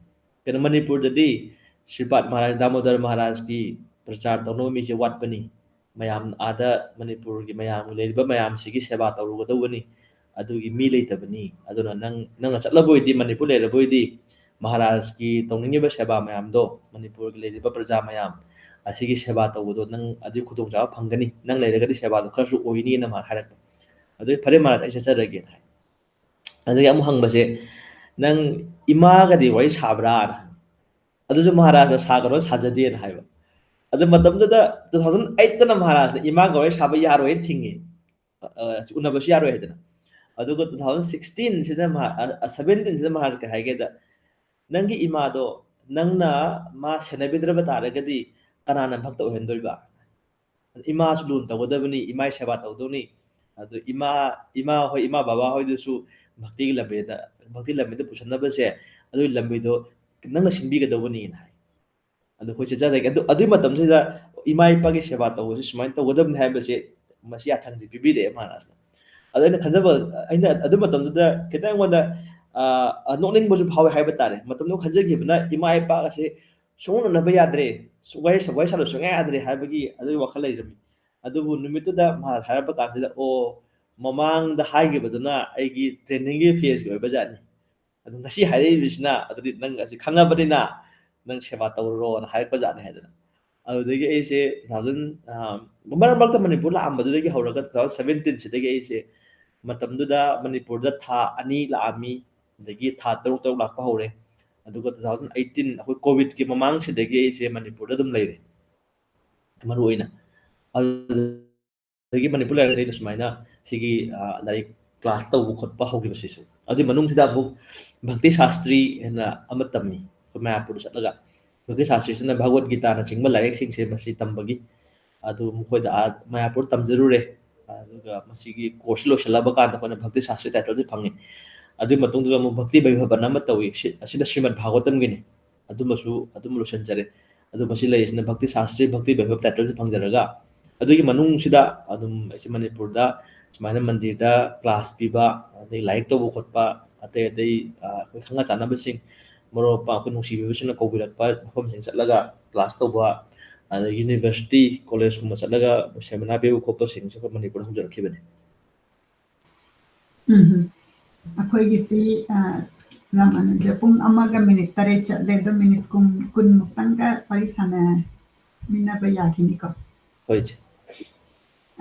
ꯀꯩꯅꯣ, ꯃꯅꯤꯄꯨꯔꯗꯗꯤ ꯁ꯭ꯔꯤꯄꯥꯗ ꯃꯍꯥꯔꯥꯖ, ꯗꯥꯃꯣꯗꯔ ꯃꯍꯥꯔꯥꯖꯀꯤ ꯄ꯭ꯔꯆꯥꯔ ꯇꯧꯅꯕ ꯃꯤꯁꯦ ꯋꯥꯠꯄꯅꯤ꯫ ꯃꯌꯥꯝ ꯑꯥꯗ ꯃꯅꯤꯄꯨꯔꯒꯤ ꯃꯌꯥꯝ, ꯂꯩꯔꯤꯕ ꯃꯌꯥꯝꯁꯤꯒꯤ ꯁꯦꯕꯥ ꯇꯧꯔꯨꯒꯗꯧꯕꯅꯤ꯫ ꯑꯗꯨꯒꯤ ꯃꯤ ꯂꯩꯇꯕꯅꯤ꯫ ꯑꯗꯨꯅ ꯅꯪ, ꯅꯪꯅ ꯆꯠꯂꯕꯣꯏꯗꯤ, ꯃꯅꯤꯄꯨꯔ ꯂꯩꯔꯕꯣꯏꯗꯤ, ꯃꯍꯥꯔꯥꯖꯀꯤ ꯇꯧꯅꯤꯡꯉꯤꯕ ꯁꯦꯕꯥ ꯃꯌꯥꯝꯗꯣ, ꯃꯅꯤꯄꯨꯔꯒꯤ ꯂꯩꯔꯤꯕ ꯄ꯭ꯔꯖꯥ ꯃꯌꯥꯝ ꯑꯁꯤꯒꯤ ꯁꯦꯕꯥ ꯇꯧꯕꯗꯣ ꯅꯪ ꯑꯗꯨꯒꯤ ꯈꯨꯗꯣꯡꯆꯥꯕ ꯐꯪꯒꯅꯤ꯫ ꯅꯪ ꯂꯩꯔꯒꯗꯤ ꯁꯦꯕꯥꯗꯣ ꯈꯔꯁꯨ ꯑꯣꯏꯅꯤꯅ" ꯃꯥꯅ ꯍꯥꯏꯔꯛꯄ꯫ ꯑꯗꯨꯗꯤ, "ꯐꯔꯦ ꯃꯍꯥꯔꯥꯖ, ꯑꯩ ꯆꯠꯆꯔꯒꯦꯅ" ꯍꯥꯏ꯫ ꯑꯗꯨꯗꯒꯤ ꯑꯃꯨꯛ ꯍꯪꯕꯁꯦ, "ꯅꯪ ꯏꯃꯥꯒꯗꯤ ꯋꯥꯔꯤ ꯁꯥꯕ꯭ꯔꯥꯅ?" ꯑꯗꯨꯁꯨ ꯃꯍꯥꯔꯥꯖꯅ ꯁꯥꯒꯅꯣ, ꯁꯥꯖꯗꯦꯅ ꯍꯥꯏꯕ꯫ ꯑꯗꯨ ꯃꯇꯝꯗꯨꯗ two thousand eight ꯇꯅ ꯃꯍꯥꯔꯥꯖꯅ ꯏꯃꯥꯒ ꯋꯥꯔꯤ ꯁꯥꯕ ꯌꯥꯔꯣꯏꯅ ꯊꯤꯡꯉꯤ꯫ ꯑ, ꯑ, ꯎꯅꯕꯁꯨ ꯌꯥꯔꯣꯏ ꯍꯥꯏꯗꯅ꯫ ꯑꯗꯨꯒ two thousand sixteen ꯁꯤꯗ ꯃꯍꯥ-, ꯑ, ꯑ, seventeen ꯁꯤꯗ ꯃꯍꯥꯔꯥꯖ ꯀꯩ ꯍꯥꯏꯒꯦꯗ, "ꯅꯪꯒꯤ ꯏꯃꯥꯗꯣ ꯅꯪꯅ ꯃꯥ ꯁꯦꯟꯅꯕꯤꯗ꯭ꯔꯕ ꯇꯥꯔꯒꯗꯤ ꯀꯅꯥꯅ ꯚꯛꯇ ꯑꯣꯏꯍꯟꯗꯣꯏꯕ? ꯏꯃꯥꯁꯨ ꯂꯨꯅ ꯇꯧꯒꯗꯕꯅꯤ, ꯏꯃꯥꯒꯤ ꯁꯦꯕꯥ ꯇꯧꯗꯧꯅꯤ꯫ ꯑꯗꯨ ꯏꯃꯥ, ꯏꯃꯥ ꯍꯣꯏ, ꯏꯃꯥ ꯕꯕꯥ ꯍꯣꯏꯗꯨꯁꯨ ꯚꯛꯇꯤꯒꯤ ꯂꯝꯕꯤꯗ, ꯚꯛꯇꯤ ꯂꯝꯕꯤꯗ ꯄꯨꯁꯟꯅꯕꯁꯦ, ꯑꯗꯨꯒꯤ ꯂꯝꯕꯤꯗꯣ ꯅꯪꯅ ꯁꯤꯟꯕꯤꯒꯗꯧꯕꯅꯤꯅ" ꯍꯥꯏ꯫ ꯑꯗꯨ ꯑꯩꯈꯣꯏ ꯆꯠꯆꯔꯒꯦ꯫ ꯑꯗꯨ, ꯑꯗꯨꯒꯤ ꯃꯇꯝꯁꯤꯗ ꯏꯃꯥ ꯏꯄꯥꯒꯤ ꯁꯦꯕꯥ ꯇꯧꯕꯁꯦ ꯁꯨꯃꯥꯏꯅ ꯇꯧꯒꯗꯕꯅꯤ ꯍꯥꯏꯕꯁꯦ, ꯃꯁꯤ ꯌꯥꯊꯪꯁꯦ ꯄꯤꯕꯤꯔꯛꯑꯦ ꯃꯍꯥꯔꯥꯖꯅ꯫ ꯑꯗ ꯑꯩꯅ ꯈꯟꯖꯕ, ꯑꯩꯅ ꯑꯗꯨ ꯃꯇꯝꯗꯨꯗ ꯈꯤꯇꯪ ꯑꯩꯉꯣꯟꯗ, ꯑ, ꯑ, ꯅꯣꯛꯅꯤꯡꯕꯁꯨ ꯐꯥꯎꯋꯦ ꯍꯥꯏꯕ ꯇꯥꯔꯦ꯫ ꯃꯇꯝꯗꯨ ꯈꯟꯖꯈꯤꯕꯅ ꯏꯃꯥ ꯏꯄꯥꯒꯁꯦ ꯁꯨꯡꯎꯅꯅꯕ ꯌꯥꯗ꯭ꯔꯦ, ꯁꯨ-, ꯋꯥꯔꯤ ꯁ-, ꯋꯥꯔꯤ ꯁꯥꯟꯅꯕ ꯁꯨꯡꯌꯥ ꯌꯥꯗ꯭ꯔꯦ ꯍꯥꯏꯕꯒꯤ ꯑꯗꯨꯒꯤ ꯋꯥꯈꯜ ꯂꯩꯔꯝꯃꯤ꯫ ꯑꯗꯨꯕꯨ ꯅꯨꯃꯤꯠꯇꯨꯗ ꯃꯍꯥꯔꯥꯖ ꯍꯥꯏꯔꯛꯄ ꯀꯥꯟꯁꯤꯗ, "ꯑꯣ, ꯃꯃꯥꯡꯗ ꯍꯥꯏꯈꯤꯕꯗꯨꯅ ꯑꯩꯒꯤ ꯇ꯭ꯔꯦꯅꯤꯡꯒꯤ ꯐꯦꯖꯀꯤ ꯑꯣꯏꯕ ꯖꯥꯠꯅꯤ꯫ ꯑꯗꯨ ꯉꯁꯤ ꯍꯥꯏꯔꯛꯏꯕꯁꯤꯅ, ꯑꯗꯨꯗꯤ ꯅꯪ ꯑꯁꯤ ꯈꯪꯉꯕꯅꯤꯅ ꯅꯪ ꯁꯦꯕꯥ ꯇꯧꯔꯨꯔꯣꯅ" ꯍꯥꯏꯔꯛꯄ ꯖꯥꯠꯅꯤ ꯍꯥꯏꯗꯅ꯫ ꯑꯗꯨꯗꯒꯤ ꯑꯩꯁꯦ two thousand, ꯑ, ꯃꯔꯛ ꯃꯔꯛꯇ ꯃꯅꯤꯄꯨꯔ ꯂꯥꯛꯑꯝꯕꯗꯨꯗꯒꯤ ꯍꯧꯔꯒ two thousand seventeen ꯁꯤꯗꯒꯤ ꯑꯩꯁꯦ ꯃꯇꯝꯗꯨꯗ ꯃꯅꯤꯄꯨꯔꯗ ꯊꯥ ꯑꯅꯤ ꯂꯥꯛꯑꯝꯃꯤ, ꯑꯗꯒꯤ ꯊꯥ ꯇꯔꯨꯛ ꯇꯔꯨꯛ ꯂꯥꯛꯄ ꯍꯧꯔꯦ꯫ ꯑꯗꯨꯒ two thousand eighteen, ꯑꯩꯈꯣꯏ ꯀꯣꯚꯤꯗꯀꯤ ꯃꯃꯥꯡꯁꯤꯗꯒꯤ ꯑꯩꯁꯦ ꯃꯅꯤꯄꯨꯔꯗ ꯑꯗꯨꯝ ꯂꯩꯔꯦ, ꯃꯔꯨ ꯑꯣꯏꯅ꯫ ꯑꯗꯨꯗꯒꯤ ꯃꯅꯤꯄꯨꯔ ꯂꯩꯔꯒ ꯑꯩꯅ ꯁꯨꯃꯥꯏꯅ ꯁꯤꯒꯤ, ꯑ, ꯂꯥꯏꯔꯤꯛ ꯀ꯭ꯂꯥꯁ ꯇꯧꯕ ꯈꯣꯠꯄ ꯍꯧꯈꯤꯕꯁꯤꯁꯨ꯫ ꯑꯗꯨꯒꯤ ꯃꯅꯨꯡꯁꯤꯗ ꯑꯃꯨꯛ ꯚꯛꯇꯤ ꯁꯥꯁꯇ꯭ꯔꯤ ꯍꯥꯏꯅ ꯑꯃ ꯇꯝꯃꯤ, ꯑꯩꯈꯣꯏ ꯃꯌꯥꯄꯨꯔꯗ ꯆꯠꯂꯒ꯫ ꯚꯛꯇꯤ ꯁꯥꯁꯇ꯭ꯔꯤꯁꯤꯅ ꯚꯒꯋꯠ ꯒꯤꯇꯥꯅꯆꯤꯡꯕ ꯂꯥꯏꯔꯤꯛꯁꯤꯡꯁꯦ ꯃꯁꯤ ꯇꯝꯕꯒꯤ, ꯑꯗꯨ ꯃꯈꯣꯏꯗ ꯑꯥ ꯃꯌꯥꯄꯨꯔ ꯇꯝꯖꯔꯨꯔꯦ꯫ ꯑꯗꯨꯒ ꯃꯁꯤꯒꯤ course ꯁꯤ ꯂꯣꯏꯁꯤꯜꯂꯕ ꯀꯥꯟꯗ ꯑꯩꯈꯣꯏꯅ ꯚꯛꯇꯤ ꯁꯥꯁꯇ꯭ꯔꯤ title ꯁꯤ ꯐꯪꯉꯤ꯫ ꯑꯗꯨꯒꯤ ꯃꯇꯨꯡꯗ ꯑꯃꯨꯛ ꯚꯛꯇꯤ ꯚꯩꯚꯕꯟ ꯑꯃ ꯇꯧꯏ꯫ ꯁꯤ-, ꯑꯁꯤꯅ ꯁ꯭ꯔꯤꯃꯗ ꯚꯥꯒꯋꯇꯝꯒꯤꯅꯤ꯫ ꯑꯗꯨꯃꯁꯨ ꯑꯗꯨꯝ ꯂꯣꯏꯁꯤꯟꯖꯔꯦ꯫ ꯑꯗꯨ ꯃꯁꯤ ꯂꯩꯔꯤꯁꯤꯅ ꯚꯛꯇꯤ ꯁꯥꯁꯇ꯭ꯔꯤ, ꯚꯛꯇꯤ ꯚꯩꯚꯕ title ꯁꯤ ꯐꯪꯖꯔꯒ, ꯑꯗꯨꯒꯤ ꯃꯅꯨꯡꯁꯤꯗ ꯑꯗꯨꯝ ꯑꯩꯁꯦ ꯃꯅꯤꯄꯨꯔꯗ ꯁꯨꯃꯥꯏꯅ ꯃꯟꯗꯤꯔꯗ class ꯄꯤꯕ, ꯑꯗꯩ ꯂꯥꯏꯔꯤꯛ ꯇꯧꯕ ꯈꯣꯠꯄ, ꯑꯇꯩ ꯑꯇꯩ, ꯑ, ꯑꯩꯈꯣꯏ ꯈꯪꯅ ꯆꯥꯟꯅꯕꯁꯤꯡ, ꯃꯔꯨꯞ ꯃꯄꯥꯡ ꯑꯩꯈꯣꯏ ꯅꯨꯡꯁꯤꯕꯤꯕꯁꯤꯡꯅ ꯀꯧꯕꯤꯔꯛꯄ ꯃꯐꯝꯁꯤꯡ ꯆꯠꯂꯒ class ꯇꯧꯕ, ꯑꯗꯩ university, college ꯀꯨꯝꯕ ꯆꯠꯂꯒ seminar ꯄꯤꯕ ꯈꯣꯠꯄꯁꯤꯡꯁꯦ ꯑꯩꯈꯣꯏ ꯃꯅꯤꯄꯨꯔꯗ ꯍꯧꯖꯔꯛꯈꯤꯕꯅꯤ꯫ ꯎꯝ꯫ ꯑꯩꯈꯣꯏꯒꯤꯁꯤ, ꯑ, ꯔꯥꯃꯥꯅꯨꯖ, ꯄꯨꯡ ꯑꯃꯒ minute ꯇꯔꯦꯠ ꯆꯠꯂꯦ, ꯑꯗꯣ minute ꯀꯨꯟ, ꯀꯨꯟ ꯃꯨꯛꯇꯪꯒ ꯋꯥꯔꯤ ꯁꯥꯟꯅꯃꯤꯟꯅꯕ ꯌꯥꯈꯤꯅꯤꯀꯣ? ꯍꯣꯏ, ꯏꯆꯦ꯫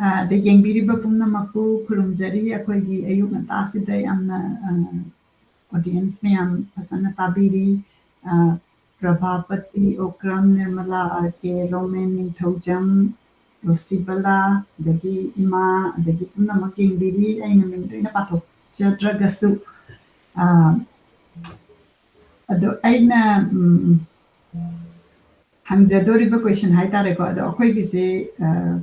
ꯑ, ꯑꯗ ꯌꯦꯡꯕꯤꯔꯤꯕ ꯄꯨꯝꯅꯃꯛꯄꯨ ꯈꯨꯔꯨꯝꯖꯔꯤ꯫ ꯑꯩꯈꯣꯏꯒꯤ ꯑꯌꯨꯛ ꯉꯟꯇꯥꯁꯤꯗ ꯌꯥꯝꯅ, ꯑ, audience ꯃꯌꯥꯝ ꯐꯖꯅ ꯇꯥꯕꯤꯔꯤ꯫ ꯑ, ꯄ꯭ꯔꯚꯥꯄꯇꯤ, ꯑꯣꯀ꯭ꯔꯝ, ꯅꯤꯔꯃꯂꯥ, ꯑꯥꯔ ꯀꯦ, ꯔꯣꯃꯦꯟ, ꯅꯤꯡꯊꯧꯖꯝ, ꯔꯣꯁꯤꯕꯂꯥ, ꯑꯗꯒꯤ ꯏꯃꯥ, ꯑꯗꯒꯤ ꯄꯨꯝꯅꯃꯛ ꯌꯦꯡꯕꯤꯔꯤ꯫ ꯑꯩꯅ ꯃꯤꯡ ꯂꯣꯏꯅ ꯄꯥꯊꯣꯛꯆꯗ꯭ꯔꯒꯁꯨ, ꯑ, ꯑꯗꯣ ꯑꯩꯅ, ꯎꯝ, ꯍꯪꯖꯗꯣꯔꯤꯕ question ꯍꯥꯏꯇꯥꯔꯦꯀꯣ, ꯑꯗꯣ ꯑꯩꯈꯣꯏꯒꯤꯁꯦ, ꯑ,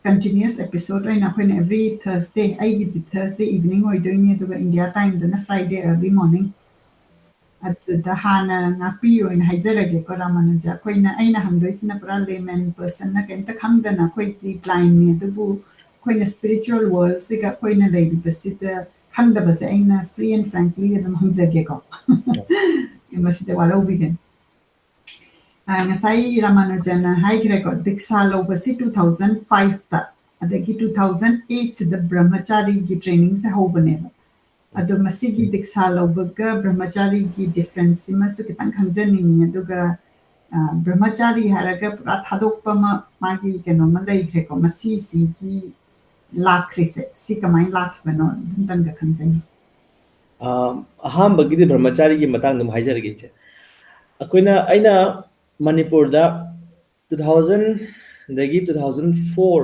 continuous episode ꯑꯣꯏꯅ ꯑꯩꯈꯣꯏꯅ every Thursday, ꯑꯩꯒꯤꯗꯤ Thursday evening ꯑꯣꯏꯗꯣꯏꯅꯤ, ꯑꯗꯨꯒ India time ꯗꯅ Friday early morning꯫ ꯑꯗꯨꯗ ꯍꯥꯟꯅ ꯉꯥꯛꯄꯤꯌꯨ ꯑꯣꯏꯅ ꯍꯥꯏꯖꯔꯒꯦꯀꯣ, ꯔꯥꯃꯥꯅꯨꯖ꯫ ꯑꯩꯈꯣꯏꯅ, ꯑꯩꯅ ꯍꯪꯗꯣꯏꯁꯤꯅ ꯄꯨꯔꯥ layman person ꯅ ꯀꯩꯝꯇ ꯈꯪꯗꯅ, ꯑꯩꯈꯣꯏꯗꯤ blind ꯅꯤ, ꯑꯗꯨꯕꯨ ꯑꯩꯈꯣꯏꯅ spiritual world ꯁꯤꯒ ꯑꯩꯈꯣꯏꯅ ꯂꯩꯔꯤꯕꯁꯤꯗ ꯈꯪꯗꯕꯁꯦ ꯑꯩꯅ free and frankly ꯑꯗꯨꯝ ꯍꯪꯖꯒꯦꯀꯣ꯫ ꯃꯁꯤꯗ ꯋꯥꯔꯧꯕꯤꯒꯅꯨ꯫ ꯑ, ꯉꯁꯥꯏ ꯔꯥꯃꯥꯅꯨꯖꯅ ꯍꯥꯏꯈ꯭ꯔꯦꯀꯣ, ꯗꯤꯛꯁꯥ ꯂꯧꯕꯁꯤ two thousand five ꯇ, ꯑꯗꯒꯤ two thousand eight ꯁꯤꯗ ꯕ꯭ꯔꯍꯃꯆꯥꯔꯤꯒꯤ training ꯁꯦ ꯍꯧꯕꯅꯦꯕ꯫ ꯑꯗꯣ ꯃꯁꯤꯒꯤ ꯗꯤꯛꯁꯥ ꯂꯧꯕꯒ ꯕ꯭ꯔꯍꯃꯆꯥꯔꯤꯒꯤ difference ꯁꯤꯃꯁꯨ ꯈꯤꯇꯪ ꯈꯪꯖꯅꯤꯡꯉꯤ꯫ ꯑꯗꯨꯒ, ꯑ, ꯕ꯭ꯔꯍꯃꯆꯥꯔꯤ ꯍꯥꯏꯔꯒ ꯄꯨꯔꯥ ꯊꯥꯗꯣꯛꯄ ꯑꯃ, ꯃꯥꯒꯤ ꯀꯩꯅꯣꯃ ꯂꯩꯈ꯭ꯔꯦꯀꯣ, ꯃꯁꯤꯁꯤꯒꯤ ꯂꯥꯛꯈ꯭ꯔꯤꯁꯦ, ꯁꯤ ꯀꯃꯥꯏꯅ ꯂꯥꯛꯈꯤꯕꯅꯣ ꯑꯗꯨꯝꯇꯪꯒ ꯈꯪꯖꯅꯤꯡꯉꯤ꯫ ꯑ, ꯑꯍꯥꯟꯕꯒꯤꯗꯤ ꯕ꯭ꯔꯍꯃꯆꯥꯔꯤꯒꯤ ꯃꯇꯥꯡꯗ ꯑꯃꯨꯛ ꯍꯥꯏꯖꯔꯒꯦ, ꯏꯆꯦ꯫ ꯑꯩꯈꯣꯏꯅ, ꯑꯩꯅ ꯃꯅꯤꯄꯨꯔꯗ two thousand ꯗꯒꯤ two thousand four,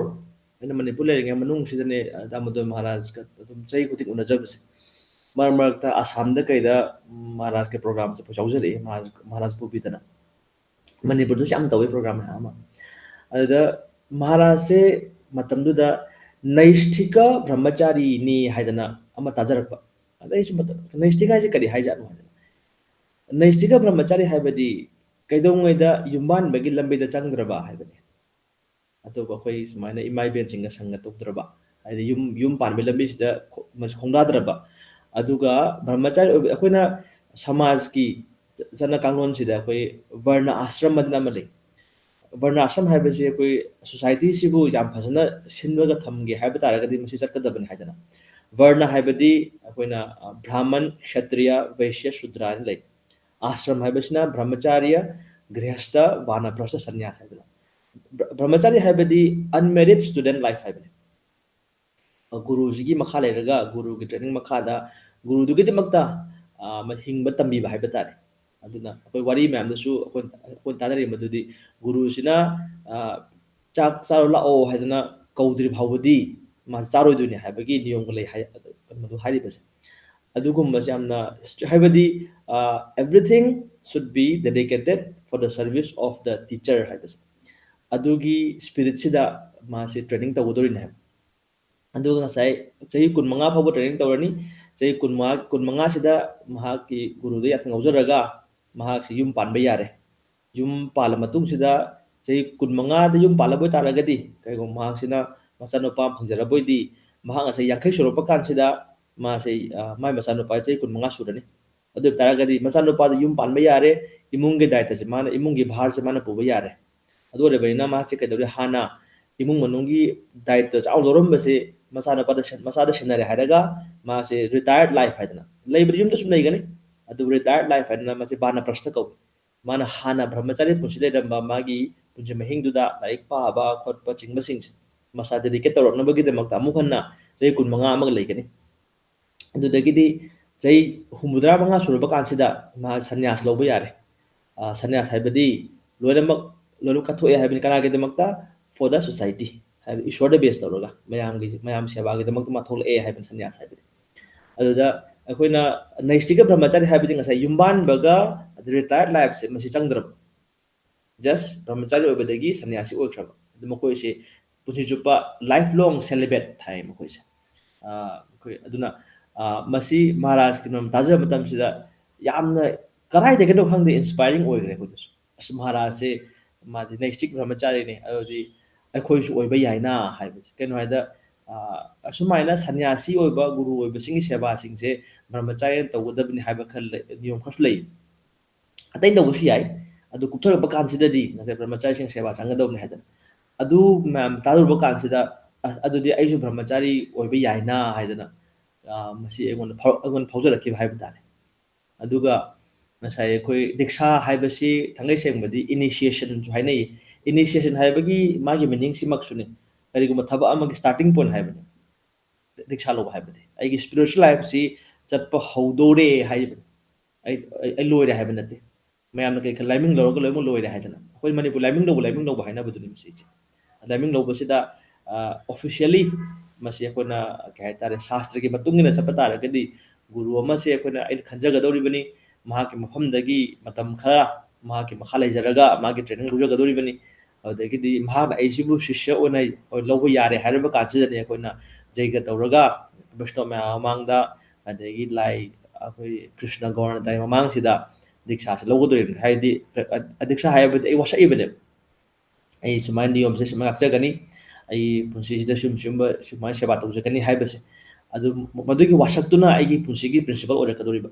ꯑꯩꯅ ꯃꯅꯤꯄꯨꯔ ꯂꯩꯔꯤꯉꯩ ꯃꯅꯨꯡꯁꯤꯗꯅꯦ, ꯑ, ꯗꯥꯃꯣꯗꯣꯔ ꯃꯍꯥꯔꯥꯖꯀ ꯑꯗꯨꯝ ꯆꯍꯤ ꯈꯨꯗꯤꯡ ꯎꯅꯖꯕꯁꯦ꯫ ꯃꯔꯛ ꯃꯔꯛꯇ ꯑꯁꯥꯝꯗ ꯀꯩꯗ, ꯎꯝ, ꯃꯍꯥꯔꯥꯖꯀꯤ program ꯆꯠꯄ ꯌꯥꯎꯖꯔꯛꯑꯦ, ꯃꯍꯥꯔꯥꯖ, ꯃꯍꯥꯔꯥꯖ ꯄꯨꯕꯤꯗꯅ꯫ ꯃꯅꯤꯄꯨꯔꯗꯁꯨ ꯌꯥꯝ ꯇꯧꯋꯤ program ꯃꯌꯥꯝ ꯑꯃ꯫ ꯑꯗꯨꯗ ꯃꯍꯥꯔꯥꯖꯁꯦ ꯃꯇꯝꯗꯨꯗ ꯅꯩꯁ꯭ꯊꯤꯀ ꯕ꯭ꯔꯍ꯭ꯃꯆꯥꯔꯤꯅꯤ ꯍꯥꯏꯗꯅ ꯑꯃ ꯇꯥꯖꯔꯛꯄ꯫ ꯑꯗ ꯑꯩꯁꯨ ꯃꯇꯝ, ꯅꯩꯁ꯭ꯊꯤꯀ ꯍꯥꯏꯁꯦ ꯀꯔꯤ ꯍꯥꯏꯖꯥꯠꯅꯣ ꯍꯥꯏꯗꯅ, ꯅꯩꯁ꯭ꯊꯤꯀ ꯕ꯭ꯔꯍ꯭ꯃꯆꯥꯔꯤ ꯍꯥꯏꯕꯗꯤ ꯀꯩꯗꯧꯉꯩꯗ ꯌꯨꯝꯕꯥꯟꯕꯒꯤ ꯂꯝꯕꯤꯗ ꯆꯪꯗ꯭ꯔꯕ ꯍꯥꯏꯕꯅꯤ꯫ ꯑꯇꯣꯞꯄ ꯑꯩꯈꯣꯏ ꯁꯨꯃꯥꯏꯅ ꯏꯃꯥ ꯏꯕꯦꯟꯁꯤꯡꯒ ꯁꯪꯒ ꯇꯧꯗ꯭ꯔꯕ, ꯍꯥꯏꯗꯤ ꯌꯨꯝ, ꯌꯨꯝ ꯄꯥꯟꯕꯒꯤ ꯂꯝꯕꯤꯁꯤꯗ ꯈꯣ-, ꯃꯁꯤ ꯈꯣꯡꯗꯥꯗ꯭ꯔꯕ, ꯑꯗꯨꯒ ꯕ꯭ꯔꯍ꯭ꯃꯆꯥꯔꯤ ꯑꯣꯏꯕ, ꯑꯩꯈꯣꯏꯅ ꯁꯃꯥꯖꯀꯤ ꯆ-, ꯆꯠꯅ ꯀꯥꯡꯂꯣꯟꯁꯤꯗ ꯑꯩꯈꯣꯏ ꯚꯔꯅ ꯑꯥꯁ꯭ꯔꯝ ꯍꯥꯏꯗꯅ ꯑꯃ ꯂꯩ꯫ ꯚꯔꯅ ꯑꯥꯁ꯭ꯔꯝ ꯍꯥꯏꯕꯁꯤ ꯑꯩꯈꯣꯏ ꯁꯣꯁꯥꯏꯇꯤꯁꯤꯕꯨ ꯌꯥꯝ ꯐꯖꯅ ꯁꯤꯟꯂꯒ ꯊꯝꯒꯦ ꯍꯥꯏꯕ ꯇꯥꯔꯒꯗꯤ ꯃꯁꯤ ꯆꯠꯀꯗꯕꯅꯤ ꯍꯥꯏꯗꯅ꯫ ꯚꯔꯅ ꯍꯥꯏꯕꯗꯤ ꯑꯩꯈꯣꯏꯅ, ꯑ, ꯕ꯭ꯔꯥꯍꯃꯟ, ꯈꯇ꯭ꯔꯤꯌ, ꯚꯩꯁ꯭ꯌ, ꯁꯨꯗ꯭ꯔ ꯍꯥꯏꯅ ꯂꯩ꯫ ꯑꯥꯁ꯭ꯔꯝ ꯍꯥꯏꯕꯁꯤꯅ ꯕ꯭ꯔꯍ꯭ꯃꯆꯥꯔꯤꯌ, ꯒ꯭ꯔꯍꯁꯊ, ꯚꯥꯅꯄ꯭ꯔꯁꯊ, ꯁꯟꯅ꯭ꯌꯥꯁ ꯍꯥꯏꯗꯅ꯫ ꯕ꯭ꯔ-, ꯕ꯭ꯔꯍ꯭ꯃꯆꯥꯔꯤ ꯍꯥꯏꯕꯗꯤ unmarried student life ꯍꯥꯏꯕꯅꯤ꯫ ꯑ, ꯒꯨꯔꯨꯁꯤꯒꯤ ꯃꯈꯥ ꯂꯩꯔꯒ, ꯒꯨꯔꯨꯒꯤ training ꯃꯈꯥꯗ, ꯒꯨꯔꯨꯗꯨꯒꯤꯗꯃꯛꯇ, ꯑ, ꯃ-, ꯍꯤꯡꯕ ꯇꯝꯕꯤꯕ ꯍꯥꯏꯕ ꯇꯥꯔꯦ꯫ ꯑꯗꯨꯅ ꯑꯩꯈꯣꯏ ꯋꯥꯔꯤ ꯃꯌꯥꯝꯗꯁꯨ ꯑꯩꯈꯣꯏ, ꯑꯩꯈꯣꯏꯅ ꯇꯥꯅꯔꯤꯕ ꯃꯗꯨꯗꯤ ꯒꯨꯔꯨꯁꯤꯅ, ꯑ, "ꯆꯥꯛ ꯆꯥꯔꯨ ꯂꯥꯛꯑꯣ" ꯍꯥꯏꯗꯅ ꯀꯧꯗ꯭ꯔꯤ ꯐꯥꯎꯕꯗꯤ ꯃꯥ ꯆꯥꯔꯣꯏꯗꯣꯏꯅꯤ ꯍꯥꯏꯕꯒꯤ ꯅꯤꯌꯣꯝꯒ ꯂꯩ ꯍꯥꯏ, ꯃꯗꯨ ꯍꯥꯏꯔꯤꯕꯁꯦ꯫ ꯑꯗꯨꯒꯨꯝꯕꯁꯦ ꯌꯥꯝꯅ strict, ꯍꯥꯏꯕꯗꯤ, ꯑ, "Everything should be dedicated for the service of the teacher" ꯍꯥꯏꯕꯁꯦ꯫ ꯑꯗꯨꯒꯤ spiritꯁꯤꯗ ꯃꯥꯁꯦ training ꯇꯧꯒꯗꯧꯔꯤꯅꯦ ꯍꯥꯏꯕ꯫ ꯑꯗꯨꯒ ꯉꯁꯥꯏ ꯆꯍꯤ ꯀꯨꯟꯃꯉꯥ ꯐꯥꯎꯕ training ꯇꯧꯔꯅꯤ꯫ ꯆꯍꯤ ꯀꯨꯟꯃꯉꯥ, ꯀꯨꯟꯃꯉꯥꯁꯤꯗ ꯃꯍꯥꯛꯀꯤ ꯒꯨꯔꯨꯗ ꯌꯥꯊꯪ ꯂꯧꯖꯔꯒ ꯃꯍꯥꯛꯁꯤ ꯌꯨꯝ ꯄꯥꯟꯕ ꯌꯥꯔꯦ꯫ ꯌꯨꯝ ꯄꯥꯜꯂ ꯃꯇꯨꯡꯁꯤꯗ ꯆꯍꯤ ꯀꯨꯟꯃꯉꯥꯗ ꯌꯨꯝ ꯄꯥꯜꯂꯕ ꯑꯣꯏꯇꯥꯔꯒꯗꯤ, ꯀꯩꯒꯨꯝꯕ ꯃꯍꯥꯛꯁꯤꯅ ꯃꯆꯥꯅꯨꯄꯥ ꯑꯃ ꯐꯪꯖꯔꯕ ꯑꯣꯏꯗꯤ, ꯃꯍꯥꯛ ꯉꯁꯥꯏ ꯌꯥꯡꯈꯩ ꯁꯨꯔꯛꯄ ꯀꯥꯟꯁꯤꯗ ꯃꯥꯁꯦ, ꯑ, ꯃꯥꯏ ꯃꯆꯥꯅꯨꯄꯥ ꯆꯍꯤ ꯀꯨꯟꯃꯉꯥ ꯁꯨꯔꯅꯤ꯫ ꯑꯗꯨ ꯑꯣꯏ ꯇꯥꯔꯒꯗꯤ ꯃꯆꯥꯅꯨꯄꯥꯗꯨ ꯌꯨꯝ ꯄꯥꯟꯕ ꯌꯥꯔꯦ, ꯏꯃꯨꯡꯒꯤ ꯗꯥꯏꯇꯁꯦ ꯃꯥꯅ, ꯏꯃꯨꯡꯒꯤ ꯚꯥꯔꯁꯦ ꯃꯥꯅ ꯄꯨꯕ ꯌꯥꯔꯦ꯫ ꯑꯗꯨ ꯑꯣꯏꯔꯕꯅꯤꯅ ꯃꯥꯁꯦ ꯀꯩꯗꯧꯔꯦ, ꯍꯥꯟꯅ ꯏꯃꯨꯡ ꯃꯅꯨꯡꯒꯤ ꯗꯥꯏꯇ ꯆꯥꯎꯅ ꯂꯧꯔꯝꯕꯁꯦ ꯃꯆꯥꯅꯨꯄꯥꯗ ꯁꯦꯟ-, ꯃꯆꯥꯗ ꯁꯤꯟꯅꯔꯦ ꯍꯥꯏꯔꯒ ꯃꯥꯁꯦ retired life ꯍꯥꯏꯗꯅ ꯂꯩꯕꯗꯤ ꯌꯨꯝꯗ ꯁꯨꯝ ꯂꯩꯒꯅꯤ, ꯑꯗꯨꯕꯨ retired life ꯍꯥꯏꯗꯅ ꯃꯁꯤ ꯚꯥꯅꯄ꯭ꯔꯁꯊ ꯀꯧꯏ꯫ ꯃꯥꯅ ꯍꯥꯟꯅ ꯕ꯭ꯔꯍ꯭ꯃꯆꯥꯔꯤ ꯄꯨꯟꯁꯤ ꯂꯩꯔꯝꯕ ꯃꯥꯒꯤ ꯄꯨꯟꯁꯤ ꯃꯍꯤꯡꯗꯨꯗ ꯂꯥꯏꯔꯤꯛ ꯄꯥꯕ ꯈꯣꯠꯄ ꯆꯤꯡꯕꯁꯤꯡꯁꯦ ꯃꯁꯥ dedicate ꯇꯧꯔꯛꯅꯕꯒꯤꯗꯃꯛꯇ ꯑꯃꯨꯛ ꯍꯟꯅ ꯆꯍꯤ ꯀꯨꯟꯃꯉꯥ ꯑꯃꯒ ꯂꯩꯒꯅꯤ꯫ ꯑꯗꯨꯗꯒꯤꯗꯤ ꯆꯍꯤ ꯍꯨꯝꯐꯨꯇꯔꯥ ꯃꯉꯥ ꯁꯨꯔꯕ ꯀꯥꯟꯁꯤꯗ ꯃꯥ ꯁꯟꯅ꯭ꯌꯥꯁ ꯂꯧꯕ ꯌꯥꯔꯦ꯫ ꯑ, ꯁꯟꯅ꯭ꯌꯥꯁ ꯍꯥꯏꯕꯗꯤ ꯂꯣꯏꯅꯃꯛ, ꯂꯣꯏꯅꯃꯛ ꯀꯠꯊꯣꯛꯑꯦ ꯍꯥꯏꯕꯅꯤ꯫ ꯀꯅꯥꯒꯤꯗꯃꯛꯇ? For the society, ꯍꯥꯏꯕꯗꯤ ꯏꯁꯣꯔꯗ base ꯇꯧꯔꯒ ꯃꯌꯥꯝꯒꯤ, ꯃꯌꯥꯝ ꯁꯦꯕꯥꯒꯤꯗꯃꯛꯇ ꯃꯥ ꯊꯣꯛꯂꯛꯑꯦ ꯍꯥꯏꯕꯅꯤ ꯁꯟꯅ꯭ꯌꯥꯁ ꯍꯥꯏꯕꯗꯤ꯫ ꯑꯗꯨꯗ ꯑꯩꯈꯣꯏꯅ ꯅꯩꯁ꯭ꯇꯤꯀ ꯕ꯭ꯔꯍ꯭ꯃꯆꯥꯔꯤ ꯍꯥꯏꯕꯗꯤ ꯉꯁꯥꯏ ꯌꯨꯝꯕꯥꯟꯕꯒ retired lifeꯁꯦ ꯃꯁꯤ ꯆꯪꯗ꯭ꯔꯕ, just ꯕ꯭ꯔꯍ꯭ꯃꯆꯥꯔꯤ ꯑꯣꯏꯕꯗꯒꯤ ꯁꯟꯅ꯭ꯌꯥꯁꯤ ꯑꯣꯏꯈ꯭ꯔꯕ꯫ ꯑꯗꯨ ꯃꯈꯣꯏꯁꯦ ꯄꯨꯟꯁꯤ ꯆꯨꯞꯄ life long celibate ꯍꯥꯏ ꯃꯈꯣꯏꯁꯦ꯫ ꯑ, ꯑꯩꯈꯣꯏ ꯑꯗꯨꯅ, ꯑ, ꯃꯁꯤ ꯃꯍꯥꯔꯥꯖꯀꯤ ꯃꯔꯝ ꯇꯥꯖꯕ ꯃꯇꯝꯁꯤꯗ ꯌꯥꯝꯅ ꯀꯗꯥꯏꯗꯒꯤꯅꯣ ꯈꯪꯗꯦ inspiring ꯑꯣꯏꯈ꯭ꯔꯦ ꯑꯩꯈꯣꯏꯗꯁꯨ꯫ "ꯑꯁ, ꯃꯍꯥꯔꯥꯖꯁꯦ ꯃꯥꯗꯤ ꯅꯩꯁꯇꯤꯛ ꯕ꯭ꯔꯍꯃꯆꯥꯔꯤꯅꯤ, ꯑꯗꯨꯗꯤ ꯑꯩꯈꯣꯏꯁꯨ ꯑꯣꯏꯕ ꯌꯥꯏꯅ" ꯍꯥꯏꯕꯁꯦ꯫ ꯀꯩꯅꯣ ꯍꯥꯏꯗ, ꯑ, ꯑꯁꯨꯃꯥꯏꯅ ꯁꯟꯅ꯭ꯌꯥꯁꯤ ꯑꯣꯏꯕ ꯒꯨꯔꯨ ꯑꯣꯏꯕꯁꯤꯡꯒꯤ ꯁꯦꯕꯥꯁꯤꯡꯁꯦ ꯕ꯭ꯔꯍꯃꯆꯥꯔꯤꯅ ꯇꯧꯒꯗꯕꯅꯤ ꯍꯥꯏꯕ ꯈꯔ ꯂꯩ, ꯅꯤꯌꯣꯝ ꯈꯔꯁꯨ ꯂꯩ꯫ ꯑꯇꯩ ꯇꯧꯕꯁꯨ ꯌꯥꯏ, ꯑꯗꯨ ꯀꯨꯞꯊꯔꯛꯄ ꯀꯥꯟꯁꯤꯗꯗꯤ ꯉꯁꯥꯏ ꯕ꯭ꯔꯍꯃꯆꯥꯔꯤꯁꯤꯡ ꯁꯦꯕꯥ ꯆꯪꯒꯗꯕꯅꯤ ꯍꯥꯏꯗꯅ꯫ ꯑꯗꯨ ꯃꯌꯥꯝ ꯇꯥꯔꯨꯕ ꯀꯥꯟꯁꯤꯗ, "ꯑ, ꯑꯗꯨꯗꯤ ꯑꯩꯁꯨ ꯕ꯭ꯔꯍꯃꯆꯥꯔꯤ ꯑꯣꯏꯕ ꯌꯥꯏꯅ" ꯍꯥꯏꯗꯅ, ꯑ, ꯃꯁꯤ ꯑꯩꯉꯣꯟꯗ ꯐꯥꯎ-, ꯑꯩꯉꯣꯟꯗ ꯐꯥꯎꯖꯔꯛꯈꯤꯕ ꯍꯥꯏꯕ ꯇꯥꯔꯦ꯫ ꯑꯗꯨꯒ ꯉꯁꯥꯏ ꯑꯩꯈꯣꯏ ꯗꯤꯛꯁꯥ ꯍꯥꯏꯕꯁꯤ ꯊꯥꯡꯒꯩ ꯁꯦꯡꯕꯗꯤ initiationꯁꯨ ꯍꯥꯏꯅꯩ꯫ Initiation ꯍꯥꯏꯕꯒꯤ ꯃꯥꯒꯤ meaningꯁꯤꯃꯛꯁꯨꯅꯤ꯫ ꯀꯔꯤꯒꯨꯝꯕ ꯊꯕꯛ ꯑꯃꯒꯤ starting point ꯍꯥꯏꯕꯅꯤ꯫ ꯗꯤꯛꯁꯥ ꯂꯧꯕ ꯍꯥꯏꯕꯗꯤ ꯑꯩꯒꯤ spiritual lifeꯁꯤ ꯆꯠꯄ ꯍꯧꯗꯣꯔꯦ ꯍꯥꯏꯕꯅꯤ꯫ ꯑꯩ, ꯑꯩ, ꯑꯩ ꯂꯣꯏꯔꯦ ꯍꯥꯏꯕ ꯅꯠꯇꯦ꯫ ꯃꯌꯥꯝꯅ ꯀꯩ ꯈꯜ-, ꯂꯥꯏꯃꯤꯡ ꯂꯧꯔꯒ ꯂꯣꯏꯅꯃꯛ ꯂꯣꯏꯔꯦ ꯍꯥꯏꯗꯅ꯫ ꯑꯩꯈꯣꯏ ꯃꯅꯤꯄꯨꯔ ꯂꯥꯏꯃꯤꯡ ꯂꯧꯕ, ꯂꯥꯏꯃꯤꯡ ꯂꯧꯕ ꯍꯥꯏꯅꯕꯗꯨꯅꯤ ꯃꯁꯤꯁꯦ꯫ ꯂꯥꯏꯃꯤꯡ ꯂꯧꯕꯁꯤꯗ, ꯑ, officially ꯃꯁꯤ ꯑꯩꯈꯣꯏꯅ, ꯀꯩ ꯍꯥꯏꯇꯥꯔꯦ, ꯁꯥꯁꯇ꯭ꯔꯒꯤ ꯃꯇꯨꯡ ꯏꯟꯅ ꯆꯠꯄ ꯇꯥꯔꯒꯗꯤ ꯒꯨꯔꯨ ꯑꯃꯁꯦ ꯑꯩꯈꯣꯏꯅ, ꯑꯩꯅ ꯈꯟꯖꯒꯗꯧꯔꯤꯕꯅꯤ, ꯃꯍꯥꯛꯀꯤ ꯃꯐꯝꯗꯒꯤ ꯃꯇꯝ ꯈꯔ ꯃꯍꯥꯛꯀꯤ ꯃꯈꯥ ꯂꯩꯖꯔꯒ ꯃꯥꯒꯤ training ꯂꯧꯖꯒꯗꯧꯔꯤꯕꯅꯤ꯫ ꯑꯗꯨꯗꯒꯤꯗꯤ ꯃꯍꯥꯛꯅ ꯑꯩꯁꯤꯕꯨ ꯁꯤꯁ꯭ꯌ ꯑꯣꯏꯅ ꯂꯧꯕ ꯌꯥꯔꯦ ꯍꯥꯏꯔꯕ ꯀꯥꯟꯁꯤꯗꯅꯤ ꯑꯩꯈꯣꯏꯅ ꯖꯩꯒ ꯇꯧꯔꯒ ꯕꯩꯁꯅꯕ ꯃꯌꯥꯝ ꯃꯃꯥꯡꯗ, ꯑꯗꯒꯤ ꯂꯥꯏ ꯑꯩꯈꯣꯏ ꯀ꯭ꯔꯤꯁꯅ ꯒꯧꯔꯅꯤꯇꯥꯏ ꯃꯃꯥꯡꯁꯤꯗ ꯗꯤꯛꯁꯥꯁꯦ ꯂꯧꯒꯗꯧꯔꯤꯕꯅꯤ꯫ ꯍꯥꯏꯗꯤ ꯑ-, ꯑ-, ꯑꯗꯤꯛꯁꯥ ꯍꯥꯏꯕꯗꯤ ꯑꯩ ꯋꯥꯁꯛꯏꯕꯅꯦꯕ꯫ ꯑꯩ ꯁꯨꯃꯥꯏꯅ ꯅꯤꯌꯣꯝꯁꯦ ꯁꯨꯃꯥꯏꯅ ꯂꯥꯛꯆꯒꯅꯤ, ꯑꯩ ꯄꯨꯟꯁꯤꯁꯤꯗ ꯁꯨꯝ ꯁꯨꯝꯕ ꯁꯨꯃꯥꯏꯅ ꯁꯦꯕꯥ ꯇꯧꯖꯒꯅꯤ ꯍꯥꯏꯕꯁꯦ꯫ ꯑꯗꯨ ꯃꯗꯨꯒꯤ ꯋꯥꯁꯛꯇꯨꯅ ꯑꯩꯒꯤ ꯄꯨꯟꯁꯤꯒꯤ principle ꯑꯣꯏꯔꯛꯀꯗꯧꯔꯤꯕ꯫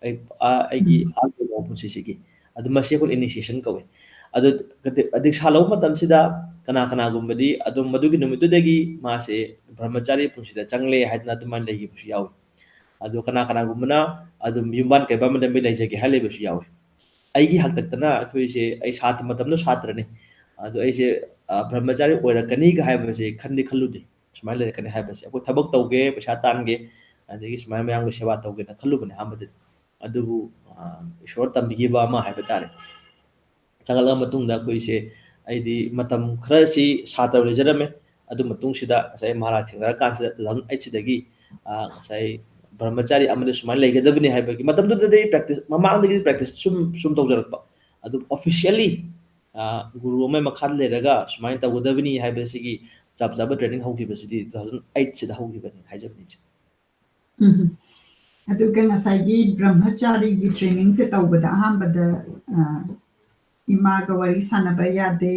ꯑꯩ, ꯑ-, ꯑꯩꯒꯤ ꯎꯝ꯫ ꯑꯍꯥꯟꯕ ꯄꯨꯟꯁꯤꯁꯤꯒꯤ꯫ ꯑꯗꯨ ꯃꯁꯤ ꯑꯩꯈꯣꯏ initiation ꯀꯧꯏ꯫ ꯑꯗꯨ ꯗꯤ-, ꯗꯤꯛꯁꯥ ꯂꯧꯕ ꯃꯇꯝꯁꯤꯗ ꯀꯅꯥ ꯀꯅꯥꯒꯨꯝꯕꯗꯤ ꯑꯗꯨꯝ ꯃꯗꯨꯒꯤ ꯅꯨꯃꯤꯠꯇꯨꯗꯒꯤ ꯃꯥꯁꯦ ꯕ꯭ꯔꯍꯃꯆꯥꯔꯤ ꯄꯨꯟꯁꯤꯗ ꯆꯪꯂꯦ ꯍꯥꯏꯗꯅ ꯑꯗꯨꯃꯥꯏꯅ ꯂꯩꯈꯤꯕꯁꯨ ꯌꯥꯎꯏ꯫ ꯑꯗꯨ ꯀꯅꯥ ꯀꯅꯥꯒꯨꯝꯕꯅ ꯑꯗꯨꯝ ꯌꯨꯝꯕꯥꯟ ꯀꯩꯕꯥꯟ ꯑꯃꯗ ꯂꯩꯖꯒꯦ ꯍꯥꯏ ꯂꯩꯕꯁꯨ ꯌꯥꯎꯏ꯫ ꯑꯩꯒꯤ ꯍꯥꯛꯇꯛꯇꯅ ꯑꯩꯈꯣꯏꯁꯦ, ꯑꯩ ꯁꯥꯇ꯭ꯔ, ꯃꯇꯝꯗꯨ ꯁꯥꯇ꯭ꯔꯅꯤ꯫ ꯑꯗꯣ ꯑꯩꯁꯦ, ꯑ, ꯕ꯭ꯔꯍꯃꯆꯥꯔꯤ ꯑꯣꯏꯔꯛꯀꯅꯤꯒ ꯍꯥꯏꯕꯁꯦ ꯈꯟꯗꯤ ꯈꯜꯂꯨꯗꯦ꯫ ꯁꯨꯃꯥꯏꯅ ꯂꯩꯔꯛꯀꯅꯤ ꯍꯥꯏꯕꯁꯦ꯫ ꯑꯩꯈꯣꯏ ꯊꯕꯛ ꯇꯧꯒꯦ, ꯄꯩꯁꯥ ꯇꯥꯟꯒꯦ, ꯑꯗꯒꯤ ꯁꯨꯃꯥꯏꯅ ꯃꯌꯥꯝꯒꯤ ꯁꯦꯕꯥ ꯇꯧꯒꯦꯅ ꯈꯜꯂꯨꯕꯅꯦ ꯑꯍꯥꯟꯕꯗꯗꯤ꯫ ꯑꯗꯨꯕꯨ, ꯑ, ꯏꯁꯣꯔ ꯇꯝꯕꯤꯈꯤꯕ ꯑꯃ ꯍꯥꯏꯕ ꯇꯥꯔꯦ꯫ ꯆꯪꯂꯛꯂꯕ ꯃꯇꯨꯡꯗ ꯑꯩꯈꯣꯏꯁꯦ, ꯑꯩꯗꯤ ꯃꯇꯝ ꯈꯔꯁꯤ ꯁꯥꯇ꯭ꯔ ꯂꯩꯖꯔꯝꯃꯦ꯫ ꯑꯗꯨ ꯃꯇꯨꯡꯁꯤꯗ ꯉꯁꯥꯏ ꯃꯍꯥꯔꯥꯖ ꯊꯦꯡꯅꯔꯀꯥꯟꯁꯤꯗ two thousand eight ꯁꯤꯗꯒꯤ, ꯑ, ꯉꯁꯥꯏ ꯕ꯭ꯔꯍꯃꯆꯥꯔꯤ ꯑꯃꯗ ꯁꯨꯃꯥꯏꯅ ꯂꯩꯒꯗꯕꯅꯤ ꯍꯥꯏꯕꯒꯤ, ꯃꯇꯝꯗꯨꯗꯗꯤ practice, ꯃꯃꯥꯡꯗꯒꯤ practice ꯁꯨꯝ, ꯁꯨꯝ ꯇꯧꯖꯔꯛꯄ꯫ ꯑꯗꯨ officially ꯒꯨꯔꯨ ꯑꯃꯒꯤ ꯃꯈꯥꯗ ꯂꯩꯔꯒ ꯁꯨꯃꯥꯏꯅ ꯇꯧꯒꯗꯕꯅꯤ ꯍꯥꯏꯕꯁꯤꯒꯤ ꯆꯞ ꯆꯥꯕ training ꯍꯧꯈꯤꯕꯁꯤꯗꯤ two thousand eight ꯁꯤꯗ ꯍꯧꯈꯤꯕꯅꯤ ꯍꯥꯏꯖꯕꯅꯤ, ꯏꯆꯦ꯫ ꯎꯝ꯫ ꯑꯗꯨꯒ ꯉꯁꯥꯏꯒꯤ ꯕ꯭ꯔꯍ꯭ꯃꯆꯥꯔꯤꯒꯤ trainingꯁꯦ ꯇꯧꯕꯗ ꯑꯍꯥꯟꯕꯗ, ꯑ, ꯏꯃꯥꯒ ꯋꯥꯔꯤ ꯁꯥꯟꯅꯕ ꯌꯥꯗꯦ,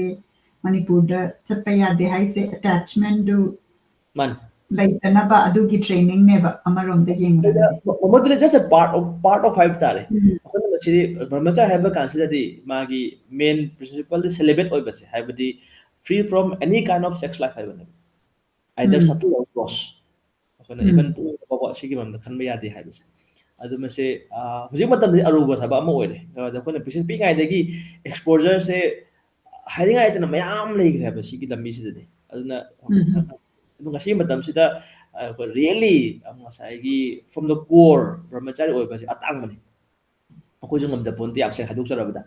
ꯃꯅꯤꯄꯨꯔꯗ ꯆꯠꯄ ꯌꯥꯗꯦ ꯍꯥꯏꯁꯦ attachmentꯗꯨ ꯃꯥꯅꯤ꯫ ꯂꯩꯇꯅꯕ ꯑꯗꯨꯒꯤ trainingꯅꯦꯕ ꯑꯃꯔꯣꯝꯗ ꯌꯦꯡꯂꯒꯗꯤ꯫ ꯃꯗꯨꯗꯤ just a part of, part of ꯍꯥꯏꯕ ꯇꯥꯔꯦ꯫ ꯎꯝ꯫ ꯑꯩꯈꯣꯏꯅ ꯃꯁꯤꯗꯤ ꯕ꯭ꯔꯍ꯭ꯃꯆꯥꯔꯤ ꯍꯥꯏꯕ ꯀꯥꯟꯁꯤꯗꯗꯤ ꯃꯥꯒꯤ main principleꯗꯤ celibate ꯑꯣꯏꯕꯁꯦ, ꯍꯥꯏꯕꯗꯤ free from any kind of sex life ꯍꯥꯏꯕꯅꯦꯕ꯫ Either um. subtle or gross꯫ ꯑꯩꯈꯣꯏꯅ ꯎꯝ꯫ even ꯄꯣꯛꯄ ꯐꯥꯎꯕ ꯑꯁꯤꯒꯤ ꯃꯔꯝꯗ ꯈꯟꯕ ꯌꯥꯗꯦ ꯍꯥꯏꯕꯁꯦ꯫ ꯑꯗꯨ ꯃꯁꯦ, ꯑ, ꯍꯧꯖꯤꯛ ꯃꯇꯝꯗꯗꯤ ꯑꯔꯨꯕ ꯊꯕꯛ ꯑꯃ ꯑꯣꯏꯔꯦ꯫ ꯑꯗ ꯑꯩꯈꯣꯏꯅ ꯄꯤꯁꯛ ꯄꯤꯛꯏꯉꯩꯗꯒꯤ exposureꯁꯦ ꯍꯥꯏꯅꯤꯡꯉꯥꯏ ꯂꯩꯇꯅ ꯃꯌꯥꯝ ꯂꯩꯈ꯭ꯔꯦ ꯍꯥꯏꯕ ꯁꯤꯒꯤ ꯂꯝꯕꯤꯁꯤꯗꯗꯤ꯫ ꯑꯗꯨꯅ ꯎꯝ꯫ ꯑꯗꯨ ꯉꯁꯤꯒꯤ ꯃꯇꯝꯁꯤꯗ, ꯑ, ꯑꯩꯈꯣꯏ really ꯉꯁꯥꯏꯒꯤ from the core ꯕ꯭ꯔꯍ꯭ꯃꯆꯥꯔꯤ ꯑꯣꯏꯕꯁꯦ ꯑꯇꯥꯡꯕꯅꯤ꯫ ꯑꯩꯈꯣꯏꯁꯨ ꯉꯝꯖꯄꯣꯟꯇꯦ ꯌꯥꯝ ꯁꯦꯡꯅ ꯍꯥꯏꯗꯣꯛꯆꯔꯕꯗ꯫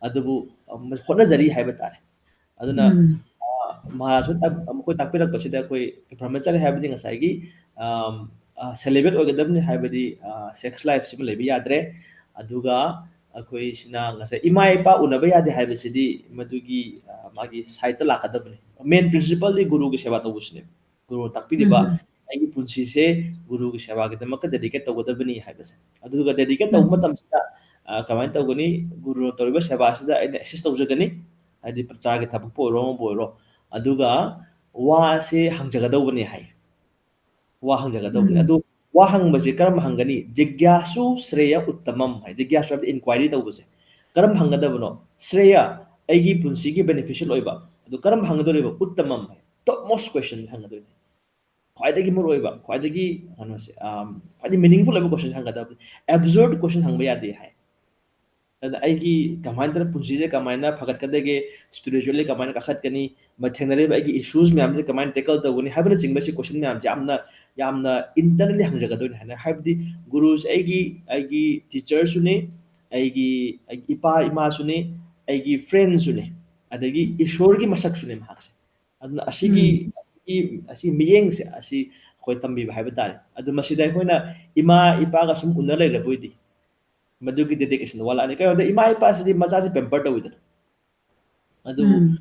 ꯑꯗꯨꯕꯨ, ꯑ, ꯍꯣꯠꯅꯖꯔꯤ ꯍꯥꯏꯕ ꯇꯥꯔꯦ꯫ ꯑꯗꯨꯅ, ꯎꯝ꯫ ꯑ, ꯃꯍꯥꯔꯥꯖꯅ ꯇꯥꯛ-, ꯃꯈꯣꯏ ꯇꯥꯛꯄꯤꯔꯛꯄꯁꯤꯗ ꯑꯩꯈꯣꯏ ꯕ꯭ꯔꯍ꯭ꯃꯆꯥꯔꯤ ꯍꯥꯏꯕꯗꯤ ꯉꯁꯥꯏꯒꯤ, ꯑꯝ, ꯑ, celibate ꯑꯣꯏꯒꯗꯕꯅꯤ ꯍꯥꯏꯕꯗꯤ, ꯑ, sex lifeꯁꯤꯃ ꯂꯩꯕ ꯌꯥꯗ꯭ꯔꯦ꯫ ꯑꯗꯨꯒ ꯑꯩꯈꯣꯏꯁꯤꯅ ꯉꯁꯥꯏ ꯏꯃꯥ ꯏꯄꯥ ꯎꯅꯕ ꯌꯥꯗꯦ ꯍꯥꯏꯕꯁꯤꯗꯤ ꯃꯗꯨꯒꯤ, ꯑ, ꯃꯥꯒꯤ sideꯇ ꯂꯥꯛꯀꯗꯕꯅꯤ꯫ Main principleꯗꯤ ꯒꯨꯔꯨꯒꯤ ꯁꯦꯕꯥ ꯇꯧꯕꯁꯤꯅꯦ꯫ ꯒꯨꯔꯨꯅ ꯇꯥꯛꯄꯤꯔꯤꯕ ꯎꯝ꯫ ꯑꯩꯒꯤ ꯄꯨꯟꯁꯤꯁꯦ ꯒꯨꯔꯨꯒꯤ ꯁꯦꯕꯥꯒꯤꯗꯃꯛꯇ dedicate ꯇꯧꯒꯗꯕꯅꯤ ꯍꯥꯏꯕꯁꯦ꯫ ꯑꯗꯨꯒ dedicate ꯇꯧꯕ ꯎꯝ꯫ ꯃꯇꯝꯁꯤꯗ, ꯑ, ꯀꯃꯥꯏꯅ ꯇꯧꯒꯅꯤ? ꯒꯨꯔꯨꯅ ꯇꯧꯔꯤꯕ ꯁꯦꯕꯥꯁꯤꯗ ꯑꯩꯅ assist ꯇꯧꯖꯒꯅꯤ꯫ ꯍꯥꯏꯗꯤ ꯄ꯭ꯔꯖꯥꯒꯤ ꯊꯕꯛꯄꯨ ꯑꯣꯏꯔꯣ, ꯑꯃꯕꯨ ꯑꯣꯏꯔꯣ꯫ ꯑꯗꯨꯒ ꯋꯥꯁꯦ ꯍꯪꯖꯒꯗꯧꯕꯅꯤ ꯍꯥꯏ꯫ ꯋꯥ ꯍꯪꯖꯒꯗꯧꯕꯅꯤ꯫ ꯎꯝ꯫ ꯑꯗꯨ ꯋꯥ ꯍꯪꯕꯁꯦ ꯀꯔꯝꯕ ꯍꯪꯒꯅꯤ? "ꯖꯤꯒ꯭ꯌꯥꯁꯨ ꯁ꯭ꯔꯦꯌ ꯎꯠꯇꯃꯝ" ꯍꯥꯏ꯫ ꯖꯤꯒ꯭ꯌꯥꯁꯨ ꯍꯥꯏꯕꯗꯤ inquiry ꯇꯧꯕꯁꯦ꯫ ꯀꯔꯝꯕ ꯍꯪꯒꯗꯕꯅꯣ? ꯁ꯭ꯔꯦꯌ, ꯑꯩꯒꯤ ꯄꯨꯟꯁꯤꯒꯤ beneficial ꯑꯣꯏꯕ꯫ ꯑꯗꯨ ꯀꯔꯝꯕ ꯍꯪꯒꯗꯧꯔꯤꯕ? ꯎꯠꯇꯃꯝ ꯍꯥꯏ꯫ Topmost question ꯍꯪꯒꯗꯣꯏꯅꯤ꯫ ꯈ꯭ꯋꯥꯏꯗꯒꯤ ꯃꯔꯨꯑꯣꯏꯕ, ꯈ꯭ꯋꯥꯏꯗꯒꯤ ꯀꯩꯅꯣꯁꯦ, ꯑꯝ, ꯈ꯭ꯋꯥꯏꯗꯒꯤ meaningful ꯑꯣꯏꯕ question ꯍꯪꯒꯗꯕꯅꯤ꯫ Absurd question ꯍꯪꯕ ꯌꯥꯗꯦ ꯍꯥꯏ꯫ ꯑꯗꯨꯅ ꯑꯩꯒꯤ ꯀꯃꯥꯏꯅ ꯇꯧꯔ ꯄꯨꯟꯁꯤꯁꯦ ꯀꯃꯥꯏꯅ ꯐꯒꯠꯀꯗꯒꯦ, spiritually ꯀꯃꯥꯏꯅ ꯀꯥꯈꯠꯀꯅꯤ, ꯃ-, ꯊꯦꯡꯅꯔꯤꯕ ꯑꯩꯒꯤ issues ꯃꯌꯥꯝꯁꯦ ꯀꯃꯥꯏꯅ tackle ꯇꯧꯒꯅꯤ ꯍꯥꯏꯕꯅꯆꯤꯡꯕ ꯁꯤ question ꯃꯌꯥꯝꯁꯦ ꯌꯥꯝꯅ, ꯌꯥꯝꯅ internally ꯍꯪꯖꯒꯗꯣꯏꯅꯤ ꯍꯥꯏꯅ꯫ ꯍꯥꯏꯕꯗꯤ ꯒꯨꯔꯨꯁꯦ ꯑꯩꯒꯤ, ꯑꯩꯒꯤ teacherꯁꯨꯅꯤ, ꯑꯩꯒꯤ, ꯑꯩꯒꯤ ꯏꯄꯥ ꯏꯃꯥꯁꯨꯅꯤ, ꯑꯩꯒꯤ friendꯁꯨꯅꯤ, ꯑꯗꯒꯤ ꯏꯁꯣꯔꯒꯤ ꯃꯁꯛꯁꯨꯅꯤ ꯃꯍꯥꯛꯁꯦ꯫ ꯑꯗꯨꯅ ꯑꯁꯤꯒꯤ, ꯎꯝ꯫ ꯑꯁꯤꯒꯤ, ꯑꯁꯤ ꯃꯤꯠꯌꯦꯡꯁꯦ ꯑꯁꯤ ꯑꯩꯈꯣꯏ ꯇꯝꯕꯤꯕ ꯍꯥꯏꯕ ꯇꯥꯔꯦ꯫ ꯑꯗꯨ ꯃꯁꯤꯗ ꯑꯩꯈꯣꯏꯅ ꯏꯃꯥ ꯏꯄꯥꯒ ꯁꯨꯝ ꯎꯅ ꯂꯩꯔꯕ ꯑꯣꯏꯗꯤ ꯃꯗꯨꯒꯤ dedication ꯋꯥꯠꯂꯛꯑꯅꯤ꯫ ꯀꯩꯅꯣꯗ ꯏꯃꯥ ꯏꯄꯥꯁꯤꯗꯤ ꯃꯆꯥꯁꯤ pamper ꯇꯧꯋꯤꯗꯅ꯫ ꯑꯗꯨ ꯎꯝ꯫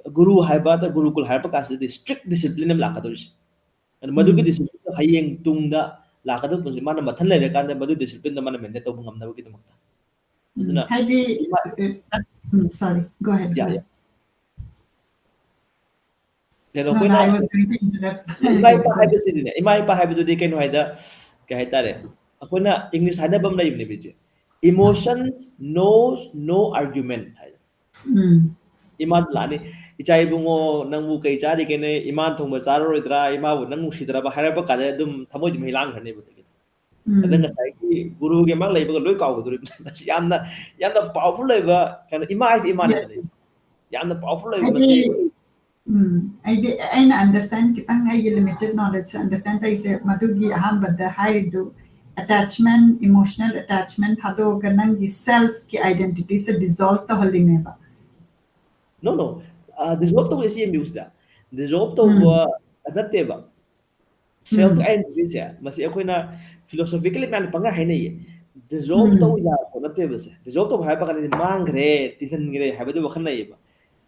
ꯑ, ꯒꯨꯔꯨ ꯍꯥꯏꯕ, ꯑꯗ ꯒꯨꯔꯨꯀꯨꯜ ꯍꯥꯏꯔꯛꯄ ꯀꯥꯟꯁꯤꯗꯗꯤ strict discipline ꯑꯃ ꯂꯥꯛꯀꯗꯧꯔꯤꯁꯦ꯫ ꯑꯗꯨ ꯃꯗꯨꯒꯤ ꯎꯝ꯫ Discipline ꯗꯣ ꯍꯌꯦꯡ ꯇꯨꯡꯗ ꯂꯥꯛꯀꯗꯧꯕ ꯄꯨꯟꯁꯤ ꯃꯥꯅ ꯃꯊꯟ ꯂꯩꯔꯀꯥꯟꯗ ꯃꯗꯨ discipline ꯗꯣ ꯃꯥꯅ maintain ꯇꯧꯕ ꯉꯝꯅꯕꯒꯤꯗꯃꯛꯇ꯫ ꯎꯝ, ꯑꯗꯨꯅ ꯍꯥꯏꯗꯤ, ꯏꯃꯥ ꯑ, ꯎꯝ, sorry, go ahead, go ꯌꯥ, ꯌꯥ꯫ ahead. ꯀꯩꯅꯣ, No, no, ꯑꯩꯈꯣꯏꯅ I was going to interrupt. ꯏꯃꯥ ꯏꯄꯥ ꯍꯥꯏꯕꯁꯤꯗꯤꯅꯦ, ꯏꯃꯥ ꯏꯄꯥ ꯍꯥꯏꯕꯗꯨꯗꯤ ꯀꯩꯅꯣ ꯍꯥꯏꯗ, ꯀꯩ ꯍꯥꯏꯇꯥꯔꯦ, ꯑꯩꯈꯣꯏꯅ English ꯍꯥꯏꯅꯕ ꯑꯃ ꯂꯩꯕꯅꯦꯕ, ꯏꯆꯦ, "Emotions knows no argument" ꯍꯥꯏ꯫ ꯎꯝ꯫ ꯏꯃꯥꯗ ꯂꯥꯛꯑꯅꯤ, "ꯏꯆꯥ ꯏꯕꯨꯡꯉꯣ, ꯅꯪꯕꯨ ꯀꯩ ꯆꯥꯔꯤꯒꯦꯅꯦ? ꯏꯃꯥꯅ ꯊꯣꯡꯕ ꯆꯥꯔꯔꯣꯏꯗ꯭ꯔꯥ? ꯏꯃꯥꯕꯨ ꯅꯪ ꯅꯨꯡꯁꯤꯗ꯭ꯔꯕ?" ꯍꯥꯏꯔꯛꯄ ꯀꯥꯟꯗ ꯑꯗꯨꯝ ꯊꯃꯣꯏꯁꯦ ꯃꯍꯤ ꯂꯥꯡꯈ꯭ꯔꯅꯦꯕ ꯑꯗꯒꯤ꯫ ꯎꯝ꯫ ꯑꯗ ꯉꯁꯥꯏꯒꯤ ꯒꯨꯔꯨꯒꯤ ꯃꯥꯡ ꯂꯩꯕꯒ ꯂꯣꯏ ꯀꯥꯎꯒꯗꯧꯔꯤꯕꯅꯤ꯫ ꯃꯁꯤ ꯌꯥꯝꯅ, ꯌꯥꯝꯅ powerful ꯑꯣꯏꯕ ꯀꯩꯅꯣ, ꯏꯃꯥ ꯍꯥꯏꯁꯤ ꯏꯃꯥꯅꯤꯗꯅ꯫ Yes. ꯌꯥꯝꯅ powerful ꯑꯣꯏꯕ ꯍꯥꯏꯗꯤ, ꯃꯁꯤ꯫ ꯎꯝ, ꯑꯩꯗꯤ, ꯑꯩꯅ understand ꯈꯤꯇꯪ ꯑꯩꯒꯤ limited knowledge understand ꯇꯧꯔꯤꯁꯦ, ꯃꯗꯨꯒꯤ ꯑꯍꯥꯟꯕꯗ ꯍꯥꯏꯔꯤꯗꯨ attachment, emotional attachment ꯊꯥꯗꯣꯛꯑꯒ ꯅꯪꯒꯤ self ꯀꯤ identity ꯁꯦ dissolve ꯇꯧꯍꯜꯂꯤꯅꯦꯕ꯫ No, no. ꯑ, dissolve ꯇꯧꯕ ꯁꯤ ꯌꯦꯡꯕꯤꯌꯨ ꯁꯤꯗ꯫ Dissolve ꯇꯧꯕ ꯎꯝ꯫ ꯅꯠꯇꯦꯕ꯫ Self ꯎꯝ꯫ Identity ꯁꯦ, ꯃꯁꯤ ꯑꯩꯈꯣꯏꯅ philosophically ꯃꯌꯥꯝꯅ ꯄꯪꯍꯥꯏ ꯍꯥꯏꯅꯩꯌꯦ꯫ Dissolve ꯎꯝ꯫ ꯇꯧ ꯌꯥꯕ ꯄꯣꯠ ꯅꯠꯇꯦꯕ ꯁꯦ꯫ Dissolve ꯇꯧꯕ ꯍꯥꯏꯕ ꯀꯥꯟꯗꯗꯤ ꯃꯥꯡꯈ꯭ꯔꯦ, ꯇꯤꯟꯁꯤꯟꯈ꯭ꯔꯦ ꯍꯥꯏꯕꯗꯨ ꯋꯥꯈꯜ ꯂꯩꯌꯦꯕ꯫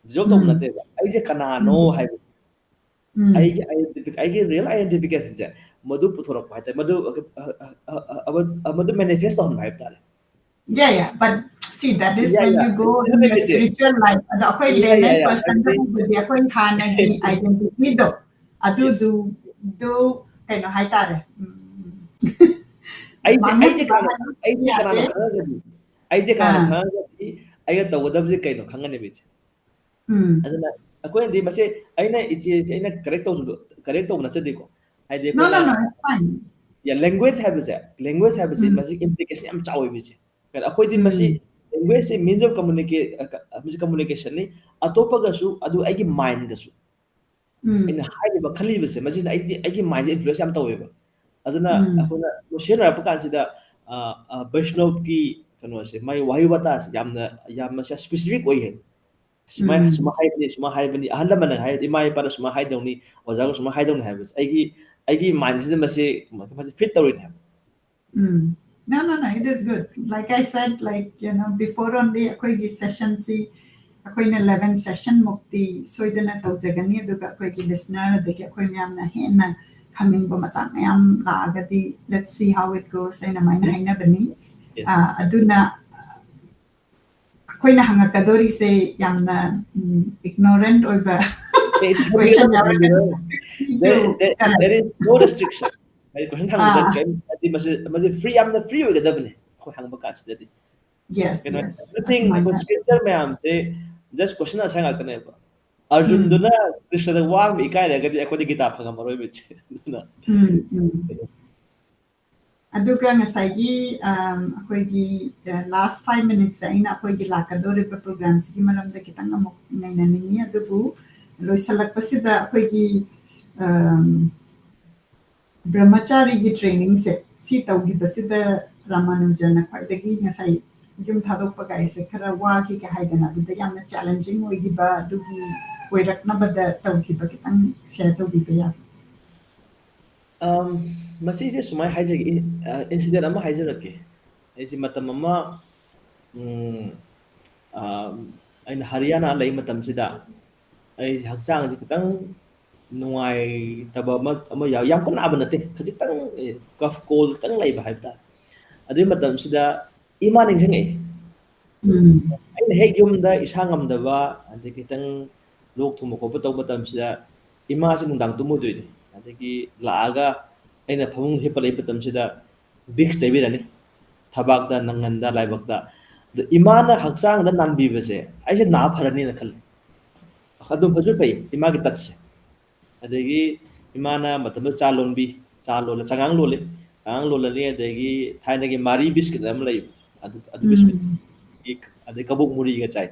Dissolve ꯇꯧꯕ ꯎꯝ꯫ ꯅꯠꯇꯦꯕ꯫ ꯑꯩꯁꯦ ꯀꯅꯥꯅꯣ ꯎꯝ꯫ ꯍꯥꯏꯕꯁꯦ꯫ ꯎꯝ꯫ ꯑꯩꯒꯤ identifi-, ꯑꯩꯒꯤ real identification ꯁꯦ ꯃꯗꯨ ꯄꯨꯊꯣꯔꯛꯄ ꯍꯥꯏꯇꯥꯔꯦ꯫ ꯃꯗꯨ, ꯑ, ꯑ, ꯃꯗꯨ manifest ꯇꯧꯍꯟꯕ ꯍꯥꯏꯕ ꯇꯥꯔꯦ꯫ Yeah, yeah, but see, that is Yeah, when yeah. you go in your spiritual life. ꯑꯗꯣ ꯑꯩꯈꯣꯏ Yeah, yeah, layman yeah. person ꯗ ꯍꯥꯏꯕꯗꯤ ꯎꯕꯗꯤ ꯑꯩꯈꯣꯏ ꯍꯥꯟꯅꯒꯤ identity ꯗꯣ, Yes. ꯑꯗꯨꯗꯨ, ꯗꯨ ꯀꯩꯅꯣ ꯍꯥꯏꯇꯥꯔꯦ꯫ ꯎꯝ꯫ ꯑꯩꯁꯦ, ꯑꯩꯁꯦ ꯃꯥꯡꯍꯟꯕ ꯀꯅꯥꯅꯣ, ꯍꯥꯏꯕꯗꯤ ꯑꯩꯁꯦ ꯀꯅꯥꯅꯣ ꯌꯥꯗꯦ꯫ ꯈꯪꯉꯒꯗꯤ, ꯑꯩꯁꯦ ꯀꯅꯥꯅꯣ ꯑꯥ꯫ ꯈꯪꯉꯒꯗꯤ ꯑꯩꯒ ꯇꯧꯒꯗꯕꯁꯦ ꯀꯩꯅꯣ ꯈꯪꯒꯅꯦꯕ ꯏꯆꯦ꯫ ꯎꯝ꯫ ꯑꯗꯨꯅ ꯑꯩꯈꯣꯏꯅꯗꯤ ꯃꯁꯤ ꯑꯩꯅ ꯏꯆꯦꯁꯦ ꯑꯩꯅ correct ꯇꯧꯕꯗꯣ, correct ꯇꯧꯕ ꯅꯠꯆꯗꯦꯀꯣ꯫ ꯍꯥꯏꯗꯤ No, ꯑꯩꯈꯣꯏꯅ no, no, it's fine. Yeah, language ꯍꯥꯏꯕꯁꯦ, language ꯍꯥꯏꯕꯁꯦ ꯎꯝ꯫ ꯃꯁꯤ implication ꯌꯥꯝ ꯆꯥꯎꯋꯦꯕ ꯏꯆꯦ꯫ ꯀꯩꯅꯣ, ꯑꯩꯈꯣꯏꯗꯤ ꯃꯁꯤ ꯎꯝ꯫ Language say means of communica-, ꯑ, ꯀ-, ꯑ, ꯃꯁꯤ communication ꯅꯤ꯫ ꯑꯇꯣꯞꯄꯒꯁꯨ, ꯑꯗꯨ ꯑꯩꯒꯤ mind ꯒꯁꯨ꯫ ꯎꯝ꯫ ꯑꯩꯅ ꯍꯥꯏꯔꯤꯕ, ꯈꯜꯂꯤꯕꯁꯦ, ꯃꯁꯤꯅ ꯑꯩꯒꯤ, ꯑꯩꯒꯤ mind ꯁꯦ influence ꯌꯥꯝ ꯇꯧꯋꯦꯕ꯫ ꯑꯗꯨꯅ ꯎꯝ꯫ ꯑꯩꯈꯣꯏꯅ ꯁꯤꯖꯤꯟꯅꯔꯛꯄ ꯀꯥꯟꯁꯤꯗ, ꯑ, ꯑ, ꯕꯩꯁꯅꯣꯞꯀꯤ ꯀꯩꯅꯣꯁꯦ, ꯃꯥꯒꯤ ꯋꯥꯍꯩ ꯋꯥꯇꯥꯁꯦ ꯌꯥꯝꯅ, ꯌꯥꯝꯅ specific ꯑꯣꯏꯌꯦ꯫ ꯁꯨꯃꯥꯏ-, ꯎꯝ꯫ ꯁꯨꯃꯥꯏ ꯍꯥꯏꯕꯅꯤ, ꯁꯨꯃꯥꯏ ꯍꯥꯏꯕꯅꯤ, ꯑꯍꯜ ꯂꯃꯟꯅ ꯍꯥꯏ, ꯏꯃꯥ ꯏꯄꯥꯅ ꯁꯨꯃꯥꯏ ꯍꯥꯏꯗꯧꯅꯤ, ꯑꯣꯖꯥꯒ ꯁꯨꯃꯥꯏ ꯍꯥꯏꯗꯧꯅꯤ ꯍꯥꯏꯕꯁꯦ ꯑꯩꯒꯤ, ꯑꯩꯒꯤ mind ꯁꯤꯗ ꯃꯁꯤ, ꯃꯁꯤ fit ꯇꯧꯔꯤꯅꯦ ꯍꯥꯏꯕ꯫ ꯎꯝ꯫ No, no, no, it is good. Like I said, like, you know, before only ꯑꯩꯈꯣꯏꯒꯤ session ꯁꯤ ꯑꯩꯈꯣꯏꯅ eleven session ꯃꯨꯛꯇꯤ ꯁꯣꯏꯗꯅ ꯇꯧꯖꯒꯅꯤ, ꯑꯗꯨꯒ ꯑꯩꯈꯣꯏꯒꯤ listener ꯑꯗꯒꯤ ꯑꯩꯈꯣꯏ ꯃꯌꯥꯝꯅ ꯍꯦꯟꯅ ꯈꯪꯅꯤꯡꯕ ꯃꯆꯥꯛ ꯃꯌꯥꯝ ꯂꯥꯛꯑꯒꯗꯤ, let's see how it goes ꯍꯥꯏꯅ ꯑꯗꯨꯃꯥꯏꯅ ꯍꯥꯏꯅꯕꯅꯤ꯫ Yes. ꯑ, ꯑꯗꯨꯅ ꯑꯩꯈꯣꯏꯅ ꯍꯪꯉꯛꯀꯗꯣꯔꯤꯁꯦ ꯌꯥꯝꯅ ignorant ꯑꯣꯏꯕ It's question ꯌꯥꯎꯔꯒꯗꯤ there, there, there is no restriction. ꯍꯥꯏꯗꯤ question ꯍꯪꯕꯗ ꯑꯥ. ꯀꯩꯝ ꯍꯥꯏꯗꯤ ꯃꯁꯤ ꯃꯁꯤ free, ꯌꯥꯝꯅ free ꯑꯣꯏꯒꯗꯕꯅꯤ ꯑꯩꯈꯣꯏ ꯍꯪꯕ ꯀꯥꯟꯁꯤꯗꯗꯤ꯫ Yes, ꯀꯩꯅꯣ, yes. Everything ꯑꯩꯈꯣꯏ ꯑꯗꯨꯃꯥꯏꯅ. Stranger ꯃꯌꯥꯝꯁꯦ just question answer ꯉꯥꯛꯇꯅꯦꯕ꯫ ꯑꯔꯖꯨꯟꯗꯨꯅ ꯀ꯭ꯔꯤꯁꯅꯗ ꯋꯥ ꯑꯃ ꯏꯀꯥꯏꯔꯒꯗꯤ ꯑꯩꯈꯣꯏꯗ ꯒꯤꯇꯥ ꯐꯪꯉꯝꯃꯔꯣꯏꯕ ꯏꯆꯦ꯫ ꯑꯗꯨꯅ ꯎꯝ, ꯎꯝ. ꯑꯗꯨꯒ ꯉꯁꯥꯏꯒꯤ ꯑꯝ, ꯑꯩꯈꯣꯏꯒꯤ last five minutes ꯑꯩꯅ ꯑꯩꯈꯣꯏꯒꯤ ꯂꯥꯛꯀꯗꯧꯔꯤꯕ program ꯁꯤꯒꯤ ꯃꯔꯝꯗ ꯈꯤꯇꯪ ꯑꯃꯨꯛ ꯅꯩꯅꯅꯤꯡꯉꯤ, ꯑꯗꯨꯕꯨ ꯂꯣꯏꯁꯤꯜꯂꯛꯄꯁꯤꯗ ꯑꯩꯈꯣꯏꯒꯤ ꯑꯝ, ꯕ꯭ꯔꯍꯃꯆꯥꯔꯤꯒꯤ training ꯁꯦ ꯁꯤ ꯇꯧꯈꯤꯕꯁꯤꯗ ꯔꯥꯃꯥꯅꯨꯖꯅ ꯈ꯭ꯋꯥꯏꯗꯒꯤ ꯉꯁꯥꯏ ꯌꯨꯝ ꯊꯥꯗꯣꯛꯄ ꯀꯥꯏꯁꯦ ꯈꯔ ꯋꯥꯈꯤꯒ ꯍꯥꯏꯗꯅ, ꯑꯗꯨꯗ ꯌꯥꯝꯅ challenging ꯑꯣꯏꯈꯤꯕ ꯑꯗꯨꯒꯤ ꯑꯣꯏꯔꯛꯅꯕꯗ ꯇꯧꯈꯤꯕ ꯈꯤꯇꯪ share ꯇꯧꯕꯤꯕ ꯌꯥꯕ꯭ꯔꯥ? ꯑꯝ, ꯃꯁꯤꯁꯦ ꯁꯨꯃꯥꯏꯅ ꯍꯥꯏꯖꯒꯦ, ꯏꯟ-, ꯑ, incident ꯑꯃ ꯍꯥꯏꯖꯔꯛꯀꯦ꯫ ꯑꯩꯁꯦ ꯃꯇꯝ ꯑꯃ, ꯎꯝ, ꯑ, ꯑꯩꯅ ꯍꯔꯤꯌꯥꯅꯥ ꯂꯩ ꯃꯇꯝꯁꯤꯗ ꯑꯩꯁꯦ ꯍꯛꯆꯥꯡꯁꯦ ꯈꯤꯇꯪ ꯅꯨꯡꯉꯥꯏꯇꯕ ꯑꯃ, ꯑꯃ ꯌꯥꯎ-, ꯌꯥꯝ ꯀꯟꯅ ꯅꯥꯕ ꯅꯠꯇꯦ, ꯈꯖꯤꯛꯇꯪ, ꯑꯦ, cough cold ꯈꯤꯇꯪ ꯂꯩꯕ ꯍꯥꯏꯕ ꯇꯥꯔꯦ꯫ ꯑꯗꯨꯒꯤ ꯃꯇꯝꯁꯤꯗ ꯏꯃꯥ ꯅꯤꯡꯁꯤꯡꯉꯛꯑꯦ꯫ ꯎꯝ. ꯑꯩꯅ ꯍꯦꯛ ꯌꯨꯝꯗ ꯏꯁꯥ ꯉꯝꯗꯕ, ꯑꯗꯩ ꯈꯤꯇꯪ ꯂꯣꯛ ꯊꯨꯡꯕ ꯈꯣꯠꯄ ꯇꯧꯕ ꯃꯇꯝꯁꯤꯗ ꯏꯃꯥꯁꯦ ꯅꯨꯡꯗꯥꯡ ꯇꯨꯝꯃꯣꯏꯗꯣꯏꯅꯤ꯫ ꯑꯗꯒꯤ ꯂꯥꯛꯑꯒ ꯑꯩꯅ ꯐꯃꯨꯡ ꯍꯤꯞꯄ ꯂꯩꯕ ꯃꯇꯝꯁꯤꯗ Vicks ꯇꯩꯕꯤꯔꯅꯤ, ꯊꯕꯥꯛꯇ, ꯅꯪꯒꯟꯗ, ꯂꯥꯏꯕꯛꯇ꯫ ꯑꯗꯣ ꯏꯃꯥꯅ ꯍꯛꯆꯥꯡꯗ ꯅꯥꯟꯕꯤꯕꯁꯦ ꯑꯩꯁꯦ ꯅꯥ ꯐꯔꯅꯤꯅ ꯈꯜꯂꯤ꯫ ꯑꯗꯨꯝ ꯐꯁꯨ ꯐꯩ ꯏꯃꯥꯒꯤ touch ꯁꯦ꯫ ꯑꯗꯒꯤ ꯏꯃꯥꯅ ꯃꯇꯝꯗꯨꯗ ꯆꯥ ꯂꯣꯟꯕꯤ, ꯆꯥ ꯂꯣꯜꯂ, ꯆꯉꯥꯡ ꯂꯣꯜꯂꯤ, ꯆꯉꯥꯡ ꯂꯣꯜꯂꯅꯤ, ꯑꯗꯒꯤ ꯊꯥꯏꯅꯒꯤ ꯃꯥꯔꯤ biscuit ꯑꯃ ꯂꯩ, ꯑꯗꯨ, ꯑꯗꯨ biscuit, ꯎꯝ. ꯑꯗꯩ ꯀꯕꯣꯛ ꯃꯣꯔꯤꯒ ꯆꯥꯏ꯫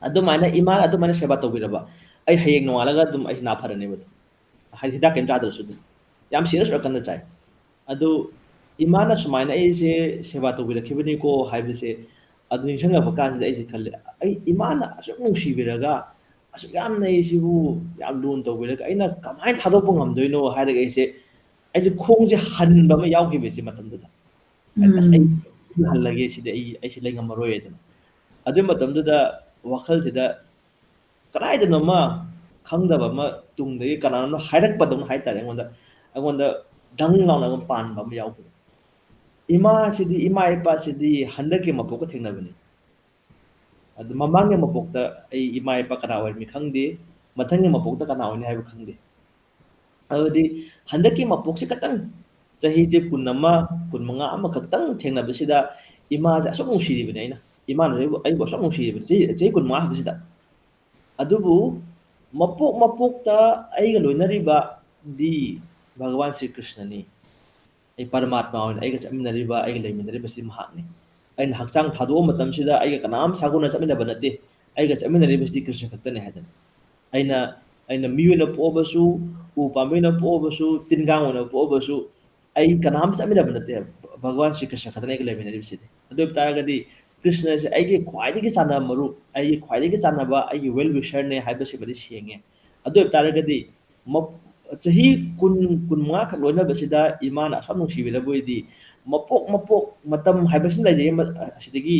ꯑꯗꯨꯃꯥꯏꯅ ꯏꯃꯥꯅ ꯑꯗꯨꯃꯥꯏꯅ ꯁꯦꯕꯥ ꯇꯧꯕꯤꯔꯕ, ꯑꯩ ꯍꯌꯦꯡ ꯅꯣꯡꯉꯥꯜꯂꯒ ꯑꯗꯨꯝ ꯑꯩ ꯅꯥ ꯐꯔꯅꯦꯕ ꯑꯗꯨꯝ꯫ ꯍꯥꯏꯗꯤ ꯍꯤꯗꯥꯛ ꯀꯩꯝ ꯆꯥꯗ꯭ꯔꯁꯨ ꯑꯗꯨꯝ꯫ ꯌꯥꯝ serious ꯑꯣꯏꯔꯀꯥꯟꯗ ꯆꯥꯏ꯫ ꯑꯗꯨ ꯏꯃꯥꯅ ꯁꯨꯃꯥꯏꯅ ꯑꯩꯁꯦ ꯁꯦꯕꯥ ꯇꯧꯕꯤꯔꯛꯈꯤꯕꯅꯤꯀꯣ ꯍꯥꯏꯕꯁꯦ, ꯑꯗꯨ ꯅꯤꯡꯁꯤꯡꯉꯛꯄ ꯀꯥꯟꯁꯤꯗ ꯑꯩꯁꯦ ꯈꯜꯂꯦ, ꯑꯩ ꯏꯃꯥꯅ ꯑꯁꯨꯛ ꯅꯨꯡꯁꯤꯕꯤꯔꯒ, ꯑꯁꯨꯛ ꯌꯥꯝꯅ ꯑꯩꯁꯤꯕꯨ ꯌꯥꯝ ꯂꯨꯅ ꯇꯧꯕꯤꯔꯒ ꯑꯩꯅ ꯀꯃꯥꯏꯅ ꯊꯥꯗꯣꯛꯄ ꯉꯝꯗꯣꯏꯅꯣ ꯍꯥꯏꯔꯒ ꯑꯩꯁꯦ, ꯑꯩꯁꯦ ꯈꯣꯡꯁꯦ ꯍꯟꯕ ꯑꯃ ꯌꯥꯎꯈꯤꯕ ꯏꯆꯦ ꯃꯇꯝꯗꯨꯗ꯫ ꯑꯁ, ꯑꯩ ꯎꯝ. ꯍꯜꯂꯒꯦ ꯁꯤꯗꯤ, ꯑꯩ, ꯑꯩꯁꯦ ꯂꯩ ꯉꯝꯃꯔꯣꯏ ꯍꯥꯏꯗꯅ꯫ ꯑꯗꯨꯒꯤ ꯃꯇꯝꯗꯨꯗ ꯋꯥꯈꯜꯁꯤꯗ ꯀꯗꯥꯏꯗꯅꯣꯃ ꯈꯪꯗꯕ ꯑꯃ ꯇꯨꯡꯗꯒꯤ ꯀꯅꯥꯅꯣꯝꯅ ꯍꯥꯏꯔꯛꯄꯗꯧꯅ ꯍꯥꯏꯇꯥꯔꯦ, ꯑꯩꯉꯣꯟꯗ ꯑꯩꯉꯣꯟꯗ ꯗꯪ ꯂꯥꯎꯅ ꯑꯃ ꯄꯥꯟꯕ ꯑꯃ ꯌꯥꯎꯈꯤꯕ꯫ ꯏꯃꯥꯁꯤꯗꯤ, ꯏꯃꯥ ꯏꯄꯥꯁꯤꯗꯤ ꯍꯟꯗꯛꯀꯤ ꯃꯄꯣꯛꯀ ꯊꯦꯡꯅꯕꯅꯤ꯫ ꯑꯗꯨ ꯃꯃꯥꯡꯒꯤ ꯃꯄꯣꯛꯇ ꯑꯩ ꯏꯃꯥ ꯏꯄꯥ ꯀꯅꯥ ꯑꯣꯏꯔꯝꯃꯤ ꯈꯪꯗꯦ, ꯃꯊꯪꯒꯤ ꯃꯄꯣꯛꯇ ꯀꯅꯥ ꯑꯣꯏꯅꯤ ꯍꯥꯏꯕ ꯈꯪꯗꯦ꯫ ꯑꯗꯨꯗꯤ ꯍꯟꯗꯛꯀꯤ ꯃꯄꯣꯛꯁꯤ ꯈꯛꯇꯪ, ꯆꯍꯤꯁꯦ ꯀꯨꯟ ꯑꯃ, ꯀꯨꯟ ꯃꯉꯥ ꯑꯃꯈꯛꯇꯪ ꯊꯦꯡꯅꯕꯁꯤꯗ ꯏꯃꯥꯁꯦ ꯑꯁꯨꯛ ꯅꯨꯡꯁꯤꯔꯤꯕꯅꯤ ꯑꯩꯅ, ꯏꯃꯥꯅ ꯑꯩꯕꯨ, ꯑꯩꯕꯨ ꯑꯁꯨꯛ ꯅꯨꯡꯁꯤꯔꯤꯕꯅꯤ꯫ ꯆꯍꯤ, ꯆꯍꯤ ꯀꯨꯟ ꯃꯉꯥ ꯈꯛꯇꯁꯤꯗ꯫ ꯑꯗꯨꯕꯨ ꯃꯄꯣꯛ ꯃꯄꯣꯛꯇ ꯑꯩꯒ ꯂꯣꯏꯅꯔꯤꯕꯗꯤ ꯚꯒꯋꯥꯟ ꯁ꯭ꯔꯤ ꯀ꯭ꯔꯤꯁꯅꯅꯤ꯫ ꯑꯩ ꯄꯔꯃꯥꯠꯃ ꯑꯣꯏꯅ ꯑꯩꯒ ꯆꯠꯃꯤꯟꯅꯔꯤꯕ, ꯑꯩꯒ ꯂꯩꯃꯤꯟꯅꯔꯤꯕꯁꯤ ꯃꯍꯥꯛꯅꯤ꯫ ꯑꯩꯅ ꯍꯛꯆꯥꯡ ꯊꯥꯗꯣꯛꯑ ꯃꯇꯝꯁꯤꯗ ꯑꯩꯒ ꯀꯅꯥꯝ ꯁꯥꯒꯣꯟꯅ ꯆꯠꯃꯤꯟꯅꯕ ꯅꯠꯇꯦ꯫ ꯑꯩꯒ ꯆꯠꯃꯤꯟꯅꯔꯤꯕꯁꯤꯗꯤ ꯀ꯭ꯔꯤꯁꯅ ꯈꯛꯇꯅꯤ ꯍꯥꯏꯗꯅ꯫ ꯑꯩꯅ, ꯑꯩꯅ ꯃꯤ ꯑꯣꯏꯅ ꯄꯣꯛꯑꯕꯁꯨ, ꯎ ꯄꯥꯝꯕꯤ ꯑꯣꯏꯅ ꯄꯣꯛꯑꯕꯁꯨ, ꯇꯤꯟ ꯀꯥꯡ ꯑꯣꯏꯅ ꯄꯣꯛꯑꯕꯁꯨ, ꯑꯩ ꯀꯅꯥꯝ ꯆꯠꯃꯤꯟꯅꯕ ꯅꯠꯇꯦ꯫ ꯚꯒꯋꯥꯟ ꯁ꯭ꯔꯤ ꯀ꯭ꯔꯤꯁꯅ ꯈꯛꯇꯅꯤ ꯑꯩꯒ ꯂꯩꯃꯤꯟꯅꯔꯤꯕꯁꯤꯗꯤ꯫ ꯑꯗꯨ ꯑꯣꯏꯕ ꯇꯥꯔꯒꯗꯤ ꯀ꯭ꯔꯤꯁꯅꯁꯦ ꯑꯩꯒꯤ ꯈ꯭ꯋꯥꯏꯗꯒꯤ ꯆꯥꯟꯅꯕ ꯃꯔꯨꯞ, ꯑꯩꯒꯤ ꯈ꯭ꯋꯥꯏꯗꯒꯤ ꯆꯥꯟꯅꯕ, ꯑꯩꯒꯤ well wisherꯅꯦ ꯍꯥꯏꯕꯁꯤꯃꯗꯤ ꯁꯦꯡꯉꯦ꯫ ꯑꯗꯨ ꯑꯣꯏꯕ ꯇꯥꯔꯒꯗꯤ ꯃꯞ-, ꯆꯍꯤ ꯀꯨꯟ, ꯀꯨꯟ ꯃꯉꯥ ꯈꯛ ꯂꯣꯏꯅꯕꯁꯤꯗ ꯏꯃꯥꯅ ꯑꯁꯨꯛ ꯅꯨꯡꯁꯤꯕꯤꯔꯕ ꯑꯣꯏꯗꯤ, ꯃꯄꯣꯛ ꯃꯄꯣꯛ ꯃꯇꯝ ꯍꯥꯏꯕꯁꯤ ꯂꯩꯔꯤ ꯑꯃ, ꯑꯁꯤꯗꯒꯤ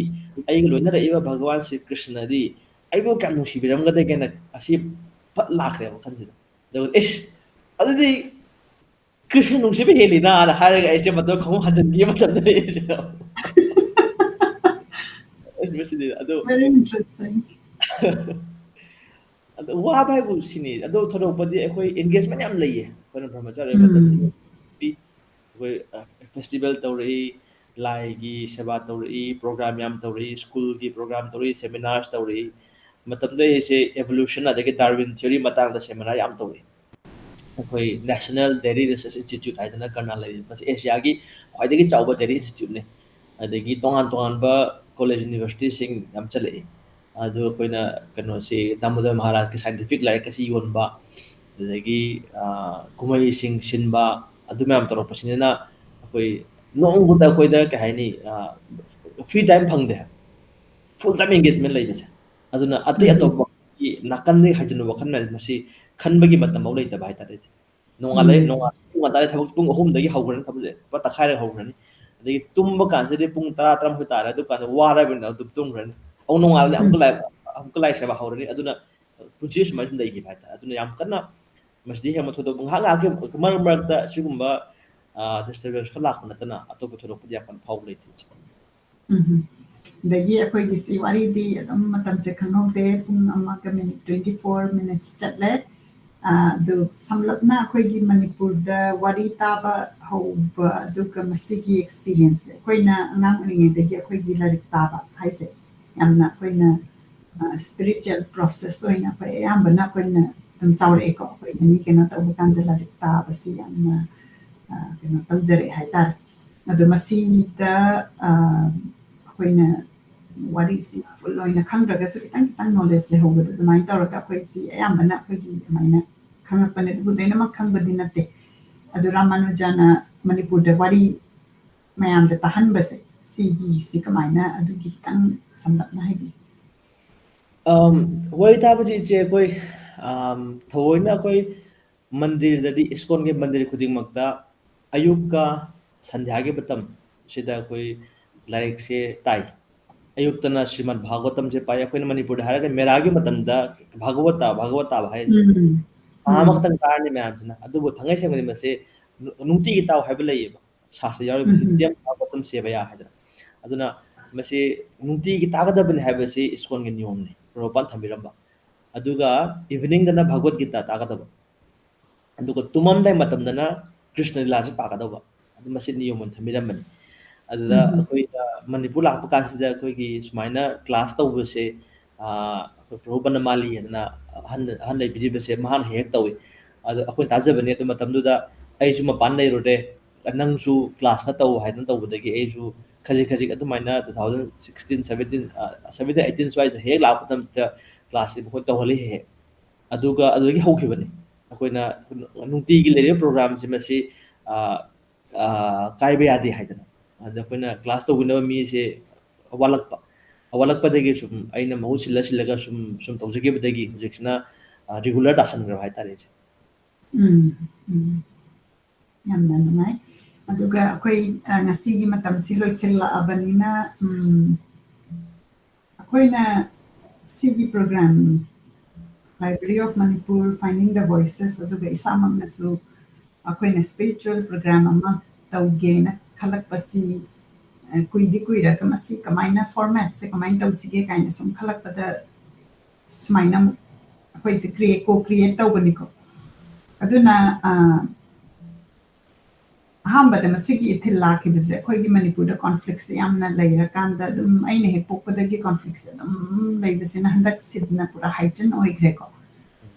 ꯑꯩꯒ ꯂꯣꯏꯅꯔꯛꯏꯕ ꯚꯒꯋꯥꯟ ꯁ꯭ꯔꯤ ꯀ꯭ꯔꯤꯁꯅꯗꯤ ꯑꯩꯕꯨ ꯀꯌꯥꯝ ꯅꯨꯡꯁꯤꯕꯤꯔꯝꯒꯗꯒꯦꯅ ꯑꯁꯤ ꯐꯠ ꯂꯥꯛꯈ꯭ꯔꯦ ꯋꯥꯈꯜꯁꯤꯗ꯫ ꯑꯗꯨꯒ "ꯏꯁ, ꯑꯗꯨꯗꯤ ꯀ꯭ꯔꯤꯁꯅ ꯅꯨꯡꯁꯤꯕ ꯍꯦꯜꯂꯤꯅ" ꯍꯥꯏꯔꯒ ꯑꯩꯁꯦ ꯃꯇꯝ ꯈꯣꯡ ꯍꯟꯖꯤꯟꯈꯤꯕ ꯃꯇꯝꯗ ꯑꯩꯁꯦ ꯑꯁ, ꯃꯁꯤꯗꯤ ꯑꯗꯨ Very interesting. ꯑꯗꯣ ꯋꯥꯕ ꯍꯥꯏꯕꯨ ꯁꯤꯅꯤ꯫ ꯑꯗꯣ ꯊꯣꯏꯗꯣꯛꯄꯗꯤ ꯑꯩꯈꯣꯏ engagement ꯌꯥꯝ ꯂꯩꯌꯦ꯫ ꯑꯩꯈꯣꯏꯅ ꯕ꯭ꯔꯍꯃꯆꯥꯔꯤ ꯎꯝ꯫ ꯃꯇꯝꯗ ꯑꯩꯈꯣꯏ, ꯑ, festival ꯇꯧꯔꯛꯏ, ꯂꯥꯏꯒꯤ ꯁꯦꯕꯥ ꯇꯧꯔꯛꯏ, program ꯌꯥꯝ ꯇꯧꯔꯛꯏ, schoolꯒꯤ program ꯇꯧꯔꯛꯏ, seminars ꯇꯧꯔꯛꯏ꯫ ꯃꯇꯝꯗꯨꯗ ꯑꯩꯁꯦ evolution ꯑꯗꯒꯤ Darwin theory ꯃꯇꯥꯡꯗ seminar ꯌꯥꯝ ꯇꯧꯔꯛꯏ꯫ ꯑꯩꯈꯣꯏ National Dairy Research Institute ꯍꯥꯏꯗꯅ ꯀꯔꯅꯥꯜ ꯂꯩꯔꯤ꯫ ꯃꯁꯤ ꯑꯦꯁꯤꯌꯥꯒꯤ ꯈ꯭ꯋꯥꯏꯗꯒꯤ ꯆꯥꯎꯕ dairy instituteꯅꯤ꯫ ꯑꯗꯒꯤ ꯇꯣꯉꯥꯟ ꯇꯣꯉꯥꯟꯕ college universityꯁꯤꯡ ꯌꯥꯝ ꯆꯠꯂꯛꯏ꯫ ꯑꯗꯨ ꯑꯩꯈꯣꯏꯅ ꯀꯩꯅꯣꯁꯤ ꯗꯥꯃꯣꯗꯔ ꯃꯍꯥꯔꯥꯖꯀꯤ scientific ꯂꯥꯏꯔꯤꯛ ꯑꯁꯤ ꯌꯣꯟꯕ, ꯑꯗꯒꯤ, ꯑ, ꯀꯨꯝꯍꯩꯁꯤꯡ ꯁꯤꯟꯕ, ꯑꯗꯨ ꯃꯌꯥꯝ ꯇꯧꯔꯛꯄꯁꯤꯅ ꯑꯩꯈꯣꯏ ꯅꯣꯡꯃꯇ ꯑꯩꯈꯣꯏꯗ ꯀꯩ ꯍꯥꯏꯅꯤ, ꯑ, free time ꯐꯪꯗꯦ꯫ Full time engagement ꯂꯩꯕꯁꯦ꯫ ꯑꯗꯨꯅ ꯑꯇꯩ ꯎꯝ꯫ ꯑꯇꯣꯞꯄ ꯅꯥꯀꯟꯗꯒꯤ ꯍꯥꯏꯖꯤꯟꯕ ꯋꯥꯈꯜ ꯃꯌꯥꯝ ꯃꯁꯤ ꯈꯟꯕꯒꯤ ꯃꯇꯝ ꯐꯥꯎ ꯂꯩꯇꯕ ꯍꯥꯏꯇꯥꯔꯦ꯫ ꯅꯣꯡꯉꯥꯜꯂꯦ, ꯎꯝ꯫ ꯅꯣꯡꯉꯥꯜ-, ꯄꯨꯡ ꯉꯟꯇꯥꯗꯩ ꯊꯕꯛ ꯄꯨꯡ ꯑꯍꯨꯝꯗꯒꯤ ꯍꯧꯈ꯭ꯔꯅꯤ ꯊꯕꯛꯁꯦ, ꯄꯨꯔꯥ ꯇꯛꯈꯥꯏꯔꯒ ꯍꯧꯈ꯭ꯔꯅꯤ꯫ ꯑꯗꯒꯤ ꯇꯨꯝꯕ ꯀꯥꯟꯁꯤꯗꯤ ꯄꯨꯡ ꯇꯔꯥ, ꯇꯔꯥꯃꯥꯊꯣꯏ ꯇꯥꯔꯦ, ꯑꯗꯨꯀꯥꯟꯗ ꯋꯥꯔꯕꯅꯤꯅ ꯑꯗꯨꯝ ꯇꯨꯝꯈ꯭ꯔꯅꯤ꯫ ꯑꯃꯨꯛ ꯅꯣꯡꯉꯥꯜꯂꯗꯤ ꯑꯃꯨꯛꯀ ꯎꯝ꯫ ꯂꯥꯏꯔꯤꯛ, ꯑ, ꯑꯃꯨꯛꯀ ꯂꯥꯏ ꯁꯦꯕꯥ ꯍꯧꯔꯅꯤ꯫ ꯑꯗꯨꯅ ꯄꯨꯟꯁꯤ ꯁꯨꯃꯥꯏꯅ ꯁꯨꯝ ꯂꯩꯈꯤꯕ ꯍꯥꯏꯇꯥꯔꯦ꯫ ꯑꯗꯨꯅ ꯌꯥꯝ ꯀꯟꯅ ꯃꯁꯤꯗꯤ ꯍꯦꯟꯅ ꯊꯣꯏꯗꯣꯛꯄ, ꯉꯥꯏꯍꯥꯛ ꯉꯥꯏꯍꯥꯛꯀꯤ ꯃꯔꯛ ꯃꯔꯛꯇ ꯁꯤꯒꯨꯝꯕ, ꯑ, disturbance ꯈꯔ ꯂꯥꯛꯄ ꯅꯠꯇꯅ ꯑꯇꯣꯞꯄ ꯊꯣꯏꯗꯣꯛꯄꯗꯤ ꯌꯥꯝ ꯀꯟꯅ ꯐꯥꯎꯕ ꯂꯩꯇꯦ꯫ ꯎꯝ꯫ ꯑꯗꯒꯤ ꯑꯩꯈꯣꯏꯒꯤꯁꯤ ꯋꯥꯔꯤꯗꯤ ꯑꯗꯨꯝ ꯃꯇꯝꯁꯦ ꯈꯪꯍꯧꯗꯦ, ꯄꯨꯡ ꯑꯃꯒ minute twenty four minutes ꯆꯠꯂꯦ꯫ ꯑ, ꯑꯗꯨ ꯁꯝꯂꯞꯅ ꯑꯩꯈꯣꯏꯒꯤ ꯃꯅꯤꯄꯨꯔꯗ ꯋꯥꯔꯤ ꯇꯥꯕ ꯍꯧꯕ, ꯑꯗꯨꯒ ꯃꯁꯤꯒꯤ experience ꯁꯦ, ꯑꯩꯈꯣꯏꯅ ꯑꯉꯥꯡ ꯑꯣꯏꯔꯤꯉꯩꯗꯒꯤ ꯑꯩꯈꯣꯏꯒꯤ ꯂꯥꯏꯔꯤꯛ ꯇꯥꯕ ꯍꯥꯏꯁꯦ, ꯌꯥꯝꯅ ꯑꯩꯈꯣꯏꯅ, ꯑ, spiritual process ꯑꯣꯏꯅ ꯑꯩꯈꯣꯏ ꯑꯌꯥꯝꯕꯅ ꯑꯩꯈꯣꯏꯅ ꯑꯗꯨꯝ ꯆꯥꯎꯔꯛꯑꯦꯀꯣ꯫ ꯑꯩꯈꯣꯏ ꯑꯅꯤ ꯀꯩꯅꯣ ꯇꯧꯕ ꯀꯥꯟꯗ ꯂꯥꯏꯔꯤꯛ ꯇꯥꯕꯁꯤ ꯌꯥꯝꯅ, ꯑ, ꯀꯩꯅꯣ ꯇꯧꯖꯔꯛꯑꯦ ꯍꯥꯏꯇꯥꯔꯦ꯫ ꯑꯗꯣ ꯃꯁꯤꯗ, ꯑ, ꯑꯩꯈꯣꯏꯅ ꯋꯥꯔꯤꯁꯤ full ꯑꯣꯏꯅ ꯈꯪꯗ꯭ꯔꯒꯁꯨ ꯈꯤꯇꯪ ꯈꯤꯇꯪ knowledge ꯂꯩꯍꯧꯕꯗꯣ, ꯑꯗꯨꯃꯥꯏꯅ ꯇꯧꯔꯒ ꯑꯩꯈꯣꯏꯁꯤ ꯑꯌꯥꯝꯕꯅ ꯑꯩꯈꯣꯏꯒꯤ ꯑꯗꯨꯃꯥꯏꯅ ꯈꯪꯉꯛꯄꯅꯦ꯫ ꯑꯗꯨꯕꯨ ꯂꯣꯏꯅꯃꯛ ꯈꯪꯕꯗꯤ ꯅꯠꯇꯦ꯫ ꯑꯗꯣ ꯔꯥꯃꯥꯅꯨꯖꯥꯅ ꯃꯅꯤꯄꯨꯔꯗ ꯋꯥꯔꯤ ꯃꯌꯥꯝꯗ ꯇꯥꯍꯟꯕꯁꯦ, ꯁꯤꯒꯤꯁꯤ ꯀꯃꯥꯏꯅ, ꯑꯗꯨꯒꯤ ꯈꯤꯇꯪ ꯁꯝꯂꯞꯅ ꯍꯥꯏꯕꯤꯌꯨ꯫ ꯑꯝ, ꯋꯥꯔꯤ ꯇꯥꯕꯁꯤ ꯏꯆꯦ, ꯑꯩꯈꯣꯏ, ꯑꯝ, ꯊꯑꯣꯏꯅ ꯑꯩꯈꯣꯏ ꯃꯟꯗꯤꯔꯗꯗꯤ, ꯏꯁꯀꯣꯟꯒꯤ ꯃꯟꯗꯤꯔ ꯈꯨꯗꯤꯡꯃꯛꯇ ꯑꯌꯨꯛꯀ ꯁꯟꯙ꯭ꯌꯥꯒꯤ ꯃꯇꯝ ꯁꯤꯗ ꯑꯩꯈꯣꯏ ꯂꯥꯏꯔꯤꯛꯁꯦ ꯇꯥꯏ꯫ ꯑꯌꯨꯛꯇꯅ ꯁ꯭ꯔꯤꯃꯗ ꯚꯥꯒꯋꯇꯝꯁꯦ ꯄꯥꯏ꯫ ꯑꯩꯈꯣꯏꯅ ꯃꯅꯤꯄꯨꯔꯗ ꯍꯥꯏꯔꯒ ꯃꯦꯔꯥꯒꯤ ꯃꯇꯝꯗ ꯚꯥꯒꯋꯇ, ꯚꯥꯒꯋꯇ ꯍꯥꯏꯔꯤꯁꯦ꯫ ꯎꯝ꯫ ꯃꯍꯥ ꯎꯝ꯫ ꯑꯃꯈꯛꯇꯪ ꯇꯥꯔꯅꯤ ꯃꯌꯥꯝꯁꯤꯅ꯫ ꯑꯗꯨꯕꯨ ꯊꯥꯡꯉꯩ ꯁꯦꯡꯅꯗꯤ ꯃꯁꯦ ꯅꯨ-, ꯅꯨꯡꯇꯤꯒꯤ ꯇꯥꯎ ꯍꯥꯏꯕ ꯂꯩꯌꯦꯕ꯫ ꯁꯥꯁꯇ꯭ꯔ ꯌꯥꯎꯔꯤꯕ ꯎꯝ꯫ ꯅꯤꯇ꯭ꯌꯝ ꯚꯥꯒꯋꯇꯝ ꯁꯦꯕꯌꯥ ꯍꯥꯏꯗꯅ꯫ ꯑꯗꯨꯅ ꯃꯁꯤ ꯅꯨꯡꯇꯤꯒꯤ ꯇꯥꯒꯗꯕꯅꯤ ꯍꯥꯏꯕꯁꯤ ꯏꯁꯀꯣꯟꯒꯤ ꯅꯤꯌꯣꯝꯅꯤ, ꯄ꯭ꯔꯚꯨꯄꯥꯗ ꯊꯝꯕꯤꯔꯝꯕ꯫ ꯑꯗꯨꯒ evening ꯗꯅ ꯚꯒꯋꯠ ꯒꯤꯇꯥ ꯇꯥꯒꯗꯕ꯫ ꯑꯗꯨꯒ ꯇꯨꯝꯃꯝꯗꯥꯏ ꯃꯇꯝꯗꯅ ꯀ꯭ꯔꯤꯁꯅ ꯂꯤꯂꯥꯁꯦ ꯄꯥꯒꯗꯧꯕ꯫ ꯑꯗꯨ ꯃꯁꯤ ꯅꯤꯌꯣꯝ ꯑꯣꯏꯅ ꯊꯝꯕꯤꯔꯝꯕꯅꯤ꯫ ꯑꯗꯨꯗ ꯎꯝ꯫ ꯑꯩꯈꯣꯏꯅ ꯃꯅꯤꯄꯨꯔ ꯂꯥꯛꯄ ꯀꯥꯟꯁꯤꯗ ꯑꯩꯈꯣꯏꯒꯤ ꯁꯨꯃꯥꯏꯅ class ꯇꯧꯕꯁꯦ, ꯑ, ꯑꯩꯈꯣꯏ ꯄ꯭ꯔꯚꯨ ꯕꯅꯃꯥꯂꯤ ꯍꯥꯏꯗꯅ ꯑꯍꯟ, ꯑꯍꯟ ꯂꯩꯕꯤꯔꯤꯕꯁꯦ, ꯃꯍꯥꯛꯅ ꯍꯦꯛ ꯍꯦꯛ ꯇꯧꯏ꯫ ꯑꯗꯣ ꯑꯩꯈꯣꯏꯅ ꯇꯥꯖꯕꯅꯦ꯫ ꯑꯗꯨ ꯃꯇꯝꯗꯨꯗ ꯑꯩꯁꯨ ꯃꯄꯥꯟ ꯂꯩꯔꯨꯔꯦ, ꯅꯪꯁꯨ class ꯈꯔ ꯇꯧ ꯍꯥꯏꯗꯅ ꯇꯧꯕꯗꯒꯤ ꯑꯩꯁꯨ ꯈꯖꯤꯛ ꯈꯖꯤꯛ ꯑꯗꯨꯃꯥꯏꯅ two thousand sixteen, seventeen, ꯑ, seventeen, eighteen ꯁ꯭ꯋꯥꯏꯁꯤꯗ ꯍꯦꯛ ꯂꯥꯛꯄ ꯃꯇꯝꯁꯤꯗ class ꯁꯤ ꯃꯈꯣꯏ ꯇꯧꯍꯜꯂꯤ ꯍꯦꯛ ꯍꯦꯛ꯫ ꯑꯗꯨꯒ ꯑꯗꯨꯗꯒꯤ ꯍꯧꯈꯤꯕꯅꯤ꯫ ꯑꯩꯈꯣꯏꯅ ꯅꯨꯡꯇꯤꯒꯤ ꯂꯩꯔꯤꯕ program ꯁꯤ ꯃꯁꯤ, ꯑ, ꯑ, ꯀꯥꯏꯕ ꯌꯥꯗꯦ ꯍꯥꯏꯗꯅ꯫ ꯑꯗ ꯑꯩꯈꯣꯏꯅ class ꯇꯧꯕꯤꯅꯕ ꯃꯤꯁꯦ ꯋꯥꯠꯂꯛꯄ꯫ ꯋꯥꯠꯂꯛꯄꯗꯒꯤ ꯁꯨꯝ ꯑꯩꯅ ꯃꯍꯨꯠ ꯁꯤꯜꯂ ꯁꯤꯜꯂꯒ ꯁꯨꯝ, ꯁꯨꯝ ꯇꯧꯖꯈꯤꯕꯗꯒꯤ ꯍꯧꯖꯤꯛꯁꯤꯅ, ꯑ, regular ꯇꯥꯁꯟꯈ꯭ꯔꯕ ꯍꯥꯏꯇꯥꯔꯦ ꯏꯆꯦ꯫ ꯎꯝ, ꯎꯝ꯫ ꯌꯥꯝꯅ ꯅꯨꯡꯉꯥꯏ꯫ ꯑꯗꯨꯒ ꯑꯩꯈꯣꯏ, ꯑ, ꯉꯁꯤꯒꯤ ꯃꯇꯝꯁꯤ ꯂꯣꯏꯁꯤꯜꯂꯛꯑꯕꯅꯤꯅ, ꯎꯝ, ꯑꯩꯈꯣꯏꯅ ꯁꯤꯒꯤ program, Library of Manipur Finding the Voices, ꯑꯗꯨꯒ ꯏꯁꯥꯃꯛꯅꯁꯨ ꯑꯩꯈꯣꯏꯅ spiritual program ꯑꯃ ꯇꯧꯒꯦꯅ ꯈꯜꯂꯛꯄꯁꯤ, ꯑ, ꯀꯨꯏꯗꯤ ꯀꯨꯏꯔꯒ ꯃꯁꯤ ꯀꯃꯥꯏꯅ formatꯁꯦ ꯀꯃꯥꯏꯅ ꯇꯧꯁꯤꯒꯦ ꯀꯥꯏꯅ ꯁꯨꯝ ꯈꯜꯂꯛꯄꯗ ꯁꯨꯃꯥꯏꯅ ꯑꯃꯨꯛ ꯑꯩꯈꯣꯏꯁꯦ create, co-create ꯇꯧꯕꯅꯤꯀꯣ꯫ ꯑꯗꯨꯅ, ꯑ, ꯑꯍꯥꯟꯕꯗ ꯃꯁꯤꯒꯤ ꯏꯊꯤꯜ ꯂꯥꯛꯈꯤꯕꯁꯦ ꯑꯩꯈꯣꯏꯒꯤ ꯃꯅꯤꯄꯨꯔꯗ conflictꯁꯦ ꯌꯥꯝꯅ ꯂꯩꯔꯀꯥꯟꯗ ꯑꯗꯨꯝ ꯑꯩꯅ ꯍꯦꯛ ꯄꯣꯛꯄꯗꯒꯤ conflictꯁꯦ ꯑꯗꯨꯝ ꯂꯩꯕꯁꯤꯅ ꯍꯟꯗꯛꯁꯤꯗꯅ ꯄꯨꯔꯥ heighten ꯑꯣꯏꯈ꯭ꯔꯦꯀꯣ꯫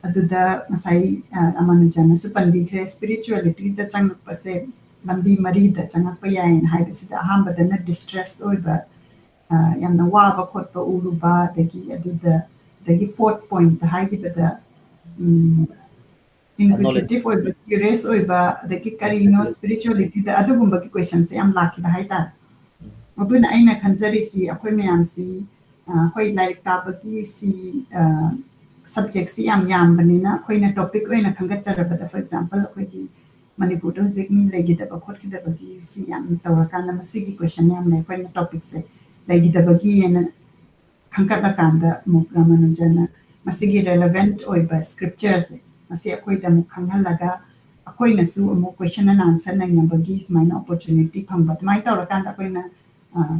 ꯑꯗꯨꯗ ꯉꯁꯥꯏ, ꯑ, ꯔꯥꯃꯥꯅꯨꯖꯟꯅꯁꯨ ꯄꯟꯕꯤꯈ꯭ꯔꯦ, spiritualityꯗ ꯆꯪꯉꯛꯄꯁꯦ ꯂꯝꯕꯤ ꯃꯔꯤꯗ ꯆꯪꯉꯛꯄ ꯌꯥꯏꯅ ꯍꯥꯏꯕꯁꯤꯗ ꯑꯍꯥꯟꯕꯗꯅ distress ꯑꯣꯏꯕ, ꯑ, ꯌꯥꯝꯅ ꯋꯥꯕ ꯈꯣꯠꯄ ꯎꯔꯨꯕ, ꯑꯗꯒꯤ ꯑꯗꯨꯗ, ꯑꯗꯒꯤ fourth pointꯇ ꯍꯥꯏꯈꯤꯕꯗ, ꯎꯝ, inquisitive ꯑꯣꯏꯕ, curious ꯑꯣꯏꯕ, ꯑꯗꯒꯤ ꯀꯔꯤꯅꯣ spiritualityꯗ, ꯑꯗꯨꯒꯨꯝꯕꯒꯤ questionꯁꯦ ꯌꯥꯝ ꯂꯥꯛꯈꯤꯕ ꯍꯥꯏꯇꯥꯔꯦ꯫ ꯑꯗꯨꯅ ꯑꯩꯅ ꯈꯟꯖꯔꯤꯁꯤ ꯑꯩꯈꯣꯏ ꯃꯌꯥꯝꯁꯤ, ꯑ, ꯍꯣꯏ, ꯂꯥꯏꯔꯤꯛ ꯇꯥꯕꯒꯤ ꯁꯤ, ꯑ, subjectꯁꯤ ꯌꯥꯝ ꯌꯥꯝꯕꯅꯤꯅ ꯑꯩꯈꯣꯏꯅ topic ꯑꯣꯏꯅ ꯈꯟꯒꯠꯆꯔꯕꯗ, for example, ꯑꯩꯈꯣꯏꯒꯤ ꯃꯅꯤꯄꯨꯔꯗ ꯍꯧꯖꯤꯛ ꯃꯤ ꯂꯩꯈꯤꯗꯕ ꯈꯣꯠꯈꯤꯗꯕꯒꯤ ꯁꯤ ꯌꯥꯝꯅ ꯇꯧꯔꯀꯥꯟꯗ ꯃꯁꯤꯒꯤ question ꯌꯥꯝꯅ ꯑꯩꯈꯣꯏꯅ topicꯁꯦ ꯂꯩꯈꯤꯗꯕꯒꯤ ꯍꯥꯏꯅ ꯈꯟꯒꯠꯂꯀꯥꯟꯗ ꯑꯃꯨꯛ ꯔꯥꯃꯥꯅꯨꯖꯟꯅ ꯃꯁꯤꯒꯤ relevant ꯑꯣꯏꯕ scriptureꯁꯦ ꯃꯁꯤ ꯑꯩꯈꯣꯏꯗ ꯑꯃꯨꯛ ꯈꯪꯍꯜꯂꯒ ꯑꯩꯈꯣꯏꯅꯁꯨ ꯑꯃꯨꯛ question and answer ꯅꯩꯅꯕꯒꯤ ꯁꯨꯃꯥꯏꯅ opportunity ꯐꯪꯕ꯫ ꯑꯗꯨꯃꯥꯏꯅ ꯇꯧꯔꯀꯥꯟꯗ ꯑꯩꯈꯣꯏꯅ, ꯑ,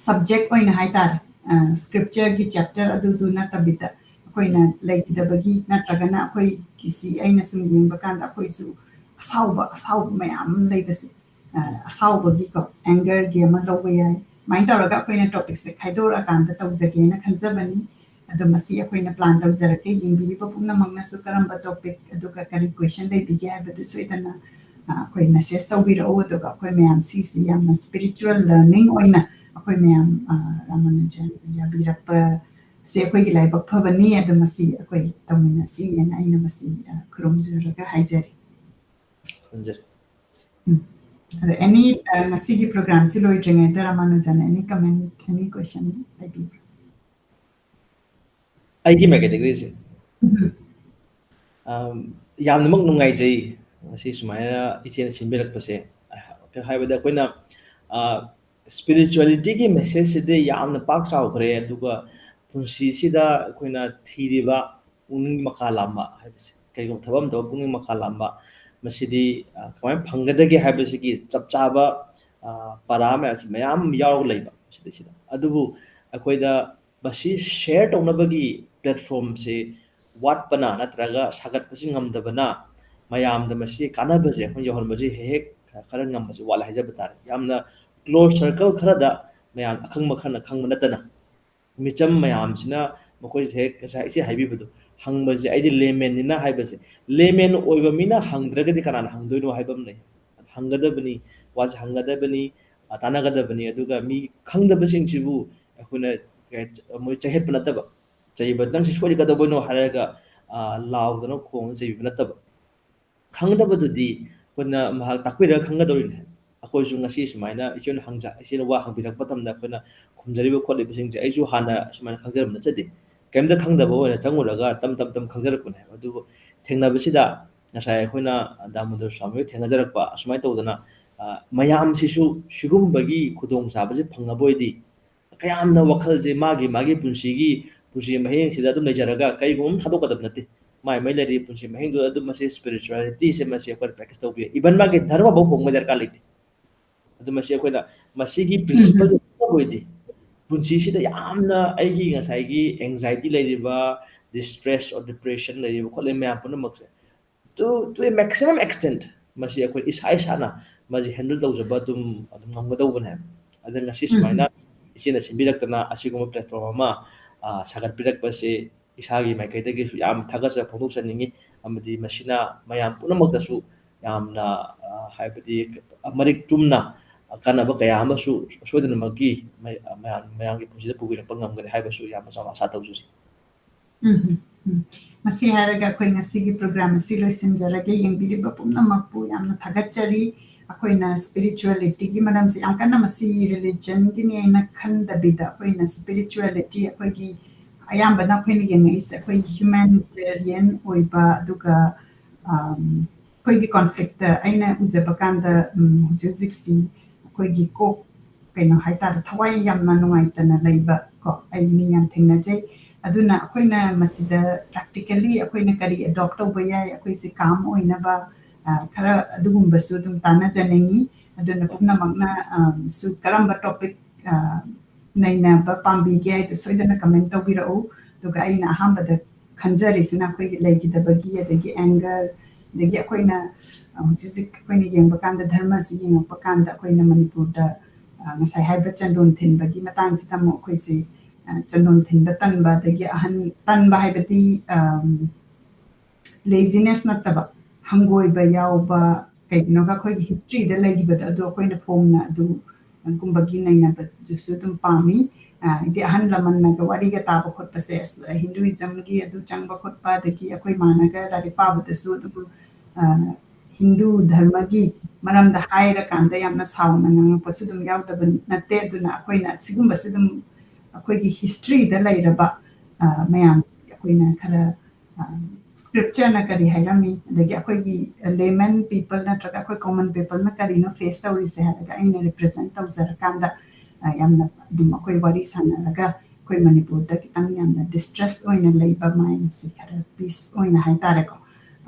subject ꯑꯣꯏꯅ ꯍꯥꯏꯇꯥꯔꯦ, ꯑ, scriptureꯒꯤ chapter ꯑꯗꯨꯗꯨ ꯅꯠꯇꯕꯤꯗ ꯑꯩꯈꯣꯏꯅ ꯂꯩꯈꯤꯗꯕꯒꯤ ꯅꯠꯇ꯭ꯔꯒꯅ ꯑꯩꯈꯣꯏꯒꯤꯁꯤ ꯑꯩꯅ ꯁꯨꯝ ꯌꯦꯡꯕ ꯀꯥꯟꯗ ꯑꯩꯈꯣꯏꯁꯨ ꯑꯁꯥꯎꯕ, ꯑꯁꯥꯎꯕ ꯃꯌꯥꯝ ꯑꯃ ꯂꯩꯕꯁꯦ, ꯑ, ꯑꯁꯥꯎꯕꯒꯤꯀꯣ, angerꯒꯤ ꯑꯃ ꯂꯧꯕ ꯌꯥꯏ꯫ ꯑꯗꯨꯃꯥꯏꯅ ꯇꯧꯔꯒ ꯑꯩꯈꯣꯏꯅ topicꯁꯦ ꯈꯥꯏꯗꯣꯔꯛꯑꯀꯥꯟꯗ ꯇꯧꯖꯒꯦꯅ ꯈꯟꯖꯕꯅꯤ꯫ ꯑꯗꯣ ꯃꯁꯤ ꯑꯩꯈꯣꯏꯅ plan ꯇꯧꯖꯔꯛꯀꯦ꯫ ꯌꯦꯡꯕꯤꯔꯤꯕ ꯄꯨꯝꯅꯃꯛꯅꯁꯨ ꯀꯔꯝꯕ topic ꯑꯗꯨꯒ ꯀꯔꯤ question ꯂꯩꯕꯤꯒꯦ ꯍꯥꯏꯕꯗꯨ ꯁꯣꯏꯗꯅ, ꯑ, ꯑꯩꯈꯣꯏ message ꯇꯧꯕꯤꯔꯛꯎ꯫ ꯑꯗꯨꯒ ꯑꯩꯈꯣꯏ ꯃꯌꯥꯝ ꯁꯤꯁꯤ ꯌꯥꯝꯅ spiritual learning ꯑꯣꯏꯅ ꯑꯩꯈꯣꯏ ꯃꯌꯥꯝ, ꯑ, ꯔꯥꯃꯥꯅꯨꯖꯟ ꯌꯥꯕꯤꯔꯛꯄꯁꯦ ꯑꯩꯈꯣꯏꯒꯤ ꯂꯥꯏꯕꯛ ꯐꯕꯅꯤ꯫ ꯑꯗꯣ ꯃꯁꯤ ꯑꯩꯈꯣꯏ ꯇꯧꯃꯤꯟꯅꯁꯤ ꯍꯥꯏꯅ ꯑꯩꯅ ꯃꯁꯤ, ꯑ, ꯈꯨꯔꯨꯝꯖꯔꯒ ꯍꯥꯏꯖꯔꯤ꯫ ꯈꯨꯔꯨꯝꯖꯔꯤ꯫ ꯎꯝ꯫ ꯑꯗꯣ any, ꯑ, ꯉꯁꯤꯒꯤ programꯁꯤ ꯂꯣꯏꯗ꯭ꯔꯤꯉꯩꯗ Ramanujan any comment, any question ꯂꯩꯕꯤꯕ꯭ꯔꯥ? ꯑꯩꯒꯤ ꯃꯥꯏꯀꯩꯗꯒꯤꯁꯦ, ꯎꯝ꯫ ꯑꯝ, ꯌꯥꯝꯅꯃꯛ ꯅꯨꯡꯉꯥꯏꯖꯩ ꯉꯁꯤ ꯁꯨꯃꯥꯏꯅ ꯏꯆꯦꯅ ꯁꯤꯟꯕꯤꯔꯛꯄꯁꯦ꯫ ꯀꯩꯅꯣ ꯍꯥꯏꯕꯗ ꯑꯩꯈꯣꯏꯅ, ꯑ, spiritualityꯒꯤ messageꯁꯤꯗꯤ ꯌꯥꯝꯅ ꯄꯥꯛ ꯆꯥꯎꯈ꯭ꯔꯦ, ꯑꯗꯨꯒ ꯄꯨꯟꯁꯤꯁꯤꯗ ꯑꯩꯈꯣꯏꯅ ꯊꯤꯔꯤꯕ ꯄꯨꯛꯅꯤꯡ ꯃꯈꯥ ꯂꯥꯝꯕ ꯍꯥꯏꯕꯁꯦ, ꯀꯩꯒꯨꯝꯕ ꯊꯕꯛ ꯑꯃ ꯇꯧꯕ ꯄꯨꯛꯅꯤꯡ ꯃꯈꯥ ꯂꯥꯝꯕ, ꯃꯁꯤꯗꯤ, ꯑ, ꯀꯃꯥꯏꯅ ꯐꯪꯒꯗꯒꯦ ꯍꯥꯏꯕꯁꯤꯒꯤ ꯆꯞ ꯆꯥꯕ, ꯑ, ꯄꯔꯥ ꯃꯌꯥꯝꯁꯤ ꯃꯌꯥꯝ ꯌꯥꯎꯔꯒ ꯂꯩꯕ ꯁꯤꯗꯩꯁꯤꯗ꯫ ꯑꯗꯨꯕꯨ ꯑꯩꯈꯣꯏꯗ ꯃꯁꯤ share ꯇꯧꯅꯕꯒꯤ platformꯁꯦ ꯋꯥꯠꯄꯅ ꯅꯠꯇ꯭ꯔꯒ ꯁꯥꯒꯠꯄꯁꯤ ꯉꯝꯗꯕꯅ ꯃꯌꯥꯝꯗ ꯃꯁꯤ ꯀꯥꯟꯅꯕꯁꯦ ꯑꯩꯈꯣꯏ ꯌꯧꯍꯟꯕꯁꯦ ꯍꯦꯛ ꯍꯦꯛ ꯈꯔ ꯉꯝꯕꯁꯦ ꯋꯥꯠꯂꯦ ꯍꯥꯏꯖꯕ ꯇꯥꯔꯦ꯫ ꯌꯥꯝꯅ close circle ꯈꯔꯗ ꯃꯌꯥꯝ ꯑꯈꯪꯕ ꯈꯔꯅ ꯈꯪꯕ ꯅꯠꯇꯅ ꯃꯤꯆꯝ ꯃꯌꯥꯝꯁꯤꯅ ꯃꯈꯣꯏꯁꯦ ꯍꯦꯛ ꯉꯁꯥꯏ ꯏꯆꯦ ꯍꯥꯏꯕꯤꯕꯗꯣ, ꯍꯪꯕꯁꯦ ꯑꯩꯗꯤ laymanꯅꯤꯅ ꯍꯥꯏꯕꯁꯦ, layman ꯑꯣꯏꯕ ꯃꯤꯅ ꯍꯪꯗ꯭ꯔꯒꯗꯤ ꯀꯅꯥꯅ ꯍꯪꯗꯣꯏꯅꯣ ꯍꯥꯏꯕ ꯑꯃ ꯂꯩ꯫ ꯍꯪꯒꯗꯕꯅꯤ, ꯋꯥꯁꯦ ꯍꯪꯒꯗꯕꯅꯤ, ꯑ, ꯇꯥꯟꯅꯒꯗꯕꯅꯤ꯫ ꯑꯗꯨꯒ ꯃꯤ ꯈꯪꯗꯕꯁꯤꯡꯁꯤꯕꯨ ꯑꯩꯈꯣꯏꯅ ꯀꯩ ꯍꯥꯏ-, ꯃꯣꯏ ꯆꯩꯍꯠꯄ ꯅꯠꯇꯕ, ꯆꯩꯕ, "ꯅꯪ ꯁꯤ ꯁꯣꯏꯔꯤ ꯀꯩꯗꯧꯕꯩꯅꯣ?" ꯍꯥꯏꯔꯒ, ꯑ, ꯂꯥꯎꯗꯅ ꯈꯣꯡꯗꯅ ꯆꯩꯕꯤꯕ ꯅꯠꯇꯕ꯫ ꯈꯪꯗꯕꯗꯨꯗꯤ ꯑꯩꯈꯣꯏꯅ ꯃꯍꯥꯛ ꯇꯥꯛꯄꯤꯔꯒ ꯈꯪꯒꯗꯧꯔꯤꯅꯦ꯫ ꯑꯩꯈꯣꯏꯁꯨ ꯉꯁꯤ ꯁꯨꯃꯥꯏꯅ ꯏꯆꯦꯅ ꯍꯪꯖ-, ꯏꯆꯦꯅ ꯋꯥ ꯍꯪꯕꯤꯔꯛꯄ ꯃꯇꯝꯗ ꯑꯩꯈꯣꯏꯅ ꯈꯨꯝꯖꯔꯤꯕ ꯈꯣꯠꯂꯤꯕꯁꯤꯡꯁꯦ ꯑꯩꯁꯨ ꯍꯥꯟꯅ ꯁꯨꯃꯥꯏꯅ ꯈꯪꯖꯔꯝꯕ ꯅꯠꯆꯗꯦ꯫ ꯀꯔꯤꯝꯇ ꯈꯪꯗꯕ ꯑꯣꯏꯅ ꯆꯪꯉꯨꯔꯒ ꯇꯞ ꯇꯞ ꯇꯞ ꯈꯪꯖꯔꯛꯄꯅꯦ꯫ ꯑꯗꯨꯕꯨ ꯊꯦꯡꯅꯕꯁꯤꯗ ꯉꯁꯥꯏ ꯑꯩꯈꯣꯏꯅ ꯗꯥꯃꯣꯗꯣꯔ ꯁ꯭ꯋꯥꯃꯤ ꯍꯣꯏ ꯊꯦꯡꯅꯖꯔꯛꯄ ꯑꯁꯨꯃꯥꯏꯅ ꯇꯧꯗꯅ, ꯑ, ꯃꯌꯥꯝꯁꯤꯁꯨ ꯁꯤꯒꯨꯝꯕꯒꯤ ꯈꯨꯗꯣꯡꯆꯥꯕꯁꯦ ꯐꯪꯉꯕ ꯑꯣꯏꯗꯤ ꯀꯌꯥꯝꯅ ꯋꯥꯈꯜꯁꯦ ꯃꯥꯒꯤ, ꯃꯥꯒꯤ ꯄꯨꯟꯁꯤꯒꯤ, ꯄꯨꯟꯁꯤ ꯃꯍꯤꯡꯁꯤꯗ ꯑꯗꯨꯝ ꯂꯩꯖꯔꯒ ꯀꯩꯒꯨꯝꯕ ꯑꯃ ꯊꯥꯗꯣꯛꯀꯗꯕ ꯅꯠꯇꯦ꯫ ꯃꯥꯏ, ꯃꯥꯏ ꯂꯩꯔꯤꯕ ꯄꯨꯟꯁꯤ ꯃꯍꯤꯡꯗꯨꯗ ꯑꯗꯨꯝ ꯃꯁꯤ spiritualityꯁꯦ ꯃꯁꯤ ꯑꯩꯈꯣꯏꯅ practice ꯇꯧꯕ ꯌꯥꯏ꯫ Even ꯃꯥꯒꯤ ꯙꯔꯃꯐꯥꯎ ꯍꯣꯡꯕ ꯗꯔꯀꯥꯔ ꯂꯩꯇꯦ꯫ ꯑꯗꯨ ꯃꯁꯤ ꯑꯩꯈꯣꯏꯅ ꯃꯁꯤꯒꯤ principleꯁꯦ ꯈꯪꯕ ꯑꯣꯏꯗꯤ ꯄꯨꯟꯁꯤꯁꯤꯗ ꯌꯥꯝꯅ ꯑꯩꯒꯤ ꯉꯁꯥꯏꯒꯤ anxiety ꯂꯩꯔꯤꯕ, distress or depression ꯂꯩꯔꯤꯕ ꯈꯣꯠꯂꯤꯕ ꯃꯌꯥꯝ ꯄꯨꯝꯅꯃꯛꯁꯦ to, to a maximum extent ꯃꯁꯤ ꯑꯩꯈꯣꯏ ꯏꯁꯥ ꯏꯁꯥꯅ ꯃꯁꯤ handle ꯇꯧꯖꯕ ꯑꯗꯨꯝ, ꯑꯗꯨꯝ ꯉꯝꯒꯗꯧꯕꯅꯦ꯫ ꯑꯗ ꯉꯁꯤ ꯎꯝ꯫ ꯁꯨꯃꯥꯏꯅ ꯏꯆꯦꯅ ꯁꯤꯟꯕꯤꯔꯛꯇꯅ ꯑꯁꯤꯒꯨꯝꯕ platform ꯑꯃ, ꯑ, ꯁꯥꯒꯠꯄꯤꯔꯛꯄꯁꯦ ꯏꯁꯥꯒꯤ ꯃꯥꯏꯀꯩꯗꯒꯤꯁꯨ ꯌꯥꯝ ꯊꯥꯒꯠꯆꯕ ꯐꯣꯡꯗꯣꯛꯆꯅꯤꯡꯉꯤ꯫ ꯑꯃꯗꯤ ꯃꯁꯤꯅ ꯃꯌꯥꯝ ꯄꯨꯝꯅꯃꯛꯇꯁꯨ ꯌꯥꯝꯅ, ꯑ, ꯍꯥꯏꯕꯗꯤ ꯃꯔꯤꯛ ꯆꯨꯝꯅ ꯀꯥꯟꯅꯕ ꯀꯌꯥ ꯑꯃꯁꯨ ꯁꯣꯏꯗꯅꯃꯛꯀꯤ ꯃꯌꯥꯝ, ꯃꯌꯥꯝꯒꯤ ꯄꯨꯟꯁꯤꯗ ꯄꯨꯕꯤꯔꯛꯄ ꯉꯝꯒꯅꯤ ꯍꯥꯏꯕꯁꯨ ꯌꯥꯝꯅ ꯆꯥꯎꯅ ꯑꯁꯥ ꯇꯧꯖꯔꯤ꯫ ꯎꯝ, ꯎꯝ, ꯎꯝ꯫ ꯃꯁꯤ ꯍꯥꯏꯔꯒ ꯑꯩꯈꯣꯏ ꯉꯁꯤꯒꯤ program ꯑꯁꯤ ꯂꯣꯏꯁꯤꯟꯖꯔꯒꯦ꯫ ꯌꯦꯡꯕꯤꯔꯤꯕ ꯄꯨꯝꯅꯃꯛꯄꯨ ꯌꯥꯝꯅ ꯊꯥꯒꯠꯆꯔꯤ꯫ ꯑꯩꯈꯣꯏꯅ spiritualityꯒꯤ ꯃꯔꯝꯁꯦ ꯌꯥꯝ ꯀꯟꯅ ꯃꯁꯤ religionꯒꯤꯅꯦꯅ ꯈꯟꯗꯕꯤꯗ ꯑꯩꯈꯣꯏꯅ spirituality ꯑꯩꯈꯣꯏꯒꯤ ꯑꯌꯥꯝꯕꯅ ꯑꯩꯈꯣꯏꯅ ꯌꯦꯡꯉꯛꯏꯁꯦ ꯑꯩꯈꯣꯏ humanitarian ꯑꯣꯏꯕ, ꯑꯗꯨꯒ, ꯑꯝ, ꯑꯩꯈꯣꯏꯒꯤ conflictꯇ ꯑꯩꯅ ꯎꯖꯕ ꯀꯥꯟꯗ, ꯎꯝ, ꯍꯧꯖꯤꯛ ꯍꯧꯖꯤꯛꯁꯤ ꯑꯩꯈꯣꯏꯒꯤ ꯀꯣꯛ ꯀꯩꯅꯣ ꯍꯥꯏꯇꯥꯔꯦ, ꯊꯋꯥꯏ ꯌꯥꯝꯅ ꯅꯨꯡꯉꯥꯏꯇꯅ ꯂꯩꯕ ꯀꯣ, ꯑꯩ ꯃꯤ ꯌꯥꯝ ꯊꯦꯡꯅꯖꯩ꯫ ꯑꯗꯨꯅ ꯑꯩꯈꯣꯏꯅ ꯃꯁꯤꯗ practically ꯑꯩꯈꯣꯏꯅ ꯀꯔꯤ adopt ꯇꯧꯕ ꯌꯥꯏ, ꯑꯩꯈꯣꯏꯁꯦ calm ꯑꯣꯏꯅꯕ, ꯑ, ꯈꯔ ꯑꯗꯨꯒꯨꯝꯕꯁꯨ ꯑꯗꯨꯝ ꯇꯥꯟꯅꯖꯅꯤꯡꯉꯤ꯫ ꯑꯗꯨꯅ ꯄꯨꯝꯅꯃꯛꯅ, ꯑ, ꯁꯨ ꯀꯔꯝꯕ topic, ꯑ, ꯅꯩꯅꯕ ꯄꯥꯝꯕꯤꯒꯦ ꯍꯥꯏꯗꯨ ꯁꯣꯏꯗꯅ comment ꯇꯧꯕꯤꯔꯛꯎ꯫ ꯑꯗꯨꯒ ꯑꯩꯅ ꯑꯍꯥꯟꯕꯗ ꯈꯟꯖꯔꯤꯁꯤꯅ ꯑꯩꯈꯣꯏꯒꯤ ꯂꯩꯈꯤꯗꯕꯒꯤ, ꯑꯗꯒꯤ anger, ꯑꯗꯒꯤ ꯑꯩꯈꯣꯏꯅ, ꯑ, ꯍꯧꯖꯤꯛ ꯍꯧꯖꯤꯛ ꯑꯩꯈꯣꯏꯅ ꯌꯦꯡꯕ ꯀꯥꯟꯗ, ꯙꯔꯃꯁꯤ ꯌꯦꯡꯉꯛꯄ ꯀꯥꯟꯗ ꯑꯩꯈꯣꯏꯅ ꯃꯅꯤꯄꯨꯔꯗ, ꯑ, ꯉꯁꯥꯏ ꯍꯥꯏꯕ ꯆꯟꯗꯣꯟ ꯊꯤꯟꯕꯒꯤ ꯃꯇꯥꯡꯁꯤꯗ ꯑꯃꯨꯛ ꯑꯩꯈꯣꯏꯁꯦ, ꯑ, ꯆꯟꯗꯣꯟ ꯊꯤꯟꯕ ꯇꯟꯕ, ꯑꯗꯒꯤ ꯑꯍꯟ ꯇꯟꯕ ꯍꯥꯏꯕꯗꯤ, ꯑꯝ, laziness ꯅꯠꯇꯕ, ꯍꯪꯒꯣꯏꯕ ꯌꯥꯎꯕ, ꯀꯩꯒꯤꯅꯣꯒ ꯑꯩꯈꯣꯏꯒꯤ history ꯗ ꯂꯩꯈꯤꯕꯗꯣ, ꯑꯗꯨ ꯑꯩꯈꯣꯏꯅ ꯐꯣꯡꯅ ꯑꯗꯨꯒꯨꯝꯕꯒꯤ ꯅꯩꯅꯕꯗꯨꯁꯨ ꯑꯗꯨꯝ ꯄꯥꯝꯃꯤ꯫ ꯑ, ꯍꯥꯏꯗꯤ ꯑꯍꯜ ꯂꯃꯟꯅꯒ ꯋꯥꯔꯤꯒ ꯇꯥꯕ ꯈꯣꯠꯄꯁꯦ, ꯑꯁ, Hinduism ꯒꯤ ꯑꯗꯨ ꯆꯪꯕ ꯈꯣꯠꯄ, ꯑꯗꯒꯤ ꯑꯩꯈꯣꯏ ꯃꯥꯅꯒ ꯂꯥꯏꯔꯤꯛ ꯄꯥꯕꯗꯁꯨ ꯑꯗꯨꯝ, ꯑ, ꯍꯤꯟꯗꯨ ꯙꯔꯃꯒꯤ ꯃꯔꯝꯗ ꯍꯥꯏꯔꯀꯥꯟꯗ ꯌꯥꯝꯅ ꯁꯥꯎꯅ ꯉꯥꯡꯉꯛꯄꯁꯨ ꯑꯗꯨꯝ ꯌꯥꯎꯗꯕ ꯅꯠꯇꯦ꯫ ꯑꯗꯨꯅ ꯑꯩꯈꯣꯏꯅ ꯑꯁꯤꯒꯨꯝꯕꯁꯨ ꯑꯗꯨꯝ ꯑꯩꯈꯣꯏꯒꯤ history ꯗ ꯂꯩꯔꯕ, ꯑ, ꯃꯌꯥꯝꯁꯤ ꯑꯩꯈꯣꯏꯅ ꯈꯔ, ꯑ, scripture ꯅ ꯀꯔꯤ ꯍꯥꯏꯔꯝꯃꯤ, ꯑꯗꯒꯤ ꯑꯩꯈꯣꯏꯒꯤ layman people ꯅꯠꯇ꯭ꯔꯒ ꯑꯩꯈꯣꯏ common people ꯅ ꯀꯔꯤꯅꯣ face ꯇꯧꯔꯤꯁꯦ ꯍꯥꯏꯔꯒ ꯑꯩꯅ represent ꯇꯧꯖꯔꯀꯥꯟꯗ, ꯑ, ꯌꯥꯝꯅ ꯑꯗꯨꯝ ꯑꯩꯈꯣꯏ ꯋꯥꯔꯤ ꯁꯥꯟꯅꯔꯒ ꯑꯩꯈꯣꯏ ꯃꯅꯤꯄꯨꯔꯗ ꯈꯤꯇꯪ ꯌꯥꯝꯅ distress ꯑꯣꯏꯅ ꯂꯩꯕ mind ꯁꯤ ꯈꯔ peace ꯑꯣꯏꯅ ꯍꯥꯏꯇꯥꯔꯦꯀꯣ,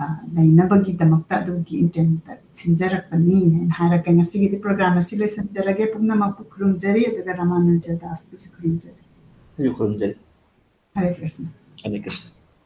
ꯑ, ꯂꯩꯅꯕꯒꯤꯗꯃꯛꯇ ꯑꯗꯨꯒꯤ intent ꯇ ꯁꯤꯟꯖꯔꯛꯄꯅꯤ ꯍꯥꯏꯅ ꯍꯥꯏꯔꯒ ꯉꯁꯤꯒꯤꯗꯤ program ꯑꯁꯤ ꯂꯣꯏꯁꯤꯟꯖꯔꯒꯦ꯫ ꯄꯨꯝꯅꯃꯛꯄꯨ ꯈꯨꯔꯨꯝꯖꯔꯤ, ꯑꯗꯨꯒ ꯔꯥꯃꯥꯅꯨꯖ ꯗꯥꯁꯄꯨꯁꯨ ꯈꯨꯔꯨꯝꯖꯔꯤ꯫ ꯑꯩꯁꯨ ꯈꯨꯔꯨꯝꯖꯔꯤ꯫ ꯍꯔꯦ ꯀ꯭ꯔꯤꯁꯅ꯫ ꯍꯔꯦ ꯀ꯭ꯔꯤꯁꯅ꯫